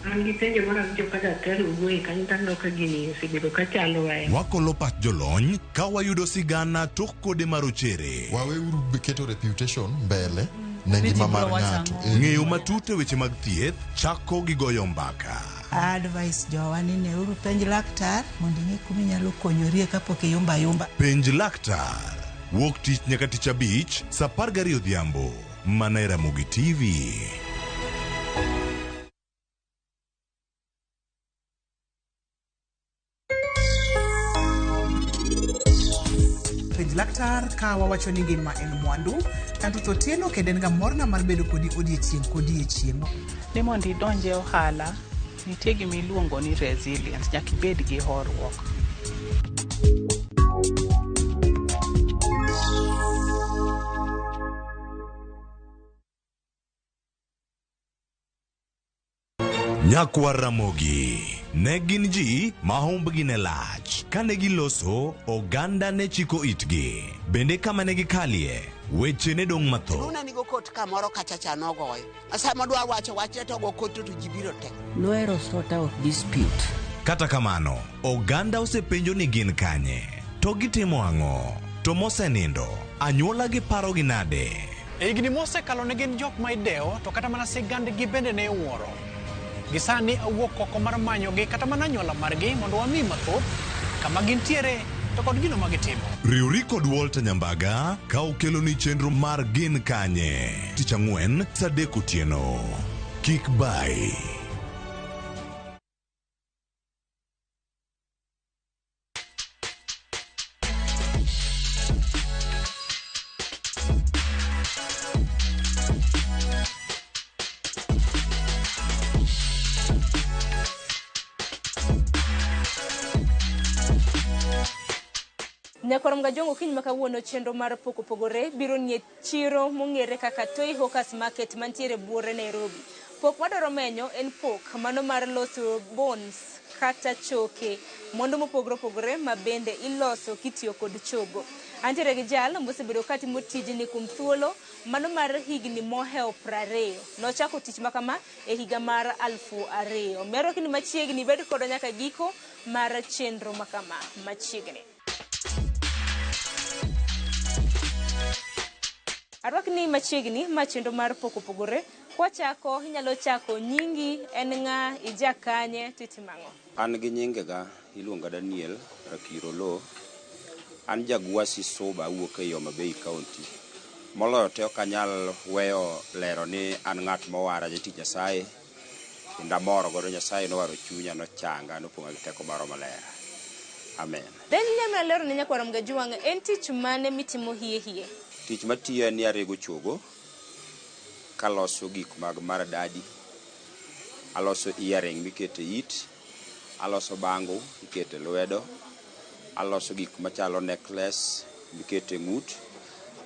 An gi penjo mar awinjo ka daktari owuoye kanyo to aneno ka gini osebedo ka chandowa. Wakolo pach jolony ka wayudo sigana tok kode marochere. Waweuru keto reputation mbele ne ngima mar ng'ato. Ng'eyo matut e weche mag thieth chako gi goyo mbaka. Advice jowa ni neuru penj laktar mondo ing'e kuma inyalo konyorie kapok iyumba ayumba. Penj laktar. Wuok tich nyaka tich abich saa 12 odhiambo mana e Ramogi TV. Penj laktar ka wawacho ni ngima en mwandu. Anto Otieno kendo en ga morna mar bedo kodi odiechieng' kodiechieng'. Ni mondo idonj e ohala, nitie gima iluongo ni resilience, nyaka ibed gi horuok. Nyakwar Ramogi ne gin ji ma humbgi ne lach. Kane giloso, oganda ne chiko itgi. Bende kama ne gikalie, weche ne dong' mathoth. Luna nigo kot kamoro kacha cha nogoyo. Sama dwa wacho wachne to go kot to ji biro te. Nohero sort out dispute. Kata kamano, oganda osepenjo ni gin kanye, to gitimo ang'o, to mosenindo, anyuola gi parogi nade? E higni mosekalo ne gin jok ma idewo to kata mana sigandgi bende ne iwuoro. Gisani awuok oko mar manyogi kata mana anyuola margi mondo wami mathoth kama gintiere to kod gino ma gitimo. Riwri kod Walter Nyambaga ka okeloni chenro mar Gin Kanye tich ang'wen saa 3 otieno. Kik bai. Nyakwar Mgajwang' okinyi ma kawuono chenro mar pok opogore biro nie chiro mong'ere kaka Toi Hawkers Market mantiere buore Nairobi. Pok madwaro menyo en pok mano mar loso bones kata choke, mwandu mopogore opogore ma bende iloso kitiyo kod chogo. Antiere gi jal mosebedo katimo tijni kuom thuolo mano mar higni mohewo 20. Nochako tich makama e higa mar 2000. Mero kini machiegni bed kodwa nyaka giko mar chenro makama machiegni. Arwakni machiegni ma chenro mar pok opogore Kwachako, inyalo chako nyingi, en ng'a, ija kanye, titimo ang'o? An gi nyingega iluonga Daniel Rakiro Lo. An jagwasi Suba awuok ei Homa Bay County. Moloyo te ok anyal weyo lero ni an ng'at mowara jatich Nyasaye kendo amor godo Nyasaye nowaro chunya nochanga nopong'a gi teko mar Roho Maler. Amen. Then inyalo lero ne nyakwar Mgajuang' en tich mane mitimo hie hie? Tich matiyo en ni arego chogo kaloso gik mag maradadi, aloso earring mikete it, aloso bango ikete lwedo, aloso gik machalo necklace mikete ng'ut,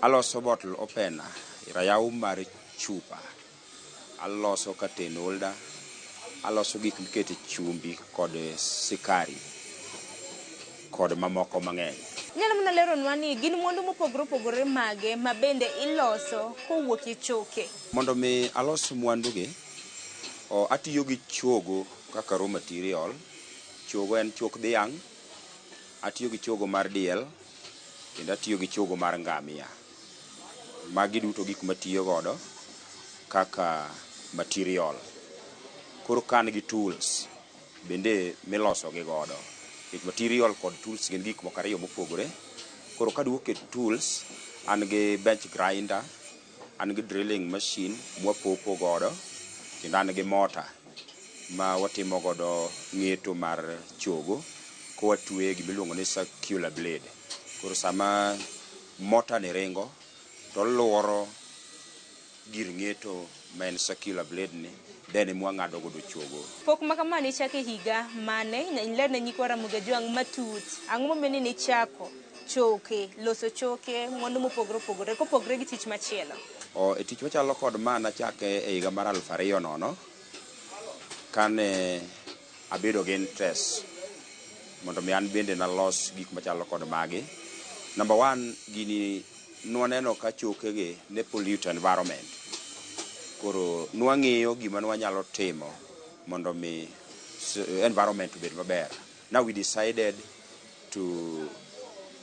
aloso bottle opener, rayaw mar chupa, aloso curtain holder, aloso gik mikete chumbi kod sikari kod mamoko mang'eny. Inyalo mana leronwa ni gin mwandu mopogore opogore mage ma bende iloso kowuok e choke? Mondo mi alos mwandu gi, atiyo gi chogo kaka raw material. Chogo en chok dhiang', atiyo gi chogo mar diel, kendo atiyo gi chogo mar ngamia. Magi duto gik matiyo godo kaka material. Koro ka an gi tools bende miloso gi godo. Nikech material kod tools gin gik moko ariyo mopogore. Koro kaduoke tools, an gi bench grinder, an gi drilling machine mwapopo godo, kendo an gi mota ma watimo godo ng'eto mar chogo kowatweye gimiluongo ni circular blade. Koro sama mota ni ringo, to oluoro gir ng'eto ma en circular blade ni, then ema wang'ado godo chogo. Pok ma kama nichako e higa mane? Iler ne nyikwa Ramogi Ajwang' matut. Ang'o momiyo ni nichako choke, loso choke, mwandu mopogore opogore kopogore gi tich machielo? E tich machalo kod ma nachake e higa mar 2000 kane abedo gi interest mondo mi an bende nalos gik machalo kod magi. Number one, gini nwaneno ka chokegi ne pollute environment. Koro nwang'iyo gima nwanyalo timo mondo mi environment obed maber. Now we decided to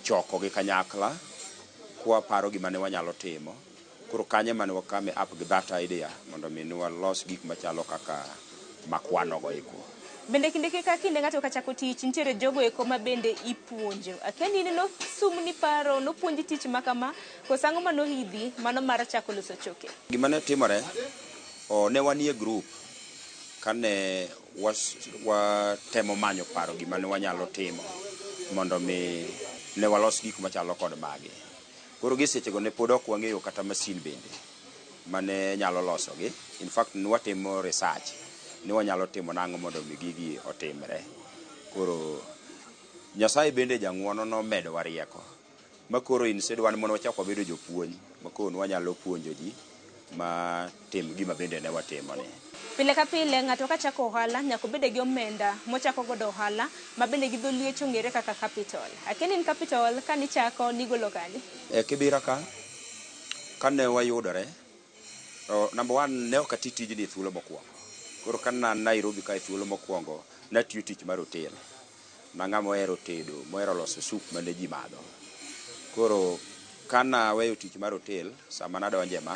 chokogi kanyakla kwaparo gima ne wanyalo timo. Koro kanyo ema ne wakame up gi that idea mondo mi ne walos gik machalo kaka makwano go eko. Bende kinde ka kinde ng'ato kachako tich, nitiere jogo eko ma bende ipuonjo. Akia ni in nosumni paro, nopuonji tich ma kama, koso ang'o manohidhi mano mar chako loso choke? Gima ne timore, ne wanie group kane watemo manyo paro gima ne wanyalo timo mondo mi ne walos gik machalo kod magi. Koro gi sechego ne pod ok wang'eyo kata masin bende mane nyalo losogi. In fact, ne watimo research ni wanyalo timo nang'o mondo mi gigi otimre. Koro Nyasaye bende jang'uono nomedowa rieko. Ma koro instead wan mondo wachak wabedo jopuonj, ma koro wanyalo puonjo ji ma tim gima bende ne watimo ni. Pile ka pile ng'ato kachako ohala nyaka obed gi omenda mochako godo ohala ma bende gi dho liech ong'ere kaka capital. Akia ni in capital kanichako nigolo kanye? E Kibira ka, kane wayudore, number one ne ok ati tijni e thuolo mokwongo. Koro ka an Nairobi ka e thuolo mokwongo, natiyo tich mar hotel. Na ng'ama ohero tedo, mohero loso soup mane ji madho. Koro kanaweyo tich mar hotel, sama nadonje ma,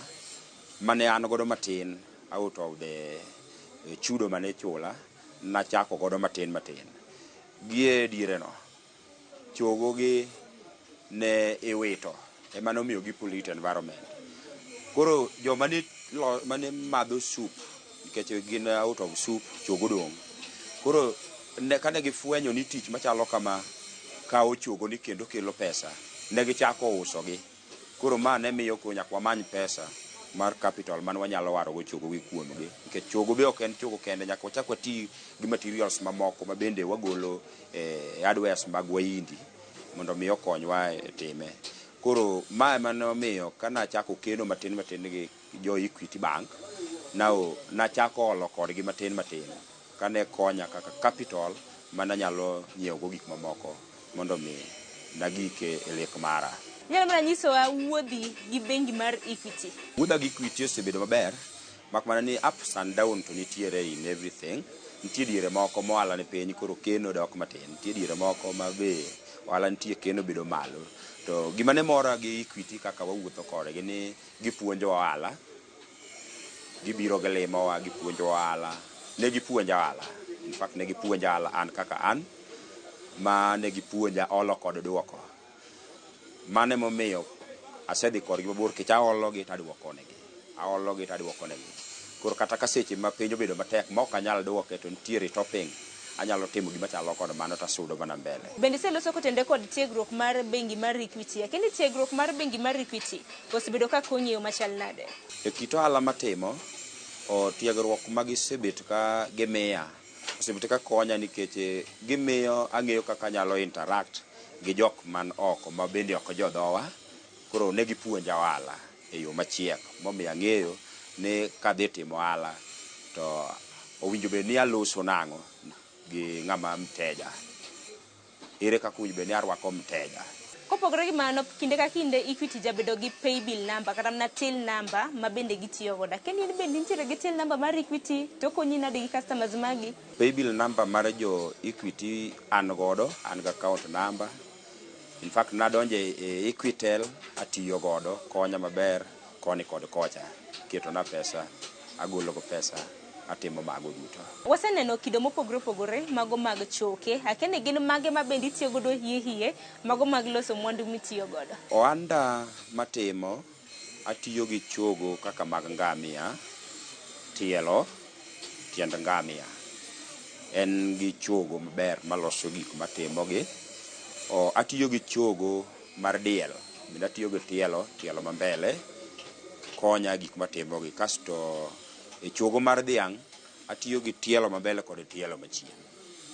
mane an godo matin out of the chudo mane ichula, nachako godo matin matin. Gi e diere no, chogo gi ne iwito, ema nomiyo gi pollute environment. Koro joma ne mane madho soup, nikech gin out of soup, chogo dong'. Koro ne kane gifwenyo ni tich machalo kama kawo chogo ni kendo kelo pesa, ne gichako usogi. Koro ma ne miyo koro nyaka wamany pesa mar capital mane wanyalo waro go chogo gi kuomgi. Nikech chogo be ok en chogo kende, nyaka wachak wati gi materials mamoko ma bende wagolo e hardwares mag Wahindi mondo mi okonywa e time. Koro ma ema nomiyo kanachako keno matin matin gi jo Equity Bank, now nachako olo kodgi matin matin kane konya kaka capital mananyalo nyiewo go gik mamoko mondo mi nagike e lek mara. Inyalo mana nyisowa wuodhi gi bengi mar Equity. Wuodha gi Equity osebedo maber, mak mana ni ups and down to nitiere in everything. Nitie diere moko ma ohala ni piny koro keno dok matin. Nitie diere moko ma be ohala nitie keno bedo malo. To gima ne mora gi Equity kaka wawuotho kodgi ni gipuonjo ohala. Gibiro gilimowa, gipuonjowa ohala. Ne gipuonja ohala. In fact, ne gipuonja ohala an kaka an, ma ne gipuonja olo kod duoko. Mano emomiyo asedhi kodgi mabor nikech aologi to aduoko negi. Aologi to aduoko negi. Koro kata ka seche ma piny obedo matek ma ok anyal duoke to nitie retopping anyalo timo gima chalo kod mano to asudo mana mbele. Bende iseloso kotenore kod tiegruok mar bengi mar Equity. Akia ni tiegruok mar bengi mar Equity osebedo ka konyi e yo machal nade? E kit ohala matimo, o, tiegruok ma gisebet ka gimiya osebet ka konya nikech gimiyo ang'eyo kaka anyalo interact gi jok man oko ma bende ok jodhowa. Koro ne gipuonja ohala e yo machiek momiyo ang'eyo ni kadhi timo ohala to owinjo bed ni aloso nang'o gi ng'ama mteja. Ere kaka owinjo bed ni arwako mteja. Kopogore gi mano, kinde ka kinde Equity jabedo gi paybill number kata mana till number ma bende gitiyo godo. Akia ni in bende intiere gi till number mar Equity to okonyi nade gi customers magi? Paybill number mar jo Equity an godo, an gi account number. In fact, nadonjo e Equitel atiyo godo, konya maber koni kod kocha. Ketona pesa, agolo go pesa, atimo mago duto. Waseneno kido mopogore opogore mago mag choke. Akia ni gin mage ma bende itiyo godo hie hie mago mag loso mwandu mitiyo godo. Ohanda matimo, atiyo gi chogo kaka mag ngamia, tielo, tiend ngamia. En gi chogo maber maloso gik matimogi. O, atiyo gi chogo mar diel, bende atiyo gi tielo, tielo ma mbele, konya gik matimogi. Kasto e chogo mar dhiang', atiyo gi tielo ma mbele kod tielo machien.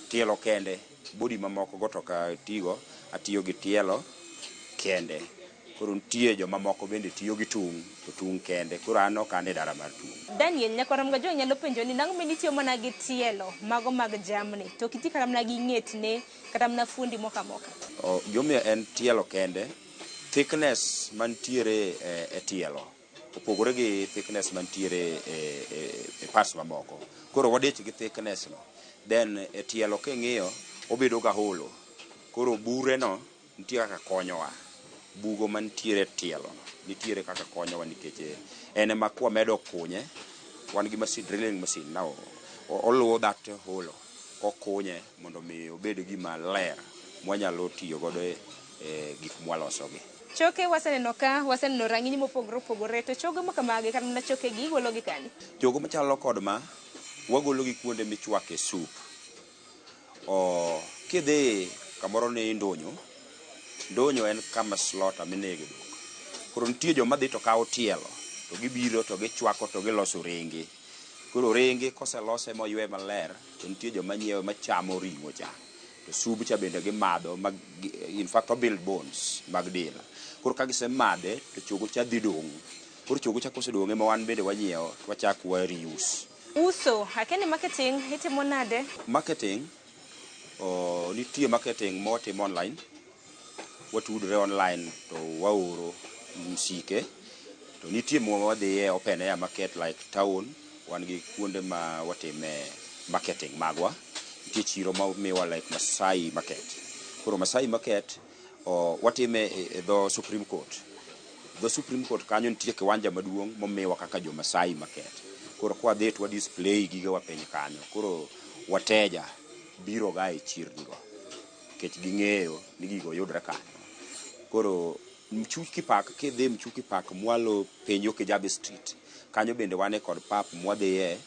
Tielo kende, body mamoko go to ok atigo, atiyo gi tielo kende. Koro nitie joma moko bende tiyo gi tung', to tung' kende. Koro an ok an e dara mar tung'. Daniel, nyakwar Mgajwang' nyalo penjo ni nang'o mine itiyo mana gi tielo mago mag jamni to ok iti kata mana gi ng'etne kata mana fuondi moko amoka? O, gimomiyo en tielo kende, thickness mantiere e tielo opogore gi thickness mantiere e parts mamoko. Koro wadich gi thickness no. Then e tielo king'iyo, obedo ga holo. Koro bure no nitie kaka konyowa. Bugo mantiere e tielo no nitiere kaka konyowa nikech en ema kwamedo kunye, wan gi machine, drilling machine now oluwo that holo kokunye mondo mi obed gima ler mwanyalo tiyo godo e gik mwalosogi. Choke waseneno ka, waseneno rang'iny mopogore opogore, to chogo ma kamagi kata mana choke gi igolo gi kanye? Chogo machalo kod ma, wagolo gi kuonde michwake soup. O, kidhi kamoro ni Ndonyo, Ndonyo en kama slaughter minege dhok. Koro nitie joma dhi to kawo tielo, to gibiro to gichwako to giloso ringi. Koro ringi koselose moywe maler, to nitie joma nyiewe machamo ring'o cha. To sub cha bende gimadho, ma, in fact o build bones mag del. Koro ka gisemadhe, to chogo cha dhi dong'. Koro chogo cha kosedong' ema wan bende wanyiewo, to wachak wa reuse. Uso, akia ni marketing itimo nade? Marketing, o, nitie marketing mawatimo online. Watudore online to waoro msike. To nitie ma wadhiye open air market like town, wan gi kuonde ma watime marketing magwa. Nitie chiro ma miwa like Masai Market. Koro Masai Market, o, watime e dho Supreme Court. Dho Supreme Court kanyo nitie kiwanja maduong' momiwa kaka jo Masai Market. Koro kwadhi to wa display gigewa piny kanyo. Koro wateja biro ga e chirni go. Nikech ging'eyo ni gigo yudre kanyo. Koro Mchuki Park, kidhi Mchuki Park mwalo piny yo Kijabe Street, kanyo bende wane kod pap mwadhiye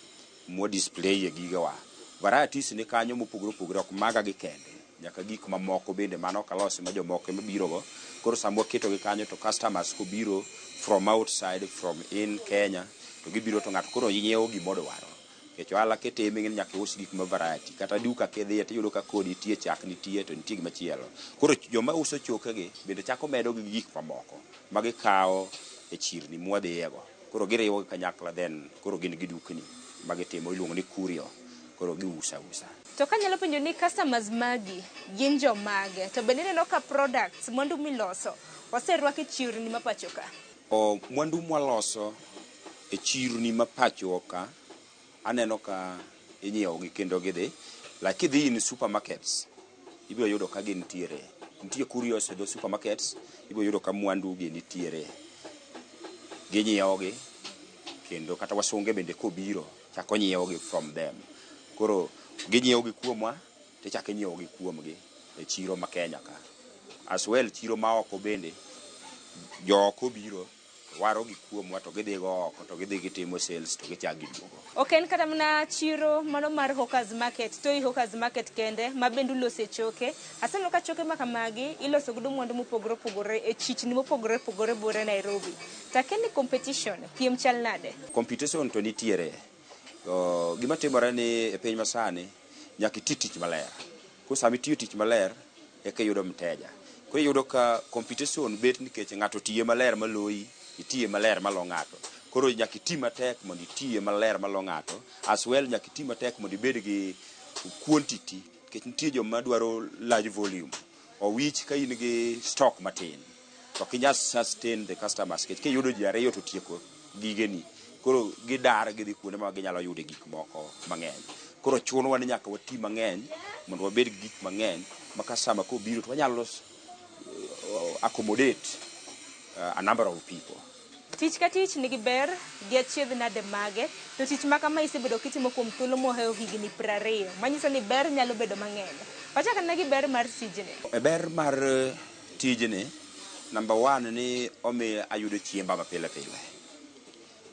mwa display e gigewa. Varieties ni kanyo mopogore opogore, ok maga gi kende. Nyaka gik mamoko bende mano ok alosi ma jomoko ema biro go. Koro sama waketo gi kanyo to customers kobiro from outside, from in Kenya, to gibiro to ng'ato koro nyiewo gimodwaro. Nikech ohala kitime ing'e ni nyaka ius gik ma variety. Kata duka kidhiye tiyudo ka kodi nitie, chak nitie, to nitie gimachielo. Koro joma uso choke gi bende chako medo gi gik mamoko ma gikawo e chirni mwadhiye go. Koro giriwo gi kanyakla then koro gin gi dukni ma gitimo iluongo ni courier. Koro giuso ausa. To kanyalo penjo ni customers magi gin jomage? To bende ineno ka products, mwandu miloso, oserwak e chirni ma pacho ka? O, mwandu mwaloso e chirni ma pacho ka, aneno ka inyiewo gi kendo gidhi. Like kidhi in supermarkets, ibiro yudo ka gintiere. Nitie couriers e dho supermarkets, ibiro yudo ka mwandu gi nitiere. Ginyiewo gi, Kendo kata wasunge bende kobiro chako nyiewo gi from them. Koro ginyiewo gi kuomwa tichako inyiewo gi kuomgi e chiro ma Kenya ka. As well chiro ma oko bende jo oko biro waro gi kuomwa to gidhi go oko to gidhi gitimo sales to gichak giduogo. Ok en kata mana chiro mano mar Hawkers Market, Toi Hawkers Market kende ma bende ulose choke. Aseneno ka choke ma kamagi iloso godo mwandu mopogore opogore e chichni mopogore opogore buore Nairobi. To akia ni competition, piem chal nade? Competition to nitiere. To gima timore ni e piny masani nyaka iti tich maler. Koro sama itiyo tich maler eka iyudo mteja. Koro iyudo ka competition bet nikech ng'ato otiye maler maloyi, itiye maler malo ng'ato. Koro nyaka iti matek mondo itiye maler malo ng'ato. As well nyaka iti matek mondo ibed gi quantity nikech nitie joma dwaro large volume. Owich ka in gi stock matin to ok inyal sustain the customers nikech kiyudo ji ariyo to otieko gigeni. Koro gidar gidhi kuonde ma ginyalo yude gik moko mang'eny. Koro chunowa ni nyaka wati mang'eny mondo wabed gi gik mang'eny ma customer kobiro to wanyalo accommodate a number of people. Tich ka tich nigi ber gi achiedh nade mage, to tich ma kama isebedo kitimo kuom thuolo mohewo higni 20, manyiso ni ber nyalo bedo mang'eny. Wachak ane gi ber mar tijni. E ber mar tijni, number one ni omiyo ayudo chiemba mapile pile.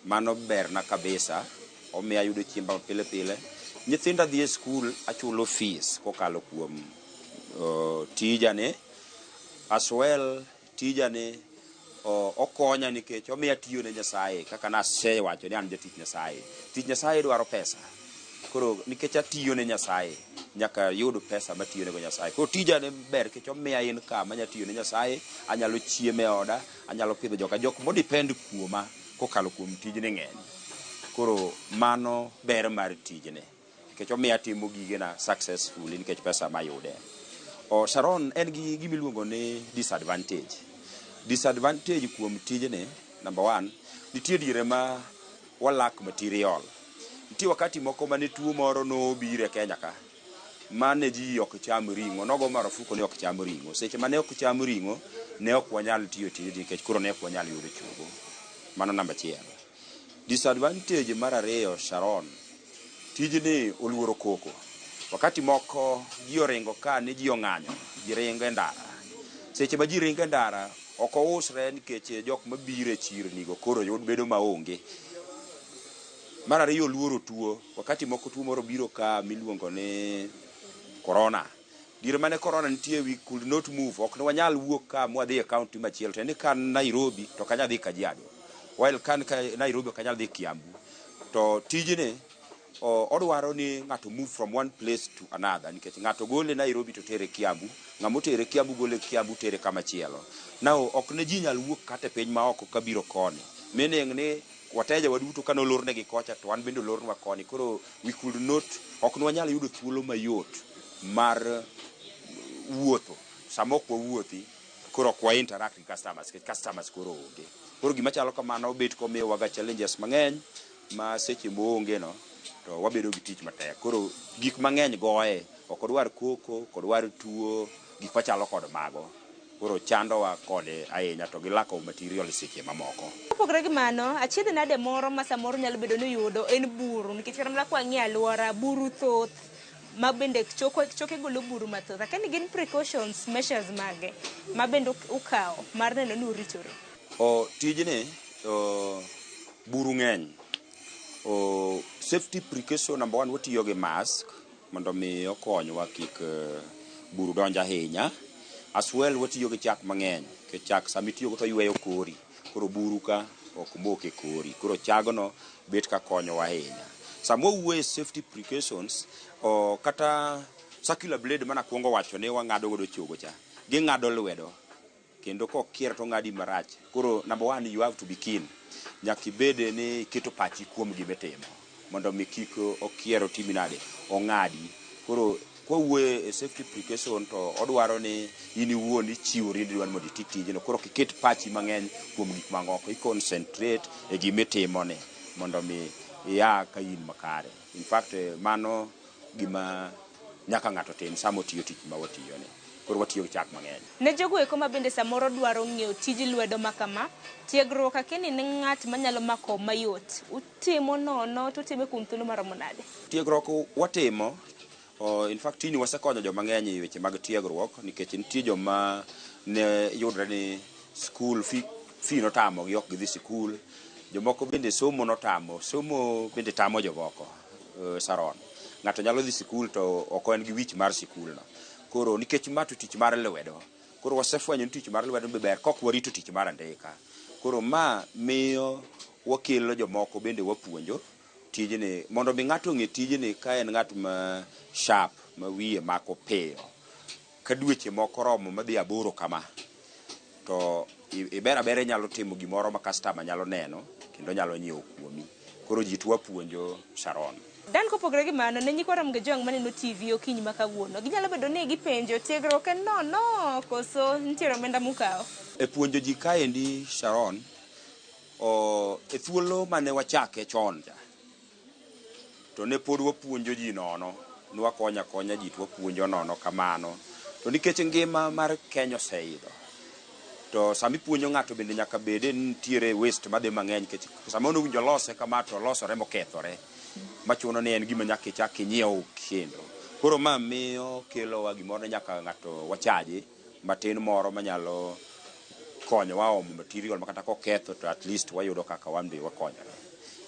Mano berna kabisa, omiyo ayudo chiemba mapile pile. Nyithinda dhi e skul, achulo fees kokalo kuom tijani. As well, tijani okonya nikech omiyo atiyo ne Nyasaye kaka nasewacho ni an jatich Nyasaye. Tich Nyasaye dwaro pesa. Koro nikech atiyo ne Nyasaye, nyaka ayud pesa matiyo nego Nyasaye. Koro tija ni ber nikech omiya income anya tiyo ne Nyasaye, anyalo chiemo e oda, anyalo pidho joka. Jok modepend kuoma kokalo kuom tijni ng'eny. Koro mano ber mar tijni. Nikech omiya atimo gigena successfully nikech pesa mayude. Sharon en gi gima iluongo ni disadvantage. Disadvantage kuom tijni, number one, nitie diere ma wa lack material. Nitie wakati moko mane tuo moro nobiro e Kenya ka, mane ji ok cham ring'o, nogo marufuku ni ok cham ring'o. Seche mane ok cham ring'o, ne ok wanyal tiyo tijni nikech koro ne ok wanyal yudo chogo. Mano namba achiel. Disadvantage mar ariyo, Sharon, tijni oluoro koko. Wakati moko ji oringo ka ni ji ong'anyo, ji ringo e ndara. Seche ma ji ringo e ndara, ok ousre nikech jok mabiro e chirni go koro yud bedo maonge. Mar ariyo oluoro tuo. Wakati moko tuo moro biro ka miluongo ni corona. Diere mane corona nitie we could not move. Ok ne wanyal wuok ka mwadhi e county machielo. To ni ka Nairobi to ok anyal dhi Kajiado. While kan ka Nairobi ok anyal dhi Kiambu. To tijni odwaro ni ng'ato move from one place to another nikech ng'ato gole Nairobi to tere Kiambu, ng'ama otere Kiambu gole Kiambu tere kama chielo. Now ok ne ji nyal wuok kata e piny ma oko kabiro koni. Meaning ni wateja waduto kane olornegi kocha to wan bende olornwa koni. Koro we could not, ok ne wanyal yudo thuolo mayot mar wuotho. Sama ok wawuothi, koro ok wa interact gi customers nikech customers koro onge. Koro gima chalo kamano bet komiyowa ga challenges mang'eny ma seche moonge no to wabedo gi tich matek. Koro gik mang'eny goye, ok odwar koko, ok odwar tuo, gik machalo kod mago. Koro chandowa kode ahinya to gi lack of material seche mamoko. Kopogore gi mano, achiedh nade moro ma samoro nyalo bedo ni yudo en buru nikech kata mana kwang'iyo alwora, buru thoth ma bende choke golo buru mathoth. Akia ni gin precautions measures mage ma bende ukawo mar neno ni uritoru? Tijni buru ng'eny. Safety precaution number one, watiyo gi mask mondo mi okonywa kik buru donj ahinya. As well watiyo gi chak mang'eny nikech chak sama itiyogo to yweyo kori. Koro buru ka ok mok e kori. Koro chagno bet ka konyowa ahinya. Sama wawuoyo e safety precautions, kata circular blade mana kuongo wacho ni wang'ado godo chogo cha, ging'ado lwedo kendo kokier to ng'adi marach. Koro number one, you have to be keen. Nyaka ibed ni iketo pachi kuom gima itimo mondo mi kik okier otimi nade, ong'adi. Koro kwawuoyo e safety precaution to odwaro ni in iwuon ichiwori ni idwaro mondo iti tijno. Koro ok iket pachi mang'eny kuom gik mamoko, i concentrate e gima itimoni mondo mi ia ka in makare. In fact, mano gima nyaka ng'ato tim sama otiyo tich ma watiyoni. Koro watiyo gi chak mang'eny. Ne jogo eko ma bende samoro dwaro ng'eyo tij lwedo ma kama, tiegruok akia ni ne ng'at manyalo mako mayot. Utimo nono to utime kuom thuolo maromo nade? Tiegruok watimo, in fact tijni wasekonyo joma ng'eny e weche mag tiegruok nikech nitie joma ne yudre ni skul fee, fee notamogi ok gidhi sikul. Jomoko bende somo notamo, somo bende tamo jomoko, Saron. Ng'ato nyalo dhi sikul to ok en gi wich mar sikul no. Koro nikech ma to tich mar lwedo, koro wasefwenyo ni tich mar lwedo be ber kok warito tich mar andika. Koro ma miyo wakelo jomoko bende wapuonjo tijni mondo mi ng'ato ong'e tijni ka en ng'at ma sharp ma wiye mako piyo. Ka dweche moko romo madhi 8 kama, to iber abera inyalo timo gimoro ma customer nyalo neno kendo nyalo nyiewo kuomi. Koro ji to wapuonjo, Sharon. Dan kopogore gi mano, ne nyikwa Ramogi Ojwang' maneno TV okinyi ma kawuono, ginyalo bedo ni gipenjo tiegruok en nono koso nitiere omenda mukawo? E puonjo ji kaendi, Sharon, e thuolo mane wachake chon cha, to ne pod wapuonjo ji nono, nwakonyo akonya ji to wapuonjo nono kamano. To nikech ngima mar Kenya oseidho, to sama ipuonjo ng'ato bende nyaka bede ni nitiere waste madhi mang'eny, nikech sama owinjo olose kama to olosore mokethore, machuno ni en gima nyaka ichak inyiew kendo. Koro ma miyo kelowa gimoro ni nyaka ng'ato wachaji matin moro manyalo konyowa omo material makata koketho to at least wayudo kaka wan be wakonyore.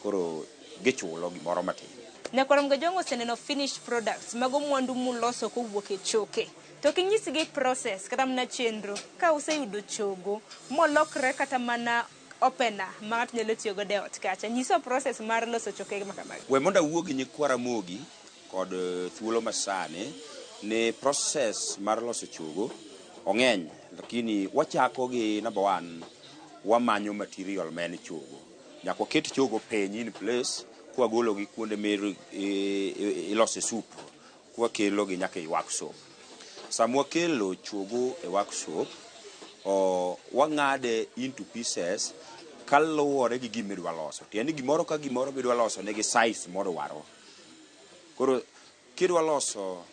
Koro gichulo gimoro matin. Nyakwar Ramogi Ojwang' oseneno finished products, mago mwandu muloso kowuok e choke. To kinyisgi process kata mana chenro ka useyudo chogo molokre kata mana opener ma ng'ato nyalo tiyo godo e ot kacha. Nyiso process mar loso choke ma kamagi. We mondo awuo gi nyikwa Ramogi kod thuolo masani ni process mar loso chogo ong'eny, lakini wachako gi number 1, wamanyo material ma en chogo. Nyaka waket chogo piny in place, kwagolo gi kuonde milose soup, kwakelo gi nyaka e workshop. Sama wakelo chogo e workshop, wang'ade into pieces kaluwore gi gima idwa loso. Tiende ni gimoro ka gimoro midwa loso nigi size modwaro. Koro kidwa loso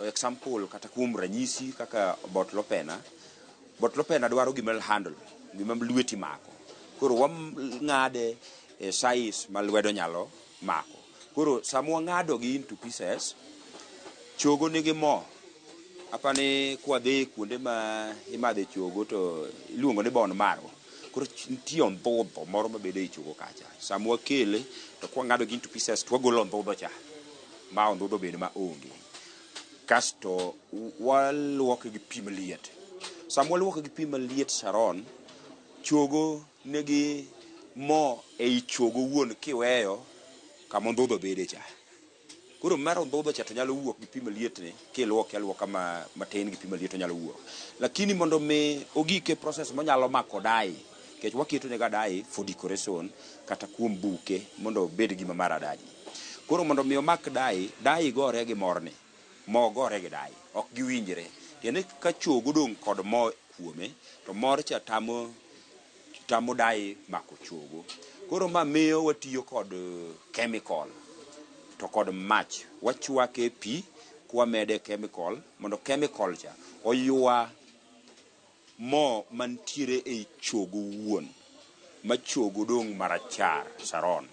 example kata kuom ranyisi kaka bottle opener, bottle opener dwaro gima handle, gima lweti mako. Koro wang'ade e size ma lwedo nyalo mako. Koro sama wang'ado gi into pieces, chogo nigi mo. Apani kwadhi kuonde ma imadhe chogo to iluongo ni bone marrow. Koro nitie ondhudho moro mabedo ei chogo kacha. Sama wakele to kwang'ado gi into pieces to wagolo ondhudho cha, ma ondhudho bed ma onge. Kasto waluoke gi pi maliet. Sama waluoke gi pi maliet, Sharon, chogo nigi mo ei chogo wuon kiweyo kama ondhudho bede cha. Koro mar ondhudho cha to nyalo wuok gi pi maliet ni, kiluoke aluoka matin gi pi maliet onyalo wuok. Lakini mondo mi ogik e process monyalo mako dye, nikech waketo nega dye for decoration kata kuom buke mondo obed gima maradadi. Koro mondo mi omak dye, dye gore gi morni, mo gore gi dye, ok giwinjre. Tiende ka chogo dong' kod mo kuome, to mor cha tamo dye mako chogo. Koro ma miyo watiyo kod chemical to kod mach. Wachwake e pi kwamede chemical mondo chemical cha oywa mo mantiere ei chogo wuon, ma chogo dong' marachar, Sharon.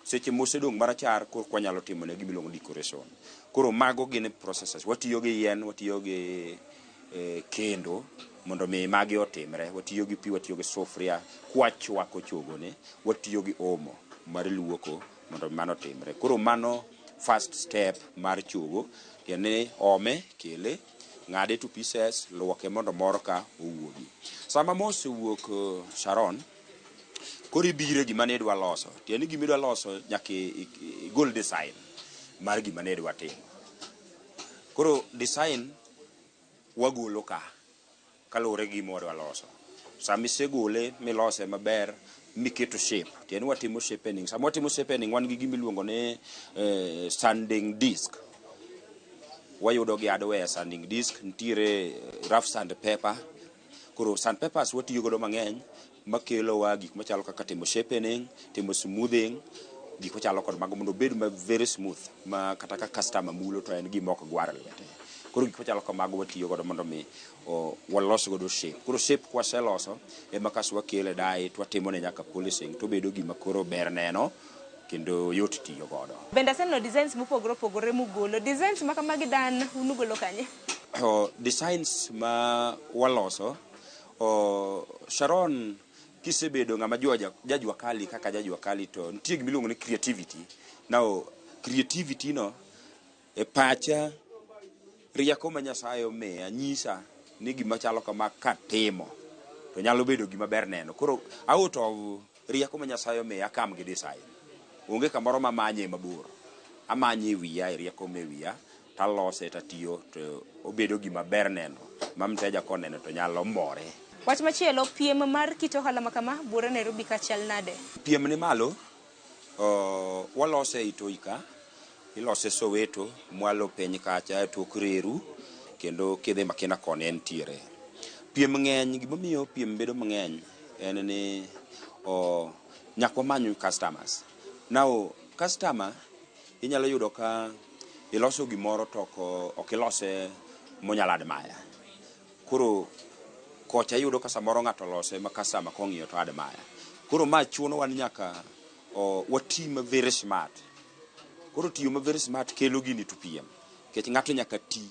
Seche mosedong' marachar koro kwanyalo timo ne gima iluongo ni decoration. Koro mago gin processes. Watiyo gi yien, watiyo gi kendo mondo mi magi otimre. Watiyo gi pi, watiyo gi sufuria, kwachwako chogo ni, watiyo gi omo mar luoko mondo mano otimre. Koro mano first step mar chogo, tiende ni ome, kele, ng'ade to pieces, luoke mondo mor ka owuogi. Sama mo osewuok, Sharon, koro ibiro gima ne idwa loso. Tiende ni gima idwa loso nyaka igol design mar gima ne idwa timo. Koro design wagolo ka kaluwore gi gima wadwa loso. Sama isegole milose maber miketo shape, tiende ni watimo shapening. Sama watimo shapening wan gi gima iluongo ni sanding disc. Wayudo gi hardware sanding disc, nitiere rough sand paper. Koro sand papers watiyo godo mang'eny makelowa gik machalo kaka timo shapening, timo smoothing, gik machalo kod mago mondo obed ma very smooth ma kata ka customer mulo to en gima ok gwar lwete. Koro gik machalo kamago watiyo godo mondo mi walos godo shape. Koro shape kwaseloso ema kasto wakele dye to watimone nyaka polishing to obedo gima koro ber neno kendo yot tiyo godo. Bende aseneno designs mopogore opogore mugolo. Designs ma kamagi dan un ugolo kanye? Designs ma waloso, Sharon, kisebedo ng'ama jajua kali kaka jajua kali to nitie gima iluongo ni creativity. Now, creativity no e pacha rieko ma Nyasaye omiya nyisa ni gima chalo kama katimo to nyalo bedo gima ber neno. Koro out of rieko ma Nyasaye omiya akam gi design. Onge kamoro mamanye mabor. Amanye e wiya e rieko me wiya talose tatiyo to obedo gima ber neno ma mteja koneno to nyalo more. Wach machielo, piem mar kit ohala ma kama buore Nairobi ka chal nade? Piem ni malo, walose e Toi ka, ilose Soweto, mwalo piny kacha e tok reru, kendo kidhi Makina koni entiere. Piem ng'eny, gimomiyo piem bedo mang'eny en ni nyaka wamany customers. Now, customer inyalo yudo ka iloso gimoro to ok ilose monyalo admire. Koro kocha iyudo ka samoro ng'ato olose ma customer kong'iyo to admire. Koro ma chunowa ni nyaka wati ma very smart. Koro tiyo ma very smart kelo gini to piem. Nikech ng'ato nyaka ti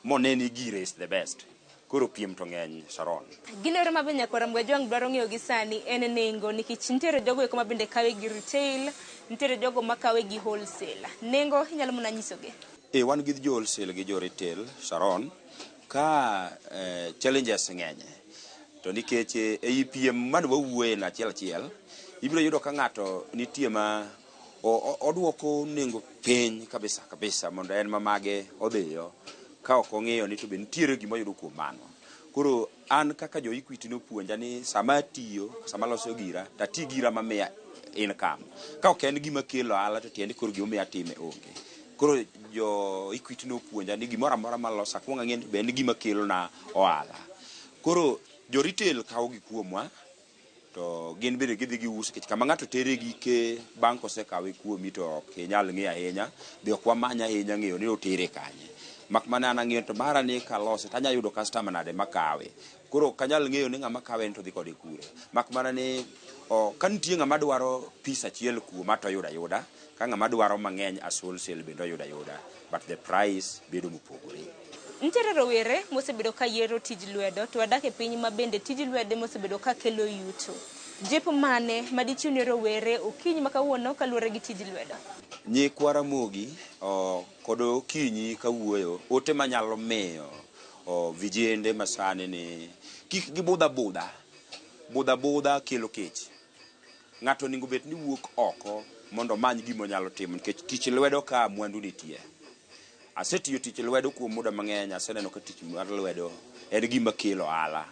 mone ni gire is the best. Koro piem to ng'eny, Sharon. Gino ero ma be nyakwar Ramogi Ajwang' dwaro ng'eyo gi sani en nengo nikech nitiere jogo eko ma bende kawe gi retail, nitiere jogo makawe gi wholesale. Nengo inyalo mana nyisogi? Wan gi jo wholesale gi jo retail, Sharon, ka challenges ng'eny. To nikech ei piem mane wawuoye na achiel achiel, ibiro yudo ka ng'ato nitie ma oduoko nengo piny kabisa kabisa mondo en ma mage odhiyo ka ok ong'iyo ni to be nitiere gima oyudo kuom mano. Koro an kaka jo Equity nopuonja ni sama atiyo, sama aloso gira, to ati gira mamiya income. Ka ok en gima kelo ohala to tiende koro gimomiyo atime onge. Koro jo Equity nopuonja ni gimoro amora maloso akwong ang'e ni be en gima kelona ohala. Koro jo retail kawo gi kuomwa to gin bende gidhi giuso nikech kama ng'ato tere gike bang' kosekawe kuomi to ok inyal ng'eyo ahinya, be ok wamany ahinya ng'eyo ni otere kanye. Mak mana an ang'eyo to mara ni kalose to anya yudo customer nade makawe. Koro ok anyal ng'eyo ni ng'ama kawe ni to dhi kode kure. Mak mana ni ka nitie ng'ama dwaro piece achiel kuoma to oyudo ayuda, ka ng'ama dwaro mang'eny as wholesale bende oyudo ayuda, but the price bedo mopogore. Nitiere rowere mosebedo ka yiero tij lwedo to wadak e piny ma bende tij lwedo mosebedo ka kelo yuto. Jip mane madichiw ne rowere okinyi ma kawuono kaluwore gi tij lwedo? Nyikwa Ramogi kod okinyi kawuoyo, ote manyalo miyo vijende masani ni kik gibudh abudha. Budh abudha kelo kech. Ng'ato onego bed ni wuok oko mondo omany gima onyalo timo nikech tich lwedo ka mwandu nitie. Asetiyo tich lwedo kuom muda mang'eny, aseneno ka tich mar lwedo en gima kelo ohala.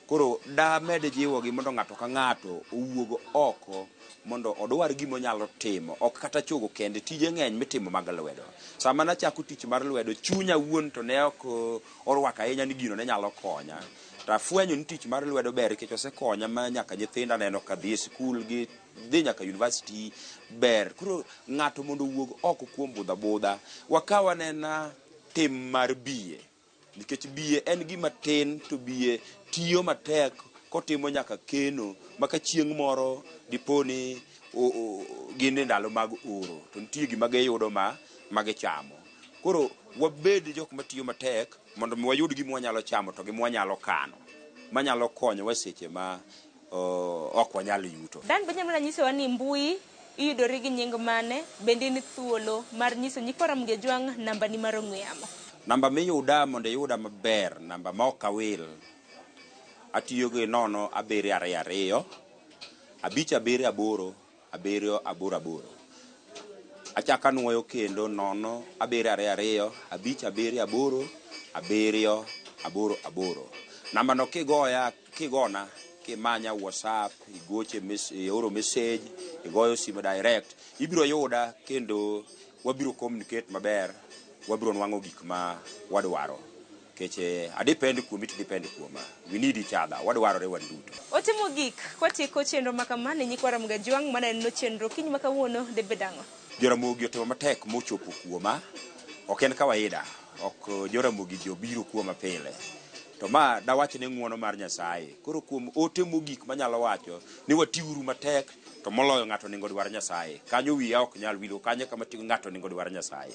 Koro damed jiwogi mondo ng'ato ka ng'ato owuog oko mondo odwar gima onyalo timo, ok kata chogo kende, tije ng'eny mitimo mag lwedo. Sama nachako tich mar lwedo, chunya wuon to ne ok orwako ahinya ni gino ne nyalo konya. To afwenyo ni tich mar lwedo ber nikech osekonya ma nyaka nyithinda aneno ka dhi e sikul gi dhi nyaka university ber. Koro ng'ato mondo owuog oko kuom budho abudha, wakaw anena tim mar biye. Nikech biye en gima tin to biye tiyo matek kotimo nyaka keno ma ka chieng' moro dipo ni gin e ndalo mag oro to nitie gima giyudo ma gichamo. Koro wabed jok matiyo matek mondo mi wayud gima wanyalo chamo to gi mwanyalo kano manyalo konyowa e seche ma ok wanyal yuto. Dan be inyalo nyisowa ni mbui iyudori gi nying mane, bende in thuolo mar nyiso nyikwa Ramogi Ajwang' nambani mar ong'we yamo? Namba miyuda mondo iyuda maber, namba ma ok awil, atiyo gi 0 7 2 2 5 7 8 7 8 8. Achako anuoyo kendo 0 7 2 2 5 7 8 7 8 8. Namba no kigoya, kigona, kimanya WhatsApp, igoche, ioro message, igoyo simu direct, ibiro yuda kendo wabiro communicate maber, wabiro nwang'o gik ma wadwaro. Nikech adepend kuomi to depend kuoma. We need each other. Wadwarore wan duto. Ote mogik, kwatieko chenro ma kama ne nyikwa Ramogi Ajwang' maneno chenro kiny ma kawuono dhi bedo ang'o? Joramogi otimo matek mochopo kuoma. Ok en kawaida. Ok Joramogi ji obiro kuoma pile. To ma dawach ni ng'uono mar Nyasaye. Koro kuom ote mogik manyalo wacho ni watiuru matek to moloyo ng'ato onego dwar Nyasaye. Kanyo wiya ok nyal wilo, kanyo kama ng'ato onego dwar Nyasaye.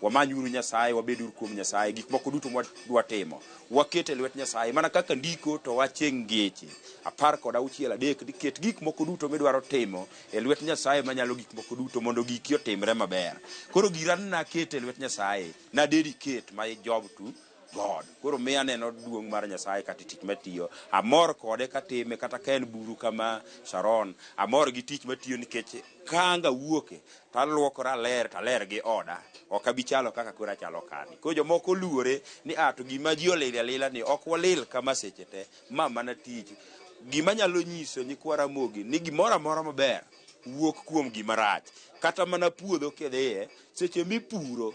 Wamanyuru Nyasaye, wabeduru kuom Nyasaye, gik moko duto mwadwa timo waket e lwet Nyasaye. Mana kaka ndiko to wache ngeche 16:3 ni ket gik moko duto midwaro timo e lwet Nyasaye manyalo gik moko duto mondo giki otimre maber. Koro gira naketo e lwet Nyasaye, na dedicate my job to God. Koro miya aneno duong' mar Nyasaye kata tich matiyo. Amor kode katime kata ka en buru kama Sharon. Amor gi tich matiyo nikech ka ang' awuoke to aluokora aler to aler gi oda. Ok abi chalo kaka koro achalo kani. Koro jomoko oluore ni a to gima ji olil alila ni ok walil kama seche te. Ma mana tich. Gima nyalo nyiso nyikwa Ramogi ni gimoro amora maber wuok kuom gima rach. Kata mana puodho kidhiye, seche mipuro,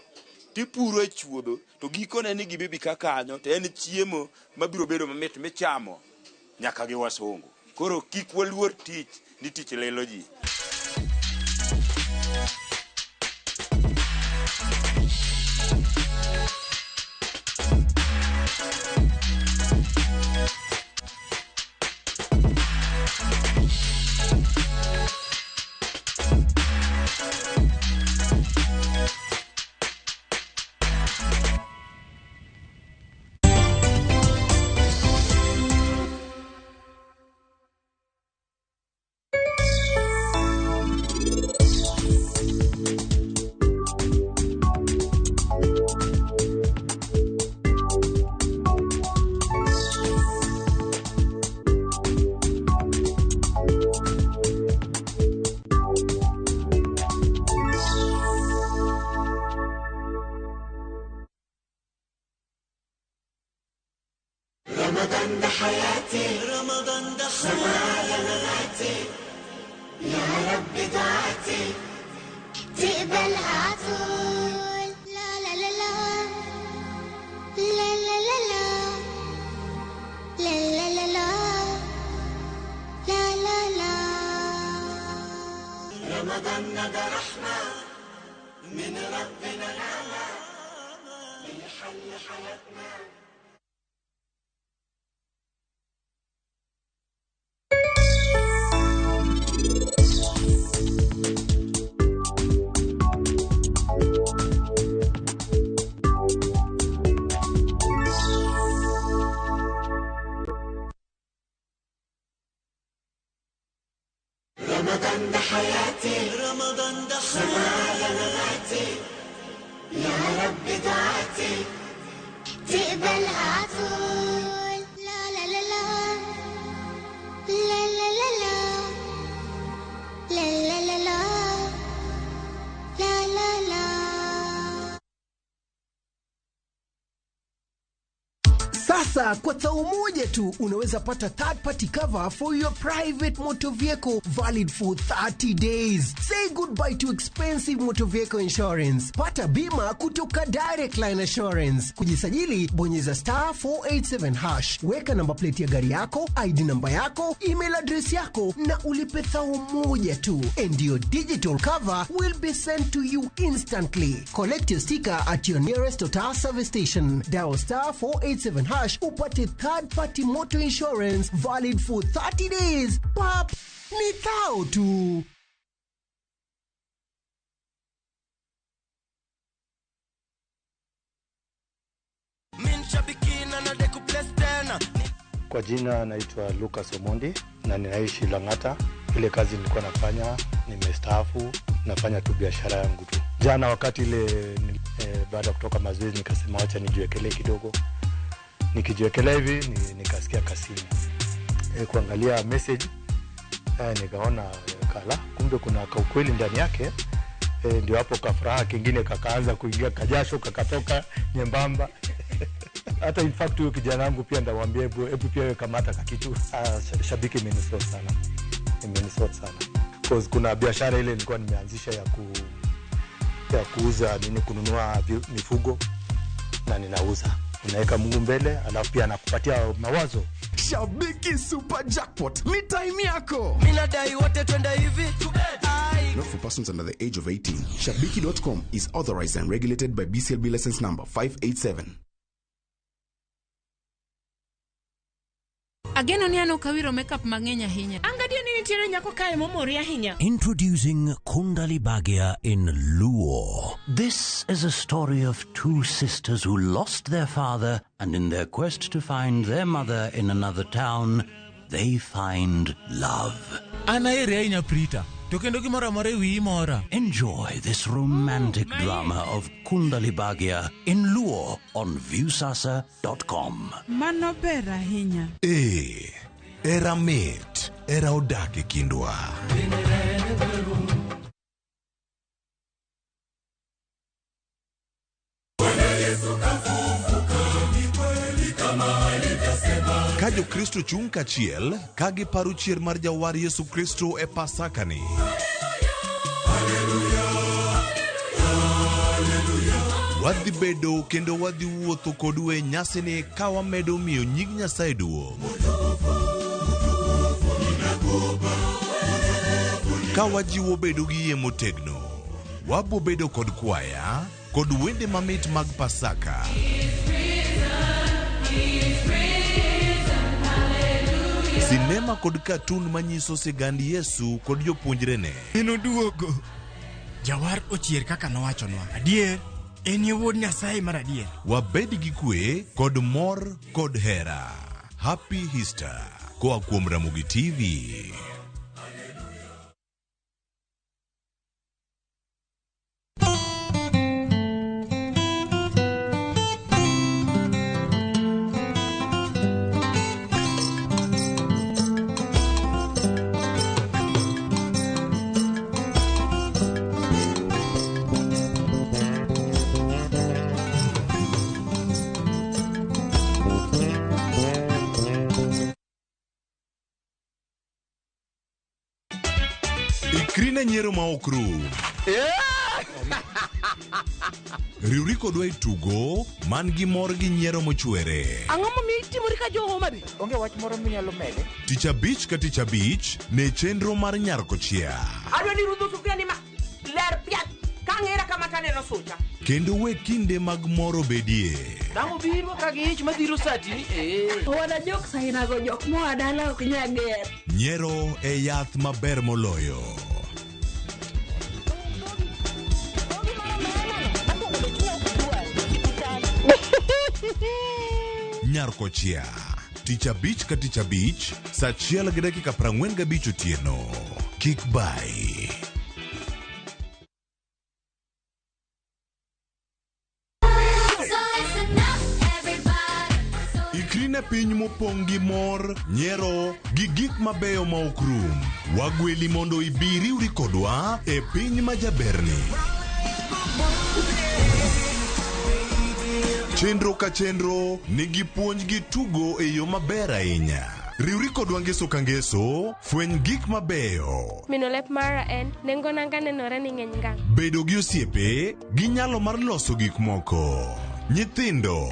tipuro e chuodho, to gikone ni gima ibi ka kanyo to en chiemo mabiro bedo mamit michamo nyaka gi wasungu. Koro kik waluor tich ni tich lilo ji. رمضان ده حياتي، رمضان ده حياتي، مماتي، يا رب دعاتي تقبلها عطول. لا لا لا لا لا لا لا لا لا لا لا لا لا لا. رمضان ده رحمة من ربنا نعمة بيحل حياتنا. رمضان ده حياتي، رمضان ده حياتي، مماتي، يا رب دعاتي تقبلها عطول. لا لا لا لا لا لا لا لا لا لا لا لا لا لا. Sasa kwa thao moja tu unaweza pata third party cover for your private motor vehicle valid for 30 days. Say goodbye to expensive motor vehicle insurance. Pata bima kutoka Direct Line Assurance. Kujisajili bonyeza star 487 hash. Weka namba plate ya gari yako, ID namba yako, email address yako na ulipe thao moja tu. And your digital cover will be sent to you instantly. Collect your sticker at your nearest Total service station. Dial star 487 hash upate third party motor insurance valid for 30 days. Pap, ni thao tu. Kwa jina naitwa Lucas Omondi na ninaishi Lang'ata. Ile kazi nilikuwa nafanya, nimestaafu, nafanya tu biashara yangu tu. Jana wakati ile baada ya kutoka mazoezi nikasema wacha nijiwekelee kidogo. Nikijiwekelea hivi nikasikia kasimu. Kuangalia message nikaona kala kumbe kuna kaukweli ndani yake. Ndio hapo kafuraha kingine kakaanza kuingia, kajasho kakatoka nyembamba. Hata in fact huyo kijana wangu pia ndamwambia hebu pia wewe kamata kakitu. Shabiki imenisort sana. Imenisort sana. Cause kuna biashara ile nilikuwa nimeanzisha ya kuuza nini, kununua mifugo na ninauza. Unaweka Mungu mbele alafu pia anakupatia mawazo. Shabiki Super Jackpot ni time yako. Mimi nadai wote twende hivi. Not for persons under the age of 18. Shabiki.com is authorized and regulated by BCLB license number 587. Ageno ni an ok awiro makeup mang'eny ahinya. An gadier ni nitiere nyako kae momori ahinya. Introducing Kundali Bhagya in Luo. This is a story of two sisters who lost their father and in their quest to find their mother in another town, they find love. An aheri ahinya Prita, to kendo gimoro amora e wiyi mora. Enjoy this romantic drama of Kundali Bhagya in Luo on viewsasa.com. Mano ber ahinya. Ee, era mit, era odak e kindwa. Ka Jokristo chung' kachiel ka giparo chier mar Jawar Yesu Kristo e Pasakani. Wadhi bedo kendo wadhi wuotho kodu e nyasini ka wamedo miyo nying Nyasaye duong'. Ka wajiwo bedo gi yie motegno, wabo bedo kod kwaya kod wende mamit mag Pasaka. Sinema kod katun manyiso sigand Yesu kod jopuonjrene. Enoduogo. Jawar ochier kaka nowachonwa. Adier, en e wuod Nyasaye mar adier. Wabed gi kwe kod mor kod hera. Happy Easter koa kuom Ramogi TV. Ikri ne nyiero ma ok rum. Riwri kodwa e tugo man gi mor gi nyiero mochwere. Ang'o momiyo itimori ka jo Homa Bay? Onge wach moro minyalo mede? Tich abich ka tich abich ne chenro mar Nyar Kochia. Adwa ni rudho sufuria ni ma ler piat ka ang'era kama taneno sucha. Kendo we kinde mag mor obedie. Dang' obiro ka gi ich madhiro sati. Eh. Owada jok sainago jok moa dala ok nya ger. Nyiero e yath maber moloyo. Nyar Kochia. Tich abich ka tich abich, saa achiel gi dakika 45 otieno. Kik bai. Ikri ne piny mopong' gi mor, nyiero, gi gik mabeyo ma ok rum. Wagweli mondo ibi riwri kodwa e piny ma jaberni. Chenro ka chenro nigi puonj gi tugo e yo maber ahinya. Riwri kodwa ngeso ka ngeso, fweny gik mabeyo. Mino lep mara en nengo nanga nenore ni ng'eny ngang'. Bedo gi osiepe gi nyalo mar loso gik moko. Nyithindo.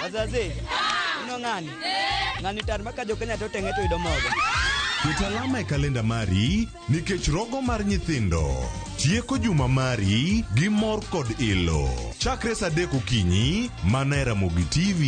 Wazazi, ino ng'ani? Ng'ani tar ma ka jo-Kenya to teng'e to yudo mogo. Ket alama e kalenda mari nikech rogo mar nyithindo tieko juma mari gi mor kod ilo. Chakre saa 3 okinyi mana e Ramogi TV.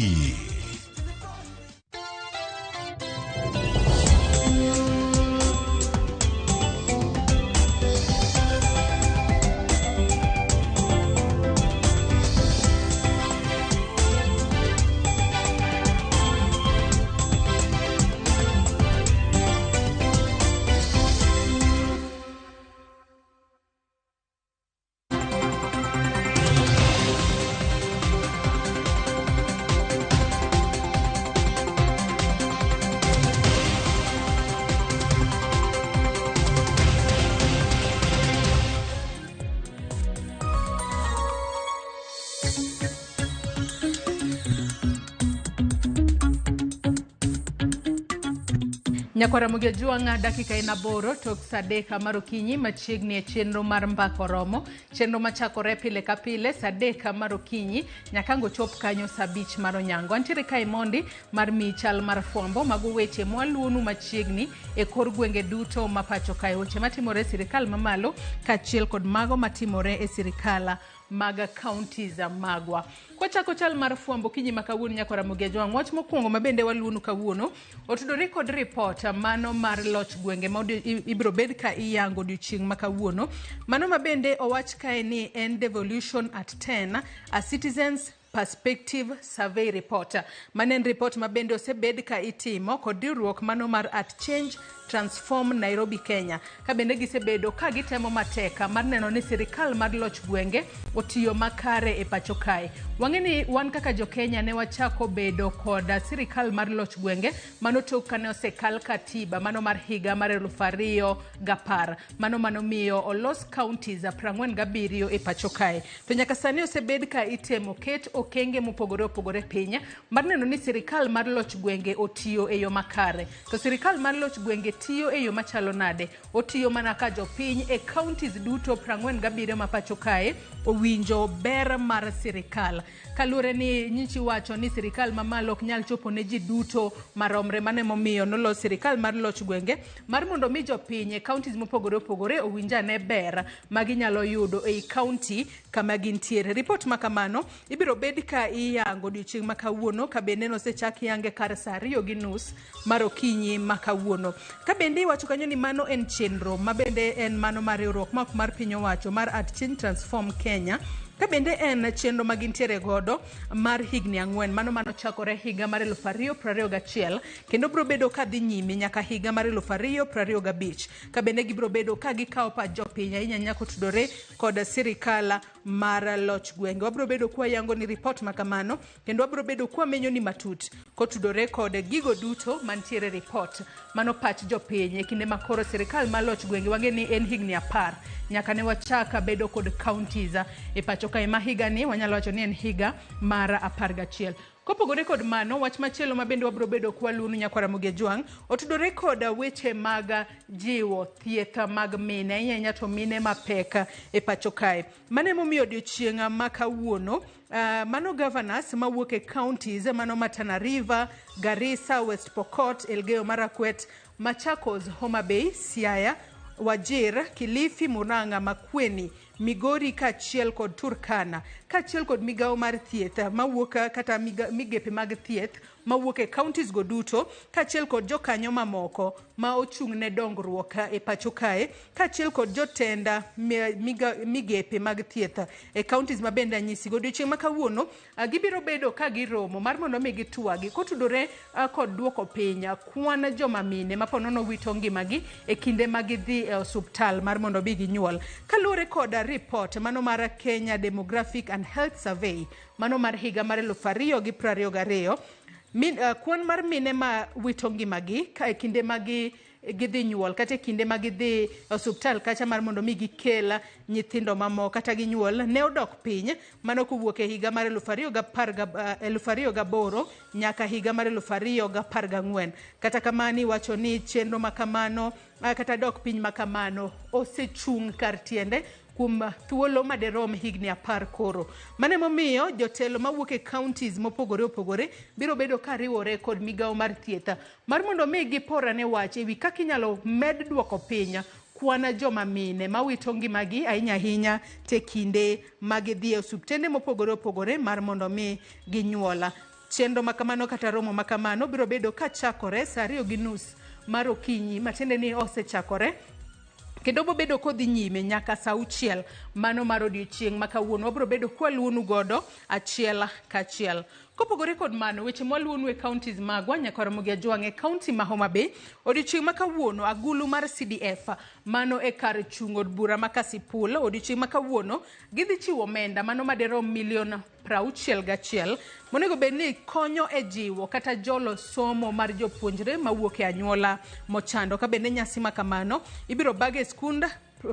Nyakwara Ramogi Ajwang'a, dakika en 8 tok sa 3 mar okinyi machiegni e chenro mar Mbaka Oromo. Chenro machakore pile ka pile sa 3 mar okinyi nyaka ang' ochop kanyo sa 5 mar onyango. Antiere kae mondi mar miyi chal mar fwambo mago weche mwaluonu machiegni e kor gwenge duto ma pacho kae. Weche matimore e sirikal mamalo kaachiel kod mago matimore e sirikal mag counties magwa. Kwachako chal mar fwambo kinyi ma kawuono nyakwara Ramogi Ajwang', wach mokwongo ma bende waluonu kawuono otudore kod ripot mano mar loch gwenge ma ibiro bed ka iyango odiochieng' ma kawuono. Mano ma bende owach kae ni en devolution at 10, a citizens perspective survey report. Mano en report ma bende osebed ka itimo kod riwruok mano mar At Change Transform Nairobi Kenya. Ka bende gisebedo ka gitemo matek mar neno ni sirikal mar loch gwenge otiyo makare e pacho kae. Wang'e ni wan kaka jo Kenya ne wachako bedo kod sirikal mar loch gwenge mano tok kane osekal katiba mano mar higa mar 2010. Mano manomiyo olos counties 47 e pacho kae. To nyaka sani osebed ka itemo ket okenge mopogore opogore piny mar neno ni sirikal mar loch gwenge otiyo e yo makare. To sirikal mar loch gwenge tiyo e yo machalo nade? Otiyo mana ka jopiny e counties duto 47 ma pacho kae owinjo ber mar sirikal. Kaluwore ni nyichi wacho ni sirikal mamalo ok nyal chopo ne ji duto maromre, mano emomiyo nolos sirikal mar loch gwenge mar mondo mi jopiny e counties mopogore opogore owinj ane ber ma ginyalo yudo ei county kama gintiere. Ripot ma kamano ibiro bed ka iyango odiochieng' ma kawuono ka bende nosechak yange kar sa 2:30 mar okinyi ma kawuono. Ka bende iwacho kanyo ni mano en chenro ma bende en mano mar riwruok ma ok mar piny owacho mar At Change Transform Kenya, ka bende en chenro ma gintiere godo mar higni 4 mano manochakore higa mar 2021 kendo biro bedo ka dhi nyime nyaka higa mar 2025, ka bende gibiro bedo ka gikawo pach jopiny ahinya ahinya kotudore kod sirikal mar loch gwenge. Wabiro bedo kwayango ni ripot ma kamano kendo wabiro bedo kwamenyo ni matut kotudore kod gigo duto mantiere ripot mano pach jopiny e kinde ma koro sirikal mar loch gwenge wang'e ni en higni 10 nyaka ne wachak bedo kod counties e pacho kae ma higani wanyalo wacho ni en higa mar 11. Kopogore kod mano, wach machielo ma bende wabiro bedo kwaluonu nyakwara Ramogi Ajwang' otudore kod weche mag jiwo thieth mag mine, ahinya ahinya to mine mapek e pacho kae. Mano emomiyo odiochieng' ma kawuono mano governors mawuok e counties mano ma Tana River, Garissa, West Pokot, Elgeyo Marakwet, Machakos, Homa Bay, Siaya, Wajir, Kilifi, Murang'a, Makueni, Migori kaachiel kod Turkana, kaachiel kod migawo mar thieth mawuok kata migepe mag thieth mawuok e counties go duto, kaachiel kod jokanyo mamoko ma ochung' ne dongruok e pacho kae, kaachiel kod jotend migepe mag thieth e counties ma bende anyisi. Godiochieng' ma kawuono gibiro bedo ka giromo mar mondo mi gitwagi kotudore kod duoko piny kwan joma mine ma ponono wito ngimagi e kinde ma gidhi e osuptal mar mondo bi ginyuol. Kaluwore kod report mano mar Kenya Demographic and Health Survey mano mar higa mar 2022, kwan mar mine ma wito ngimagi ka e kinde ma gidhi nyuol kata e kinde ma gidhi osuptal kacha mar mondo mi gikel nyithindo mamoko kata ginyuol ne odok piny mano kowuok e higa mar 2008 nyaka higa mar 2014. Kata kamano iwacho ni chenro ma kamano kata dok piny ma kamano osechung' kar tiende kuom thuolo maderom higni 10 koro. Mano emomiyo jotelo mawuok e counties mopogore opogore biro bedo ka riwore kod migawo mar thieth mar mondo mi giporane wach ewi kaka inyalo med duoko piny kwan joma mine mawito ngimagi ahinya ahinya te kinde ma gidhi e osuptende mopogore opogore mar mondo mi ginyuola. Chenro ma kamano kata romo ma kamano biro bedo ka chakore sa 2:30 mar okinyi, matiende ni osechakore kendo bobedo kodhi nyime nyaka sa 6 mano mar odiochieng' ma kawuono. Wabiro bedo kwaluonu godo achiel kachiel. Kopogore kod mano, weche mwaluonu e counties magwa nyaka Ramogi Ajwang' e county ma Homa Bay odiochieng' ma kawuono agulu mar CDF mano e kar chung' od bura ma Kasipul odiochieng' ma kawuono gidhi chiwo omenda mano maderom milion 61 monego bed ni konyo e jiwo kata jolo somo mar jopuonjre mawuok e anyuola mochando. Ka bende nyasi ma kamano ibiro bag e skund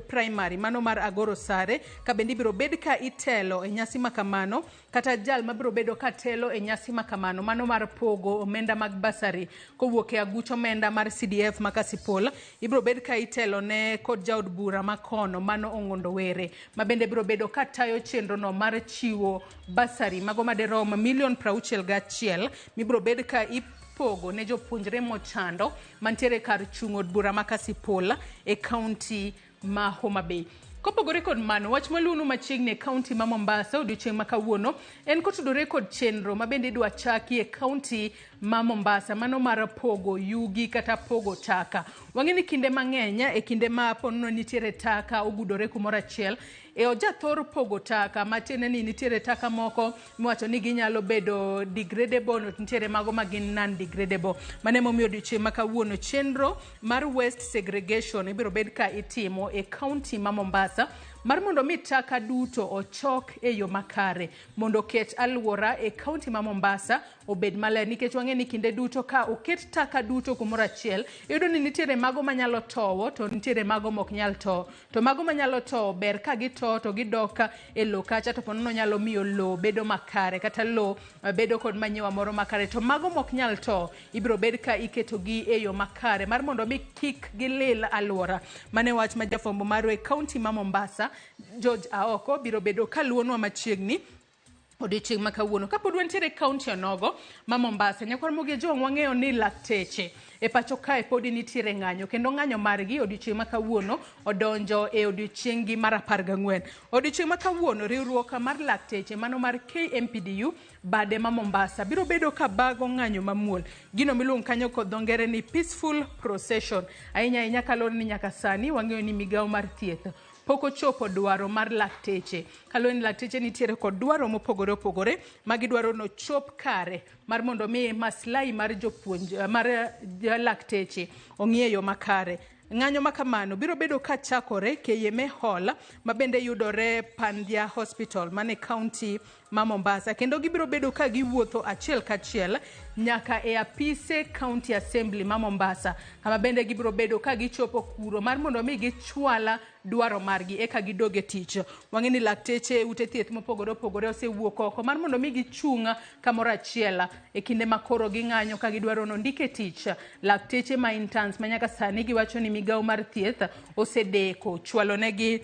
primary mano mar Agoro Sare, ka bende ibiro bed ka itelo e nyasi makamano, kata jal mabiro bedo ka telo e nyasi makamano mano mar pogo omenda mag basari kowuok e aguch omenda mar CDF ma Kasipul, ibiro bed ka itelo ne kod jaod bura makono mano Ong'ondo Were, ma bende biro bedo ka tayo chenro no mar chiwo basari mago maderom milion 61 mibiro bed ka ipogo ne jopuonjre mochando mantiere kar chung' od bura ma Kasipul e kaunti ma Homa Bay. Kopogore kod mano, wach maluonu machiegni e kaunti ma Mombasa odiochieng' ma kawuono en kotudore kod chenro ma bende idwa chaki e kaunti ma Mombasa, mano mar pogo yugi kata pogo taka. Wang'e ni kinde mang'eny e kinde ma ponono nitiere taka ogudore kumoro achiel, e ojathor pogo taka, matiende ni nitiere taka moko miwacho ni ginyalo bedo degradable, to nitiere mago ma gin non degradable. Mano emomiyo odiochieng' ma kawuono chenro mar waste segregation ibiro bed ka itimo e kaunti ma Mombasa mar mondo mi taka duto ochok e yo makare mondo oket alwora e kaunti ma Mombasa obed maler, nikech wang'e ni kinde duto ka oket taka duto kumoro achiel, iyudo ni nitiere mago manyalo towo to nitiere mago mok nyal towo, to mago manyalo towo ber ka gitowo to gidok e lowo kacha, to ponono nyalo miyo lowo bedo makare kata lowo bedo kod manyiwa moro makare, to mago mok nyal towo ibiro bed ka iketogi e yo makare mar mondo mi kik gilil alwora. Mane wach ma jafwambo marwa e kaunti ma Mombasa George Aoko biro bedo kaluonwa machiegni odiochieng' ma kawuono. Kapod wantiere e kaunti onogo ma Mombasa, nyakwar Mogi Ojwang', wang'eyo ni lakteche e pacho kae podi nitiere ng'anyo, kendo ng'anyo margi odiochieng' ma kawuono odonjo e odiochieng'gi mar 14. Odiochieng' ma kawuono riwruok mar lakteche mano mar KMPDU bade ma Mombasa biro bedo ka bago ng'anyo mamuol, gino miluongo kanyo kod dho ngere ni peaceful procession, ahinya ahinya kaluwore ni nyaka sani wang'eyo ni migawo mar thieth pok ochopo dwaro mar lakteche. Kaluwore ni lakteche nitiere kod dwaro mopogore opogore ma gidwaro nochop kare mar mondo mi maslahi mar jopuonj mar lakteche ong'i e yo makare. Ng'anyo ma kamano biro bedo ka chakore KMA Hall ma bende yudore Pandya Hospital mane kaunti ma Mombasa, kendo gibiro bedo ka giwuotho achiel kachiel nyaka e apise County Assembly ma Mombasa, kama bende gibiro bedo ka gichopo kuro mar mondo mi gichwala dwaro margi eka gidog e tich. Wang'e ni lakteche ute thieth mopogore opogore osewuok oko mar mondo mi gichung' kamoro achiel e kinde ma koro ging'anyo ka gidwaro nondik e tich lakteche ma interns ma nyaka sani giwacho ni migawo mar thieth osedeko chwalo negi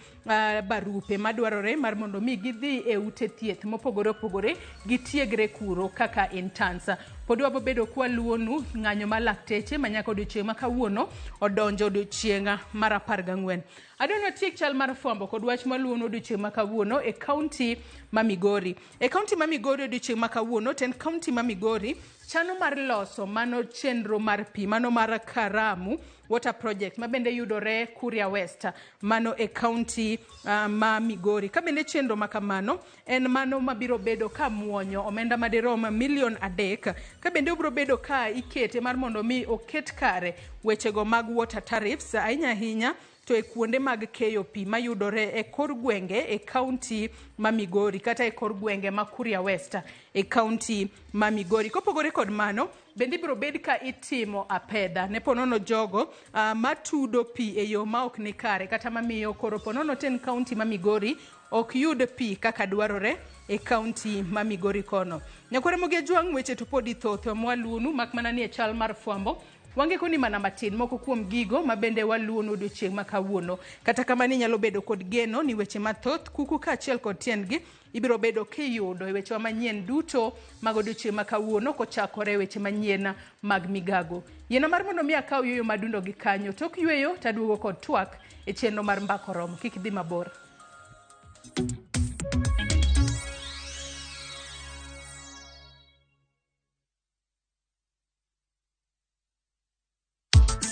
barupe madwarore mar mondo mi gidhi e ute thieth mopogore opogore gitiegre kuro kaka interns. Pod wabobedo kwaluonu ng'anyo mar lakteche ma nyaka odiochieng' ma kawuono odonjo odiochieng' mar 14. Adwa watiek chal mar fwambo kod wach maluonu odiochieng' ma kawuono e kaunti ma Migori. E kaunti ma Migori odiochieng' ma kawuono, tend kaunti ma Migori chano mar loso mano chenro mar pi mano mar Karamu Water Project ma bende yudore Kuria West mano e kaunti ma Migori. Ka bende chenro ma kamano en mano mabiro bedo ka muonyo omenda madirom milion 3, ka bende obiro bedo ka ikete mar mondo mi oket kare wechego mag water tariffs ahinya ahinya to e kuonde mag keyo pi mayudore e kor gwenge e kaunti ma Migori kata e kor gwenge ma Kuria West e kaunti ma Migori. Kopogore kod mano, bende ibiro bed ka itimo apedha ne ponono jogo matudo pi e yo ma ok ni kare kata mamiyo koro ponono ten kaunti ma Migori ok yud pi kaka dwarore e kaunti ma Migori kono. Nyakwar Ramogi Ojwang', weche to podi thoth mwaluonu mak mana ni e chal mar fwambo wangeko ni mana matin moko kuom gigo ma bende waluono odiochieng' ma kawuono. Kata kamano inyalo bedo kod geno ni weche mathoth kuku kaachiel kod tiendgi ibiro bedo kiyudo e wechewa manyien duto mag odiochieng' ma kawuono kochakore weche manyien mag migago. Yiena mar mondo mi akaw yueyo madundo gi kanyo. Tok yueyo taduogo kod twak e chenro mar Mbaka Oromo. Kik idhi mabor.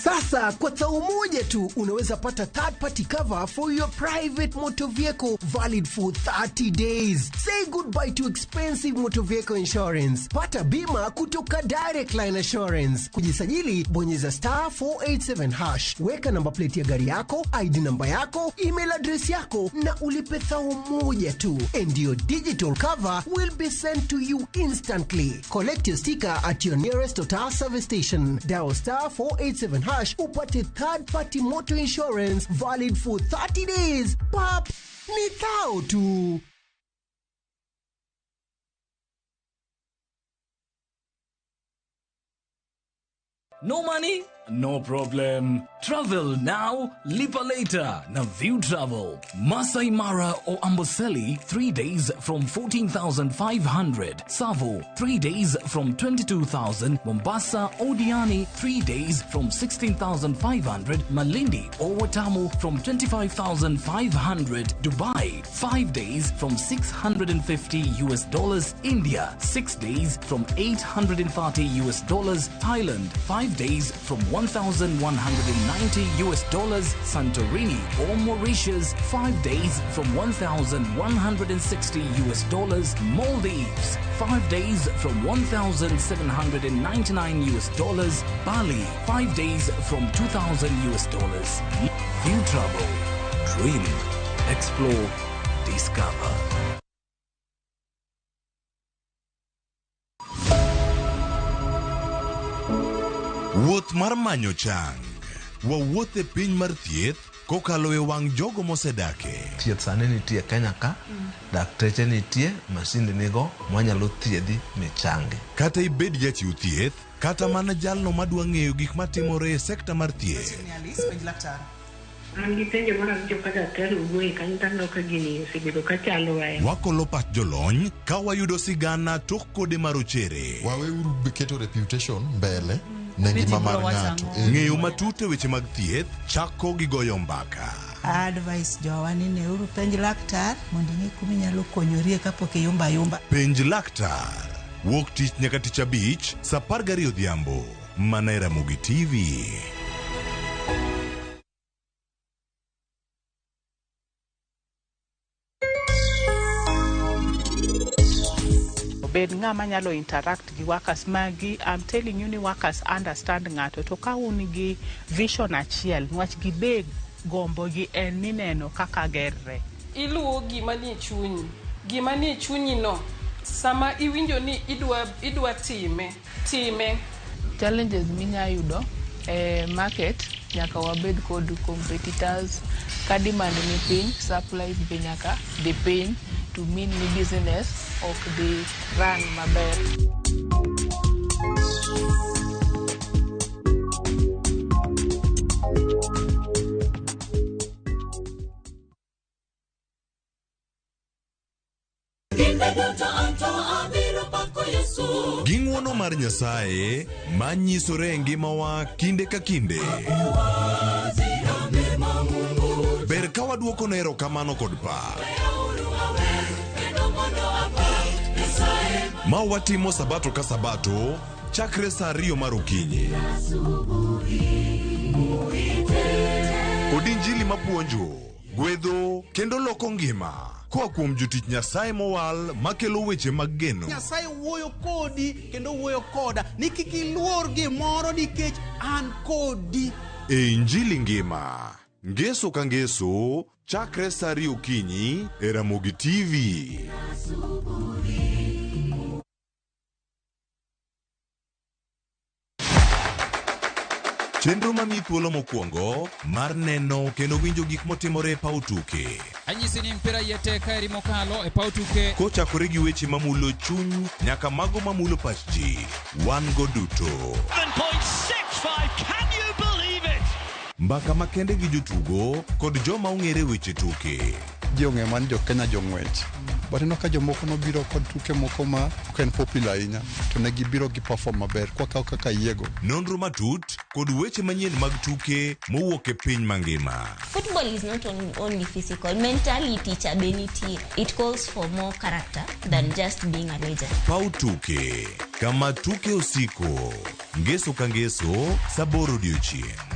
Sasa kwa thao moja tu unaweza pata third party cover for your private motor vehicle valid for 30 days. Say goodbye to expensive motor vehicle insurance. Pata bima kutoka Direct Line Assurance. Kujisajili bonyeza *487#. Weka namba plate ya gari yako, ID namba yako, email address yako na ulipe thao moja tu. And your digital cover will be sent to you instantly. Collect your sticker at your nearest Total service station. Dial *487# upate third party motor insurance valid for 30 days. Pap, ni thao tu. No money? No problem. Travel now, lipa later. Na View Travel. Masai Mara or Amboseli, 3 days from 14,500. Savo, 3 days from 22,000. Mombasa or Diani, 3 days from 16,500. Malindi or Watamu from 25,500. Dubai, 5 days from $650 US. India, 6 days from $830 US. Thailand, 5 days from $1,190 US, Santorini or Mauritius, 5 days from $1,160 US, Maldives, 5 days from $1,799 US, Bali, 5 days from $2,000 US. View Travel. Dream, explore, discover. Wuoth mar manyo chang. Wawuoth e piny mar thieth kokalo e wang' jogo mosedake. Thieth sani nitie Kenya ka, dakteche nitie, masinde nigo mwanyalo thiedhi michangi. Kata ibed jachiw thieth, kata mana jalno madwa ng'eyo gik matimore e sekta mar thieth. An gi penjo mar awinjo ka daktari owuoye kanyo to aneno ka gini osebedo ka chando ahinya. Wakolo pach jolony ka wayudo sigana tok kode marochere. Waweuru keto reputation mbele ne ngima mar ng'ato. Ng'eyo matut e weche mag thieth chako gi goyo mbaka. Advice jowa ni neuru penj laktar mondo ing'e kuma inyalo konyorie kapok iyumba ayumba. Penj laktar. Wuok tich nyaka tich abich saa 12 odhiambo. Mana e Ramogi TV. Bed ng'ama nyalo interact gi workers magi. I'm telling you ni workers understand ng'ato to ka un gi vision achiel niwach gibe gombo gi en ni neno kaka gerre. Iluwo gima nie chunyi. Gima nie chunyi no, sama iwinjo ni idwa time, time. Challenges minya yudo e market nyaka wabed kod competitors ka demand ni piny, supplies be nyaka dhi piny to mean ni business ok dhi run maber. Gi ng'wono mar Nyasaye manyisore e ngimawa kinde ka kinde. Ber ka waduoko ne erokamano kod pak. Ma watimo sabato ka sabato chakre saa 2 mar okinyi. Kod injili mapuonjo, gwedho kendo loko ngima koa kuom jotich Nyasaye mowal makelo weche mag geno. Nyasaye wuoyo kodi kendo wuoyo koda ni kik iluor gimoro nikech an kodi. E injili ngima, ngeso ka ngeso chakre saa 2 okinyi e Ramogi TV. Chenro mamiyi thuolo mokwongo mar neno kendo winjo gik motimore e paw tuke. Anyisi ni mpira iye tek kaeri mokalo e paw tuke. Kochakore gi weche mamulo chuny nyaka mago mamulo pach ji, wan go duto. 7.65, can you believe it? Mbaka makende gi jotugo kod joma ong'ere weche tuke. Ji ong'eyo mana ni jo Kenya jong'wech. But ineno ka jomoko nobiro kod tuke moko ma ok en popular ahinya to ne gibiro gi perform maber kwakawo kaka yiego. Nonro matut kod weche manyien mag tuke mowuok e piny mangima. Football is not only physical, mentality cha be nitie. It calls for more character than just being a legend. Paw tuke, kama tuke osiko. Ngeso ka ngeso, saa 8 odiochieng'.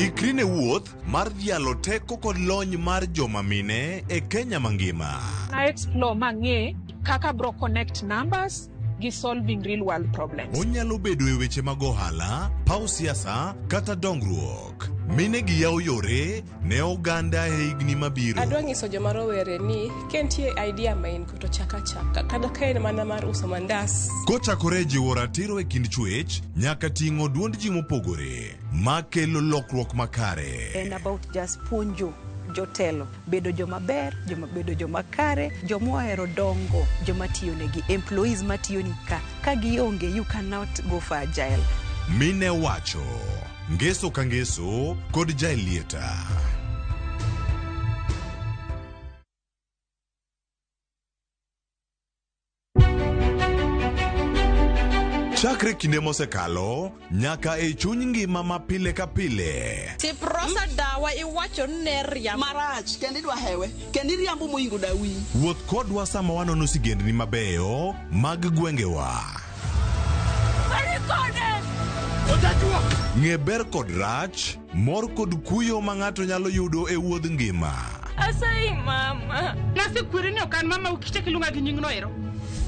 Ikri ne wuoth mar dhialo teko kod lony mar joma mine e Kenya mangima. Na explore mang'e kaka bro connect numbers gi solving real world problems. Onyalo bedo e weche mag ohala, paw siasa kata dongruok. Mine gi yawo yore ne oganda e higni mabiro. Adwa nyiso joma rowere ni ka nitie idea ma in go to chak achaka kata ka en mana mar uso mandas. Kochakore e jiwo ratiro e kind chwech nyaka ting'o duond ji mopogore makelo lokruok makare. En about just puonjo jotelo bedo joma ber, joma bedo joma kare, joma ohero dongo, joma tiyo negi, employees matiyo ni ka. Ka gionge, you cannot go for agile. Mine wacho ngeso ka ngeso kod Jaelieta. Chakre kinde mosekalo nyaka e chuny ngima ma pile ka pile. Tiprosa dawa iwacho ni ne riambo. Marach kendo idwa hewe kendo iriambo moingo dawi. Wuoth kodwa sama wanono sigendni mabeyo mag gwengewa. Ng'e ber kod rach, mor kod kuyo ma ng'ato nyalo yudo e wuodh ngima. Asayi mama. Nasekweri ni ok an mama ukichak iluonga gi nyingno ero.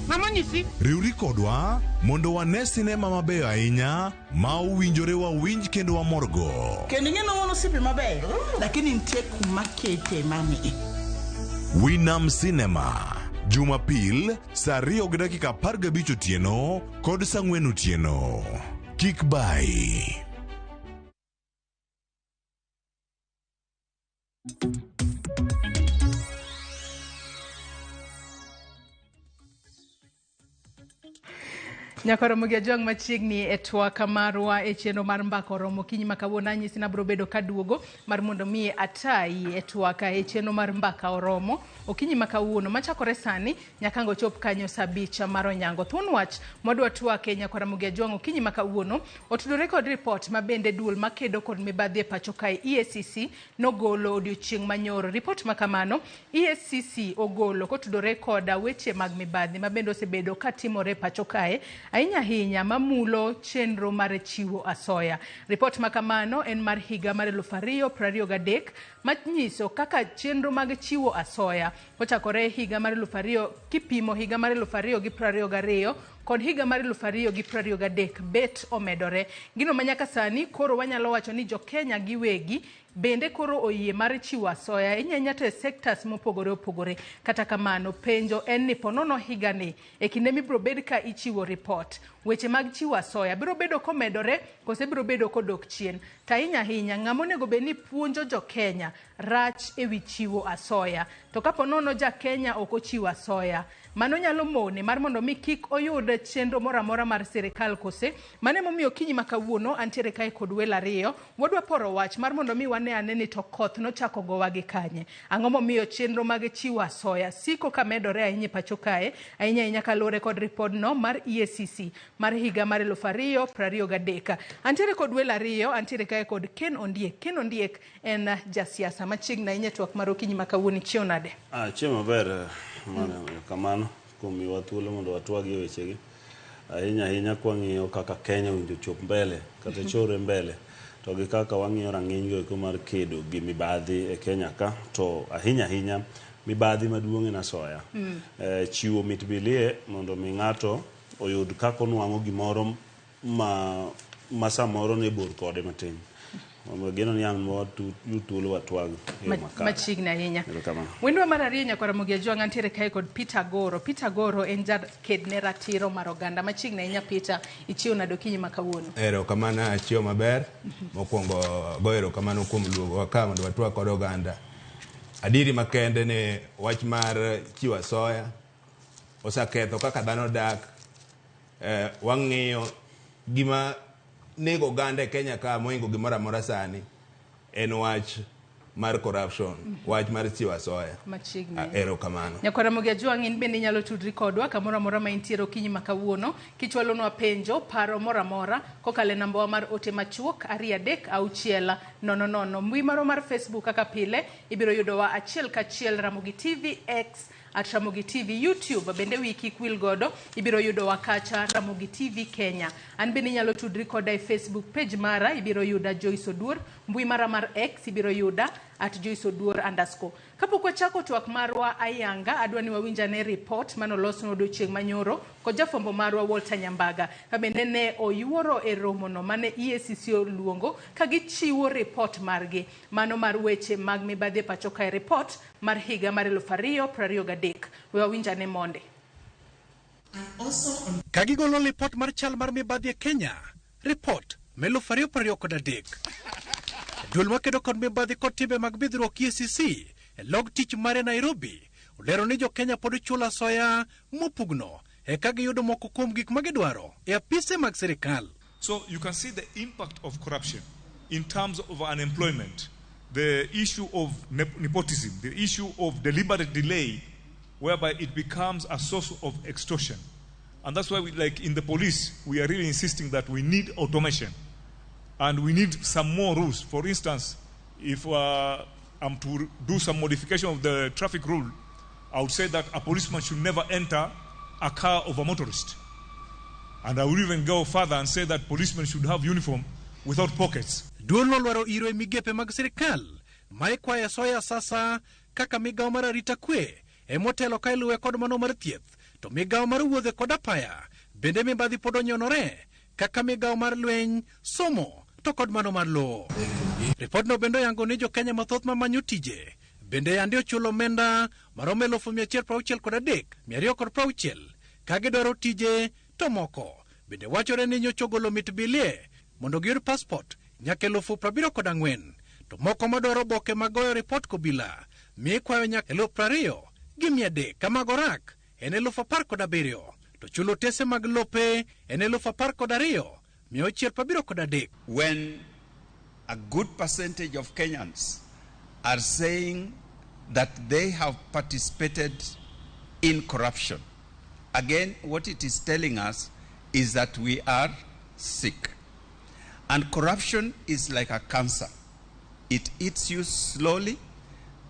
Ng'ama onyisi? Riwri kodwa mondo wane sinema mabeyo ahinya ma owinjore wawinj kendo wamorgo. Kendo ing'e ni wan osiepe mabeyo lakini nitie kuma kete mami. Winam Cinema, Jumapil saa 2:15 otieno kod saa 4 otieno. Kik bayi. Nyaka romo gi Ajwang' machiegni e twak marwa e chenro mar mbaka oromo okinyi ma kawuono anyisi ni abiro bedo kaduogo mar mondo mi atayi e twak e chenro mar mbaka oromo okinyi ma kawuono machakore sani nyaka ang' ochop kanyo saa 5 mar onyango. Thuon wach mwadwa twake nyaka Ramogi Ajwang' okinyi ma kawuono otudore kod ripot ma bende duol makedo kod mibadhi e pacho kae EACC nogolo odiochieng' manyoro. Ripot ma kamano EACC ogolo kotudore kod weche mag mibadhi ma bende osebedo katimore e pacho kae ahinya ahinya mamulo chenro mar chiwo asoya. Ripot ma kamano en mar higa mar 2023 manyiso kaka chenro mag chiwo asoya kochakore higa mar 2000 kipimo higa mar 2022 kod higa mar 2023 bet omedore. Gino manyaka sani koro wanyalo wacho ni jo-Kenya giwegi bende koro oyie mar chiwo asoya ahinya ahinya to e sectors mopogore opogore. Kata kamano penjo en ni ponono higani e kinde mibiro bed ka ichiwo report weche mag chiwo asoya biro bedo komedore kose biro bedo kodok chien. To ahinya ahinya ng'ama onego bed ni puonjo jo-Kenya rach ewi chiwo asoya. To kapo nono ja-Kenya ok ochiwo asoya, mano nyalo mone mar mondo mi kik oyud chenro moro amora mar sirikal kose. Mano emomiyo okinyi ma kawuono antiere kae kod welo ariyo. Wadwa poro wach mar mondo mi wane ane ni to koth nochako gowa gi kanye. Ang'o momiyo chenro mag chiwo asoya siko ka medore ahinya e pacho kae, ahinya ahinya kaluwore kod ripodno mar EACC mar higa mar 2023. Antiere kod welo ariyo, antiere kae kod Ken Ondiek. Ken Ondiek en jasiasa machiegni ahinya e twak mar okinyi ma kawuono. Ichiew nade? Chiemo maber, mano kamano kuom miyowa thuolo mondo watwag e wechegi. Ahinya ahinya kwang'iyo kaka Kenya owinjo chop mbele kata chore mbele to gi kaka wang'iyo rang'iny go eko mar kedo gi mibadhi e Kenya ka to ahinya ahinya mibadhi maduong' en asoya. Chiwo mit bilie mondo mi ng'ato oyud kaka onwang'o gimoro ma samoro ne bor kode matin. Geno ni ang' wayud thuolo watwag e yo makare. Machiegni ahinya. Wendwa mar ariyo nyaka Ramogi Ajwang' antiere kae kod Peter Goro. Peter Goro en jaked ne ratiro mar oganda. Machiegni ahinya Peter, ichiew nade okinyi ma kawuono? Erokamano, achiew maber. Mokwongo go erokamano kuom luongowa ka mondo watwag kod oganda. Adieri makende ni wach mar chiwo asoya oseketho kaka dhano dak. Wang'iyo gima nego oganda e Kenya ka mohingo gimoro amora sani en wach mar corruption, wach mar chiwo asoya. Machiegni. Erokamano. Nyakwar Ramogi Ajwang' in bende inyalo tudri kodwa kamoro amora ma intiere okinyi ma kawuono kichwalonwa penjo, paro moro amora kokalo e nambawa mar ote machuok 2 3 6 0 0. Mbui marwa mar Facebook kaka pile ibiro yudowa achiel kachiel Ramogi TV X at Ramogi TV YouTube bende wiyi kik wil godo ibiro yudowa kacha Ramogi TV Kenya. An bende inyalo tudri koda e Facebook page mara ibiro yuda Joyce Oduor, mbui mara mar X ibiro yuda at Joyce Oduor underscore. Kapok wachako twak marwa ayanga, adwa ni wawinj ane ripot manolosnwa odiochieng' manyoro kod jafwambo marwa Walter Nyambaga, ka bende ne oyuoro e romono mane EACC oluongo ka gichiwo ripot margi mano mar weche mag mibadhi e pacho kae, ripot mar higa mar 2023. We wawinj ane monde. Ka gigolo lipot mar chal mar mibadhi e Kenya, ripot ma 2023. Duol makedo kod mibadhi kod timbe mag bidhruok EACC e log tich mare Nairobi olero ni jo-Kenya pod chulo asoya mopugno eka giyudo moko kuom gik ma gidwaro e apise mag sirikal. So you can see the impact of corruption in terms of unemployment, the issue of nepotism, the issue of deliberate delay, whereby it becomes a source of extortion. And that's why, we, like in the police, we are really insisting that we need automation and we need some more rules. For instance, if I'm to do some modification of the traffic rule, I would say that a policeman should never enter a car of a motorist. And I would even go further and say that policemen should have uniform without pockets. Duol nolwaro iro e migepe mag sirikal ma ikwaye asoya sasa kaka migawo mar arita kwe emotelo ka iluwe kod mano mar thieth to migawo mar wuodhe kod apaya bende mibadhi pod onyonore kaka migawo mar lweny somo to kod mano mar lowo. Ripodno bende oyango ni jo-Kenya mathoth mamanyo tije bende yande ochulo omenda maromo 163,260 ka gidwaro tije to moko bende wachore ni nyocha ogolo mit bilie mondo giyud passport nyaka 74,000 to moko madwaro oboke mag goyo ripot kobila mi ikwayo nyaka 20,300 ka mago rak en 17,000 to chulo otese mag lope en 12,673. When a good percentage of Kenyans are saying that they have participated in corruption, again, what it is telling us is that we are sick. And corruption is like a cancer. It eats you slowly,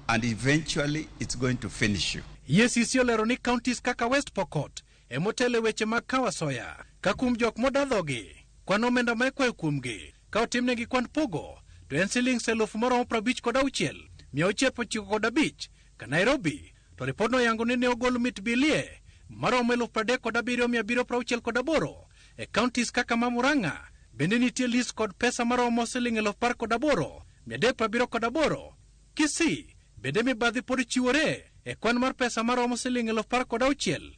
and eventually it's going to finish you. EACC olero ni counties kaka West Pokot emotelo e weche mag kawo asoya ka kuom jok modadhogi kwan omenda ma ikwayo kuomgi ka otimnegi kwan pogo to en siling 56,695 ka Nairobi to ripodno oyango ni ne ogol mit bilie maromo 37,768 e counties kaka ma Murang'a bende nitie list kod pesa maromo siling 18,378. Kisii bende mibadhi pod chiwore e kwan mar pesa maromo siling 16,810.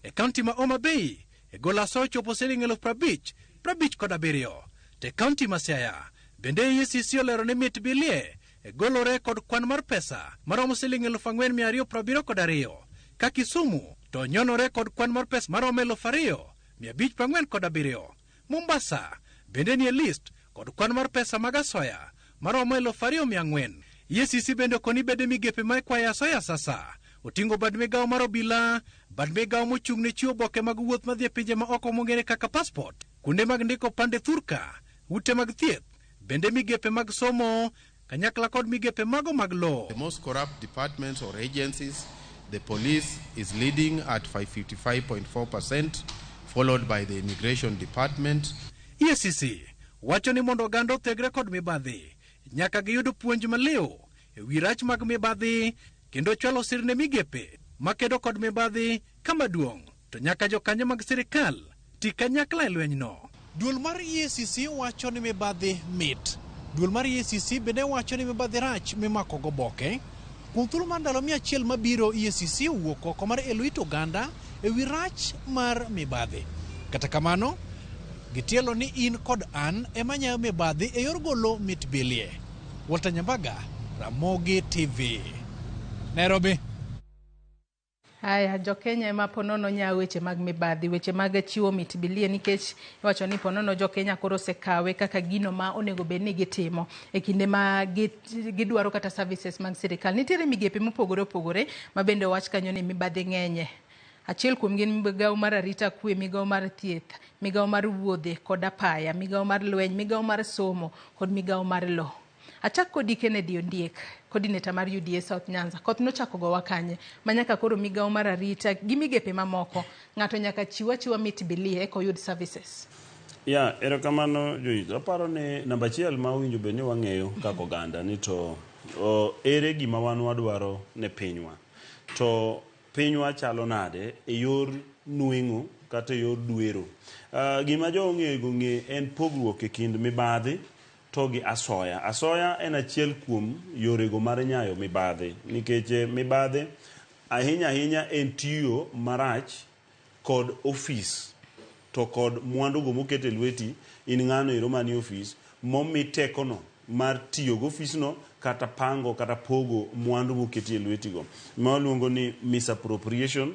E kaunti ma Homa Bay e golo asoya ochopo siling 50,057. To e kaunti ma Siaya bende EACC olero ni mit bilie e golore kod kwan mar pesa maromo siling 4,272. Ka Kisumu to nyonore kod kwan mar pesa maromo 2,547. Mombasa bende nie list kod kwan mar pesa mag asoya maromo 2,400. EACC bende okoni bede migepe ma ikwaye asoya sasa oting'o bad migawo mar obila, bad migawo mochung' ne chiwo oboke mag wuoth madhi e pinje ma oko mong'ere kaka passport, kuonde mag ndiko pande thurka, ute mag thieth, bende migepe mag somo kanyakla kod migepe mago mag lowo. The most corrupt departments or agencies, the police is leading at 555.4%, followed by the immigration department. EACC wacho ni mondo oganda othegre kod mibadhi nyaka giyud puonj maliw e wi rach mag mibadhi kendo chwalo sir ne migepe makedo kod mibadhi kama duong' to nyaka jokanyo mag sirikal ti kanyakla e lwenyno. Duol mar EACC wacho ni mibadhi mit. Duol mar EACC bende wacho ni mibadhi rach mimako goboke. Kuom thuolo mar ndalo 100 mabiro, EACC owuok oko mar elo it oganda e wi rach mar mibadhi. Kata kamano, gitielo ni in kod an ema nyayo mibadhi e yor golo mit bilie. Walter Nyambaga, Ramogi TV, Nairobi. Haya, jo-Kenya ema ponono nyawo weche mag mibadhi, weche mag chiwo mit bilie nikech iwacho ni ponono jo-Kenya koro osekawe kaka gino ma onego bed ni gitimo e kinde ma gidwaro kata services mag sirikal. Nitiere migepe mopogore opogore ma bende owach kanyo ni mibadhi ng'enye. Achiel kuom gin migawo mar arita kwe, migawo mar thieth, migawo mar wuodhe kod apaya, migawo mar lweny, migawo mar somo kod migawo mar lowo. Achak kodi Kennedy Ondiek, coordinator mar UDA South Nyanza. Koth nochako gowa kanye ma nyaka koro migawo mar arita gi migepe mamoko ng'ato nyaka chiw achiwa mit bilie eka oyud services. Ya, erokamano Joyce. Aparo ni namba achiel ma owinjo bed ni wang'eyo kaka oganda ni to o, ere gima wan wadwaro ne pinywa. To pinywa chalo nade e yor nweng'o kata e yor dwero. Gima jo ong'ego ng'e en pogruok e kind mibadhi to gi asoya. Asoya en achiel kuom yorego mar nyayo mibadhi nikech mibadhi ahinya ahinya en tiyo marach kod ofis to kod mwandugo moket e lweti in ng'ano ero manie ofis momi tekono mar tiyo gi ofisno kata pango kata pogo mwandu moketi e lwetigo ma waluongo ni misappropriation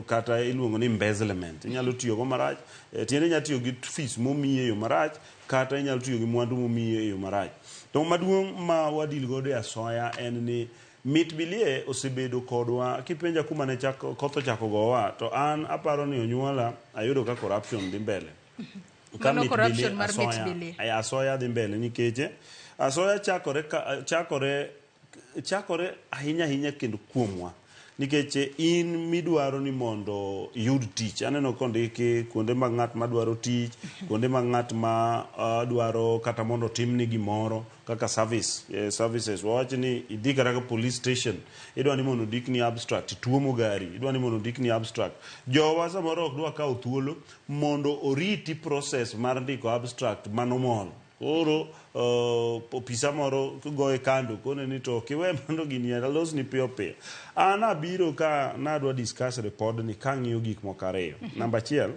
kata iluongo ni embezzlement. Inyalo tiyo go marach, tiende inyalo tiyo gi fees momiyi e yo marach kata inyalo tiyo gi mwandu momiyi e yo marach. To maduong' ma wadil godo e asoya en ni mit bilie osebedo kodwa kipenja kuma ne chak, koth ochako gowa to an aparo ni onyuola ayudo ka corruption dhi mbele. Ka Mano mit corruption bilie, mar mit asoya, bilie. Asoya dhi mbele nikech asoya chakore ka, chakore chakore ahinya ahinya kendo kuomwa nikech in midwaro ni mondo iyud tich aneno kondiki kuonde mag ng'at madwaro tich kuonde mag ng'at ma dwaro kata mondo otimni gimoro kaka service services wawach ni idhi kata ka police station idwa ni mondo ondikni abstract ituomo gari idwa ni mondo ondikni abstract jowa samoro ok dwa kawo thuolo mondo oriti process mar ndiko abstract manomol koro opisa moro goye kando kone ni to kiwe mondo gini alosni piyo piyo an abiro ka nadwa discuss report ni kang'iyo gik moko ariyo namba achiel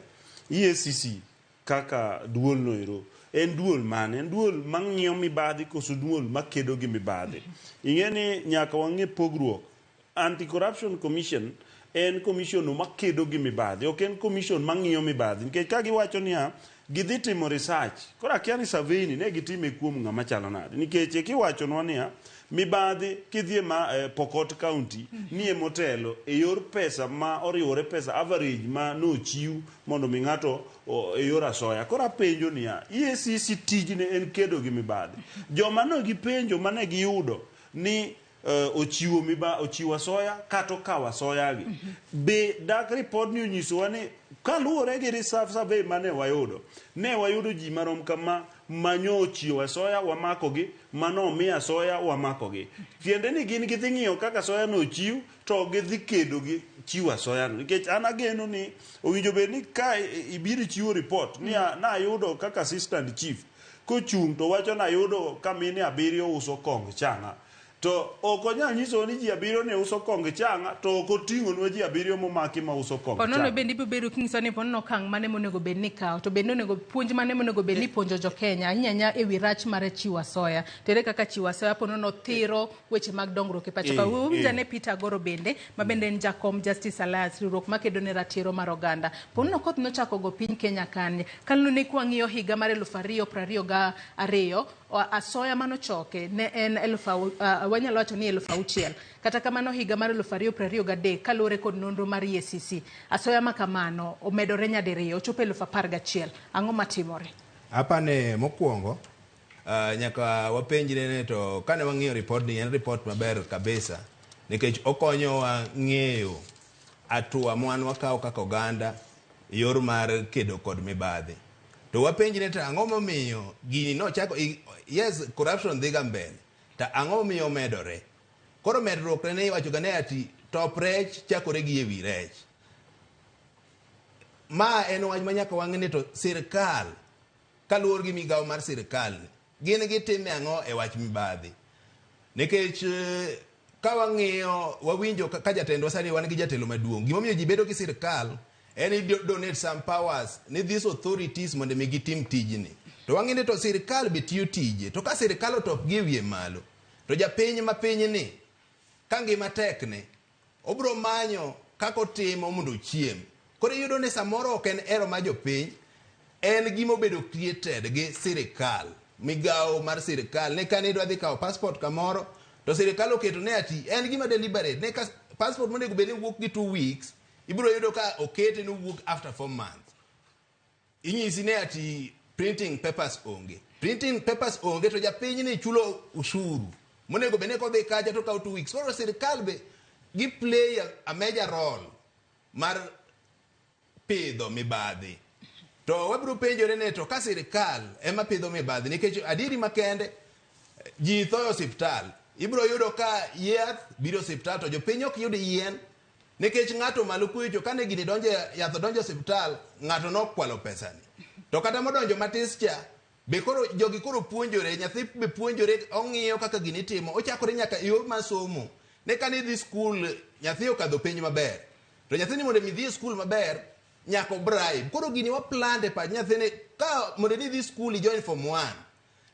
EACC kaka duol no ero en duol mane en duol mang'iyo mibadhi koso duol makedo gi mibadhi ing'e ni nyaka wang'e pogruok Anti-Corruption Commission en commission no makedo gi mibadhi ok en commission mang'iyo mibadhi nikech ka giwacho niya gidhi timo research koro akia ni survey ni ne gitime kuom ng'ama chalo nade nikech kiwachonwa niya mibadhi kidhi ma Pokot County nie motelo e yor pesa ma oriwore pesa average ma nochiw mondo mi ng'ato e yor asoya koro apenjo niya EACC tijne en kedo gi mibadhi joma ne gipenjo mane giyudo ni ochiwo miba ochiwo asoya kata okawo asoya gi be dak report ni onyisowa ni kaluwore gi research survey mane wayudo ne wayudo ji marom kama manyo ochiwo asoya wamakogi mano omi asoya wamakogi tiende ni gin gidhi ng'iyo kaka asoya no ochiw to gidhi kedo gi chiwo asoya no nikech an ageno ni owinjo bed ni ka ibiro chiwo report ni nayudo kaka assistant chief kochung' to wacho nayudo ka mine abiriyo uso kong chang'a to ok onyal nyisowa ni ji abiriyo ne uso kong chang'a to ok oting'onwa ji abiriyo momaki ma uso kong Ponono chang'a bende ibiro bedo kinyiso ni ponono okang' mane monego bed ni ikawo to bende onego puonj mane monego bed ni ipuonjo jo Kenya ahinya ahinya ewi rach mar chiwo asoya to ere kaka chiwo asoya ponono thiro weche mag dongruok e pacho ka. Winj ane Peter Agoro bende ma bende en jakom Justice Alliance riwruok makedo ne ratiro mar oganda. Ponono koth nochako go piny Kenya kanye kaluwore ni kwang'iyo higa mar 2022 asoya manochoke ne en wanyalo wacho ni 6,000 kata kamano higa mar 2023 kaluwore kod nonro mar EACC asoya ma kamano omedore nyadiriyo ochopo 11,000 ang'o matimore? Apane mokwongo nyaka wapenjre ni to kane wang'iyo report ni en report maber kabisa nikech okonyowa ng'eyo hatua mwan wakawo kaka oganda yor mar kedo kod mibadhi. To wapenjre to ang'o momiyo gini nochako yes corruption dhiga mbele to ang'o momiyo omedore? Koro medruok ne iwacho ga ni ati top rech chakore gi ewi rech. Ma en wach ma nyaka wang'e ni to sirkal kaluwore gi migawo mar sirkal gin gitime ang'o e wach mibadhi nikech ka wang'iyo wawinjo ka jatendwa sani wan gi jatelo maduong' gimomiyo ji bedo gi sirkal en ni donate some powers ni these authorities mondo mi gitim tijni to wang'e ni to sirkal be tiyo tije to ka sirkal otop gi e wiye malo to japiny ma pinyni ka ngima tekne obro manyo kaka otimo mondo ochiem koro iyudo ni samoro ok en ero mar jopiny en gima obedo created gi sirikal migawo mar sirikal ne kane idwa dhi kawo passport kamoro to sirikal oketo ne ati en gima deliberate ne ka passport monego bed ni wuok gi 2 weeks ibiro yudo ka okete ni owuok after 4 months inyisi ne ati printing papers onge printing papers onge to japiny ni chulo ushuru monego bed ni kodhi kacha to okawo 2 weeks koro sirikal be gi play a major role mar pidho mibadhi. To wabiro penjore ni to ka sirikal ema pidho mibadhi, nikech adieri makende ji tho e osiptal, ibiro yudo ka yath biro e osiptal to jopiny ok yud yien nikech ng'ato malo kucho kane gini donjo yath odonjo e osiptal, ng'ato nokwalo pesani. To kata modonjo matis cha be koro jogi koro puonjore, nyathi be puonjore, ong'iyo kaka gini itimo, ochakore nyaka e yor mar somo. Ne kane idhi skul, nyathi okadho penj maber, to nyathini mondo mi dhi e skul maber nyaka o bribe. Koro gini wa plant e pach nyathini ka mondo ni idhi skul i join form 1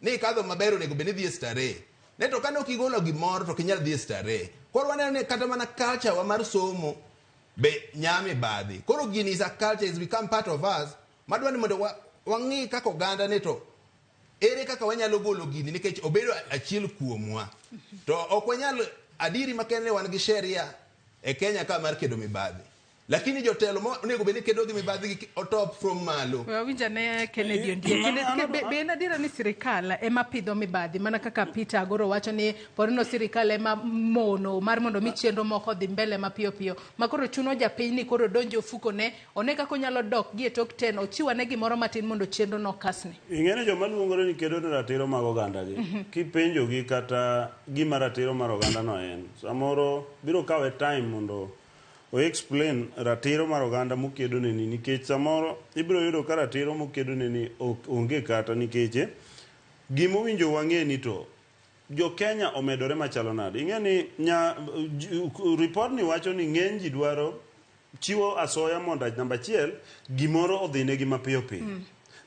ni ikadho maber, onego bed ni idhi e starehe ne, to kane ok igolo gimoro to ok inyal dhi e starehe. Koro waneno ni kata mana culture wa mar somo be nya mibadhi. Koro gini is a culture, is become part of us. Madwa ni mondo wang'i kaka oganda ni to ere kaka wanyalo golo gini, nikech obedo achiel kuomwa to ok wanyal. Adieri makende, wan gi sheria e Kenya ka mar kedo mibadhi, lakini jotelo ma onego bed ni kedo gi mibadhi gi otop from malo. We wawinj ane Kennedy Ondiek. Kennedy, be en adiera ni sirikal ema pidho mibadhi, mana kaka Peter Agoro wacho ni porno sirikal ema mono mar mondo mi chenro moko odhi mbele mapiyo piyo, ma koro chuno japiny ni koro donjo ofuko ne one kaka onyalo dok gi e tok ten ochiw ane gimoro matin mondo chenro no kasne. Ing'e ni joma luongore ni kedo ne ratiro mag oganda gi, kipenjogi kata gima ratiro mar oganda no en, samoro biro kawe time mondo o explain ratiro mar oganda mokedo ne ni, nikech samoro ibiro yudo ka ratiro mokedo ne ni ok onge kata, nikech gimowinjo wang'e ni to jo Kenya omedore machalo nade. Ing'e ni nya report ni wacho ni ng'eny ji dwaro chiwo asoya mondo namba achiel gimoro odhinegi mapiyo piyo.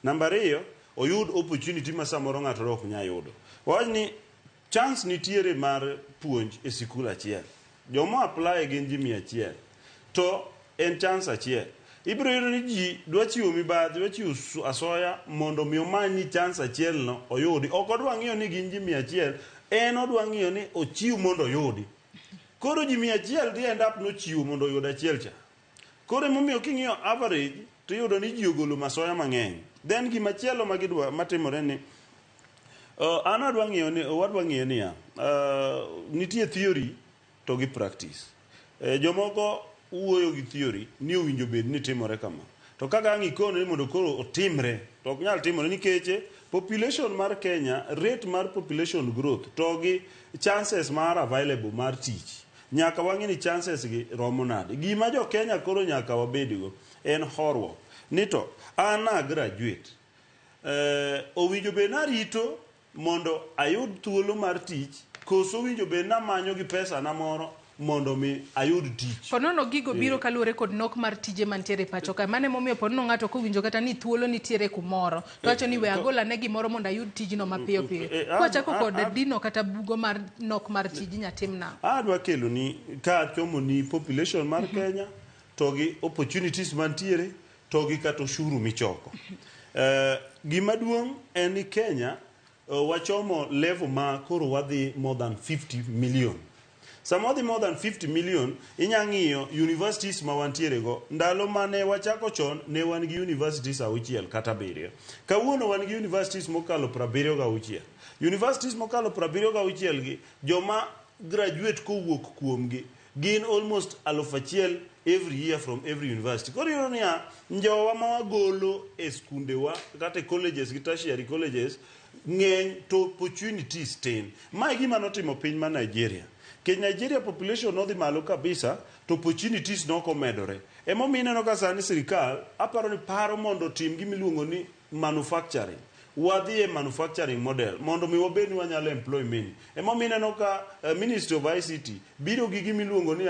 Namba ariyo, oyud opportunity ma samoro ng'ato ok nyal yudo. Wawach ni chance nitiere mar puonj e sikul achiel. Joma apply gin ji 100. To en chance achiel. Ibiro yudo ni ji dwa chiwo mibadhi, dwa chiwo asoya mondo mi omany ni chance achiel no oyudi. Ok odwa ng'iyo ni gin ji 100, en odwa ng'iyo ni ochiw mondo oyudi. Koro ji 100 dhi end up nochiwo mondo oyud achiel cha. Koro emomiyo king'iyo average to iyudo ni ji ogolo masoya mang'eny. Then gimachielo magidwa matimore ni an adwa ng'iyo ni wadwa ng'iyo niya, nitie theory to gi practice. Jomoko wuoyo gi theory ni owinjo bed ni timore kama. To kaka ang' ikone ni mondo koro otimre, to ok nyal timore nikech population mar Kenya, rate mar population growth to gi chances mar available mar tich. Nyaka wang'e ni chances gi romo nade. Gima jo Kenya koro nyaka wabedgo en horuok. Ni to an a graduate. Owinjo bed narito mondo ayud thuolo mar tich, koso owinjo bed namanyo gi pesa na moro mondo mi ayud tich. Ponono gigo biro kaluwore kod nok mar tije mantiere e pacho ka. Mano emomiyo ponono ng'ato kowinjo kata ni thuolo nitiere kumoro, to wacho ni we agol ane gimoro mondo ayud tijno mapiyo piyo. Kwachako kod dino kata bugo mar nok mar tij nyatim nang'o? Adwa kelo ni ka chomo ni population mar Kenya to gi opportunities mantiere to gi kata ushuru michoko. Gima duong' en ni Kenya wachomo level ma koro wadhi more than 50 million. Sama wadhi more than 50 million, inya ng'iyo universities ma wantiere go. Ndalo mane wachako chon, ne wan gi universities 6 kata 7. Kawuono wan gi universities mokalo 76. Universities mokalo 76 gi, joma graduate kowuok kuomgi gin almost 1000 every year from every university. Koro iyudo niya, njowa ma wagolo e skundewa kata e colleges gi tertiary colleges ng'eny to opportunities tin. Ma e gima notimo piny ma Nigeria. Nikech Nigeria population nodhi malo kabisa to opportunities nok omedore. Emomiyo ineno ka sani sirikal aparo ni paro mondo otim gima iluongo ni manufacturing. Wadhi e manufacturing model mondo mi wabed ni wanyalo employ many. Emomiyo ineno ka Ministry of ICT biro gi gima iluongo ni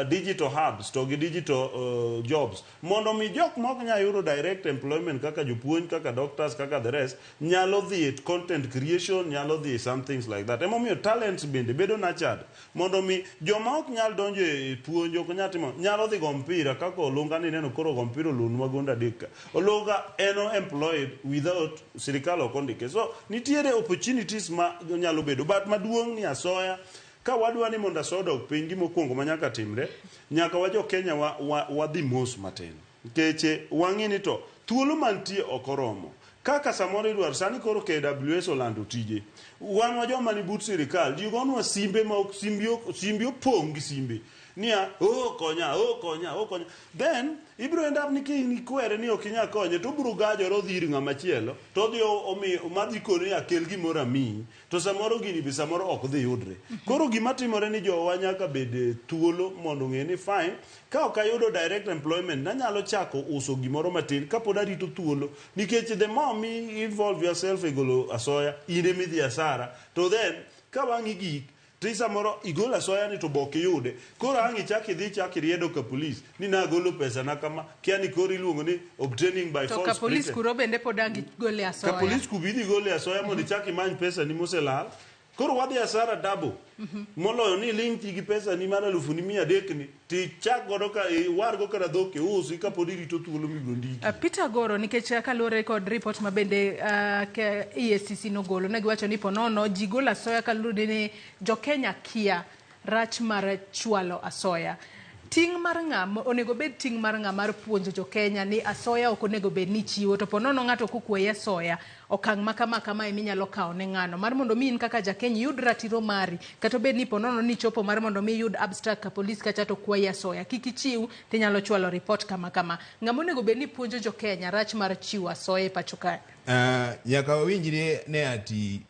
digital hubs to gi digital jobs mondo mi jok ma ok nyal yudo direct employment kaka jopuonj, kaka doctors, kaka the rest nyalo dhi e content creation, nyalo dhi e some things like that. Emomiyo talents bende bedo nurtured mondo mi joma ok nyal donjo e puonj, ok nyal timo, nyalo dhi go mpira kaka Olunga ni ineno koro go mpira olunwa gonde adek ka. Olunga en employed without sirikal ok ondike. So nitiere opportunities ma nyalo bedo, but maduong' ni asoya. Ka wadwa ni mondo asoya odog piny, gimokwongo ma nyaka timre, nyaka wa jo Kenya wadhi mos matin. Nikech wang'i ni to thuolo mantie ok oromo. Kaka samoro idwaro, sani koro KWS olando tije. Wan wa joma ni but sirikal, ji gonwa simbe ma ok simbi, simbi opong' gi simbe. Niya, oh konya, oh konya, oh konya. Then ibiro end up ni kikwere ni ok inyal konye to obiro gajore odhi ir ng'ama chielo to odhi omi madhi koni ni akel gimoro amiyi to samoro gini be samoro ok dhi yudre. Koro gima timore ni jowa nyaka bed e thuolo mondo ong'e ni fine ka ok ayudo direct employment nanyalo chako uso gimoro matin kapod arito thuolo nikech the more mi involve yourself e golo asoya in ema idhi asara to then ka wang'i gik ti samoro igolo asoya ni to be ok iyude koro ang' ichak idhi ichak iriedo ka police ni nagolo pesa na kama kia ni koro iluongo ni obtaining by To false ka police pretense. kuro bende pod ang' igole Ka asoya. police kubi idhi gole asoya mondo ichak imany pesa ni moselal koro wadhi asara double moloyo ni iling' thi gi pesa ni mar alufu ni 300 ni tichak godo ka iwargo kata dhok iusi kapod irito thuolo mibiro ndiki. Peter Goro, nikech kaluwore kod report ma bende ke EACC nogolo, ne giwacho ni ponono ji golo asoya kaluwore ni jo-Kenya kia rach mar chwalo asoya. Ting' mar ng'a, onego bed ting' mar ng'a mar puonjo jo-Kenya ni asoya ok onego bed ni chiwo, to ponono ng'ato kokwayi asoya, okang' ma kama kama ema inyalo kawo ne ng'ano. Mar mondo mi in kaka ja-Kenya iyud ratiro mari, kata obed ni ponono ni chopo mar mondo mi iyud abstract ka polis kacha to kwayi asoya, kik ichiw tinyalo chwalo report kama kama. Ng'ama onego bed ni puonjo jo-Kenya rach mar chiwo asoya e pacho kae? Nyaka wawinjre ne ati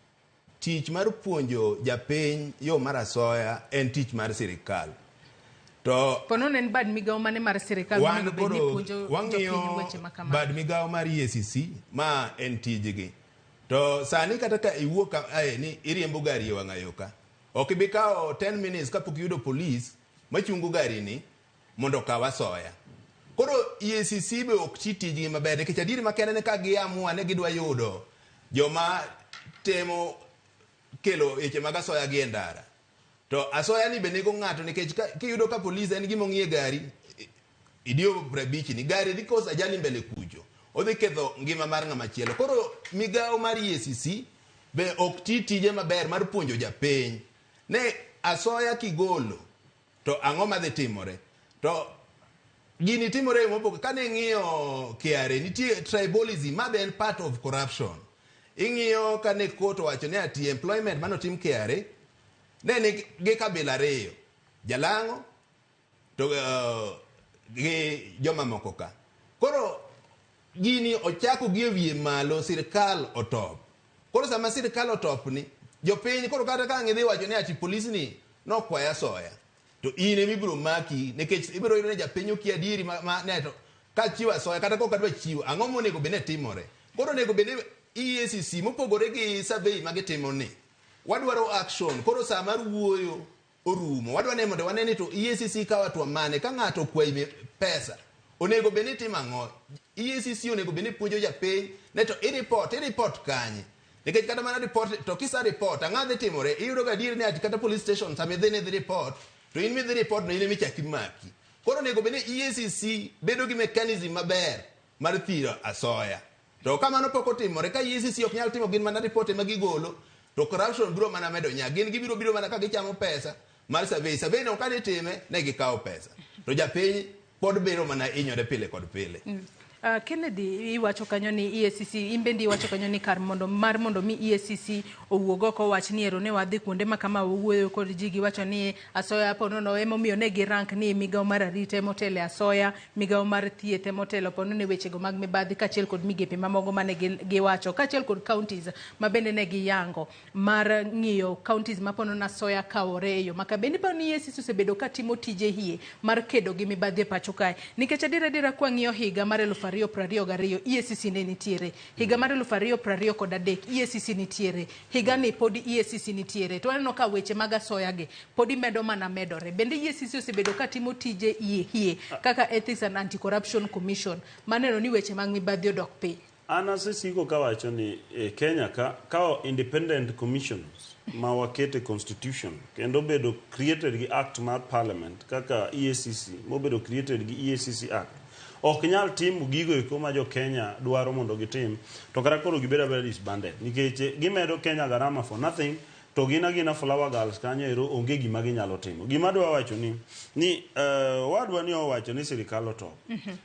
tich mar puonjo japiny yo mar asoya en tich mar sirikal. To Ponono en bad migawo mane mar sirikal wan monego bed ni koro puonjo jopiny wang'iyo weche ma kama? bad migawo mar EACC ma en tijgi. To sani kata ka iwuok ka ae ni iriembo gari e wang'a yo ka, ok ibi kawo 10 minutes kapok iyudo polis machungo gari ni mondo okaw asoya. Koro EACC be ok ti tijgi maber nikech adieri makende ni ka giamua ni gidwa yudo joma temo kelo weche mag asoya gi e ndara. To asoya ni be nego ng'ato nikech kiyudo ka polis en gima ong'iye gari, idiyo 50 ni gari dhi koso ajali mbele kucho. Odhi ketho ngima mar ng'ama chielo. Koro migawo mar EACC be ok ti tije maber mar puonjo japiny. Ne asoya kigolo to ang'o madhi timore? To gini timore e mopogore. Kane ing'iyo KRA nitie tribalism ma be en part of corruption. Ing'iyo kane court owacho ni ati employment manotim KRA ne ni gi kabila ariyo, Jalang'o to gi joma moko ka. Koro gini ochako gi e wiye malo, sirikal otop. Koro sama sirikal otop ni, jopiny koro kata ka ang' idhi wacho ni ati polis ni nokwaya asoya, to in ema ibiro maki nikech ibiro yudo ni japiny okia adieri ma ne to kachiwo asoya kata kok adwa chiwo, ang'o monego bed ni timore? Koro onego bed ni EACC mopogore gi survey ma gitimo ni, wadwaro action. Koro saa mar wuoyo orumo. Wadwa ni mondo wane ni to EACC kawo hatua mane ka ng'ato okwayi pesa. Onego bed ni itimo ang'o? EACC onego bed ni puonjo japiny ne to i-report, i-report kanye? Nikech kata mana report, to kisa report, ang'o dhi timore? Iyudo ga adier ni ati kata police station sama idhi ni idhi report, to in midhi report no in ema ichak imaki. Koro onego bed ni EACC bedo gi mechanism maber mar thiro asoya. To kamano pok otimore, ka EACC ok nyal timo gin mana report ema gigolo, to corruption biro mana medo nya. Gin gibiro biro mana ka gichamo pesa mar survey. Survey no kane itime, ne gikawo pesa. To japiny pod biro mana hinyore pile kod pile. Kennedy, iwacho kanyo ni EACC, in bende iwacho kanyo ni kar mondo mar mondo mi EACC owuog oko wach ni ero ne wadhi kuonde ma kama wawuoyo kod ji giwacho ni asoya ponono emomiyo ne gi rank ni migawo mar arita emotelo e asoya, migawo mar thieth emotelo ponono e wechego mag mibadhi kaachiel kod migepe mamoko mane giwacho kaachiel kod counties ma bende ne giyango mar ng'iyo counties ma ponono asoya kawore e yo ma ka. Bende iparo ni EACC osebedo ka timo tije hie mar kedo gi mibadhi e pacho kae? Nikech adier adiera kwang'iyo higa mar 2022 EACC ne nitiere, higa mar 2023 EACC nitiere, higa ni pod EACC nitiere, to waneno ka weche mag asoya gi pod imedo mana medore. Bende EACC osebedo ka timo tije hie kaka Ethics and Anti-Corruption Commission maneno ni weche mag mibadhi odok piny? An asesiko kawacho ni e Kenya ka ka independent commissions ma wakete constitution kendo bedo created gi act mar parliament kaka EACC mobedo created gi EACC act ok nyal timo gigo eko ma jo Kenya dwaro mondo gitim to kata koro gibedo abeda disbanded nikech gimedo Kenya gharama for nothing to gin agina flower girls kanyo ero onge gima ginyalo timo. Gima adwa wacho ni owadwa ni owacho ni sirikal otop.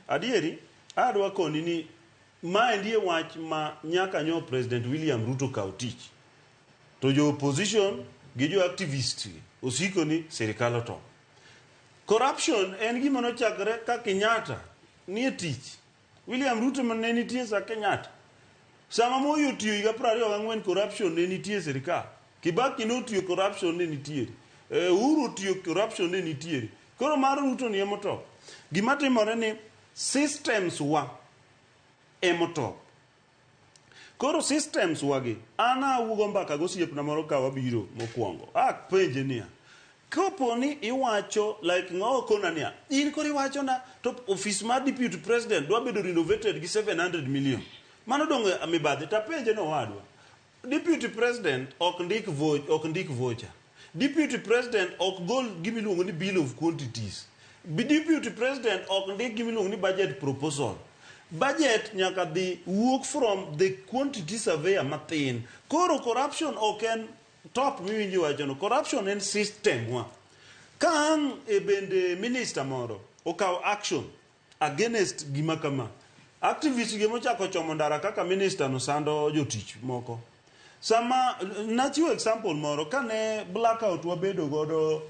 Adieri adwa koni ni maendi e wach ma nyaka nyo President William Ruto kaw tich. To jo opposition gi jo activist osiko ni sirikal otop. Corruption en gima nochakre ka Kenyatta nie tich. William Ruto ne nitie sa Kenyatta. Sama Moi otiyo higa 24 corruption ne nitie e sirikal. Kibaki notiyo corruption ne nitiere. Uhuru otiyo corruption ne nitiere. Koro mar Ruto ni emotop. Gima timore ni systems wa emotop. Koro systems wagi, an awuogo mbaka gosiepna moro ka wabiro mokwongo. Apenje niya, kopo ni iwacho like ng'o kona niya, in koro iwacho na to office mar deputy president dwa bedo renovated gi 700 million. Mano dong' mibadhi tapenje no owadwa. Deputy president ok ndik ok ndik voucher. Deputy president ok gol gimiluongo ni bill of quantities. Deputy president ok ndik gimiluongo ni budget proposal. Budget nyaka dhi wuok from the quantity surveyor mathin. Koro corruption ok en top miwinjo wachono. Corruption en system wa. Ka ang' e bende minister moro okawo action against gima kama, activist gi mochako chomo ndara kaka minister no sando jotich moko. Sama nachiwo example moro kane blackout wabedo godo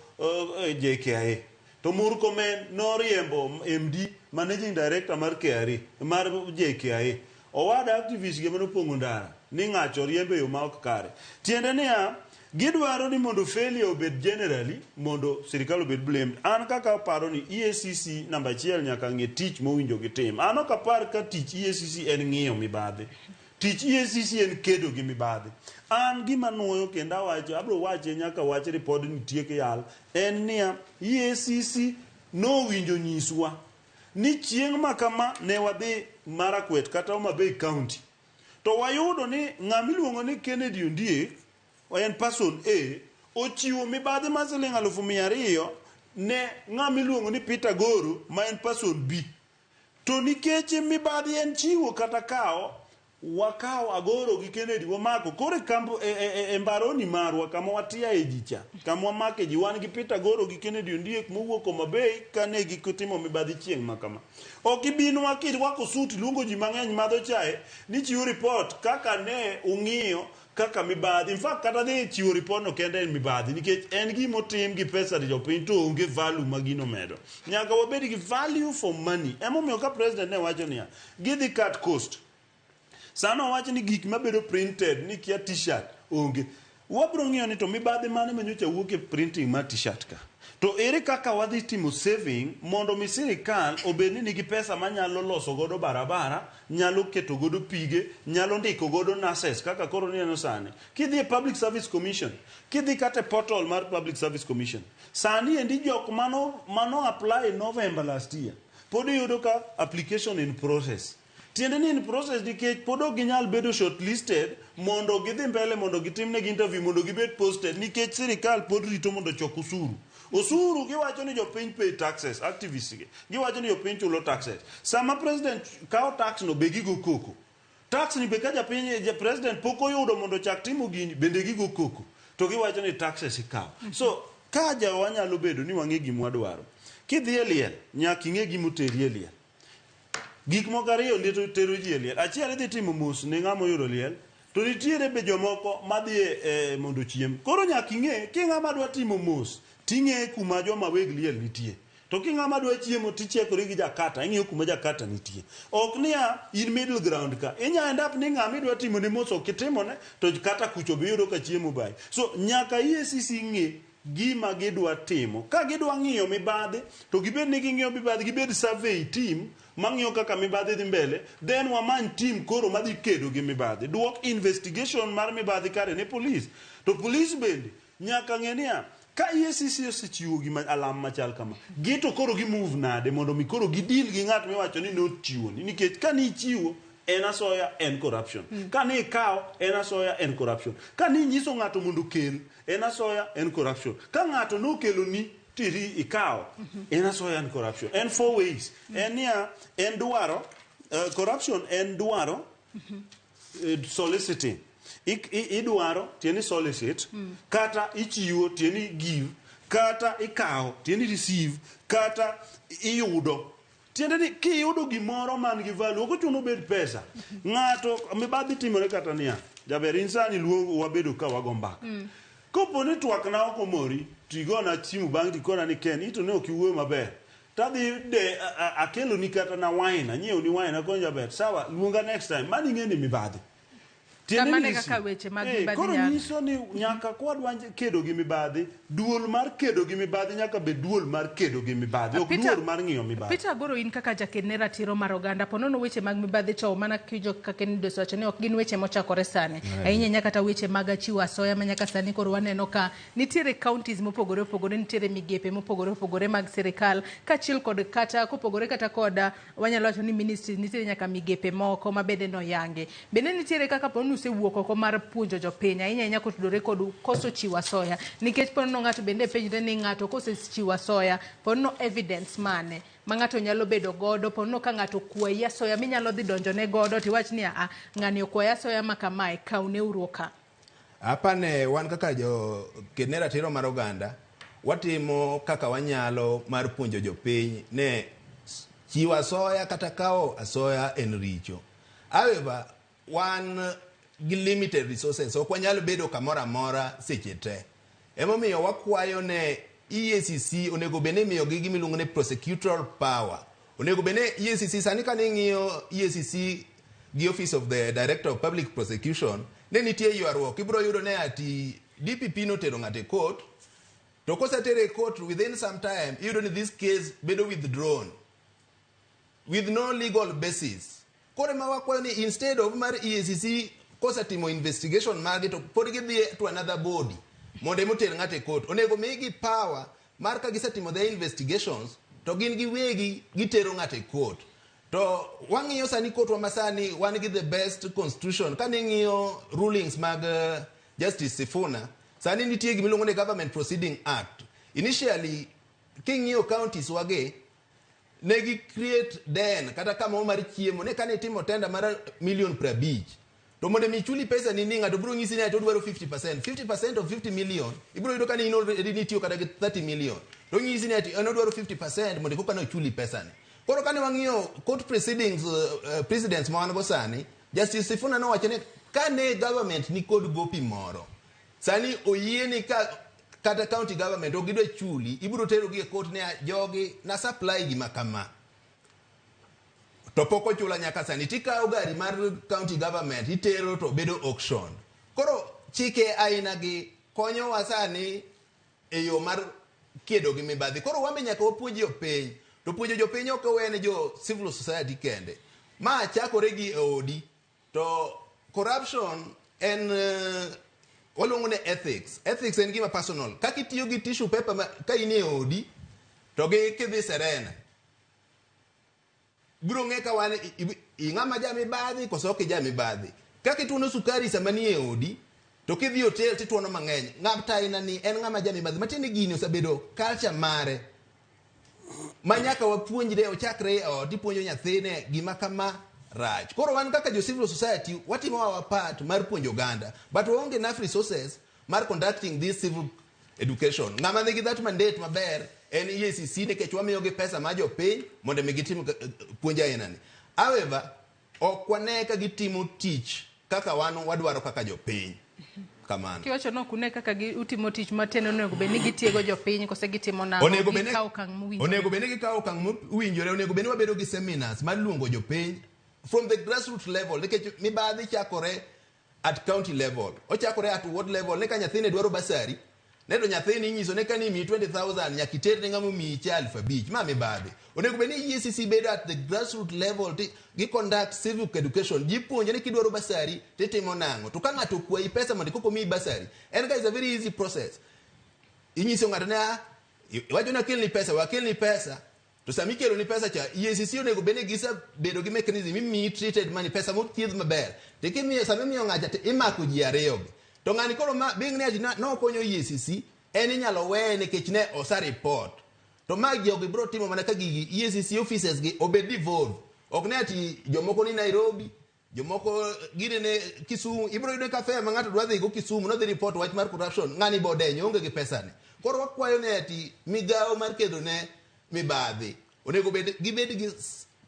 e JKIA to Murkomen noriembo MD managing director mar KRA mar JKIA. Owada activist gi manopong'o ndara ni ng'acho riembe e yo ma ok kare. Tiende niya, gidwaro ni mondo failure obed generally mondo sirikal obed blamed. An kaka aparo ni EACC namba achiel nyaka ng'e tich mowinjo gitim. An ok apar ka tich EACC en ng'iyo mibadhi. Tich EACC en kedo gi mibadhi. An gima nuoyo kendo awacho, abiro wache nyaka wach ripod ni tiek yal, en niya, EACC nowinjo nyiswa ni chieng' ma kama ne wadhi Marakwet kata Homa Bay County. To wayudo ni ng'ama iluongo ni Kennedy Ondiek, en person A, ochiwo mibadhi mar siling 200,000 ne ng'ama iluongo ni Peter Goro ma en person B. To nikech mibadhi en chiwo kata kawo, wakawo Agoro gi Kennedy wamako. Koro e mbaroni marwa kama watiaye ji cha, kama wamake ji, wan gi Peter Goro gi Kennedy Ondiek mowuok Homa Bay kane gitimo mibadhi chieng' ma kama. Ok ibinwa kirwako suit luongo ji mang'eny madho chae ni chiwo report kaka ne ung'iyo kaka mibadhi. In fact kata dhi chiwo report no kende en mibadhi nikech en gima otim gi pesa jopiny to onge value ma gino medo. Nyaka wabed gi value for money. Emomiyo ka president ne wacho niya, gidhi cut cost. Sano owach ni gik mabedo printed ni kia t-shirt onge. Wabiro ng'iyo ni to mibadhi mane manyocha wuok e printing mar t-shirt ka. To ere kaka wadhi timo saving mondo mi sirikal obed ni nigi pesa manyalo loso godo barabara, nyalo keto godo pige, nyalo ndiko godo nurses kaka koro nineno sani. Kidhi e Public Service Commission, kidhi kata e portal mar Public Service Commission, sani endi jok mano apply November last year, pod iyudo ka application in process. Tiende ni in process nikech pod ok ginyal bedo shortlisted mondo gidhi mbele mondo gitimnegi interview mondo gibed posted nikech sirikal pod rito mondo ochok osuru. Osuru giwacho ni jopiny pay taxes, activists gi. Giwacho ni jopiny chulo taxes. Sama president kawo tax no be gigo koko. Tax ni be ka japiny ja president pok oyudo mondo ochak timo gini bende gigo koko. To giwacho ni taxes ikawo. So ka jawa nyalo bedo ni wang'e gima wadwaro. Kidhi e liel, nyaka ing'e gima oteri e liel. Gik moko ariyo ndito tero ji e liel. Achiel idhi timo mos ne ng'ama oyudo liel, to nitiere be jomoko madhi e mondo ochiem. Koro nyaka ing'e ki ng'ama dwa timo mos, ting'e kuma joma weg liel nitie. To ki ng'ama dwa chiemo tichekori gi jakata, ing'iyo kuma jakata nitie. Ok niya in middle ground ka. Inya end up ni ng'ama idwa timo ne mos ok itimone, to kata kucho be iyudo ka chiemo bayi. So nyaka EACC ng'e gima gidwa timo. Ka gidwa ng'iyo mibadhi, to gibed ni ging'iyo mibadhi, gibed survey team mang'iyo kaka mibadhi dhi mbele, then wamany team koro madhi kedo gi mibadhi. Duok investigation mar mibadhi kare ne police. To police bende nyaka ng'e niya, ka EACC osechiwo gima alam machal kama, gi to koro gi move nade mondo mi koro gideal gi ng'at miwacho ni nochiwo ni. Nikech ka nichiwo, en asoya, en corruption. Ka ni ikawo, en asoya, en corruption. Ka ni nyiso ng'ato mondo okel, en asoya, en corruption. Ka ng'ato nokelo ni tiri ikawo, en asoya, en corruption. En four ways. En niya, en dwaro, corruption en dwaro, soliciting. Idwaro, tiende ni solicit, kata ichiwo, tiende ni give, kata ikawo, tiende ni receive, kata iyudo. Tiende ni kiyudo gimoro man gi value, ok ochuno obed pesa. Ng'ato, mibadhi timore kata niya, jaber in sani luongo wabedo ka wago mbaka. Kopo ni twak na ok omori, Tigona simu bang' tikona ni Ken, ito ne ok iwuoyo maber. Tadhi de akeloni kata na wine, anyiewni wine akonyo jaber. Sawa, luonga next time. Mano ing'e ni mibadhi. Tiende Kamano e ni kaka weche mag Eh, mibadhi koro nyalo. nyiso ni nyaka kwadwa kedo gi mibadhi, duol mar kedo gi mibadhi nyaka bed duol mar kedo gi mibadhi, ok Peter- duol mar ng'iyo mibadhi. Peter Agoro in kaka jaked ne ratiro mar oganda po nono weche mag mibadhi to mana kijo kaka Kennedy osewacho ni ok gin weche mochakore sani. Ahinya ahinya kata weche mag chiwo asoya ma nyaka sani koro waneno ka nitiere counties mopogore opogore, nitiere migepe mopogore opogore mag sirikal kaachiel kod kata kopogore kata kod wanyalo wacho ni ministries nitiere nyaka migepe moko ma bende noyangi. Bende nitiere kaka po ni usewuok oko mar puonjo jopiny ahinya ahinya kotudore kod koso chiwo asoya nikech po nono ng'ato bende penjre ni ng'ato kosechiwo asoya po nono evidence mane ma ng'ato nyalo bedo godo po nono ka ng'ato okwayi asoya minyalo dhi donjone godo tiwach ni aa ng'ani okwaya asoya ma kamae kawneuru okang'. Apane wan kaka jo ked ne ratiro mar oganda watimo kaka wanyalo mar puonjo jopiny ne chiwo asoya kata kawo asoya en richo. However, wan gi limited resources, ok wanyal bedo kamoro amora seche te. Emomiyo wakwayo ne EACC onego bed ni imiyogi gima iluongo ni prosecutorial power. Onego bed ni EACC sani kane ing'iyo EACC gi Office of the Director of Public Prosecution ne nitie ywaruok ibiro yudo ne ati DPP notero ng'ato e court to kosetere e court within some time iyudo ni this case bedo withdrawn with no legal basis. Koro ema wakwayo ni instead of mar EACC kosetimo investigation margi to pod gidhi to another body mondo ema oter ng'ato e court. Onego migi power mar ka gisetimo their investigations to gin giwegi gitero ng'ato e court. To wang'iyo sani court wa masani wan gi the best constitution. Kane ing'iyo rulings mag Justice Sifuna, sani nitie gima iluongo ni Government Proceeding Act. Initially, king'iyo counties wagi, ne gi create den kata kamoro mar chiemo ne kane itimo tender mar milion 50 to mondo mi chuli pesa ni ni ng'ato biro nyisi ni ati odwaro 50%. 50% of 50 million ibiro yudo ka ni in already nitiyo kata gi 30 million to onyisi ni ati en odwaro 50% mondo koka ne ochuli pesa ni. Koro kane wang'iyo court proceedings precedents ma wan go sani, Justice Sifuna nowacho ni kane government ni kod gopi moro sani oyie ni ka kata county government ok gidwa chuli ibiro tero gi e court ni jogi na supply gima kama to pok ochula nyaka sani tikawo gari mar county government itero to bedo auction. Koro chike aina gi konyowa sani e yo mar kedo gi mibadhi. Koro wan be nyaka wapuonj jopiny to puonjo jopiny ok owene jo civil society kende. Ma chakore gi e odi to corruption en waluongo ni ethics. Ethics en gima personal. Kaka itiyo gi tissue paper ka in e odi to gi kidhi Serena biro ng'e ka wan ing'ama ja mibadhi koso ok ija mibadhi. Kaka ituono sukari sama ni e odi to kidhi hotel tituono mang'eny. Ng'at aina ni en ng'ama ja mibadhi. Matiende gini osebedo culture mare ma nyaka wapuonjre ochakre e ot ipuonjo nyathine gima kama rach. Koro wan kaka jo civil society watimo our part mar puonjo oganda but waonge enough resources mar conducting this civil education. Ng'ama nigi that mandate maber en EACC nikech wamiyogi pesa mar jopiny mondo mi gitim puonj aina ni. However, ok wane ka gitimo tich kaka wan wadwaro kaka jopiny. Kamano. Kiwacho ni ok une kaka utimo tich matiende onego bed ni gitiego jopiny kose gitimo nang'o? Onego bed ni Gikawo okang' mowinjore. Onego bed ni gikawo okang' mowinjore, onego bed ni wabedo gi seminars mar luongo jopiny from the grassroots level nikech mibadhi chakore at county level, ochakore at ward level. Ne ka nyathini dwaro basari, ne to nyathini inyiso ne ka ni imiyi 20,000 nyaka iter ne ng'ama omiyi cha 5,000. Ma mibadhi. Onego bed ni EACC bedo at the grassroots level ti gi conduct civic education. Ji puonjo ni kidwaro basari titimo nang'o. To ka ng'ato okwayi pesa mondo koka omiyi basari, en ga is a very easy process. Inyiso ng'ato ni ah, iwacho ni akelni pesa, we akelni pesa. To sama ikeloni pesa cha, EACC onego bed ni gisebedo gi mechanism imiyi treated money, pesa mothiedh maber. To kimiyo sama imiyo ng'acha to imako ji ariyo gi. To ng'ani koro ma being ni ati nokonyo EACC, en inyalo weye nikech ne osa report. To ma jogi biro timo mana ka gigi EACC offices gi obed devolved. Ok ne ati jomoko ni Nairobi, jomoko gine ne Kisumu, ibiro yudo ka fair ma ng'ato dwa dhi go Kisumu, nodhi report wach mar corruption, ng'ani bo denyo, onge gi pesa ni. Koro wakwayo ne ati migawo mar kedo ne mibadhi onego bed gibed gi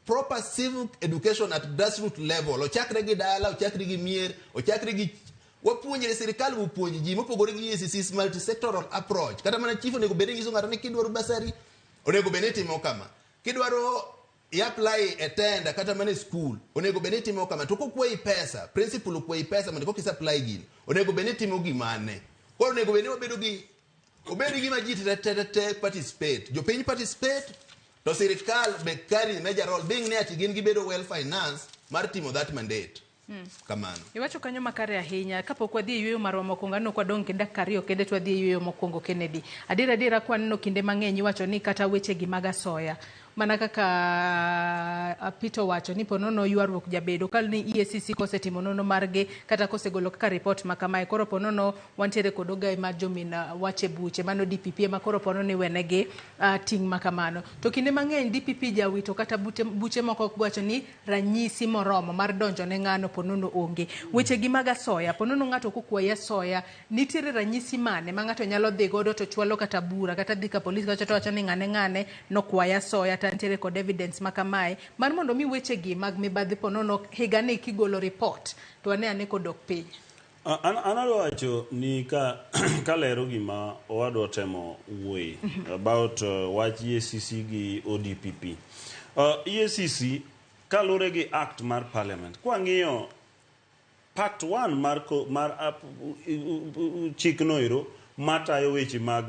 proper civic education at grassroots level. Ochakre gi dala, ochakre gi mier, ochakre gi Wapuonjre sirikal opuonj ji mopogore gi EACC's multi-sectoral approach. Kata mana chief onego bed ni nyiso ng'ato ni kidwaro bursary onego bed ni itimo kama. Kidwaro i-apply e tender kata mana e school onego bed ni itimo kama. To kokwayi pesa, principal okwayi pesa mondo koka i-supply gini, onego bed ni itimo gimane. Koro onego bed ni wabedo gi obed gima ji te te te participate. Jopiny participate to sirikal be carry major role being ni ati gin gibedo well financed mar timo that mandate. Kamano. Iwacho kanyo makare ahinya. Kapok wadhi e yueyo marwa mokwongo, aneno ka wadong' gi dakika ariyo kende to wadhi e yueyo mokwongo Kennedy. Adier adiera kwaneno kinde mang'eny iwacho ni kata wechegi mag asoya mana kaka Peter owacho ni ponono ywaruok jabedo kal ni EACC kosetimo nonro margi kata kosegolo kaka report ma kamae koro ponono wantiere kod ogaye mar jomin wach e buche mano DPP ema koro ponono iwenegi ting' ma kamano. To kinde mang'eny DPP jawito kata buche moko wacho ni ranyisi moromo mar donjo ne ng'ano ponono onge. Weche gi mag asoya, ponono ng'ato kokwayi asoya, nitiere ranyisi mane ma ng'ato nyalo dhi godo to chwalo kata bura kata dhi ka polis kacha to wacho ni ng'ane ng'ane nokwaya asoya to antiere kod evidence ma kamae mar mondo mi weche gi mag mibadhi ponono higa ni kigolo report to wane ane kodok piny. An adwa wacho ni ka kalero gima owadwa temo wuoye about wach EACC gi ODPP. EACC kalure gi act mar parliament kwang'iyo part 1 mar mar chik no ero matayo weche mag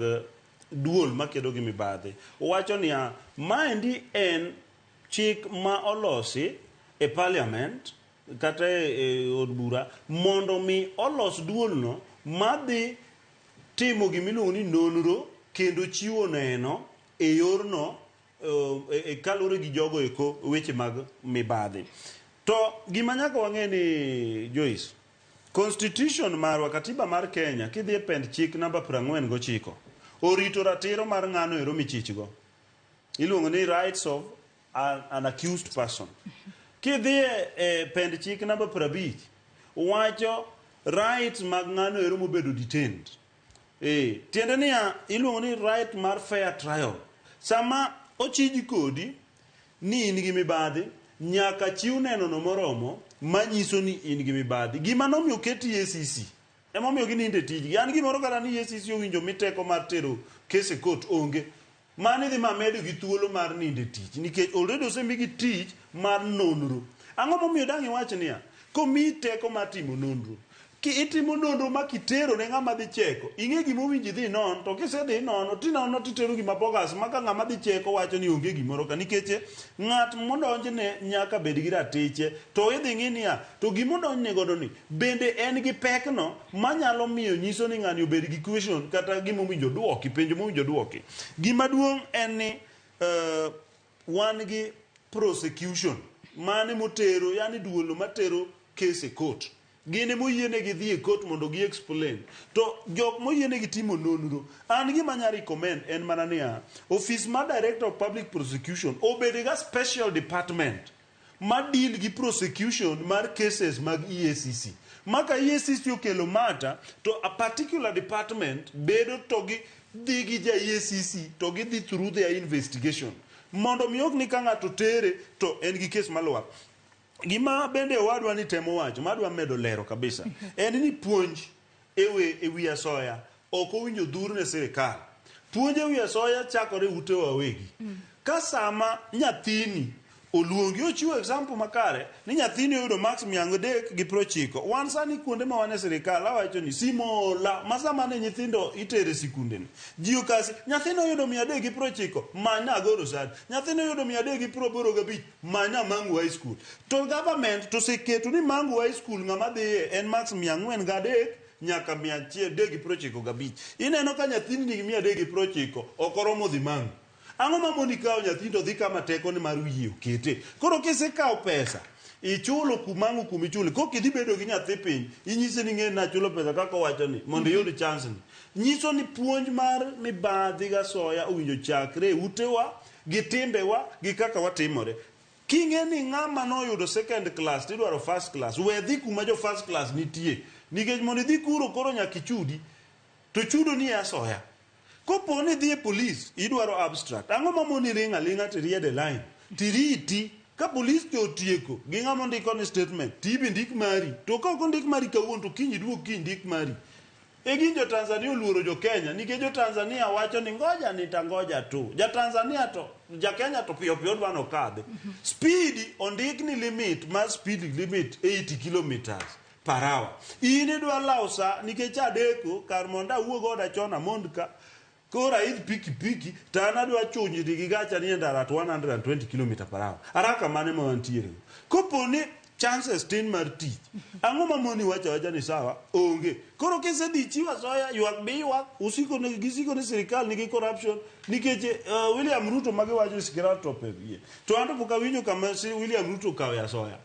duol makedo gi mibadhi wacho niya maendi en chik ma olosi e parliament kata e od bura mondo mi olos duolno madhi timo gimiluongo ni nonro kendo chiwo neno e yorno kaluwore gi jogo eko weche mag mibadhi. To gima nyaka wang'e ni Joyce, constitution marwa, katiba mar Kenya, kidhi e pend chik namba 49, orito ratiro mar ng'ano ero michichgo. Iluongo ni rights of an accused person. Kidhi e pend chik namba 50, wacho rights mag ng'ano ero mobedo detained. Tiende niya, iluongo ni right mar fair trial. Sama ochiji kodi ni in gi mibadhi, nyaka chiw neno no moromo manyiso ni in gi mibadhi. Gima nomiyo ket EACC, emomiyo ginindo e tijgi. An gimoro kata ni EACC owinjo mi teko mar tero kes e court onge. Mano idhi ma medo gi thuolo mar nindo e tich nikech already osemigi tich mar nonro. Ang'o momiyo dang' iwach niya, komiyi teko mar timo nonro, ki itimo nonro ma kitero ne ng'ama dhi cheko, ing'e gima owinjo idhi inon, to kisedhi inono, tinono titero gima bogus ma ka ng'ama dhi cheko wacho ni onge gimoro ka nikech ng'at modonjne nyaka bed gi ratiche to idhi ng'i niya, to gima odonjne godo ni bende en gi pekno manyalo miyo nyiso ni ng'ani obed gi question kata gima owinjo duoki, penjo mowinjo duoki. Gima duong' en ni wan gi prosecution mane motero, yani duolo matero case e court. Gin emoyienegi dhi e court mondo gi explain. To jok moyienegi timo nonro, an gima anya recommend en mana niya, office mar Director of Public Prosecution obed ga special department ma deal gi prosecution mar cases mag EACC. Ma ka EACC okelo matter, to a particular department bedo to gi dhi gi ja EACC to gidhi through their investigation. Mondo mi ok ni ka ng'ato tere to en gi case malwar. Gima bende owadwa ni temo wacho, madwa medo lero kabisa, en ni puonj e wi asoya ok owinjo dhur ne sirikal. Puonj e wi asoya chakore utewa wawegi. Ka sama nyathini oluongi ochiwo example makare ni nyathini oyudo marks 390, wan sani kuonde ma wan e sirikal awacho ni simola ma sama ne nyithindo itere sikunde ni ji okasi nyathini oyudo 390 manya Agoro Sani, nyathini oyudo 385 manya Mangu High School. To government to oseketo ni Mangu High School ng'ama dhiye en marks 403 nyaka 195. Ineno ka nyathini nigi 390 ok oromo dhi Mangu. Ang'o ma moni kawo nyathini to dhi kama tekone mar wiye okete? Koro kisekawo pesa ichulo kumangu kumichule, kok idhi bedo gi nyathi piny inyise ni ng'e nachulo pesa kaka owacho ni mondo iyud chance ni. Nyiso ni puonj mar mibadhi gasoya owinjo chakre e utewa gi timbewa gi kaka watimore. King'e ni ng'ama noyudo second class tidwaro first class, we dhi kuma jo first class nitie. Nikech mondo idhi kuro koro nyaka ichudi. To chudo ni e asoya. Kopo ni idhi e police, idwaro abstract. Ang'o ma moni ring aling'a tiried e line? Tiriti. Ka polis to otieko gi ng'ama ondiko ni statement, to ibe ndik mari. To ka ok ondik mari kawuono to kiny iduog kiny ndik mari. E gin jo Tanzania oluoro jo Kenya nikech jo Tanzania wacho ni ngoja nitangoja tu. Ja Tanzania to ja Kenya to piyo piyo odwa nokadhi. Speed ondik ni limit mar speed limit 80 kilometers per hour. In idwa lawo sa nikech adeko kar mondo awuog oda chon amond ka koro aidh pikipiki to an adwa chunyri gi gacha ni e ndara at 120 km per hour. Haraka mane ma wantiere go? Kopo ni chances tin mar tich, ang'o mamoni wacho awacha ni sawa onge. Koro kisedhi chiwo asoya, ywak be ywak, usiko ni gisiko ni sirikal nigi corruption nikech William Ruto magiwacho ni sirikal top e wiye. To an to pok awinjo kama si William Ruto okawe asoya.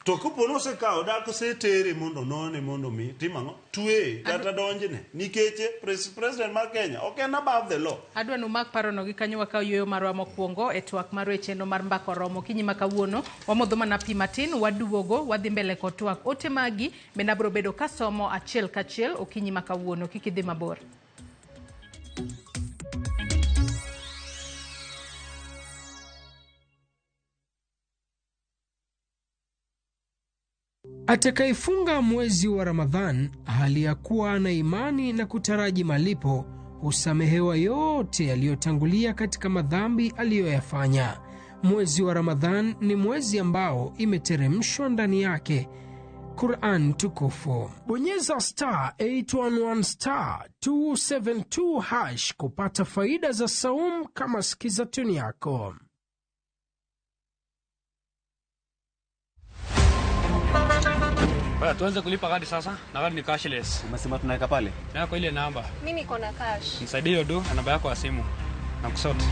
To kopo ni osekawo dak osetere mondo none mondo mi tim ang'o? Tweye kata donjne nikech president mar Kenya ok en above the law. Adwa ni umak parono gi kanyo wakaw yueyo marwa mokwongo e twak marwa e chenro mar Mbaka Oromo. Okinyi ma kawuono wamodho mana pi matin, waduogo, wadhi mbele kod twak. Ote magi bende abiro bedo kasomo achiel kachiel okinyi ma kawuono. Kik idhi mabor. Atakayefunga mwezi wa Ramadhan hali ya kuwa ana imani na kutaraji malipo husamehewa yote yaliyotangulia katika madhambi aliyoyafanya. Mwezi wa Ramadhan ni mwezi ambao imeteremshwa ndani yake Quran tukufu. Bonyeza star 811 star 272 hash kupata faida za saum kama sikiza tuni yako. Baya, tuanze kulipa kadi sasa na kadi ni cashless. Umesema tunaweka pale? Na kwa ile namba. Mimi niko na cash. Nisaidie hiyo do na namba yako ya simu. Na kusort.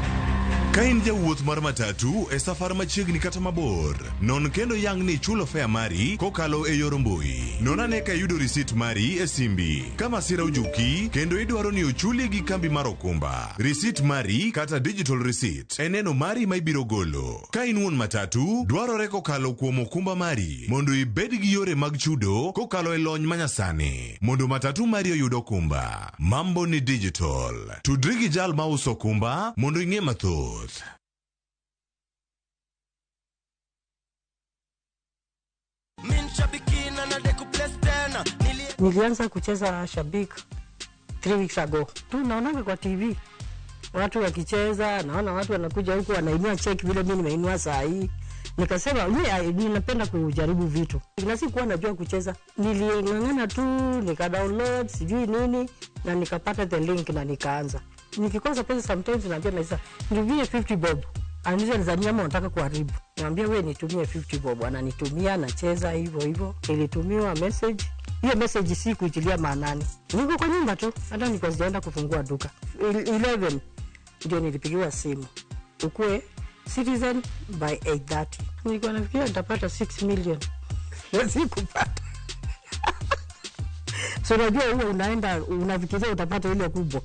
Ka in jawuoth mar matatu e safar machiegni kata mabor, non kendo yang ni ichulo fare mari kokalo e yor mbui. Non ane ka iyudo risit mari e simbi. Ka masira ojuki kendo idwaro ni ochuli gi kambi mar okumba, risit mari kata digital receipt en neno mari ma ibiro golo. Ka in wuon matatu, dwarore kokalo kuom okumba mari mondo ibed gi yore mag chudo kokalo e lony manyasani mondo matatu mari oyud okumba. Mambo ni digital. Tudri gi jal mauso okumba mondo ing'e mathoth. Nilianza kucheza Shabik 3 weeks ago. Tu naonanga kwa TV watu wakicheza, naona watu wanakuja huku wanainua check vile mimi nimeinua saa hii. Nikasema mimi ninapenda kujaribu vitu. Na sikuwa najua kucheza. Niling'ang'ana tu, nika download sijui nini na nikapata the link na nikaanza. Nikikosa pesa sometimes naambia Maisa, nitumie 50 bob. Ananiuliza ni ama unataka kuharibu. Niambia wewe nitumie 50 bob. Ananitumia, nacheza hivyo hivyo. Nilitumiwa message. Hiyo message si kuitilia maanani. Niko kwa nyumba tu, hata nilikuwa sijaenda kufungua duka. 11 ndio nilipigiwa simu. Ukue Citizen by 8:30. Nilikuwa nafikiria nitapata 6 million. Na sikupata. So unajua huwa unaenda unafikiria utapata ile kubwa.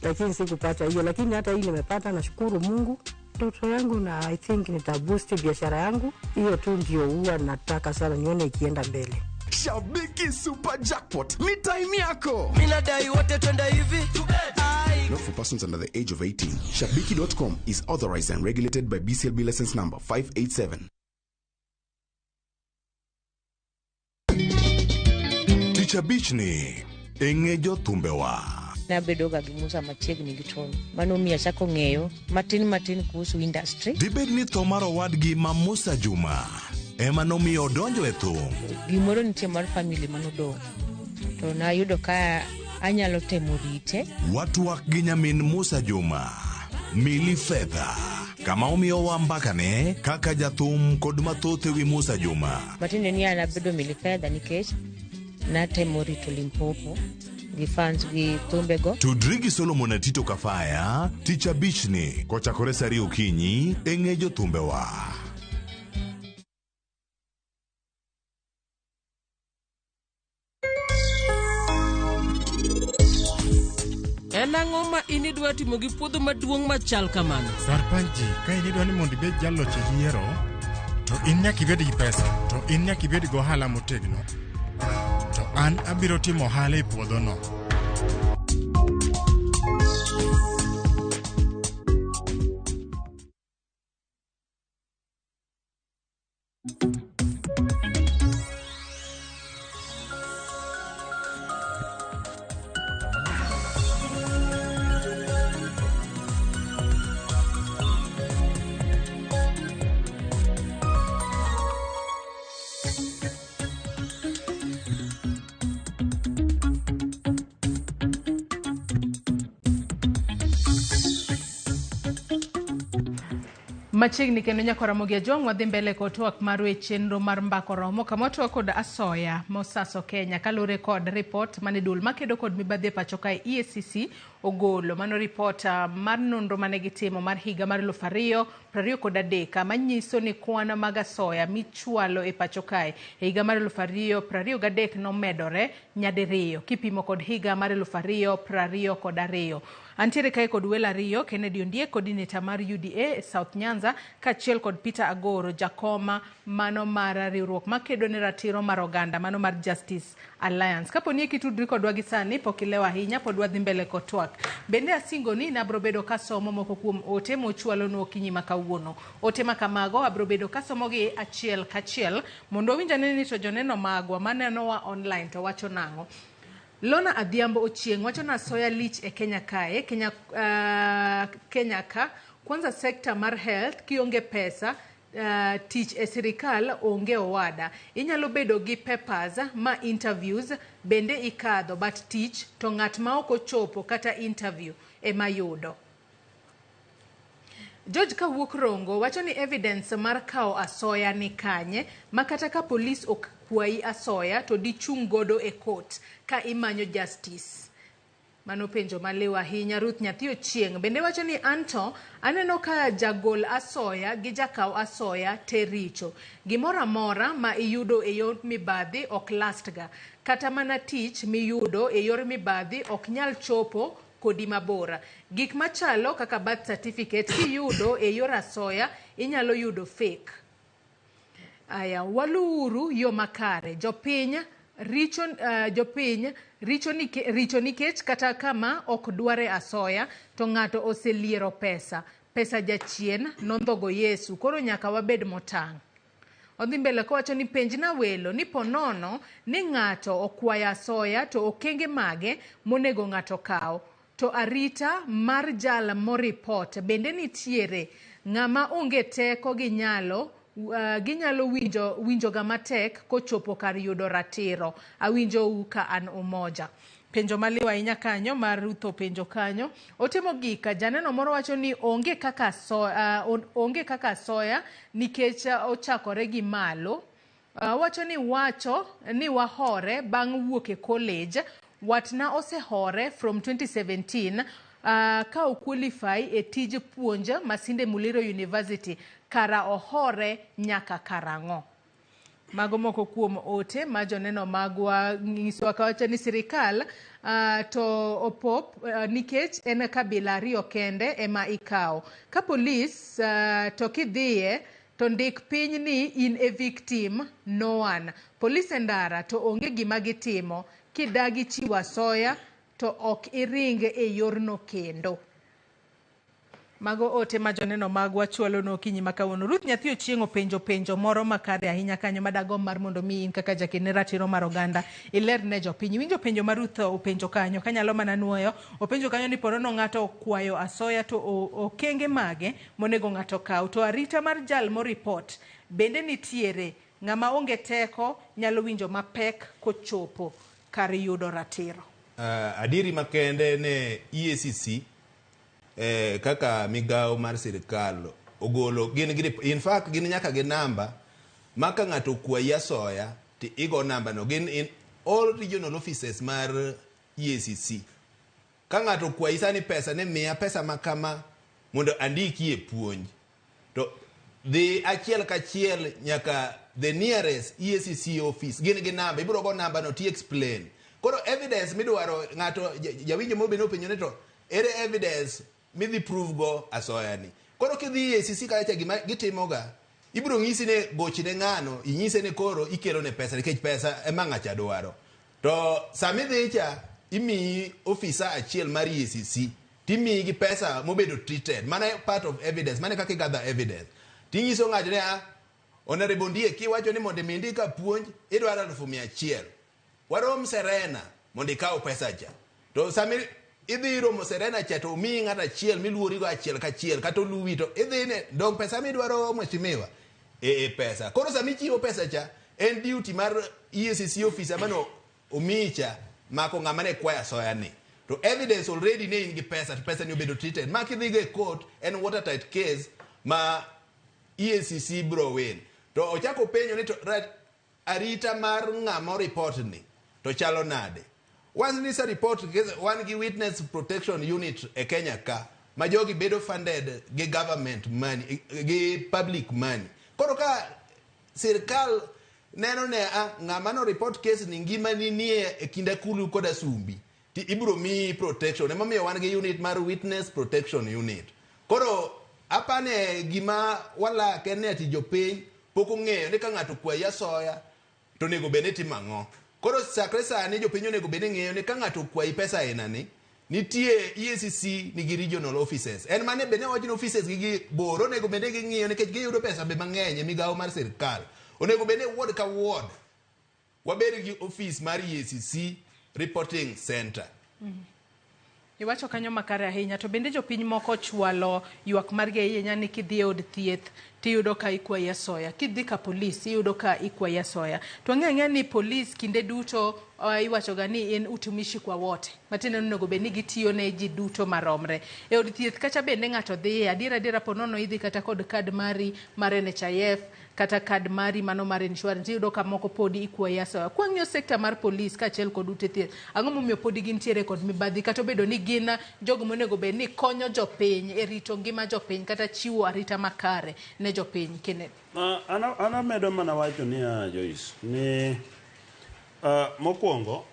Lakini sikupata hiyo, lakini hata hii nimepata, nashukuru Mungu. Ndoto yangu na I think nitaboost biashara yangu. Hiyo tu ndio huwa nataka sana nione ikienda mbele. Shabiki Super Jackpot ni time yako. Mimi nadai wote twende hivi. Not for persons under the age of 18. Shabiki.com is authorized and regulated by BCLB license number 587. Tich abich ni e ng'e jothumbewa. Nabedoga gi Musa machiegni gi Tony. Mano miyo achako ng'eyo matin matin kuhusu industry. Dibed ni tho mar owadgi ma Musa Juma ema nomiyo odonjo e thum. Gimoro nitie mar family manodong'. To nayudo ka anyalo temo rite. Watwak gi nyamin Musa Juma, Milly Fedha, kama omiyowa mbakane kaka jathum kod mathoth ewi Musa Juma. Matiende ni an abedo Milly Fedha nikech natemo rito Limpopo gi fans gi thumbego. Tudri gi Solomon Atito Kafaya tich abich ni kochakore saa ariyo okinyi e ng'e jothumbewa. En ang'o ma in idwa timo gi puodho maduong' machal kamano? Sarpanji, ka in idwa ni mondo ibed jaloch e yiero, to in nyaka ibed gi pesa, to in nyaka ibed gi ohala motegno. To an abiro timo ohala e puodhono. Machiegni kendo nyaka Ramogi Ajwang' wadhi mbele kod twak marwa e chenro mar Mbaka Oromo kama watwak kod asoya mosaso Kenya kaluwore kod ripot mane duol makedo kod mibadhi e pacho kae EACC ogolo. Mano ripot mar nonro mane gitimo mar higa mar 2023 manyiso ni kwan mag asoya michwalo e pacho kae e higa mar 2023 nomedore nyadiriyo kipimo kod higa mar 2022. Antiere kae kod welo ariyo, Kennedy Ondiek, coordinator mar UDA South Nyanza, kaachiel kod Peter Agoro, jakoma mano mar riwruok makedo ne ratiro mar oganda, mano mar Justice Alliance. Kapo ni kitudri kodwa gi sani, pok ilewo ahinya, pod wadhi mbele kod twak. Bende asingo ni nabro bedo kasomo moko kuom ote mochwalonu okinyi ma kawuono. Ote ma kamago abro bedo kasomogi achiel kachiel mondo wawinj ane ni to joneno magwa manenowa online to wacho nang'o. Lona Adhiambo Ochieng' wacho na asoya lich e Kenya kae, Kenya ka kwanza sekta mar health kionge pesa tich e sirikal onge owada. Inyalo bedo gi papers ma interviews bende ikadho but tich to ng'at ma ok ochopo kata interview ema yudo. George kawuok Rongo wacho ni evidence mar kawo asoya ni kanye ma kata ka polis ok kwayi asoya to dichung' godo e court ka imanyo justice. Mano penjo maliw ahinya. Ruth Nyathi Ochieng' bende wacho ni anto aneno ka jagol asoya gi jakaw asoya te richo. Gimoro amora ma iyudo e yor mibadhi ok last ga. Kata mana tich miyudo e yor mibadhi ok nyal chopo kodi mabora. Gik machalo kaka birth certificate kiyudo e yor asoya inyalo yudo fake. Aya, waluwuru yo makare. Jopiny richo nikech kata kama ok dware asoya to ng'ato oseliero pesa. Pesa jachien nondhogo Yesu, koro nyaka wabed motang'. Odhi mbele kowacho ni penjna welo ni ponono ni ng'ato okwayo asoya to okenge mage monego ng'ato kaw. To arita mar jal moripot bende nitiere ng'ama onge teko gi nyalo ginyalo winjoga matek kochopo kar yudo ratiro. Awinjou ka an Umoja. Penjo maliw ahinya kanyo mar Ruth openjo kanyo. Ote mogik, janeno moro wacho ni onge kaka asoya nikech ochakore gi malo. Wacho ni wahore bang' wuok e college. Watna osehore from 2017 ka oqualify e tij puonj Masinde Muliro University kara ohore nyaka karang'o. Mago moko kuom ote ma joneno magwa nyisowa kawacho ni sirikal to opop nikech en kabila ariyo kende ema ikawo. Ka polis to kidhiye to ndik piny ni in e victim no one. Polis e ndara to onge gima gitimo. Kidagi chiwo asoya to ok iring e yorno kendo. Mago ote ma joneno magwa chwalonu okinyi ma kawuono. Ruth Nyathi Ochieng' openjo penjo moro makare ahinya kanyo madagomb mar mondo mi in kaka jaked ne ratiro mar oganda iler ne jopiny. Iwinjo penjo ma Ruth openjo kanyo, kanyalo mana nuoyo. Openjo kanyo ni porono ng'ato okwayo asoya to okenge mage monego ng'ato kaw. To arita mar jal moripot bende nitiere ng'ama onge teko nyalo winjo mapek kochopo kar yudo ratiro. Adieri makende ne EACC kaka migawo mar sirikal ogolo gin in fact gin nyaka gi namba ma ka ng'ato okwayi asoya to igo namba no gin in all regional offices mar EACC. Ka ng'ato okwayi sani pesa ne miya pesa ma kama mondo andiki e puonj to dhi achiel kachiel nyaka the nearest EACC office gin gi namba ibiro go namba no ti explain. Koro evidence midwaro ng'ato jawinjo mobende openjo ni to ere evidence midhi prove go asoya ni. Koro kidhi EACC kacha gima gitimoga ibiro ng'isi ni gochne ng'ano inyise ni koro ikelo ne pesa nikech pesa ema ng'acha dwaro. To sami dhi cha imiyi ofisa achiel mar EACC timiyi gi pesa mobedo treated mana part of evidence mana kaka igather evidence tinyiso ng'ato ni Honorable Ondiek kiwacho ni mondo mi indika puonj idwaro 100,000 warom Serena mondo ikaw pesa cha to sami idhi romo Serena cha to omiyi ng'ato achiel miluorigo achiel kachiel kata oluwi to idhi ne dong pesa midwaro mheshimiwa e pesa. Koro sami chiwo pesa cha en duty mar EACC officer mano omiyi cha mako ng'ama ne kwayo asoya ni to evidence already ne in gi pesa to pesa ni obedo treated ma kidhigo e court en watertight case ma EACC bro win. To ochako penjo ni to arita mar ng'ama report ni to chalo nade? Once ni sa report, wan gi witness protection unit e Kenya ka, ma jogi bedo funded gi government money, gi public money. Koro ka sirkal neno ne a ng'ama no report case ni ngima ni nie e kind akulu kod asumbi, ti ibro miyi protection. Emomiyo wan gi unit mar witness protection unit. Koro apane gima walak en ni ati jopiny pok ong'eyo ni ka ng'ato okwayi asoya to onego bed ni timo ang'o. Koro chakre sani jopiny onego bed ni ng'eyo ni ka ng'ato okwayi pesa aina ni, nitie EACC nigi regional offices. En mane bende wach ni offices gi gi bor, onego bed ni ging'iyo nikech giyudo pesa be mang'eny e migawo mar sirkal. Onego bed ni ward ka ward wabed gi office mar EACC reporting center. Iwacho kanyo makare ahinya, to bende jopiny moko chwalo ywak margi ahinya ni kidhi e od thieth tiyudo ka ikwayi asoya, kidhi ka polis iyudo ka ikwayi asoya. To wang'eyo ang'eya ni polis kinde duto iwachoga ni en utumishi kwa wote, matiende ni onego bed ni gitiyo ne ji duto maromre. E od thieth kacha bende ng'ato dhiye, adier adiera po nono idhi kata kod kad mari mar NHIF kata kad mari mano mar insurance, iyudo ka moko podi ikwayi asoya. Kwang'iyo sekta mar polis kaachiel kod ute thieth, ang'o momiyo podi gintiere kod mibadhi kata obedo ni gin jogo monego bed ni konyo jopiny e rito ngima jopiny kata chiwo arita makare ne jopiny? Kenneth. An amedo mana wacho niya, Joyce, ni mokwongo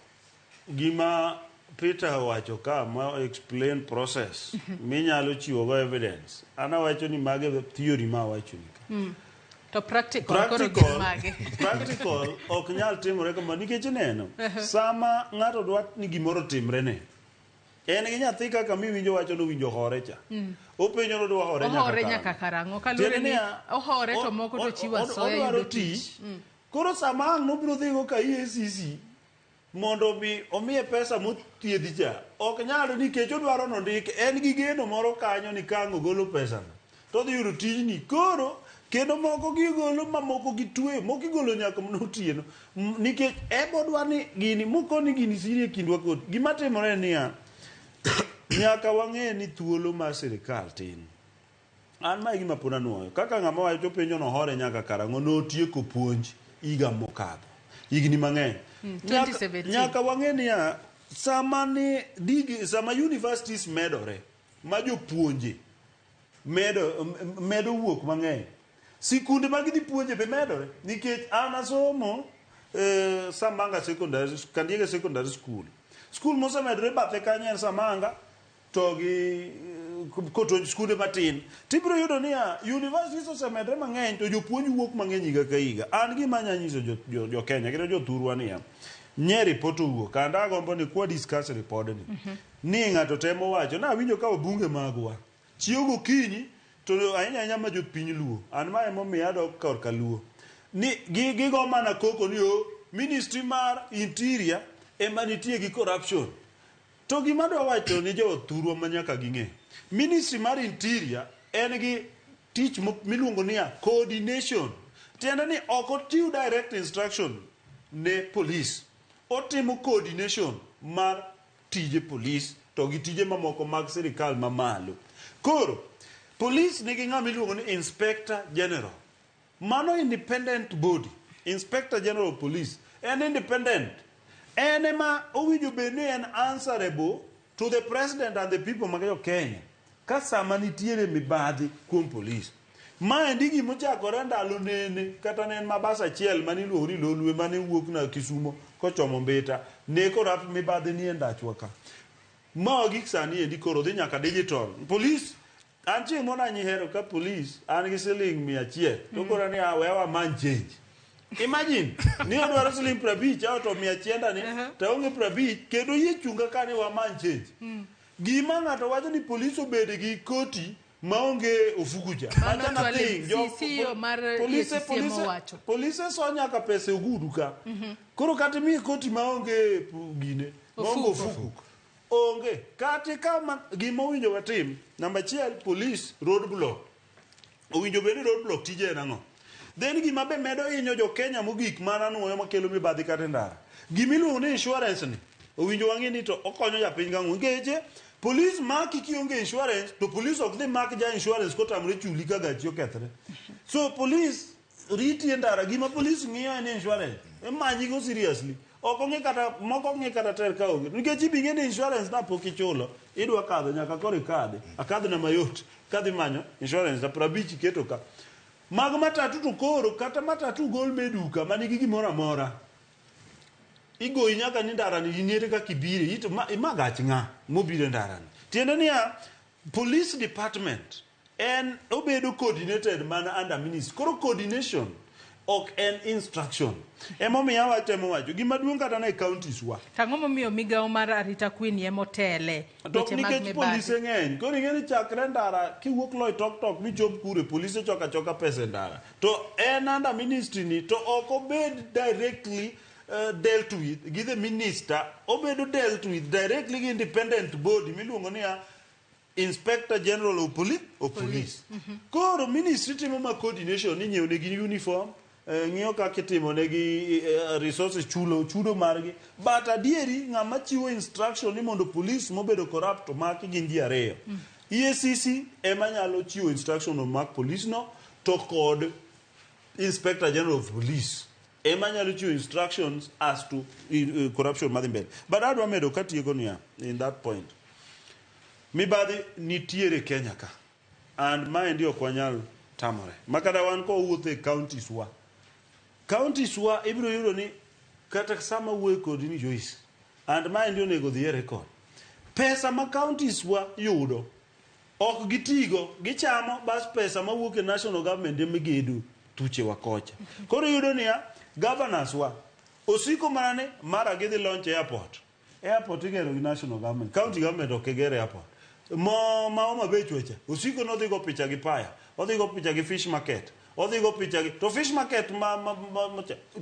gima Peter owacho ka ma explain process minyalo chiwo go evidence, an awacho ni mage theory ma awacho ni ka. To practical, koro gin Practical, mage? practical ok nyal timore kama nikech ineno sama ng'ato dwa ni gimoro timre ne en gi nyathi kaka miwinjo wacho nowinjo hore cha. Openjo nodwa hore nyaka Ohore karang'o. nyaka karang'o? Kaluwore Tiende ni niya, ohore to moko to chiwo asoya odwaro yudo tich. tich. Koro sama ang' nobiro dhigo ka EACC mondo mi omiye pesa mothiedhi cha, ok nyal nikech odwaro nondik en gi geno moro kanyo ni ka ang' ogolo pesano to odhi yudo tijni. Koro kendo moko gigolo mamoko gitweyo, moko igolo nyaka mana otieno nikech ebo dwa ni gini mokoni gini siri e kindwa kod gima timore en niya, nyaka wang'e ni thuolo mar sirikal tin. An ma e gima pod anuoyo kaka ng'ama wacho penjo no hore nyaka karang'o notieko puonj higa mokadho higni mang'eny. 2017. Nyaka wang'e niya, sama ni digi, sama universities medore ma jopuonje medo wuok mang'eny, sikunde ma gidhi puonje be medore nikech an asomo Samanga Secondary, Kandiege Secondary School. Skul mosemedore bathe kanyo en Samanga to gi koto skunde matin. Tibiro yudo niya, universities osemedore mang'eny to jopuonj wuok mang'eny higa ka higa. An gima anya nyiso jo Kenya kendo jothurwa niya, nye report owuok, and agombo ni kwa discuss repodni. Ni ng'ato temo wacho, nawinjo ka wabunge magwa chiew gokinyi to ahinya ahinya ma jopiny Luo, an ma emomiyo adok korka Luo, ni gigo mana koko ni o ministry mar interior ema nitie gi corruption. To gima adwa wacho ni jothurwa ma nyaka ging'e, ministry mar interior en gi tich miluongo niya coordination. Tiende ni ok ochiw direct instruction ne police, otimo coordination mar tije police to gi tije mamoko mag sirikal mamalo. Koro police nigi ng'ama iluongo ni Inspector General. Mano independent body. Inspector General of Police en independent. En ema owinjo bed ni en answerable to the president and the people mag jo Kenya ka sama nitiere mibadhi kuom police. Maendi gima ochakore ndalo nene kata ne en mabas achiel mane iluongo ni Lolwe mane wuok na Kisumo kochomo Mbita ne corrupt mibadhi nie ndachwa ka. Ma gik sani endi koro dhi nyaka digital. Police an chieng' moro nanyihero ka police an gi siling 100 to koro ni we wamany change. Imagine ni odwaro siling 50 ao to 100 ni to onge 50 kendo yie chunga ka ni wamany change. Gima ng'ato wacho ni police obed gi koti maonge ofuku cha. Mano Macha twale nothing. CEO mar EACC mowacho. Polise so nyaka pesa e ogudu ka. Koro kata imiye koti maonge gine, maonge Ofuko. ofuku. Onge. Kata kama gima owinjo watim, namba achiel, police road block. Owinjo bed ni road block tije en ang'o? Then gima be medo hinyo jo Kenya mogik mana nuoyo makelo mibadhi kata e ndara. Gima iluongo ni insurance ni, owinjo wang'e ni to okonyo japiny gang'o. Nikech Police maki kionge insurance to police ok dhi mak ja insurance kotamre chuli ka gachi okethre. So police riti e ndara gima police ng'iyo en insurance. Imanyi go seriously. Ok ong'e kata moko ok ng'e kata ter ka onge. Nikech ibi ng'e ni insurance na pok ichulo. Idwa kadho nyaka koro ikadhi. Akadh na mayot. Kadhi manyo insurance na 50 iketo ka. Mag matatu to koro kata matatu gol me duka manigi gimoro amora. Igoyi nyaka ni ndara ni iniere kaka ibire. Ito ma, ma gach ng'a mobiro e ndara ni. Tiende niya, police department en obedo coordinated mana under ministry. Koro coordination ok en instruction. Emomiyo awatemo wacho gima duong' kata ne counties wa. To ang'o momiyo migawo mar arita kwe ni emotele To weche mag nikech mibadhi? polise ng'eny, koro ing'e ni chakre ndara kiwuok Loitoktok michop kure, polise choko achoka pesa e ndara. To en under ministry ni to ok obed directly dealt with gi the minister, obedo dealt with directly gi independent body miluongo niya Inspector General of Police, of Police. Koro ministry timo ma coordination ni nyiewo negi uniform, ng'iyo kaka itimo negi resources chulo chudo margi. But adieri ng'ama chiwo instruction ni mondo police mobedo corrupt omaki gin ji ariyo. EACC ema nyalo chiwo instruction omak police no to kod Inspector General of Police ema nyalo chiwo instructions as to corruption madhi mbele. But adwa medo katieko niya in that point. Mibadhi nitiere Kenya ka. And maendi ok wanyal tamore. Makata wan kowuotho e counties wa. Counties wa ibiro yudo ni kata sama wuoyo kodi ni Joyce. And maendi onego dhi e record. Pesa ma counties wa yudo ok gitigo, gichamo bas pesa mawuok e national government ema gedo thuche wa kocha. Koro iyudo niya, governors wa osiko mana ni mara gidhi launch airport. Airport igero gi national government, county government ok ger airport. Mo ma Homa Bay chwecha, osiko nodhi go picha gi paya, odhi go picha gi fish market, odhi go picha gi to fish market ma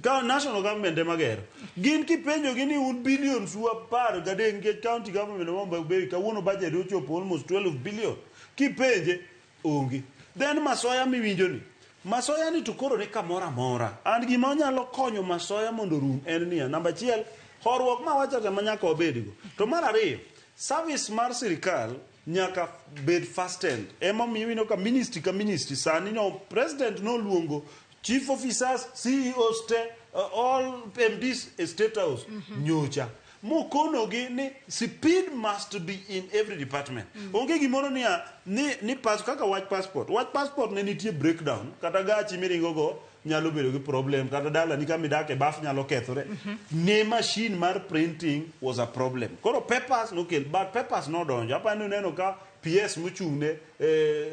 ka national government ema gero. Gin kipenjo gi ni un billions u 13 nikech county government ma Homa Bay kawuono budget ochopo almost 12 billion. Kipenje onge. Then masoya miwinjo ni Masoya ni to koro ni kamoro amora. And gima onyalo konyo masoya mondo orum en niya, namba achiel, horuok ma wacho te ma nyaka wabedgo. To mar ariyo, service mar sirikal nyaka bed fastened. Emomiyo ineno ka ministry ka ministry sani no president noluongo chief officers, CEOs te, all MDs e state house nyocha. Mokonogi ni speed must be in every department. Onge gimoro niya ni pas, kaka wach passport. Wach passport ne nitie breakdown kata gachi miringo go nyalo bedo gi problem kata dalani kama idake baf nyalo kethore. Ne machine mar printing was a problem. Koro papers nokel but papers nodonjo. Apani uneno ka PS mochung' ne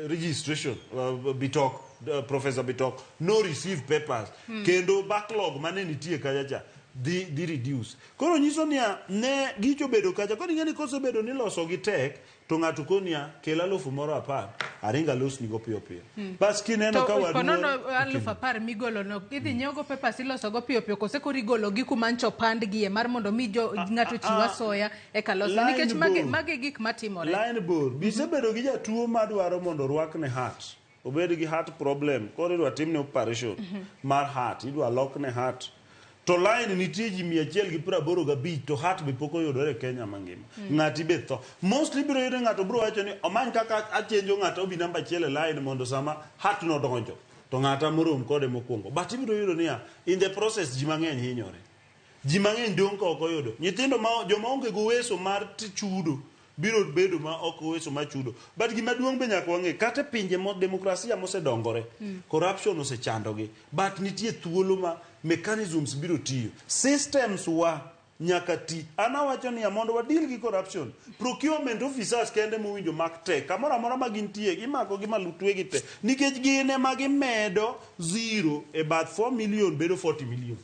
registration Bitok, Professor Bitok no receive papers. Kendo backlog mane nitie kacha cha dhi reduce. Koro nyiso niya ne gicho bedo kacha. Koro ing'e ni kosebedo ni loso gi tek to ng'ato konia kel 10,000 aringa losni go piyo piyo. Bas kineno ka wadu Konono 10,000 migolo no idhi nyiew go papers iloso go piyo piyo kose koro igolo gi kuma ncho pandgie mar mondo mi jo ng'ato chiw asoya eka los nikech mage gik matimore. Line bor. Bisebedo gi jatuo madwaro mondo orwakne heart. Obed gi heart problem koro idwa timne operation mar heart, idwa lokne heart. To line nitie ji 185 to heart be pok oyudore e Kenya mangima. Ng'ati be tho. Mostly ibiro yudo ng'ato biro wacho ni omany kaka achenjo ng'ato obi namba 1 e line mondo sama heart no donjo to ng'ata morom kode mokwongo. But ibiro yudo niya in the process ji mang'eny hinyore. Ji mang'eny dong' ka ok oyudo. Nyithindo ma joma onge go uweso mar chudo biro bedo ma ok uweso mar chudo. But gima duong' be nyaka wang'e kata e pinje mo demokrasia mosedongore corruption osechandogi but nitie thuolo ma mechanisms biro tiyo. Systems wa nyaka ti. An awacho niya mondo wa deal gi corruption, procurement officers kende mowinjo mak te kamoro amora ma gintie imako gi malutwe gi te nikech gin ema gimedo zero e bath 4 million bedo 40 million.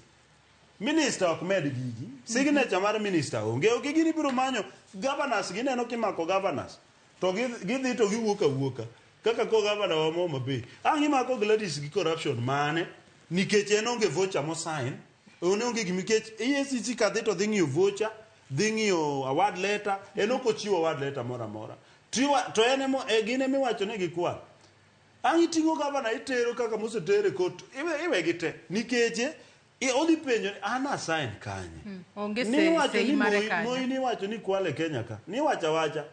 Minister ok med gigi. Signature mar minister onge. Ok gini biro manyo governors gineno kimako governors to gidhi to giwuok awuoka. Kaka ko governor wa Homa Bay. Ang' imako Gladys gi corruption mane nikech en onge voucher mo sign. En onge gima nikech EACC kadhi to dhi ng'iyo voucher, dhi ng'iyo award letter, en ok ochiwo award letter moro amora. To en emo gin emiwacho ni gikwal. Ang' iting'o governor itero kaka mosetere court iwegi te nikech odhi penjo ni an assign kanye. Onge Niwacho sei ni mare kanyo. Moi niwacho ni kwale Kenya ka. Niwacho awacha.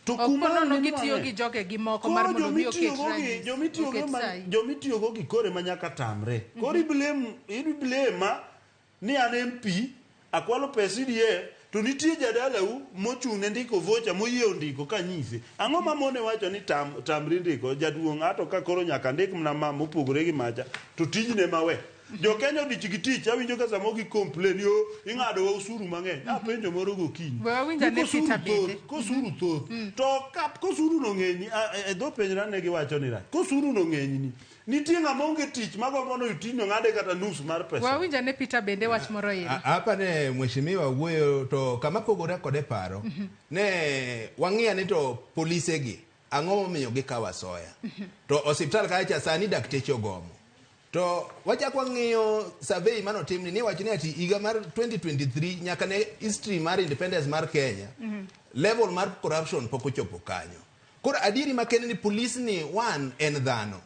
To Ok kuma ponono ang' gitiyo ninwang'e? gi jogegi moko mar Koro mondo mi oket jomitiyogo gi ranyisi, jomitiyogo oket ma sayi. jomitiyogo gi kore ma nyaka tamre. Koro iblame iblame ni an MP akwalo pes CDF to nitie jadalau mochung' ne ndiko vocha moyie ondiko kanyise. Ang'o ma mone wacho ni tam, tamri ndiko jaduong' ato ka koro nyaka ndik mana ma mopogore gi macha to tijne mawe. Jo Kenya odich gi tich awinjo ka samoro gi complain yo ing'ado wa osuru mang'eny. Apenjo moro gokinyi. We wawinj ane Ni kosuru Peter bende. thoth, kosuru thoth. To ka kosuru no ng'eny e dho penjra ne giwacho ni rach. Kosuru no ng'eny ni nitie ng'ama onge tich magombo ni tijno ng'ade kata nus mar pesa. Wawinj ane Peter bende wach moro iri. Hapa ne mheshimiwa wuoyo to kama pogore kode paro ne wang'iya ni to polise gi ang'o momiyo gikawo asoya to osiptal kacha sani dakteche ogomo to wachak wang'iyo survey manotimni ni wacho ni ati higa mar 2023 nyaka ne history mar independence mar Kenya level mar corruption pok ochopo kanyo koro adieri makende ni police ni one en dhano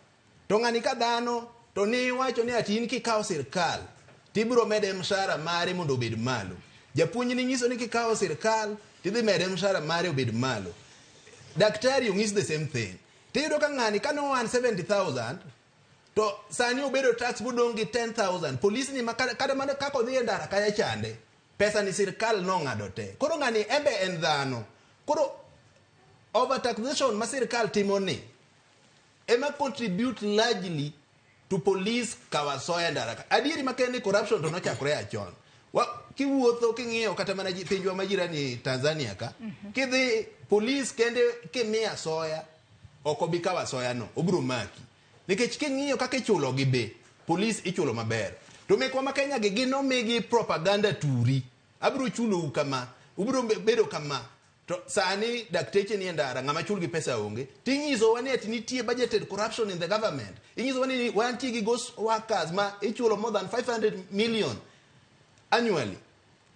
to ng'ani ka dhano to ni wacho ni ati in kikawo sirkal tibiro mede mshahara mare mondo obed malo japuonj ni nyiso ni kikawo sirkal tidhi mede mshahara mare obed malo daktari ong'is the same thing tiyudo ka ng'ani ka nowan 70000 to sani obedo tax modong' gi 10000 polisi ni ma kata mana kaka odhi e ndara kaya chande pesa ni sirkal nong'ado te koro ng'ani embe en dhano koro overtaxation ma sirkal timo ni ema contribute largely to police kawo asoya e ndara ka. Adieri makende ni corruption to nochakore a chon. Kiwuotho king'iyo kata mana pinjwa ma jirani Tanzania ka, kidhi police kende kimiyo asoya, ok obi kawo asoya no, obiro maki. Nikech king'iyo kaka ichulo gi be, police ichulo maber. To mekwa ma Kenya gi gin omigi propaganda turi. Abiro chulou kama, ubiro bedo kama. To sani dakteche nie ndara, ng'ama chul gi pesa onge. Tinyisowa ni ati nitie budgeted corruption in the government. Inyisowa ni wantie gi ghost workers ma ichulo more than 500 million annually.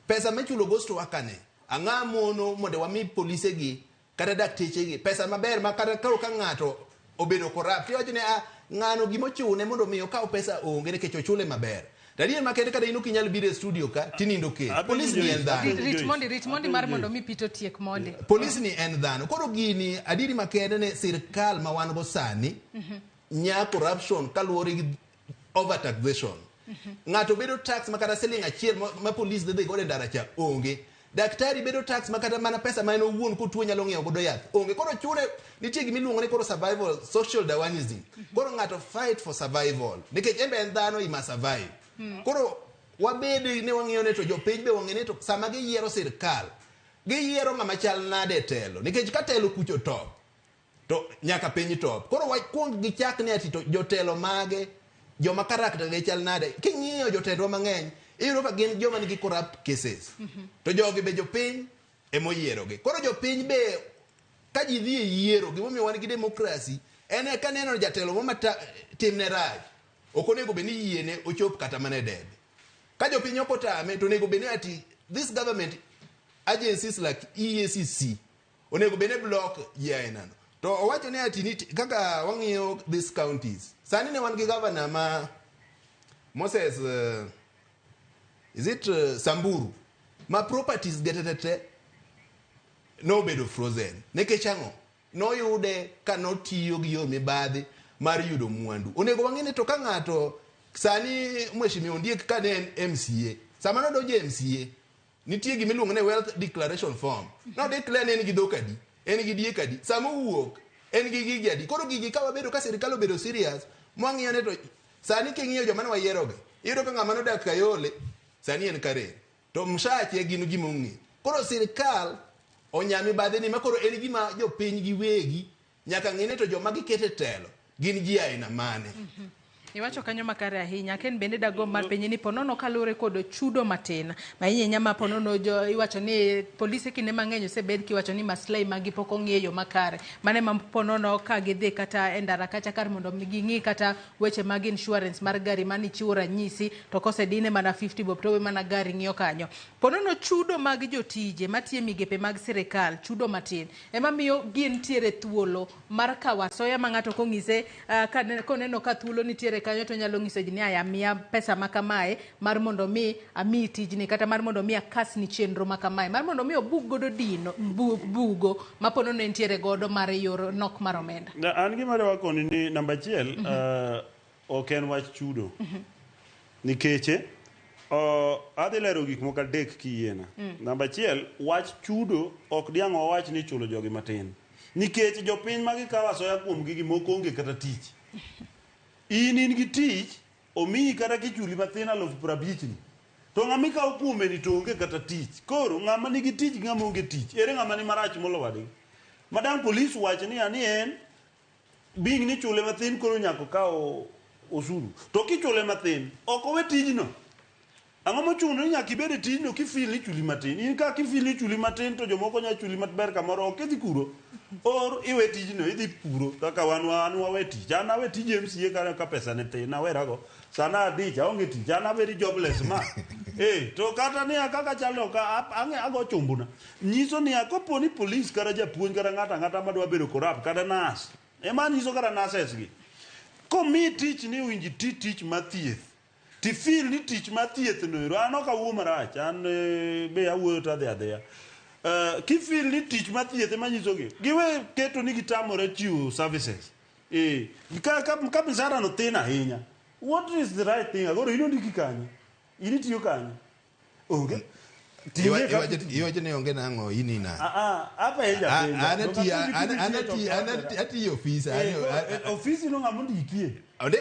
Pesa michulo ghost worker ni, ang'a mono mondo wami polise gi kata dakteche gi pesa maber ma kata koro ka ng'ato obedo corrupt iwacho ni ah, ng'ano gimochune mondo mi okaw pesa onge nikech ochule maber. To adier makende kata in ok inyal biro e studio ka tinindo kech. Polis ni en dhano. Rit mondi, rit mondi mar mondo mi Peter otiek mondi. Polis ni en dhano. Koro gini adieri makende ne sirkal ma wan go sani nya corruption kaluwore gi overtaxation. Ng'ato bedo tax ma kata siling achiel ma polis dhi dhi godo e ndara cha onge. Daktari bedo tax ma kata mana pesa ma en owuon kotuo nyalo ng'iewo godo yath onge. Koro chune nitie gima iluongo ni koro survival social Darwinism. Koro ng'ato fight for survival nikech en be en dhano he must survive. Koro wabed ni wang'iyo ni to jopiny be wang'e ni to sama giyiero sirkal giyiero ng'ama chal nade e telo nikech ka telo kucho top to nyaka piny top. Koro wakuong gichak ni ati to jotelo mage joma character gi chal nade. King'iyo jotendwa mang'eny iyudo ka gin joma nigi corrupt cases. To jogi be jopiny emoyierogi. Koro jopiny be ka ji dhi e yiero gimomiyo wan gi democracy en e kaneno jatelo moro ma timne rach ok onego bed ni yiene ochop kata mana e debe. Ka jopiny ok otame to onego bed ni ati this government agencies like EACC onego bed ni block ji ainano. To owacho ni ati kaka wang'iyo these counties sani ne wan gi governor ma Moses is it Samburu ma properties ge te nobedo frozen nikech ang'o noyude ka notiyo gi yor mibadhi mar yudo mwandu. Onego wang'e ni to ka ng'ato sani Mheshimiwa Ondiek ka ne en MCA sama nodonjo e MCA nitie gima iluongo ni wealth declaration form. No declare ni en gi dhok adi, en gi diek adi, sama owuok en gi gigi adi. Koro gigi ka wabedo ka sirikal obedo serious mwang'iyo ni to sani king'iyo joma ne wayierogi iyudo ka ng'ama nodak Kayole sani en Karen to mshache gin gima ong'e. Koro sirikal onya mibadhi ni ma koro en gima jopiny giwegi nyaka ng'e ni to joma giketo e telo gin ji aina mane. Iwacho kanyo makare ahinya. Ken bende dagomb mar penji ni ponono kaluwore kod chudo matin. Ma ahinya ma ponono jo iwacho ni polise kinde mang'eny osebed kiwacho ni maslahi magi pok ong'i e yo makare. Mane ma ponono ka gidhi kata e ndara kacha kar mondo ging'i kata weche mag insurance mar gari mani chiwo ranyisi to kosedine mana 50 bob to we mana gari ng'iyo kanyo. Ponono chudo mag jotije matiyo e migepe mag sirikal chudo matin ema miyo gintiere thuolo mar kawo asoya ma ng'ato kong'ise koneno ka thuolo nitiere kanyo to nyalo nyiso ji ni aya miya pesa ma kamae mar mondo mi amiyi tijni, kata mar mondo mi akasni chenro ma kamae, mar mondo mi obug godo dino bugo mapono ne nitiere godo mar yor nok mar omenda. An gima dwa koni ni namba achiel, ok en wach chudo. Nikech adhi lero gik moko adek kiyiena. Namba achiel, wach chudo ok diang' wawach ni chulo jogi matin. Nikech jopiny ma gikawo asoya kuom gi gimoko onge kata tich. In gi tich, omiyi kata kichuli mathin 50,000 ni. To ng'ama ikawo kuome ni to onge kata tich. Koro ng'ama nigi tich gi ng'ama onge tich, ere ng'ama ni marach molo wadgi? Madam police wach ni ani en bing ni chule mathin koro nyaka okaw osuru. To kichule mathin, ok owe tijno. Ang'o mochuno ni nyaka ibed e tijno kifeel ni chuli matin? In ka kifeel ni chuli matin to jomoko nyalo chuli maber kamoro, ok idhi kuro. Or iwe tijno, idhi puro kaka wan wawe tich. An awe tij MCA ka pesa ne tin, awerago. Sana adich, aonge tich, an a very jobless ma. To kata niya kaka chalo ka ago chumbuna. Nyiso niya kopo ni police kata japuonj kata ng'ato ang'ata madwa bedo corrupt kata nurse. Ema nyiso kata nurses gi. Komi tich ni owinjo iti tich mar thieth. Tifeel ni tich mar thieth no ero, an ok awuo marach, an be awuoyo to adhi adhiya. Kifeel ni tich mar thieth ema nyisogi, giwe keto ni gitamore chiwo services. Ka mshahara no thin ahinya, what is the right thing? Agoro in ondiki kanye? In itiyo kanye? Onge. Iwacho ni onge nang'o in ina. Apenja penja. An atiyo ofis. Ofisi no ng'ama ondikie?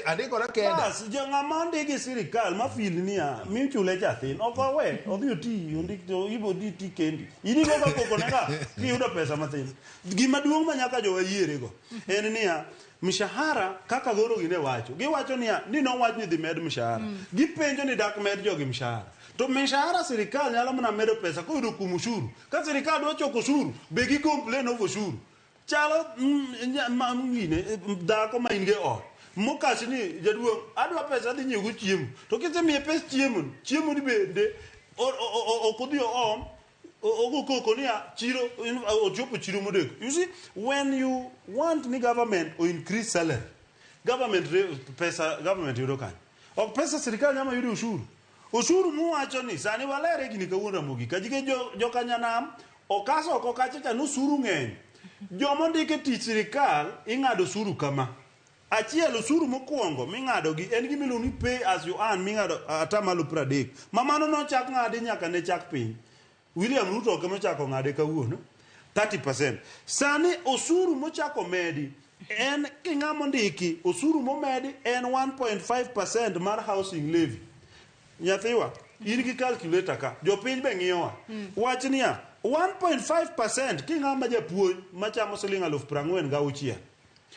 Andikora kenda. Bas, jo ng'ama ondiki sirikal ma feel niya michule cha thin, ok owe, odhi oti, ondik to ibo dhi ti kendi. In igo ka koko ne ga kiyudo pesa mathin. Gima duong' ma nyaka jowa yierego en niya, mshahara kaka goro gine wacho. Giwacho niya, ni nowach ni dhi med mshahara. Gipenjo ni dak med jogi mshahara. To mshahara sirikal nyalo mana medo pesa koyudo kuom ushuru. Ka sirikal dwa choko ushuru, be gi complain of ushuru. Chalo dhako ma in gi ot. Mokach ni jaduong' adwa pesa adhi nyiewo go chiemo. To kisemiye pes chiemo, chiemo ni bende ok odhi oom, ogo koko niya chiro ochopo chiro modeko. You see, when you want ni government o increase salary, government pesa government yudo kanye? Ok pesa sirikal nyama yudo ushuru. Ushuru muwacho ni sani walere gini kawuono Ramogi. Kajike jokanyanam okaso oko kacha cha usuru ng'eny. Joma ondike tich sirikal ing'ado usuru kama. Achiel, usuru mokwongo ming'ado gi en gima iluongo ni pay as you earn ming'ado 30%. Ma mano nochak ng'adi nyaka ne chak piny. William Ruto ok emochako ng'ade kawuono. 30%. Sani osuru mochako medi en king'ama ondiki osuru momedi en 1.5% mar housing levy. Nyathiwa, in gi calculator ka, jopiny be ng'iyowa. Wach niya, 1.5% king'ama japuonj machamo siling 46,000.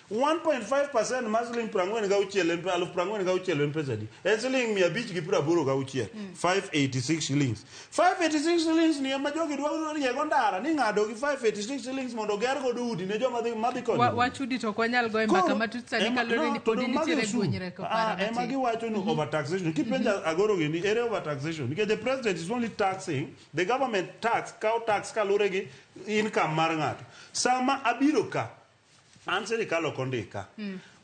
1.5% mar siling 46 en 46,000 en pesa adi? En siling 586. 586 shillings. 586 shillings ni ema jogi dwa riego ndara ni ng'ado gi 586 shillings mondo oger godo udi ne joma dhi madhi konyo. Wach udi to ok wanyal goyo mbaka matut sani kaluwore ni podi nitiere guonyruok e paro Ema matin. Giwacho ni overtaxation. Kipenja agoro gini, ere overtaxation? Nikech the president is only taxing, the government tax, kawo tax kaluwore gi income mar ng'ato. Sama abiro ka, an sirikal ok ondika.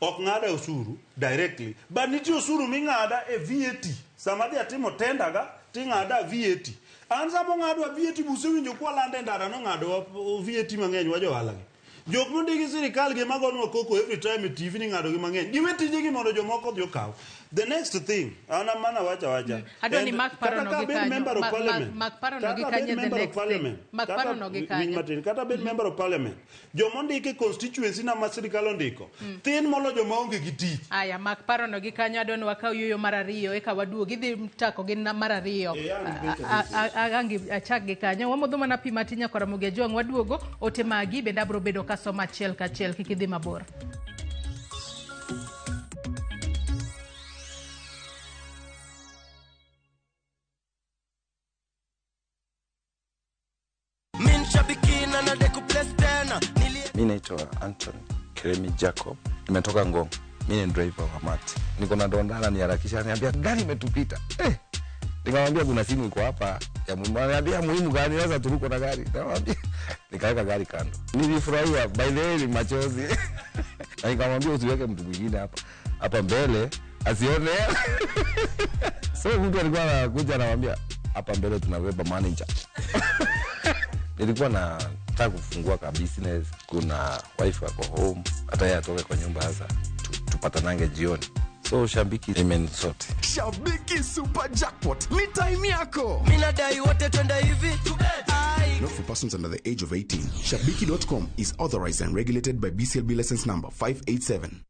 Ok ng'ada osuru directly, but nitie osuru ming'ada e VAT. Sama adhi atimo tender ga, ting'ada VAT. An sama ong'adwa VAT busewinjo kwalando e ndara nong'adowa VAT mang'eny wa johala gi. Jok mondiki sirikal gi magonwa koko every time e TV ni ng'ado gi mang'eny. Giwe tijegi mondo jomoko odhi okaw. The next thing, an mana wacha wacha. Adwa ni mak parono Kata gi ka abed kanyo. member of parliament. Mak parono gi Kata abed kanyo the member of next thing. parliament. Mak parono gi Winj kanyo. matin, kata abed member of parliament. Joma ondiki e constituency na ma sirikal ondiko. Thin molo joma onge gi tich. Aya, mak parono gi kanyo. Adwa ni wakaw yueyo mar ariyo eka waduog. Idhi chako gi mar ariyo. Angi achak gi kanyo. Wamodho mana pi matin nyaka Ramogi Ajwang' waduogo. Ote magi bende abiro bedo kasomo achiel kachiel. Kik idhi mabor. Min shabiki na nade kuplace tena. Mi naitwa Anton Keremi Jacob, nimetoka Ngong. Mi ni driver wa mati. Niko na donda ananiharakisha, ananiambia gari imetupita. Nikamwambia kuna simu iko hapa ya muhimu. Ananiambia muhimu gani? Sasa turuko na gari. Nikamwambia nikaweka gari kando. Nilifurahia, by the way ni machozi. Na nikamwambia usiweke mtu mwingine hapa. Hapa mbele Asione. So mtu alikuwa anakuja anamwambia hapa mbele tunabeba manager. Nilikuwa nataka kufungua ka business, kuna wife ako home, hata yeye atoke kwa nyumba sasa tupatanange jioni. So Shabiki imenisort. Shabiki Super Jackpot ni time yako. Mimi nadai wote twende hivi. Not for persons under the age of 18. Shabiki.com is authorized and regulated by BCLB license number 587.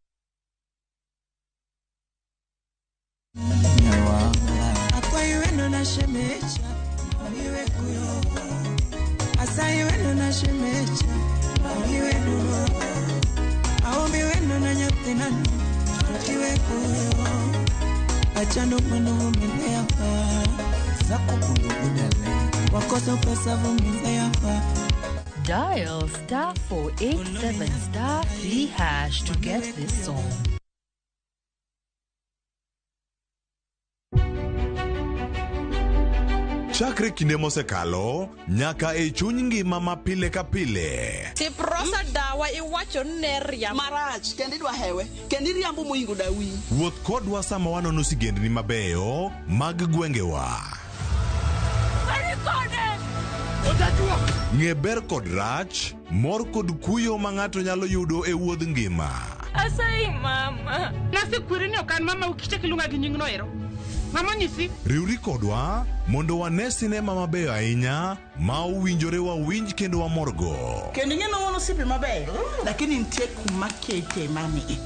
Dial star 487 star 3 hash to get this song. Chakre kinde mosekalo nyaka e chuny ngima ma pile ka pile. Tiprosa dawa iwacho ni riambo. Marach kendo idwa hewe kendo iriambo moingo dawi. Wuoth kodwa sama wanono sigendni mabeyo mag gwengewa. Ng'e ber kod rach, mor kod kuyo ma ng'ato nyalo yudo e wuodh ngima. Asayi mama. Nasekweri ni ok an mama ukichak iluonga gi nyingno ero. Mama nyisi. Riwri kodwa mondo wane sinema mabeyo ahinya ma owinjore wawinj kendo wamorgo. Kendo ing'e ni wan osiepe mabeyo, lakini nitie kuma kete mani.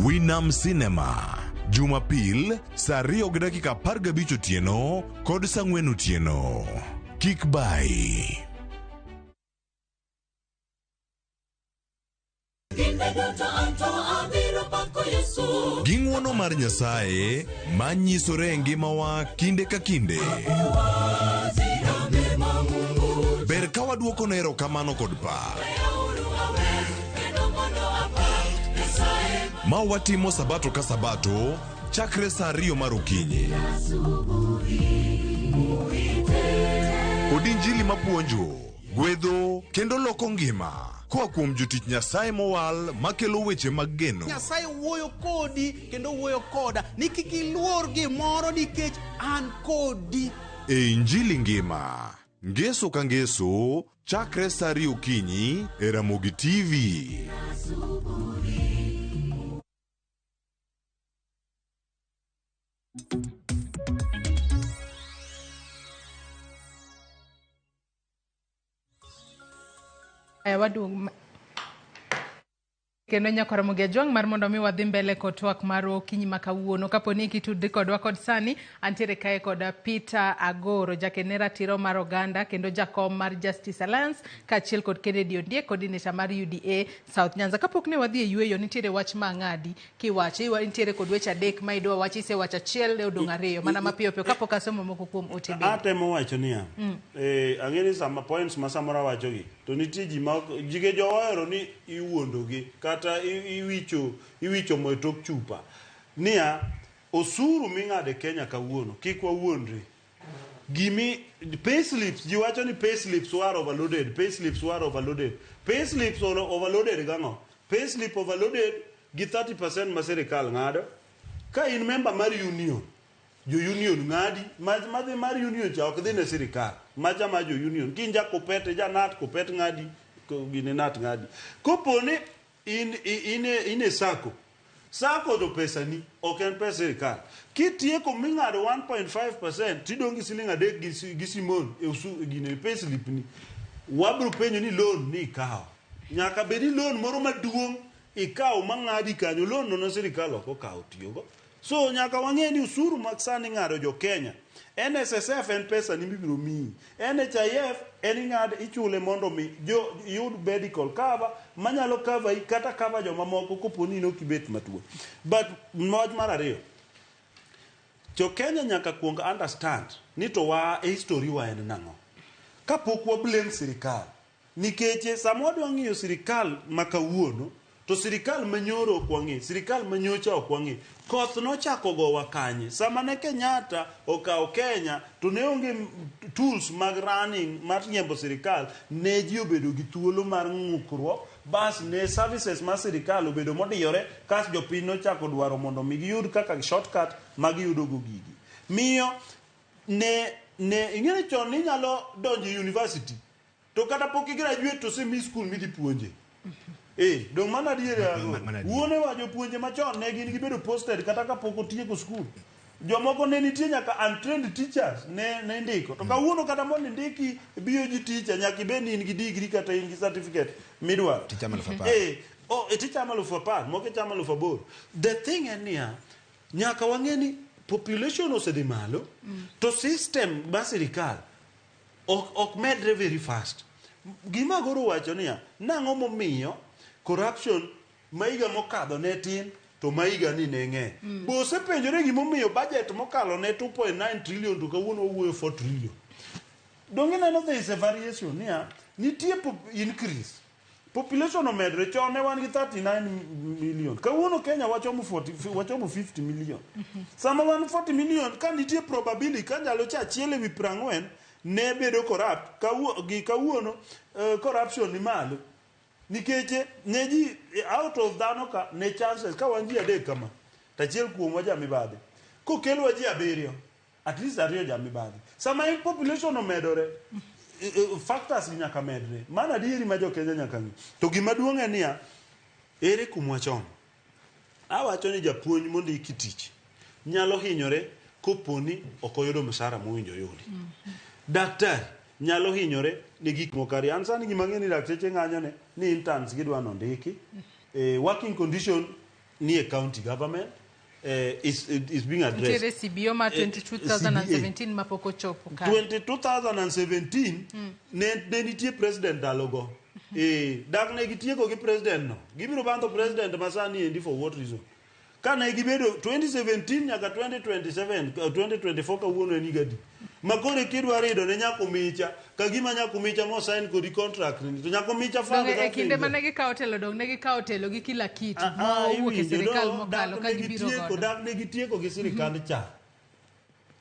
Winam Cinema, Jumapil saa 2:15 otieno kod saa 4 otieno. Kik bai. Gi ng'wono mar Nyasaye manyisore e ngimawa kinde ka kinde. Ber ka waduokone erokamano kod pak. Ma watimo sabato ka sabato chakre saa 2 mar okinyi. Kod injili mapuonjo, gwedho kendo loko ngima koa kuom jotich Nyasaye mowal makelo weche mag geno. Nyasaye wuoyo kodi kendo wuoyo koda ni kik iluor gimoro nikech an kodi. E Injili ngima, ngeso ka ngeso, chakre saa 2 okinyi e Ramogi TV. Waduog kendo nyaka Ramogi Ajwang' mar mondo mi wadhi mbele kod twak mar okinyi ma kawuono. Kapo ni kitudri kodwa kod sani, antiere kae kod Peter Agoro, jaked ne ratiro mar oganda kendo jakom mar Justice Alliance, kaachiel kod Kennedy Ondiek, coordinator mar UDA South Nyanza. Kapok ne wadhi e yueyo, nitiere wach ma ang'adi kiwacho, nitiere kod weche adek ma idwa wachi, isewacho achiel, odong' ariyo, mana mapiyo piyo kapok asomo moko kuom ote bende. Atemo wacho niya, ang'e ni sama points ma samoro awachogi, to nitie ji ma jige jo ohero ni iwuondogi kata iwicho mo e tok chupa. Niya, osuru ming'ado e Kenya kawuono, kik wawuondre. Gimi payslips, ji wacho ni payslips were overloaded, payslips were overloaded. Payslips overloaded gang'o? Payslip overloaded gi 30% ma sirikal ng'ado. Ka in member mar union, jo union ng'adi, madhi mar union cha ok dhi ne sirikal. Macha ma jo union, kin ja kupet, ja nat kupet ng'adi, gine nat ng'adi. Kopo ni in e sako, sako to pesa ni ok en pesa sirikal. Kitieko ming'ado 1.5% tidong' gi siling 3 gi simon e usu gine payslip ni. Wabro penjo ni loan ni ikawo. Nyaka bed ni loan moro maduong' ikawo mang'adi kanyo, loan no ne sirikal ok okawo tiyogo. So nyaka wang'e ni usuru mag sani ng'ado jo Kenya. NSSF en pesa ni mibiro miyi. NHIF en ing'ado ichule mondo mi jo yud medical cover manyalo cover i kata cover jomamoko kopo ni in ok ibet matuo. But wach mar ariyo, jo Kenya nyaka kuong understand ni to wa e history wa en nang'o. Kapok wa blame sirikal, nikech sama wadwa ng'iyo sirikal ma kawuono, To sirikal manyoro ok wang'e, sirikal manyocha ok wang'e. Koth nochako gowa kanye? Sama ne Kenyatta okawo Kenya to ne onge tools mag running mar riembo sirikal, ne ji obedo gi thuolo mar ng'ukruok, bas ne services mar sirikal obedo modiyore, kas jopiny nochako dwaro mondo mi giyud kaka shortcut ma giyudo go gigi. Miyo ne ne ing'e ni chon ninyalo donjo e university to kata pok i graduate to osemiyi skul midhi puonje. Eh, dong' mano adier yago. Wuonewa jopuonje machon ne gin gibedo posted kata kapok otieko skul. Jomoko ne nitie nyaka untrained teachers ne ne indiko. To kawuono kata mondo indiki BOG teacher nyaka ibed ni in gi degree kata in gi certificate midwaro. Tichamo 10,000. Eh, oh, e tichamo 10,000, moko ichamo 8,000. The thing en niya, nyaka wang'e ni population osedhi malo to system mar sirikal ok ok medre very fast. Gima agoro wacho niya, nang'o momiyo corruption ma higa mokadho ne tin to ma higa ni ne ng'eny. Be osepenjore gimomiyo budget mokalo ne 2.9 trillion to kawuono wawuoyo 4 trillion. Donge ineno there is a variation niya, nitie increase. Population omedre, chon ne wan gi 39 million. Kawuono Kenya wachomo 40, wachomo 50 million. Sama wan 40 million, ka nitie probability ka ndalo cha achiel ewi 40 ne bedo corrupt, gi kawuono corruption ni malo. Nikech ne ji out of dhano ka ne chances ka wan ji adek kama, to achiel kuomwa ja mibadhi. Kokelwa ji abiriyo, at least ariyo ja mibadhi. Sama population omedore, factors gi nyaka medre. Mano adieri ma jo Kenya nyaka ng'e. To gima duong' en niya, ere kumwa chomo? Awacho ni japuonj mondiki tich nyalo hinyore koponi ok oyudo msara mowinjo oyudi. Daktari nyalo hinyore ne gik moko ariyo. An sani gima ang'e ni dakteche ng'anyo ne ni interns gidwa nondiki. Working condition ni e county government is being addressed. Nitiere CBO ma 22,017 mapok ochopo kare. 22,017 ne nitie president ndalogo. Dak ne gitieko gi president no. Gibiro bandho president masani endi for what reason? Ka ne gibedo 2017 nyaka 2027, 2024 kawuono en higa adi? Ma koro kidwa rido ne Nyakumicha, ka gima Nyakumicha mo sign kodi contract ni, to Nyakumicha fund Donge e that kinde thing. mane gikawo telo dong ne gikawo telo gi kila kitu ma owuok e Iwinjo, sirikal do, mokalo dak ka ne gibiro gitieko, godo. dak ne gitieko gi sirikand cha.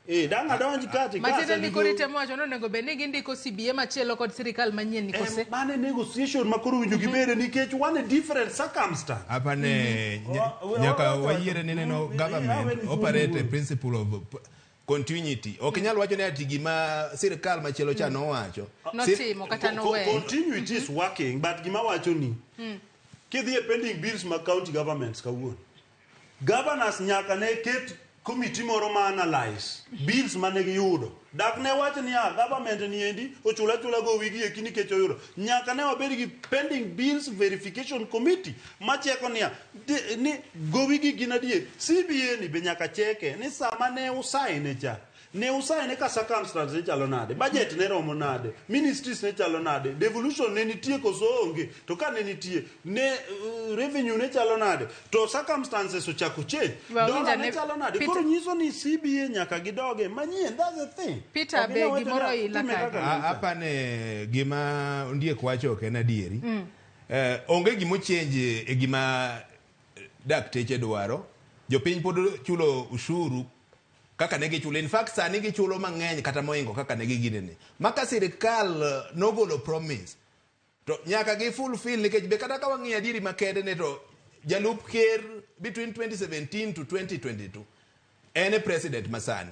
Dang' adonj kati ka Matiende ni asendiko- koro itemo wacho ni onego bed ni gindiko CBA machielo kod sirikal manyien ni kose. Mano e negotiation ma koro owinjo gibede nikech wan e different circumstance. Apane nyaka wayiere ni neno government operate a principle of continuity. Ok inyal wacho ni ati gima sirikal machielo cha nowacho. Notimo kata noweyo. Continuity is working, but gima wacho ni kidhi e pending bills mag county governments kawuono, governors nyaka ne ket committee moro ma analyze bills mane giyudo. Dak ne wach niya, government ni endi ochula chula gowi gi eki nikech oyudo. Nyaka ne wabed gi pending bills verification committee macheko niya, ni gowi gi gin adier. CBA ni be nyaka cheke ni sama ne usaine cha, ne usaine ka circumstances ne chalo nade, budget ne romo nade, ministries ne chalo nade, devolution ne nitie koso onge, to ka ne nitie, ne revenue ne chalo nade, to circumstances ochako change, Well, dollar winja ne ne- chalo nade. Peter- Koro nyiso ni CBA nyaka gidoge manyien, that's the thing. Peter, Ok be inyal wacho gimoro ni ila time kae? kaka ne Apane gima Ondiek wacho ok en adieri. Onge gima ochange e gima dakteche dwaro. Jopiny pod chulo ushuru kaka ne gichulo. In fact, sani gichulo mang'eny kata moingo kaka ne giginene. Ma ka sirikal nogolo promise, to nyaka gi fulfill nikech be kata ka wang'iyo adieri makende ne to jalup ker between 2017 to 2022 en e president masani.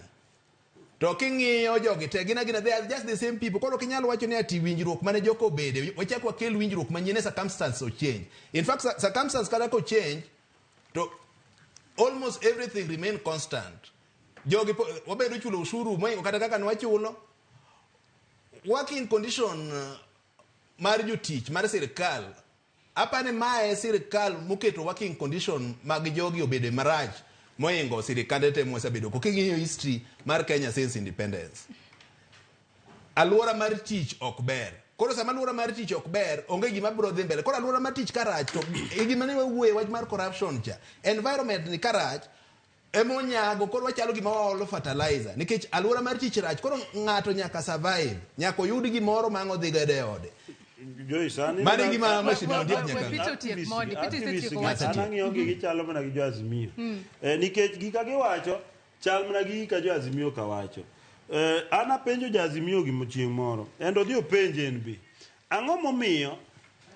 To king'iyo jogi te gin agina, they are just the same people. Koro ok inyal wacho ni ati winjruok mane joko obede, wachak wakel winjruok manyien e circumstance o change. In fact, circumstance kata ko change, to almost everything remain constant. Jogi wabedo chulo ushuru moingo kata kaka nwachulo. Working condition mar jotich mar sirikal, apani mae sirikal moketo working condition mag jogi obedo marach moingo sirikande te mwasebedo ko. King'iyo history mar Kenya since independence, alwora mar tich ok ber. Koro sama alwora mar tich ok ber, onge gima biro dhi mbele. Koro alwora mar tich karach, to e gima ne wawuoye wach mar corruption cha, environment ni karach emonyago. Koro wachalo gima waolo fertilizer nikech alwora mar tich rach. Koro ng'ato nyaka survive, nyaka oyud gimoro ma ang' odhi godo e ode. Joyce, an Mano e gima machine ondiek nyaka Peter otiek mondi, Peter isetieko Activist wacho. an ang'iyo gi gichalo mana gi jo Azimio. Mm. Nikech gika giwacho chal mana gi gika jo Azimio ka wacho. An apenjo jo Azimio gimo chieng' moro. En odhi openje en be. Ang'o momiyo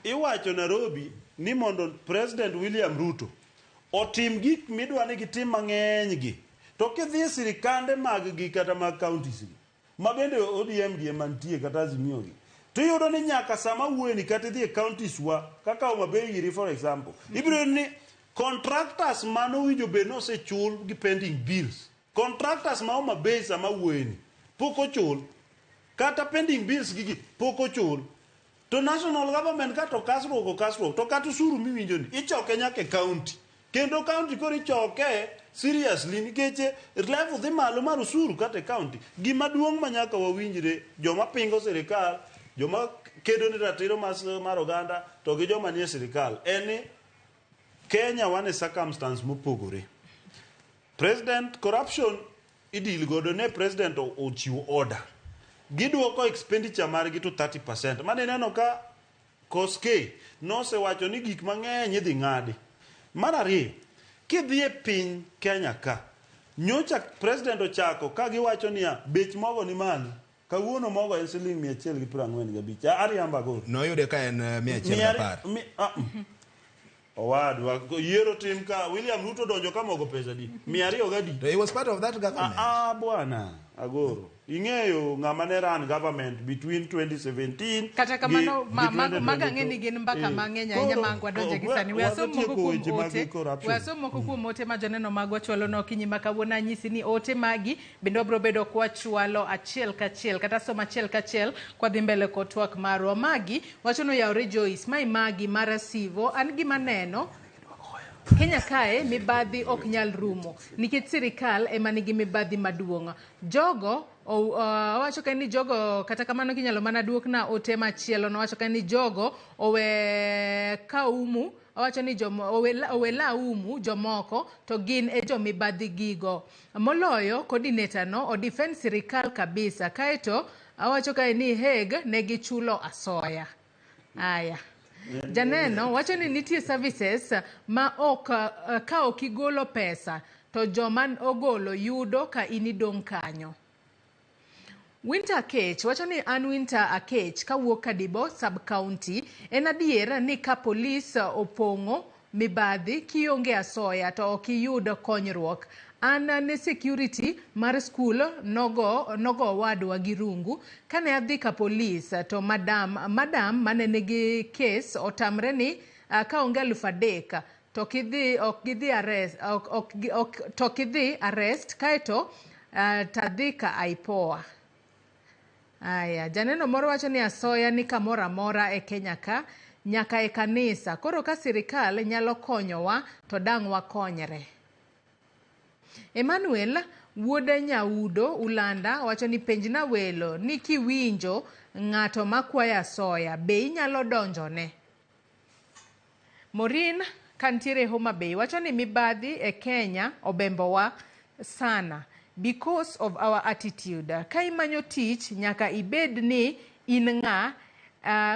iwacho Nairobi ni mondo President William Ruto otim gik midwa ni gitim mang'eny gi. To kidhi e sirikande mag gi kata mag counties gi ma bende ODM gi ema nitie kata Azimio gi. To iyudo ni nyaka sama wuoyeni kata idhi e counties wa kaka Homa Bay iri for example. Ibiro yudo ni contractors mano winjo bed ni osechul gi pending bills. Contractors ma Homa Bay sama wuoyeni pok ochul. Kata pending bills gigi pok ochul. To national government ka to kasruok okasruok to kata osuru miwinjo ni ichoke nyaka e county. Kendo county koro ichoke seriously nikech level dhi malo mar osuru kata e county. Gima duong' ma nyaka wawinjre joma pingo sirikal, joma kedo ne ratiro mar oganda to gi joma nie sirikal en ni Kenya wan e circumstance mopogore. President corruption idil godo ne president ochiwo order. Giduoko expenditure margi to 30%. Mane ineno ka Koskei nosewacho ni gik mang'eny idhi ng'adi. Mar ariyo, kidhi e piny Kenya ka, nyocha president ochako ka giwacho niya, bech mogo ni malo. Kawuono mogo en siling 145. Ariambo agoro. Noyude ka en 110. Owadwa, yiero tim ka William Ruto donjo ka mogo pesa di? 200 gadi. He was part of that government. Ah, bwana, agoro. Ing'eyo ng'ama ne run government between 2017 Kata kamano, gi mago ang'e ni gin mbaka mang'eny ahinya ma ang' wadonje gi sani. We asom moko watieko kuom weche mag ote. corruption. We asom moko kuom ote ma joneno magwa chwalo no okinyi ma kawuono. Anyisi ni ote magi bende wabiro bedo kwachwalo achiel kachiel kata somo achiel kachiel kwadhi mbele kod twak marwa. Magi wacho ni oyawore Joyce, mae magi mar Asivo. An gima neno Kenya kae mibadhi ok nyal rumo nikech sirikal ema nigi mibadhi maduong'. Jogo owacho ka ni jogo kata kamano kinyalo mana duokna ote machielo nowacho ka ni jogo owe kaumu owacho ni jomo, owe laumu jomoko to gin e jomibadhi gigo. Moloyo coordinator no o defend sirikal kabisa kaeto awacho kae ni Hague ne gichulo asoya. Aya. Janeno wacho ni nitie services ma ok ka ok igolo pesa to joma ogolo yudo ka in idong' kanyo. Winter Akech wacho ni an Winter Akech kawuok Kadibo sub county. En adier ni ka polis opong'o mibadhi kionge asoya to ok iyud konyruok. An ne security mar skul nogo owadwa gi rungu. Kane adhi ka polis to madam mane nigi kes otamre ni kaonge 3,000 to kidhi ok gidhi arrest ok, ok, ok, to kidhi arrest kaeto tadhi ka IPOA. Aya, janeno moro wacho ni asoya ni kamoro amora e Kenya ka nyaka e kanisa. Koro ka sirikal nyalo konyowa to dang' wakonyre. Emmanuel wuod Nyaudo Ulanda wacho ni penjna welo ni kiwinjo ng'ato makwayo asoya be inyalo donjone. Maureen kantiere Homa Bay wacho ni mibadhi e Kenya obembowa sana because of our attitude. Ka imanyo tich nyaka ibed ni in ng'a,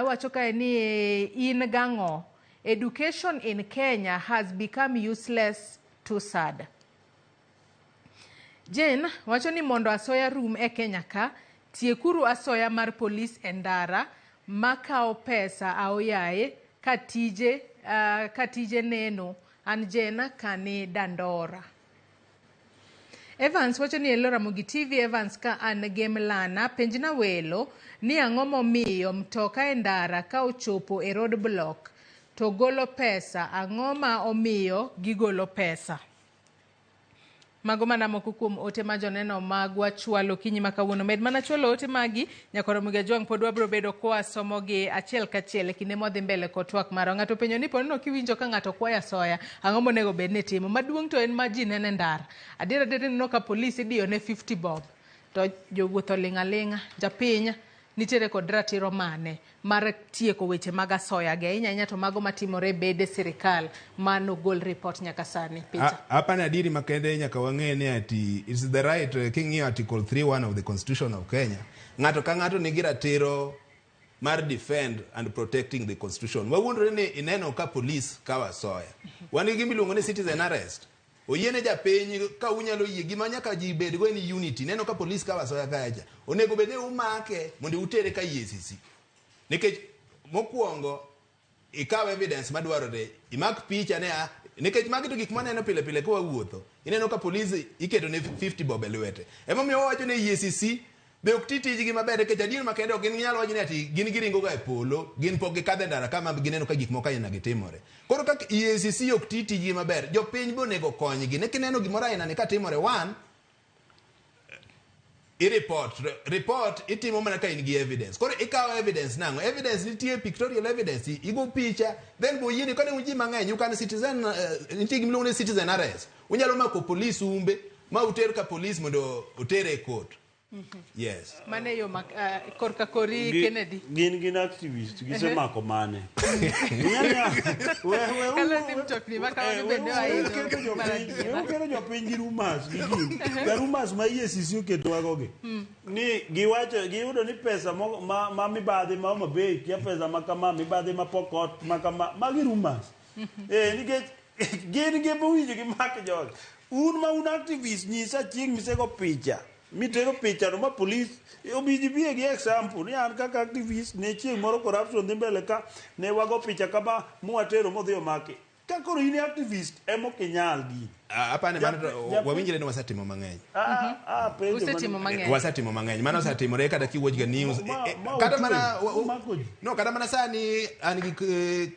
wacho kae ni in gang'o. Education in Kenya has become useless to sad. Jane wacho ni mondo asoya rum e Kenya ka, tiekuru asoya mar polis e ndara makawo pesa aoyaye ka tije neno. An Jane kani Dandora. Evans wacho ni Hello Ramogi TV. Evans ka an Gemlana, penjna welo ni ang'o momiyo mtoka e ndara ka ochopo e road block to golo pesa, ang'o ma omiyo gigolo pesa? Mago mana moko kuom ote ma joneno magwa chwalo okinyi ma kawuono. Med mana chwalo ote magi, nyaka Ramogi Ajwang' pod wabiro bedo kwa somogi achiel kachiel e kinde mwadhi mbele kod twak marwa. Ng'ato penjo ni ponono kiwinjo ka ng'ato kwayo asoya, ang'o monego bed ni timo? Maduong' to en ma ji neno e ndara. Adier adier ineno ka polis idiyo ne 50 bob to jowuoth oling' aling'a. Japiny nitiere kod ratiro mane mar tieko weche mag asoya gi ahinya ahinya to mago matimore e bede sirikal manogol report nyaka sani. Peter. Hapa ni adieri makende nyaka wang'e ni ati it's the right, king'iyo article 3.1 of the Constitution of Kenya, ng'ato ka ng'ato nigi ratiro mar defend and protecting the constitution. Wawuondore ni ineno ka police kawo asoya. Wan gi gima iluongo ni citizen arrest. Oyiene japiny ka unyalo yie gima nyaka ji bedgo en unity. Neno ka police kawo asoya kacha. Onego bed ni umake mondo utere ka EACC. Nikech mokwongo ikaw evidence madwarore, imak picha ne a nikech magi to gik maneno pile pile ka wawuotho. Ineno ka police iketo ne 50 bob e lwete. Emomiyo wawacho ni EACC be ok ti tijgi maber nikech adier makende ok ginyal wacho ni ati gin giringo ga e polo, gin pok gikadho e ndara kama gineno ka gik moko aina gi timore. Koro kaka EACC ok ti tijgi maber, jopiny be onego konygi. Ne kineno gimoro aina ni katimore, one, i-report. Report itimo mana ka in gi evidence. Koro ikawo evidence nang'o? Evidence nitie pictorial evidence, igo picha, then bo yieni kane un ji mang'eny, you can citizen, nitie gima iluongo ni citizen arrest. Unyalo mako police umbe, ma uter ka police mondo otere e court. Yes. Mano e yo ma korka kori Kennedy. Gin activist gisemako mane. Kalo ni mtokni ma kamano bende oidho mar adiera. Ukelo jopiny gi rumors gi gin. Ga rumors ma EACC oketowago gi. Ni giwacho giyudo ni pesa ma mibadhi ma Homa Bay kia pesa ma kama mibadhi ma Pokot ma kama magi rumors. Nikech gin gi mowinjo gimak jogi. Un ma un activist nyisa chieng' misego picha. Mitero picha no ma police obiji biye gi example ni an kaka activist ne chieng' moro corruption dhi mbele ka ne wago picha kama mwatero modhi omaki. Ka koro in activist ema ok inyal gini. Apani mano to wawinjre ni wasetimo mang'eny. Usetimo mang'eny. Wasetimo mang'eny. Mano osetimore kata kiwuoch ga news. Kata mana no kata mana sani an gi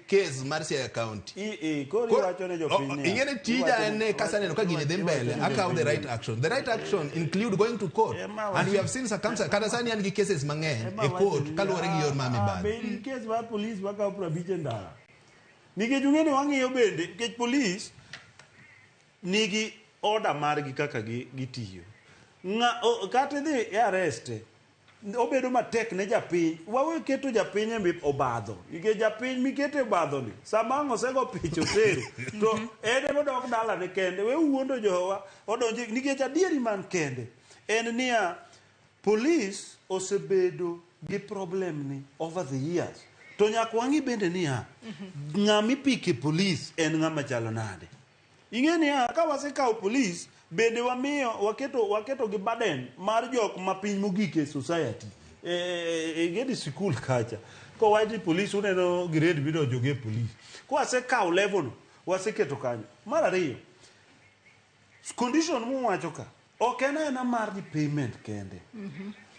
case mar Siaya County. Koro iwacho ne jopiny niya. Ing'e ni tija en ne kasaneno ka gini dhi mbele, akaw the right action. The right action include going to court. And we have seen circumstances. Kata sani an gi cases mang'eny e court kaluwore gi yor ma mibadhi. Be in case mar police makawo 50 e ndara. Nikech ung'e ni wang'iyo bende nikech police nigi order margi kaka gitiyo. Kata idhi e arrest obedo matek ne japiny. Wawe keto japiny e obadho. Nikech japiny mikete obadho ni sama ang' osego picha otero to en ema odok dalane kende. We wuondo jowa odonjo nikech adieri man kende en niya police osebedo gi problem ni over the years. To nyaka wang'i bende niya ng'ama ipike police en ng'ama chalo nade. Ing'e niya ka wasekawo police bende wamiyo waketo gi burden mar jok ma piny mogik e society. Ing'e ni sikul kacha kowach ni police uneno grade midonjo go e police. Kwasekawo level no waseketo kanyo. Mar ariyo, condition muwacho ka ok en aena mar ni payment kende.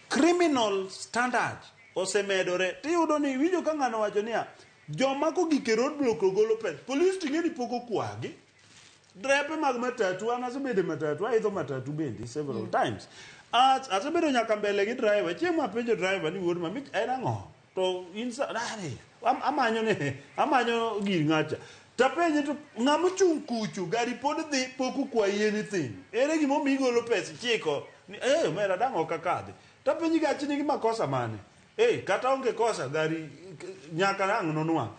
Criminal standard osemedore. Tiyudo ni iwinjo ka ng'ano wacho niya joma kogik e roadblock ogolo pesa. Police ting'e ni pok okwagi. Drepe mag matatu, an asebedo e matatu, aidho matatu bende several times. Asebedo nyaka mbele gi driver. Chieng' ma apenjo driver ni wuod mami en ang'o? To in sa, amanyo ne, amanyo gir ng'acha. Tapenje to ng'ama ochung' kucho, gari pod dhi pok okwayi anything. Ere gimomiyo igolo pesa ichiko? Ni omera dang' ok akadhi. Tapenji gachi nigi makosa mane? Kata onge kosa gari nyaka ang' nonwang'.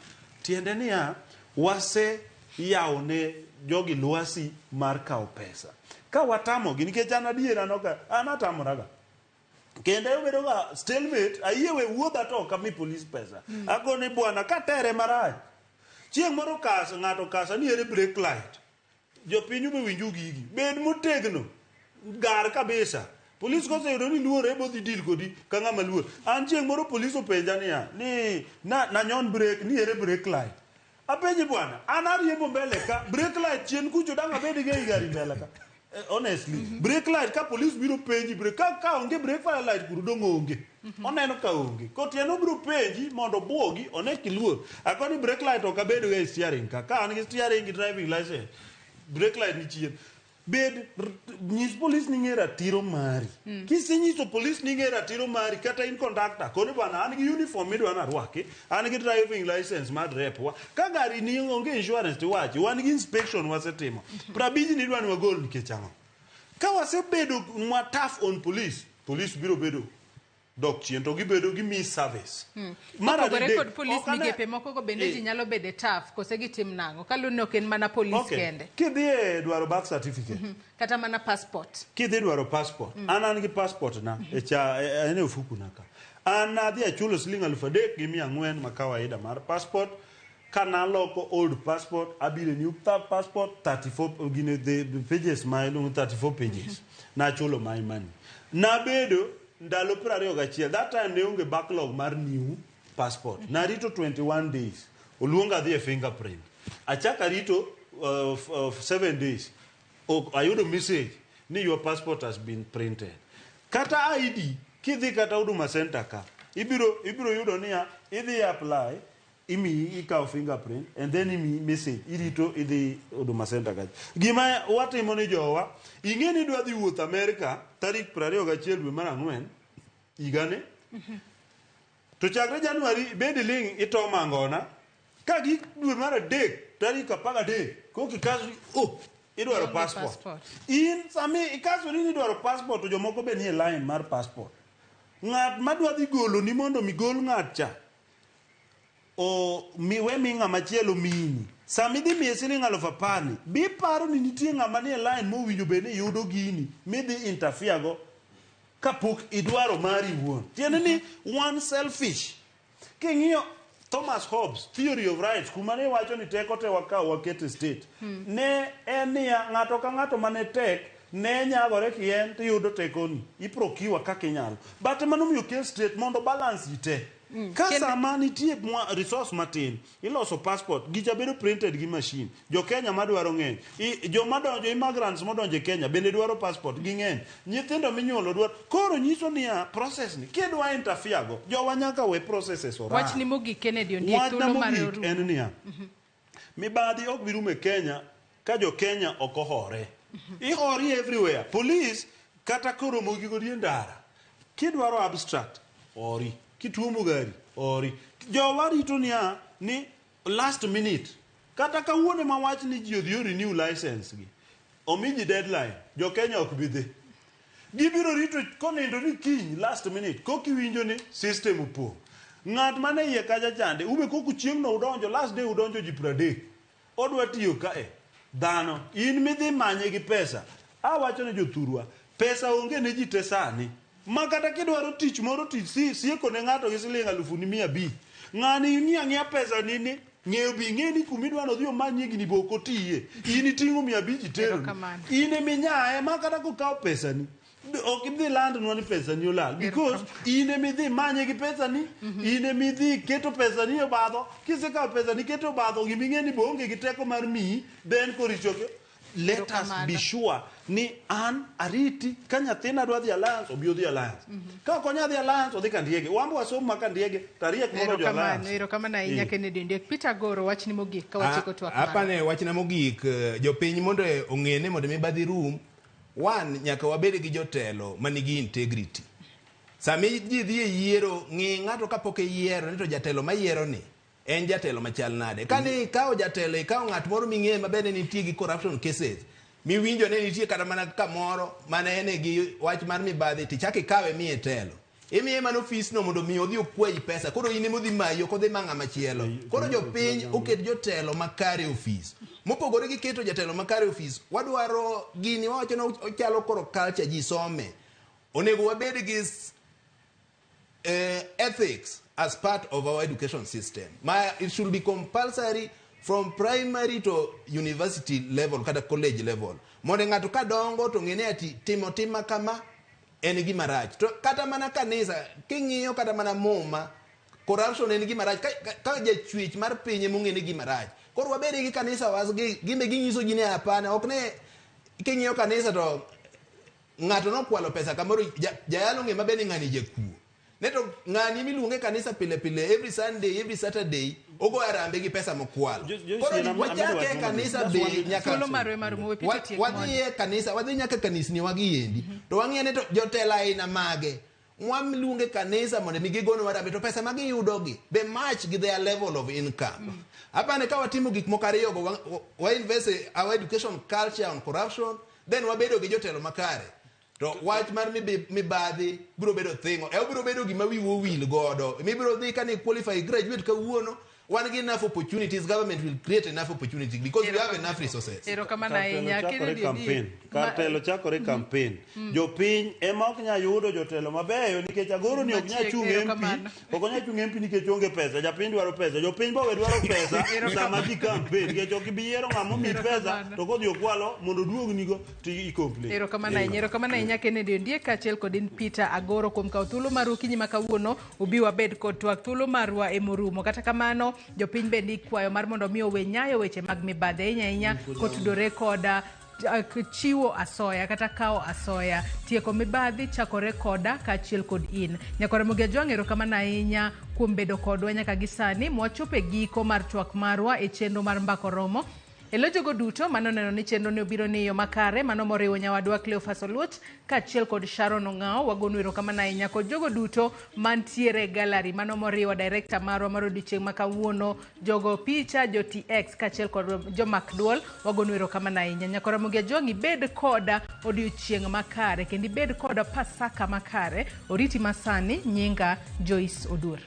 Tiende niya, wase yawo ne jogi lwasi mar kawo pesa. Ka watamogi, nikech an adiera no ka, an atamoraga. Kendo obedo ga stalemate, ayie we wuodha to ok ami police pesa. Agone bwana katere marach. Chieng' moro kasa, ng'ato kasa ni ere brake light. Jopiny be winju gigi. Bed motegno. Gar kabisa. Police koseyudo ni luor ebo dhi deal kodi ka ng'ama luor. An chieng' moro police openja niya, ni nanyon brake, ni ere brake light. Apenji bwana, an ariembo mbele ka, brake light chien kucho dang' abed gi ei gari mbele ka. Honestly, brake light ka police biro penji brake ka onge brake fire light kuro dong' onge. Oneno ka onge. Kotieno biro penji mondo obuogi one kiluor. Akoni brake light ok abed go e steering ka. Ka an gi steering gi driving license, brake light ni chien. Bed nyis police ni ng'e ratiro mari. Kisenyiso police ni ng'e ratiro mari kata in conductor, koni bwana an gi uniform midwa narwaki, an gi driving license mar rep wa. Ka gari ni onge insurance tiwachi, wan gi inspection wasetimo. 50 ni idwa ni wagol nikech ang'o? Ka wasebedo mwa tough on police, police biro bedo dok chien to gibedo gi miss service. Mar Kopogore adek, kod polis ok ane- migepe moko go bende ji nyalo bede tough kose gitim nang'o kaluwore ni ok en mana polis kende. Kidhi e dwaro birth certificate, Kata mana passport. Kidhi dwaro passport, an gi passport na e cha en e ofuku na ka. An nadhi achulo siling 3,400 ma kawaida mar passport. Kanaloko old passport abiro new passport 34 gine the pages ma iluongo 34 pages. Nachulo my money. Nabedo ndalo 21. That time ne onge backlog mar new passport. Narito 21 days. Oluonga adhi e fingerprint. Achako arito 7 days. Ok, ayudo message ni your passport has been printed. Kata ID kidhi kata Huduma Center ka ibiro yudo niya idhi apply imiyi ikawo fingerprint and then imiyi message irito idhi Huduma Center kacha. Gima watimo ni jowa ing'e ni idwa dhi wuoth Amerika tarik 21 dwe mar ang'wen higani to chakre January bed iling' ito mangona ka gik dwe mar adek tarik 13 koka ikasri oh idwaro passport. In sami ikasori ni idwaro passport to jomoko be nie line mar passport. Ng'at madwa dhi golo ni mondo mi gol ng'at cha o mi we mi ng'ama chielo miyini. Sama idhi miye siling 10,000 ni, bi paro ni nitie ng'ama nie line mowinjo bed ni yudo gini midhi interfere go kapok idwaro mari iwuon. Tiende ni wan selfish. King'iyo Thomas Hobbes, Theory of Rights, kuma ne wacho ni teko te wakaw waket e state. Ne en niya, ng'ato ka ng'ato mane tek, ne nyagore kien tiyudo tekoni. I procure kaka inyalo. But mano miyo kel state mondo balance ji te. Ka sama nitie resource matin, iloso passport, gicha bedo printed gi machine. Jo Kenya madwaro ng'eny. Joma donjo, immigrants modonjo e Kenya bende dwaro passport, ging'eny. Nyithindo minyuolo dwaro. Koro nyiso niya, process ni, kidwa interfere go, jowa nyaka we processes oran. Wachni mogik Kennedy Ondiek Wachna thuolo mare mogik orumo. en niya, mibadhi ok bi rumo e Kenya ka jo Kenya ok ohore. Ihori everywhere. Police kata koromo gi godi e ndara. Kidwaro abstract, ori. Kituomo gari, ori. Jowa rito niya ni last minute. Kata kawuono ma wach ni ji odhi o renew license gi. Omi ji deadline. Jo Kenya ok bi dhi. Gibiro rito konindo ni kiny last minute kokiwinjo ni system opong'. Ng'at mane iye kacha chande, ube koku chieng' no udonjo, last day udonjo ji 30. Odwa tiyo kae. Dhano, in midhi manye gi pesa. Awacho ne jothurwa, pesa onge ne ji te sani. Ma kata kidwaro tich moro tich si, sieko ne ng'ato gi siling 500,000. Ng'ani ing'i ang'iya pesa ni ni ng'eyo bi ing'e ni kumidwa nodhi omanyie gini be ok otiye. In iting'o 500 itero. Erokamano. In eminyaye ma kata kokawo pesani ok idhi landnwa ni pesani olal because in emidhi manye gi pesani in emidhi keto pesani e obadho kisekawo pesani keto e obadho giming'e ni be onge gi teko mar miyi then koro ichoke let us be sure ni an ariti ka nyathina dwa dhi alliance obi odhi alliance ka ok onya dhi alliance odhi Kandiege wan be wasom ma Kandiege to ariek moloyo jo Erokamano, alliance erokamano ahinya Kennedy Ondiek. Peter Goro, wachni mogik ka watieko twak marwa. Apane wachna mogik jopiny mondo ong'e ni mondo mibadhi rum one nyaka wabed gi jotelo manigi integrity. Sami ji dhi e yiero ng'i ng'ato kapok iyiero ni to jatelo mayiero ni en jatelo machal nade. Kane ikawo jatelo ikawo ng'at moro ming'eyo maber ni nitie gi corruption cases miwinjo ni nitie kata mana kamoro mane en gi wach mar mibadhi tichak ikawe miye telo. Imiye mana ofis no mondo mi odhi okwayi pesa koro in ema odhi mayi ok odhi ma ng'ama chielo. Koro jopiny oket jotelo makare e ofis. Mopogore gi keto jatelo makare e ofis, wadwaro gini wawacho ni ochalo koro culture ji some. Onego wabed gi ethics as part of our education system. Ma it should be compulsory from primary to university level kata college level. Mondo ng'ato ka dongo to ng'e ni ati timo tim kama en gima rach. To kata mana kanisa king'iyo kata mana muma corruption en gima rach ka jachwech mar piny ema ong'e ni gima rach. Koro wabed gi kanisa was gi gimbe ginyiso ji ni hapana ok ne king'iyo kanisa to ng'ato nokwalo pesa kamoro jayalo ng'e maber ni ng'ani jakuo. Ne to ng'ani miluonge e kanisa pile pile every Sunday every Saturday ogo arambe gi pesa mokwalo. Koro wachake e kanisa be nyaka Thuolo marwa ema rumo, we Peter tiek mondo. wadhi e kanisa wadhi nyaka kanisni wagi endi to wang'iyo ni to jotelo aina mage mwaluonge kanisa mondo mi gigonwa arambe to pesa ma giyudogi be match gi their level of income. Apani ka watimo gik moko ariyogo wa invest our education culture on corruption then wabedo gi jotelo makare to wach mar mibadhi biro bedo thingo e obiro bedo gima wiwa owil godo mibiro dhi kane qualify graduate kawuono Wan gi enough opportunities, government will create enough opportunities because we have enough resources. Erokamano ahinya. Kennedy Campaign. Kar telo chakore campaign. Jopiny ema ok nyal yudo jotelo mabeyo nikech Agoro ni ok nyal chung MP, ok onyal chung MP nikech onge pesa. Japiny dwaro pesa, jopiny bo we dwaro pesa sama ji campaign nikech ok ibi yiero ng'ama omiyi pesa to kodhi okwalo mondo oduognigo to i complain. Erokamano ahinya, erokamano ahinya Kennedy Ondiek kaachiel kod in Peter Agoro kuom kawo thuolo maru okinyi ma kawuono ubi wabed kod twak. Thuolo marwa emorumo. Kata kamano jopiny bende ikwayo mar mondo mi owe nyayo weche mag mibadhi ahinya ahinya kotudore koda chiwo asoya kata kawo asoya. Tieko mibadhi chakore koda kaachiel kod in. Nyakwar Ramogi Ajwang', erokamano ahinya kuom bedo kodwa nyaka gi sani mwachopo e giko mar twak marwa e chenro mar Mbaka Oromo. E lo jogo duto manoneno ni chenro ni obiro ni yo makare, mano moriwo nyawadwa Cleophas Oluoch kaachiel kod Sharon Ong'ao, wagonu erokamano ahinya kod jogo duto mantiere e gallery, mano moriwo director marwa mar odiochieng' ma kawuono, jogo picha, jo TX kaachiel kod jomak duol, wagonu erokamano ahinya. Nyakwar Ramogi Ajwang', ibed koda odiochieng' makare kendo ibed koda Pasaka makare. Oriti masani, nyinga Joyce Odur.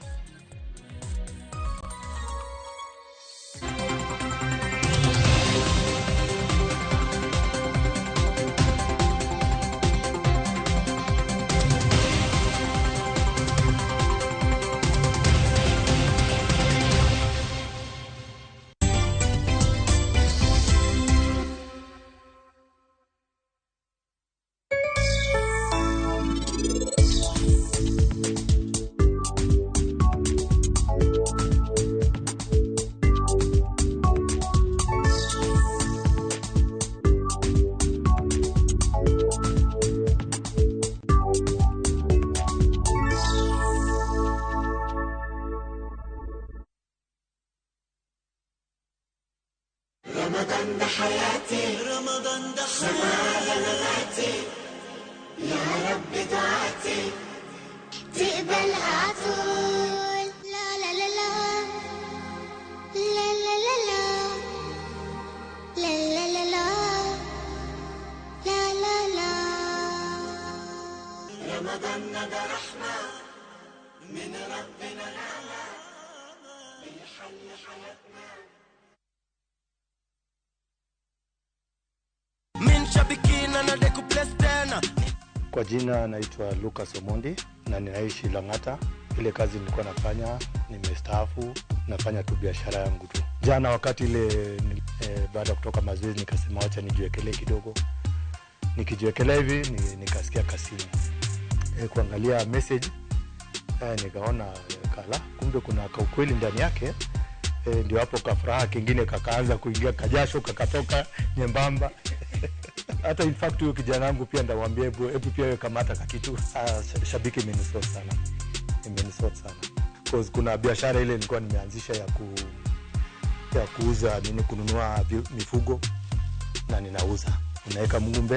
رمضان ده حياتي، رمضان ده حياتي، يا رب دعاتي تقبلها عطول. لا لا لا لا لا لا لا لا لا لا لا لا لا لا. رمضان ده رحمة من ربنا الأعلى بيحل حياتنا. Kwa jina naitwa Lucas Omondi na ninaishi Lang'ata. Ile kazi nilikuwa nafanya, nimestaafu, nafanya tu biashara yangu tu. Jana wakati ile baada ya kutoka mazoezi nikasema wacha nijiwekelee kidogo. Nikijiwekelea hivi nikasikia kasimu. Kuangalia message nikaona kala kumbe kuna kaukweli ndani yake. Ndio hapo kafuraha kingine kakaanza kuingia, kajasho kakatoka nyembamba. Hata in fact huyo kijana wangu pia ndamwambia hebu pia wewe kamata kakitu. Shabiki imenisort sana. Imenisort sana. Cause kuna biashara ile nilikuwa nimeanzisha ya kuuza nini, kununua mifugo na ninauza. Unaweka Mungu mbele.